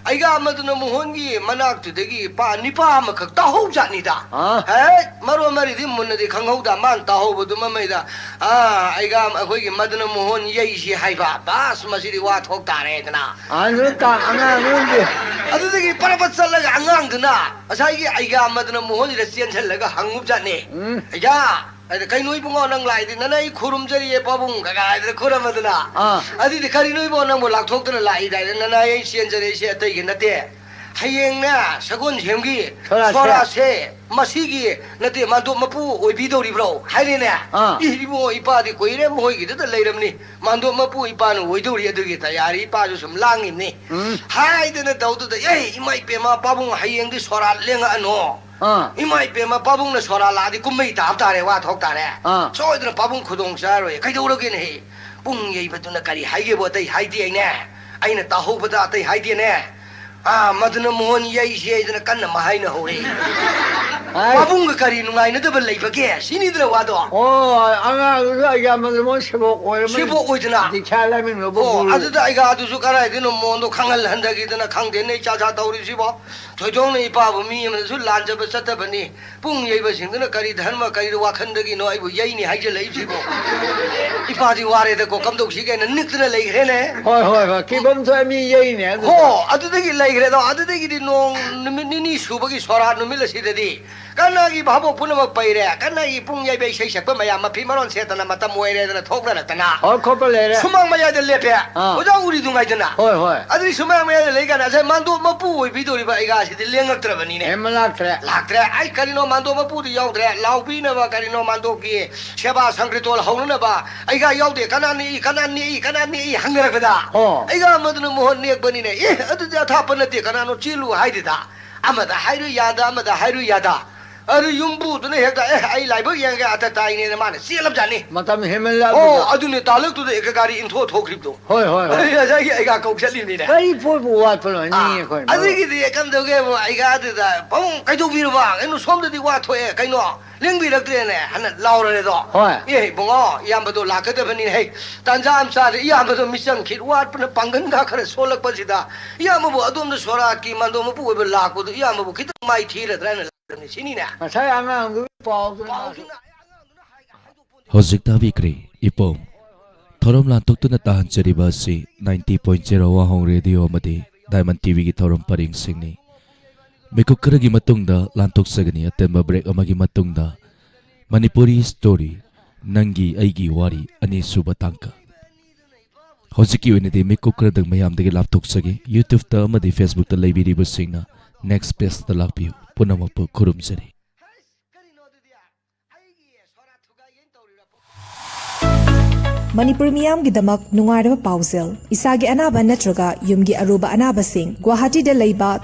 ꯑꯩꯒꯥ ꯃꯗꯨꯅ ꯃꯣꯍꯣꯟꯒꯤ ꯃꯅꯥꯛꯇꯨꯗꯒꯤ ꯄꯥ-, ꯅꯤꯄꯥ ꯑꯃꯈꯛ ꯇꯥꯍꯧꯖꯥꯠꯅꯤꯗ꯫ ꯑꯥ꯫ ꯍꯦꯛ ꯃꯔꯣꯟ ꯃꯔꯤꯗꯤ ꯃꯨꯟꯅꯗꯤ ꯈꯪꯍꯧꯗ, ꯃꯥꯅ ꯇꯥꯍꯧꯕꯗꯨ ꯃꯃꯩꯗ, ꯑꯥ, ꯑꯩꯒꯥ, ꯑꯩꯈꯣꯏꯒꯤ ꯃꯗꯨꯅ ꯃꯣꯍꯣꯟ ꯌꯩꯁꯤ ꯍꯥꯏꯕ, ꯕꯥꯁ, ꯃꯁꯤꯗꯤ ꯋꯥ ꯊꯣꯛ ꯇꯥꯔꯦꯗꯅ꯫ ꯑꯍꯟꯗꯨꯅ ꯇꯥ-, ꯑꯉꯥꯡꯗꯨꯅꯗꯤ꯫ ꯑꯗꯨꯗꯒꯤ ꯄꯔꯕꯠ ꯆꯠꯂꯒ ꯑꯉꯥꯡꯗꯨꯅ ꯉꯁꯥꯏꯒꯤ ꯑꯩꯒꯥ ꯃꯗꯨꯅ ꯃꯣꯍꯣꯟꯁꯤꯗ ꯆꯦꯟꯁꯤꯜꯂꯒ ꯍꯪꯉꯨꯕꯖꯥꯠꯅꯤ꯫ ꯎꯝ꯫ "ꯑꯩꯒꯥ," ꯍꯥꯏꯗꯤ, "ꯀꯩꯅꯣ ꯏꯕꯨꯡꯉꯣ ꯅꯪ ꯂꯥꯛꯏꯗꯤ?" "ꯅꯅꯥ ꯑꯩ ꯈꯨꯔꯨꯝꯖꯔꯤꯌꯦ ꯄꯥꯕꯨꯡ," ꯀꯀꯥ ꯍꯥꯏꯗꯅ ꯈꯨꯔꯝꯃꯗꯅ꯫ ꯑꯥ꯫ ꯑꯗꯨꯗꯤ, "ꯀꯔꯤꯅꯣ ꯏꯕꯨꯡꯉꯣ ꯅꯪꯕꯨ ꯂꯥꯛꯊꯣꯛꯇꯅ ꯂꯥꯛꯏꯗꯥꯏꯅꯦ?" "ꯅꯅꯥ ꯑꯩ ꯆꯦꯟꯖꯔꯛꯏꯁꯦ ꯑꯇꯩꯒꯤ ꯅꯠꯇꯦ꯫ ꯍꯌꯦꯡꯅꯦ ꯁꯒꯣꯜꯁꯦꯝꯒꯤ ꯁꯣꯔꯥꯠꯁꯦ꯫ ꯁꯣꯔꯥꯠꯁꯦ ꯃꯁꯤꯒꯤ ꯅꯠꯇꯦ, ꯃꯥꯟꯗꯣꯞ ꯃꯄꯨ ꯑꯣꯏꯕꯤꯗꯧꯔꯤꯕ꯭ꯔꯣ?" ꯍꯥꯏꯔꯦꯅꯦ꯫ ꯑꯥ꯫ "ꯏ, ꯏꯕꯨꯡꯉꯣ, ꯏꯄꯥꯗꯤ ꯀꯨꯏꯔꯦ ꯃꯈꯣꯏꯒꯤꯗꯨꯗ ꯂꯩꯔꯝꯅꯤ꯫ ꯃꯥꯟꯗꯣꯞ ꯃꯄꯨ ꯏꯄꯥꯅ ꯑꯣꯏꯗꯧꯔꯤ, ꯑꯗꯨꯒꯤ ꯇꯌꯥꯔꯤ ꯏꯄꯥꯁꯨ ꯁꯨꯝ ꯂꯥꯡꯉꯤꯕꯅꯤ" ꯎꯝ꯫ ꯍꯥꯏꯗꯅ ꯇꯧꯗꯨꯗ, "ꯑꯦ, ꯏꯃꯥ ꯏꯄꯦꯝꯃ, ꯄꯥꯕꯨꯡ ꯍꯌꯦꯡꯗꯤ ꯁꯣꯔꯥꯠ ꯂꯦꯡꯉꯛꯑꯅꯣ꯫ ꯑꯥ꯫ ꯏꯃꯥ ꯏꯄꯦꯝꯃ, ꯄꯥꯕꯨꯡꯅ ꯁꯣꯔꯥꯠ ꯂꯥꯛꯑꯗꯤ ꯀꯨꯝꯍꯩ ꯇꯥꯕ ꯇꯥꯔꯦ, ꯋꯥ ꯊꯣꯛ ꯇꯥꯔꯦ꯫ ꯑꯥ꯫ ꯁꯣꯏꯗꯅ ꯄꯥꯕꯨꯡ ꯈꯨꯗꯣꯡ ꯆꯥꯔꯣꯏ꯫ ꯀꯩꯗꯧꯔꯒꯦꯅꯦꯍꯦ? ꯄꯨꯡ ꯌꯩꯕꯗꯨꯅ ꯀꯔꯤ ꯍꯥꯏꯒꯦꯕꯨ ꯑꯇꯩ ꯍꯥꯏꯗꯦ ꯍꯥꯏꯅꯦ꯫ ꯑꯩꯅ ꯇꯥꯍꯧꯕꯗ ꯑꯇꯩ ꯍꯥꯏꯗꯦꯅꯦ꯫ ꯑꯥ, ꯃꯗꯨꯅ ꯃꯣꯍꯣꯟ ꯌꯩꯁꯤ ꯍꯥꯏꯗꯅ ꯀꯟꯅ ꯑꯃ ꯍꯥꯏꯅ ꯍꯧꯔꯦ꯫ ꯍꯥꯏ꯫ ꯄꯥꯕꯨꯡꯒ ꯀꯔꯤ ꯅꯨꯡꯉꯥꯏꯅꯗꯕ ꯂꯩꯕꯒꯦ? ꯁꯤꯅꯤꯗꯅ ꯋꯥꯗꯣ꯫ ꯑꯣ, ꯑꯉꯥꯡꯗꯨꯁꯨ ꯑꯩꯒꯥ ꯃꯗꯨꯅ ꯃꯣꯍꯣꯟ ꯁꯦꯕꯣꯛ ꯑꯣꯏꯔꯝꯃꯅꯤ꯫ ꯁꯦꯕꯣꯛ ꯑꯣꯏꯗꯅ꯫ ꯗꯤꯛꯁꯥ ꯂꯥꯏꯃꯤꯡꯅꯕ ꯑꯣ, ꯒꯨꯔꯨ꯫ ꯑꯗꯨꯗ ꯑꯩꯒꯥꯗꯨꯁꯨ ꯀꯗꯥꯏꯗꯩꯅꯣ ꯃꯣꯍꯣꯟꯗꯣ ꯈꯪꯍꯜꯍꯟꯗꯒꯤꯗꯅ ꯈꯪꯗꯦꯅꯦ, ꯏꯆꯥ ꯆꯥ ꯇꯧꯔꯤꯁꯤꯕꯣ꯫ ꯊꯣꯏꯗꯣꯛꯅ ꯏꯄꯥꯕꯨ ꯃꯤ ꯑꯃꯗꯁꯨ ꯂꯥꯟꯖꯕ ꯆꯠꯇꯕꯅꯤ꯫ ꯄꯨꯡ ꯌꯩꯕꯁꯤꯡꯗꯨꯅ ꯀꯔꯤ ꯙꯔꯃ, ꯀꯔꯤ ꯋꯥꯈꯟꯗꯒꯤꯅꯣ ꯑꯩꯕꯨ ꯌꯩꯅꯤ ꯍꯥꯏꯖꯜꯂꯛꯏꯕꯁꯤꯕꯣ? ꯏꯄꯥꯗꯤ ꯋꯥꯔꯦꯗꯀꯣ, ꯀꯝꯗꯧꯁꯤꯒꯦꯅ ꯅꯤꯛꯇꯅ ꯂꯩꯈ꯭ꯔꯦꯅꯦ꯫ ꯍꯣꯏ, ꯍꯣꯏ, ꯍꯣꯏ꯫ ꯀꯤꯐꯝ ꯊꯣꯛꯑꯦ, ꯃꯤ ꯌꯩꯅꯦ ꯑꯗꯨꯗ꯫ ꯍꯣ, ꯑꯗꯨꯗꯒꯤ ꯂꯩꯈ꯭ꯔꯦꯗꯣ꯫ ꯑꯗꯨꯗꯒꯤꯗꯤ ꯅꯣꯡ ꯅꯨꯃꯤꯠ ꯅꯤꯅꯤ ꯁꯨꯕꯒꯤ ꯁꯣꯔꯥꯠ ꯅꯨꯃꯤꯠ ꯑꯁꯤꯗꯗꯤ ꯀꯅꯥꯒꯤ ꯚꯥꯕꯣꯛ ꯄꯨꯝꯅꯃꯛ ꯄꯩꯔꯦ, ꯀꯅꯥꯒꯤ ꯄꯨꯡ ꯌꯩꯕ ꯏꯁꯩ ꯁꯛꯄ ꯃꯌꯥꯝ ꯃꯐꯤ ꯃꯔꯣꯟ ꯁꯦꯠꯇꯅ ꯃꯇꯝ ꯑꯣꯏꯔꯦꯗꯅ ꯊꯣꯛꯅꯔꯛꯇꯅ ꯍꯣꯏ, ꯈꯣꯠꯄ ꯂꯩꯔꯦ꯫ ꯁꯨꯃꯥꯡ ꯃꯌꯥꯏꯗ ꯂꯦꯞꯄꯦ꯫ ꯑꯥ꯫ ꯑꯣꯖꯥ ꯎꯔꯤꯗꯨ ꯉꯥꯏꯗꯅ꯫ ꯍꯣꯏ, ꯍꯣꯏ꯫ ꯑꯗꯨꯗꯤ ꯁꯨꯃꯥꯡ ꯃꯌꯥꯏꯗ ꯂꯩ ꯀꯥꯟꯗ ꯉꯁꯥꯏ ꯃꯥꯟꯗꯣꯞ ꯃꯄꯨ ꯑꯣꯏꯕꯤꯗꯧꯔꯤꯕ ꯑꯩꯒꯥꯁꯤꯗꯤ ꯂꯦꯡꯉꯛꯇ꯭ꯔꯕꯅꯤꯅꯦ꯫ ꯑꯦ, ꯃ ꯂꯥꯛꯇ꯭ꯔꯦ꯫ ꯂꯥꯛꯇ꯭ꯔꯦ꯫ ꯑꯩ ꯀꯔꯤꯅꯣ ꯃꯥꯟꯗꯣꯞ ꯃꯄꯨꯗꯤ ꯌꯥꯎꯗ꯭ꯔꯦ꯫ ꯂꯥꯎꯕꯤꯅꯕ ꯀꯔꯤꯅꯣ ꯃꯥꯟꯗꯣꯞꯀꯤ ꯁꯦꯕꯥ ꯁꯪꯀ꯭ꯔꯤꯇꯣꯜ ꯍꯧꯅꯅꯕ ꯑꯩꯒꯥ ꯌꯥꯎꯗꯦ꯫ ꯀꯅꯥ ꯅꯦꯛꯏ, ꯀꯅꯥ ꯅꯦꯛꯏ, ꯀꯅꯥ ꯅꯦꯛꯏ ꯍꯪꯅꯔꯛꯄꯗ ꯑꯣ꯫ ꯑꯩꯒꯥ ꯑꯃꯗꯨꯅ ꯃꯣꯍꯣꯟ ꯅꯦꯛꯄꯅꯤꯅꯦ꯫ ꯑꯦ, ꯑꯗꯨꯗꯤ ꯑꯊꯥꯞꯄ ꯅꯠꯇꯦ, ꯀꯅꯥꯅꯣ ꯆꯦꯜꯂꯨ ꯍꯥꯏꯗꯨꯗ꯫ ꯑꯃꯗ ꯍꯥꯏꯔꯨ ꯌꯥꯗ, ꯑꯃꯗ ꯍꯥꯏꯔꯨ ꯌꯥꯗ꯫ ꯑꯗꯨ ꯌꯨꯝꯕꯨꯗꯨꯅ ꯍꯦꯛꯇ, "ꯑꯦ, ꯑꯩ ꯂꯥꯏꯕꯛ ꯌꯦꯡꯒꯦ, ꯑꯇ ꯇꯥꯏꯅꯦꯅ" ꯃꯥꯅ ꯆꯦꯜꯂꯕꯖꯥꯠꯅꯤ꯫ ꯃꯇꯝ ꯑꯣ, ꯍꯦꯟꯃꯜꯂꯕꯗꯨꯗ꯫ ꯑꯗꯨꯅꯦ, ꯇꯥꯂꯛꯇꯨꯗ ꯍꯦꯛꯇ ꯒꯥꯔꯤ ꯏꯟꯊꯣꯛ ꯊꯣꯛꯈ꯭ꯔꯤꯕꯗꯣ꯫ ꯍꯣꯏ, ꯍꯣꯏ, ꯍꯣꯏ꯫ ꯑꯩ ꯉꯁꯥꯏꯒꯤ ꯑꯩꯒꯥ ꯀꯧ ꯆꯠꯂꯤꯕꯅꯤꯅꯦ꯫ ꯀꯔꯤ ꯄꯣꯠꯄꯨ ꯋꯥꯠꯄꯅꯣ, ꯅꯤ ꯑꯥ, ꯑꯩꯈꯣꯏ꯫ ꯑꯗꯒꯤꯗꯤ ꯀꯝꯗꯧꯒꯦꯕꯨ, ꯑꯩꯒꯥꯗꯨꯗ, "ꯄꯥꯕꯨꯡ, ꯀꯩꯗꯧꯕꯤꯔꯕ? ꯀꯩꯅꯣ, ꯁꯣꯝꯗꯗꯤ ꯋꯥ ꯊꯣꯛꯑꯦ, ꯀꯩꯅꯣ, ꯂꯦꯡꯕꯤꯔꯛꯇ꯭ꯔꯦꯅꯦ?" ꯍꯥꯏꯅ ꯂꯥꯎꯔꯦꯗꯣ꯫ ꯍꯣꯏ꯫ "ꯑꯦ, ꯏꯕꯨꯡꯉꯣ, ꯏꯌꯥꯝꯕꯗꯣ ꯂꯥꯛꯀꯗꯕꯅꯤ꯫ ꯍꯦ, ꯇꯥꯟꯖꯥ ꯑꯃ ꯆꯥꯔꯦ, ꯏꯌꯥꯝꯕꯗꯣ ꯃꯤꯆꯪ ꯈꯤꯠ ꯋꯥꯠꯄꯅ ꯄꯥꯡꯒꯟꯒ ꯈꯔ ꯁꯣꯜꯂꯛꯄꯁꯤꯗ, ꯏꯌꯥꯝꯕꯕꯨ ꯑꯗꯣꯝꯗ ꯁꯣꯔꯥꯠꯀꯤ ꯃꯥꯟꯗꯣꯞ ꯃꯄꯨ ꯑꯣꯏꯕ ꯂꯥꯛꯄꯗꯣ ꯏꯌꯥꯝꯕꯕꯨ ꯈꯤꯇꯪ ꯃꯥꯏ ꯊꯤꯔꯗ꯭ꯔꯥ ꯍꯥꯏꯅ ꯂꯥꯛꯄꯅꯤ, ꯁꯤꯅꯤꯅꯦ꯫" ꯉꯁꯥꯏ ꯑꯉꯥꯡꯗꯨꯒꯤ ꯄꯥꯎꯗꯨꯅ ꯄꯥꯎꯗꯨꯅ ꯑꯩ ꯑꯉꯥꯡꯗꯨꯅ ꯍꯥꯏ-, ꯍꯥꯏꯗꯣꯛꯄ ꯍꯣꯟꯗꯦ꯫ ꯍꯧꯖꯤꯛ ꯇꯥꯕꯤꯈ꯭ꯔꯦ ꯏꯄꯣꯝ꯫ ꯊꯧꯔꯝ ꯂꯥꯟꯊꯣꯛꯇꯨꯅ ꯇꯥꯍꯟꯖꯔꯤꯕ ꯑꯁꯤ ninety point zero ꯋꯥꯍꯣꯡ ꯔꯦꯗꯤꯑꯣ ꯑꯃꯗꯤ ꯗꯥꯏꯃꯟ ꯇꯤꯚꯤꯒꯤ ꯊꯧꯔꯝ ꯄꯔꯤꯡꯁꯤꯡꯅꯤ꯫ ꯃꯤꯀꯨꯞ ꯈꯔꯒꯤ ꯃꯇꯨꯡꯗ ꯂꯥꯟꯊꯣꯛꯆꯒꯅꯤ꯫ ꯑꯇꯦꯟꯕ ꯕ꯭ꯔꯦꯛ ꯑꯃꯒꯤ ꯃꯇꯨꯡꯗ ꯃꯅꯤꯄꯨꯔꯤ ꯁ꯭ꯇꯣꯔꯤ, ꯅꯪꯒꯤ ꯑꯩꯒꯤ ꯋꯥꯔꯤ, ꯑꯅꯤꯁꯨꯕ ꯇꯥꯡꯀꯛ꯫ ꯍꯧꯖꯤꯛꯀꯤ ꯑꯣꯏꯅꯗꯤ ꯃꯤꯀꯨꯞ ꯈꯔꯗꯪ ꯃꯌꯥꯝꯗꯒꯤ ꯂꯥꯞꯊꯣꯛꯆꯒꯦ꯫ ꯌꯨꯇ꯭ꯌꯨꯕꯇ ꯑꯃꯗꯤ ꯐꯦꯁꯕꯨꯛꯇ ꯂꯩꯕꯤꯔꯤꯕꯁꯤꯡꯅ ꯅꯦꯛꯁ ꯄꯦꯖꯇ ꯂꯥꯛꯄꯤꯌꯨ꯫ ꯄꯨꯝꯅꯃꯛꯄꯨ ꯈꯨꯔꯨꯝꯖꯔꯤ꯫ ꯀꯔꯤꯅꯣ ꯑꯗꯨꯗꯤ? ꯑꯩꯒꯤ ꯁꯣꯔꯥ ꯊꯨꯒꯥꯏꯒꯦꯅ ꯇꯧꯔꯤꯔꯣ? ꯃꯅꯤꯄꯨꯔ ꯃꯤꯌꯥꯝꯒꯤꯗꯃꯛ ꯅꯨꯡꯉꯥꯏꯔꯕ ꯄꯥꯎꯖꯦꯜ꯫ ꯏꯁꯥꯒꯤ ꯑꯅꯥꯕ ꯅꯠꯇ꯭ꯔꯒ ꯌꯨꯝꯒꯤ ꯑꯔꯨꯕ ꯑꯅꯥꯕꯁꯤꯡ ꯒꯨꯋꯥꯍꯥꯇꯤꯗ ꯂꯩꯕ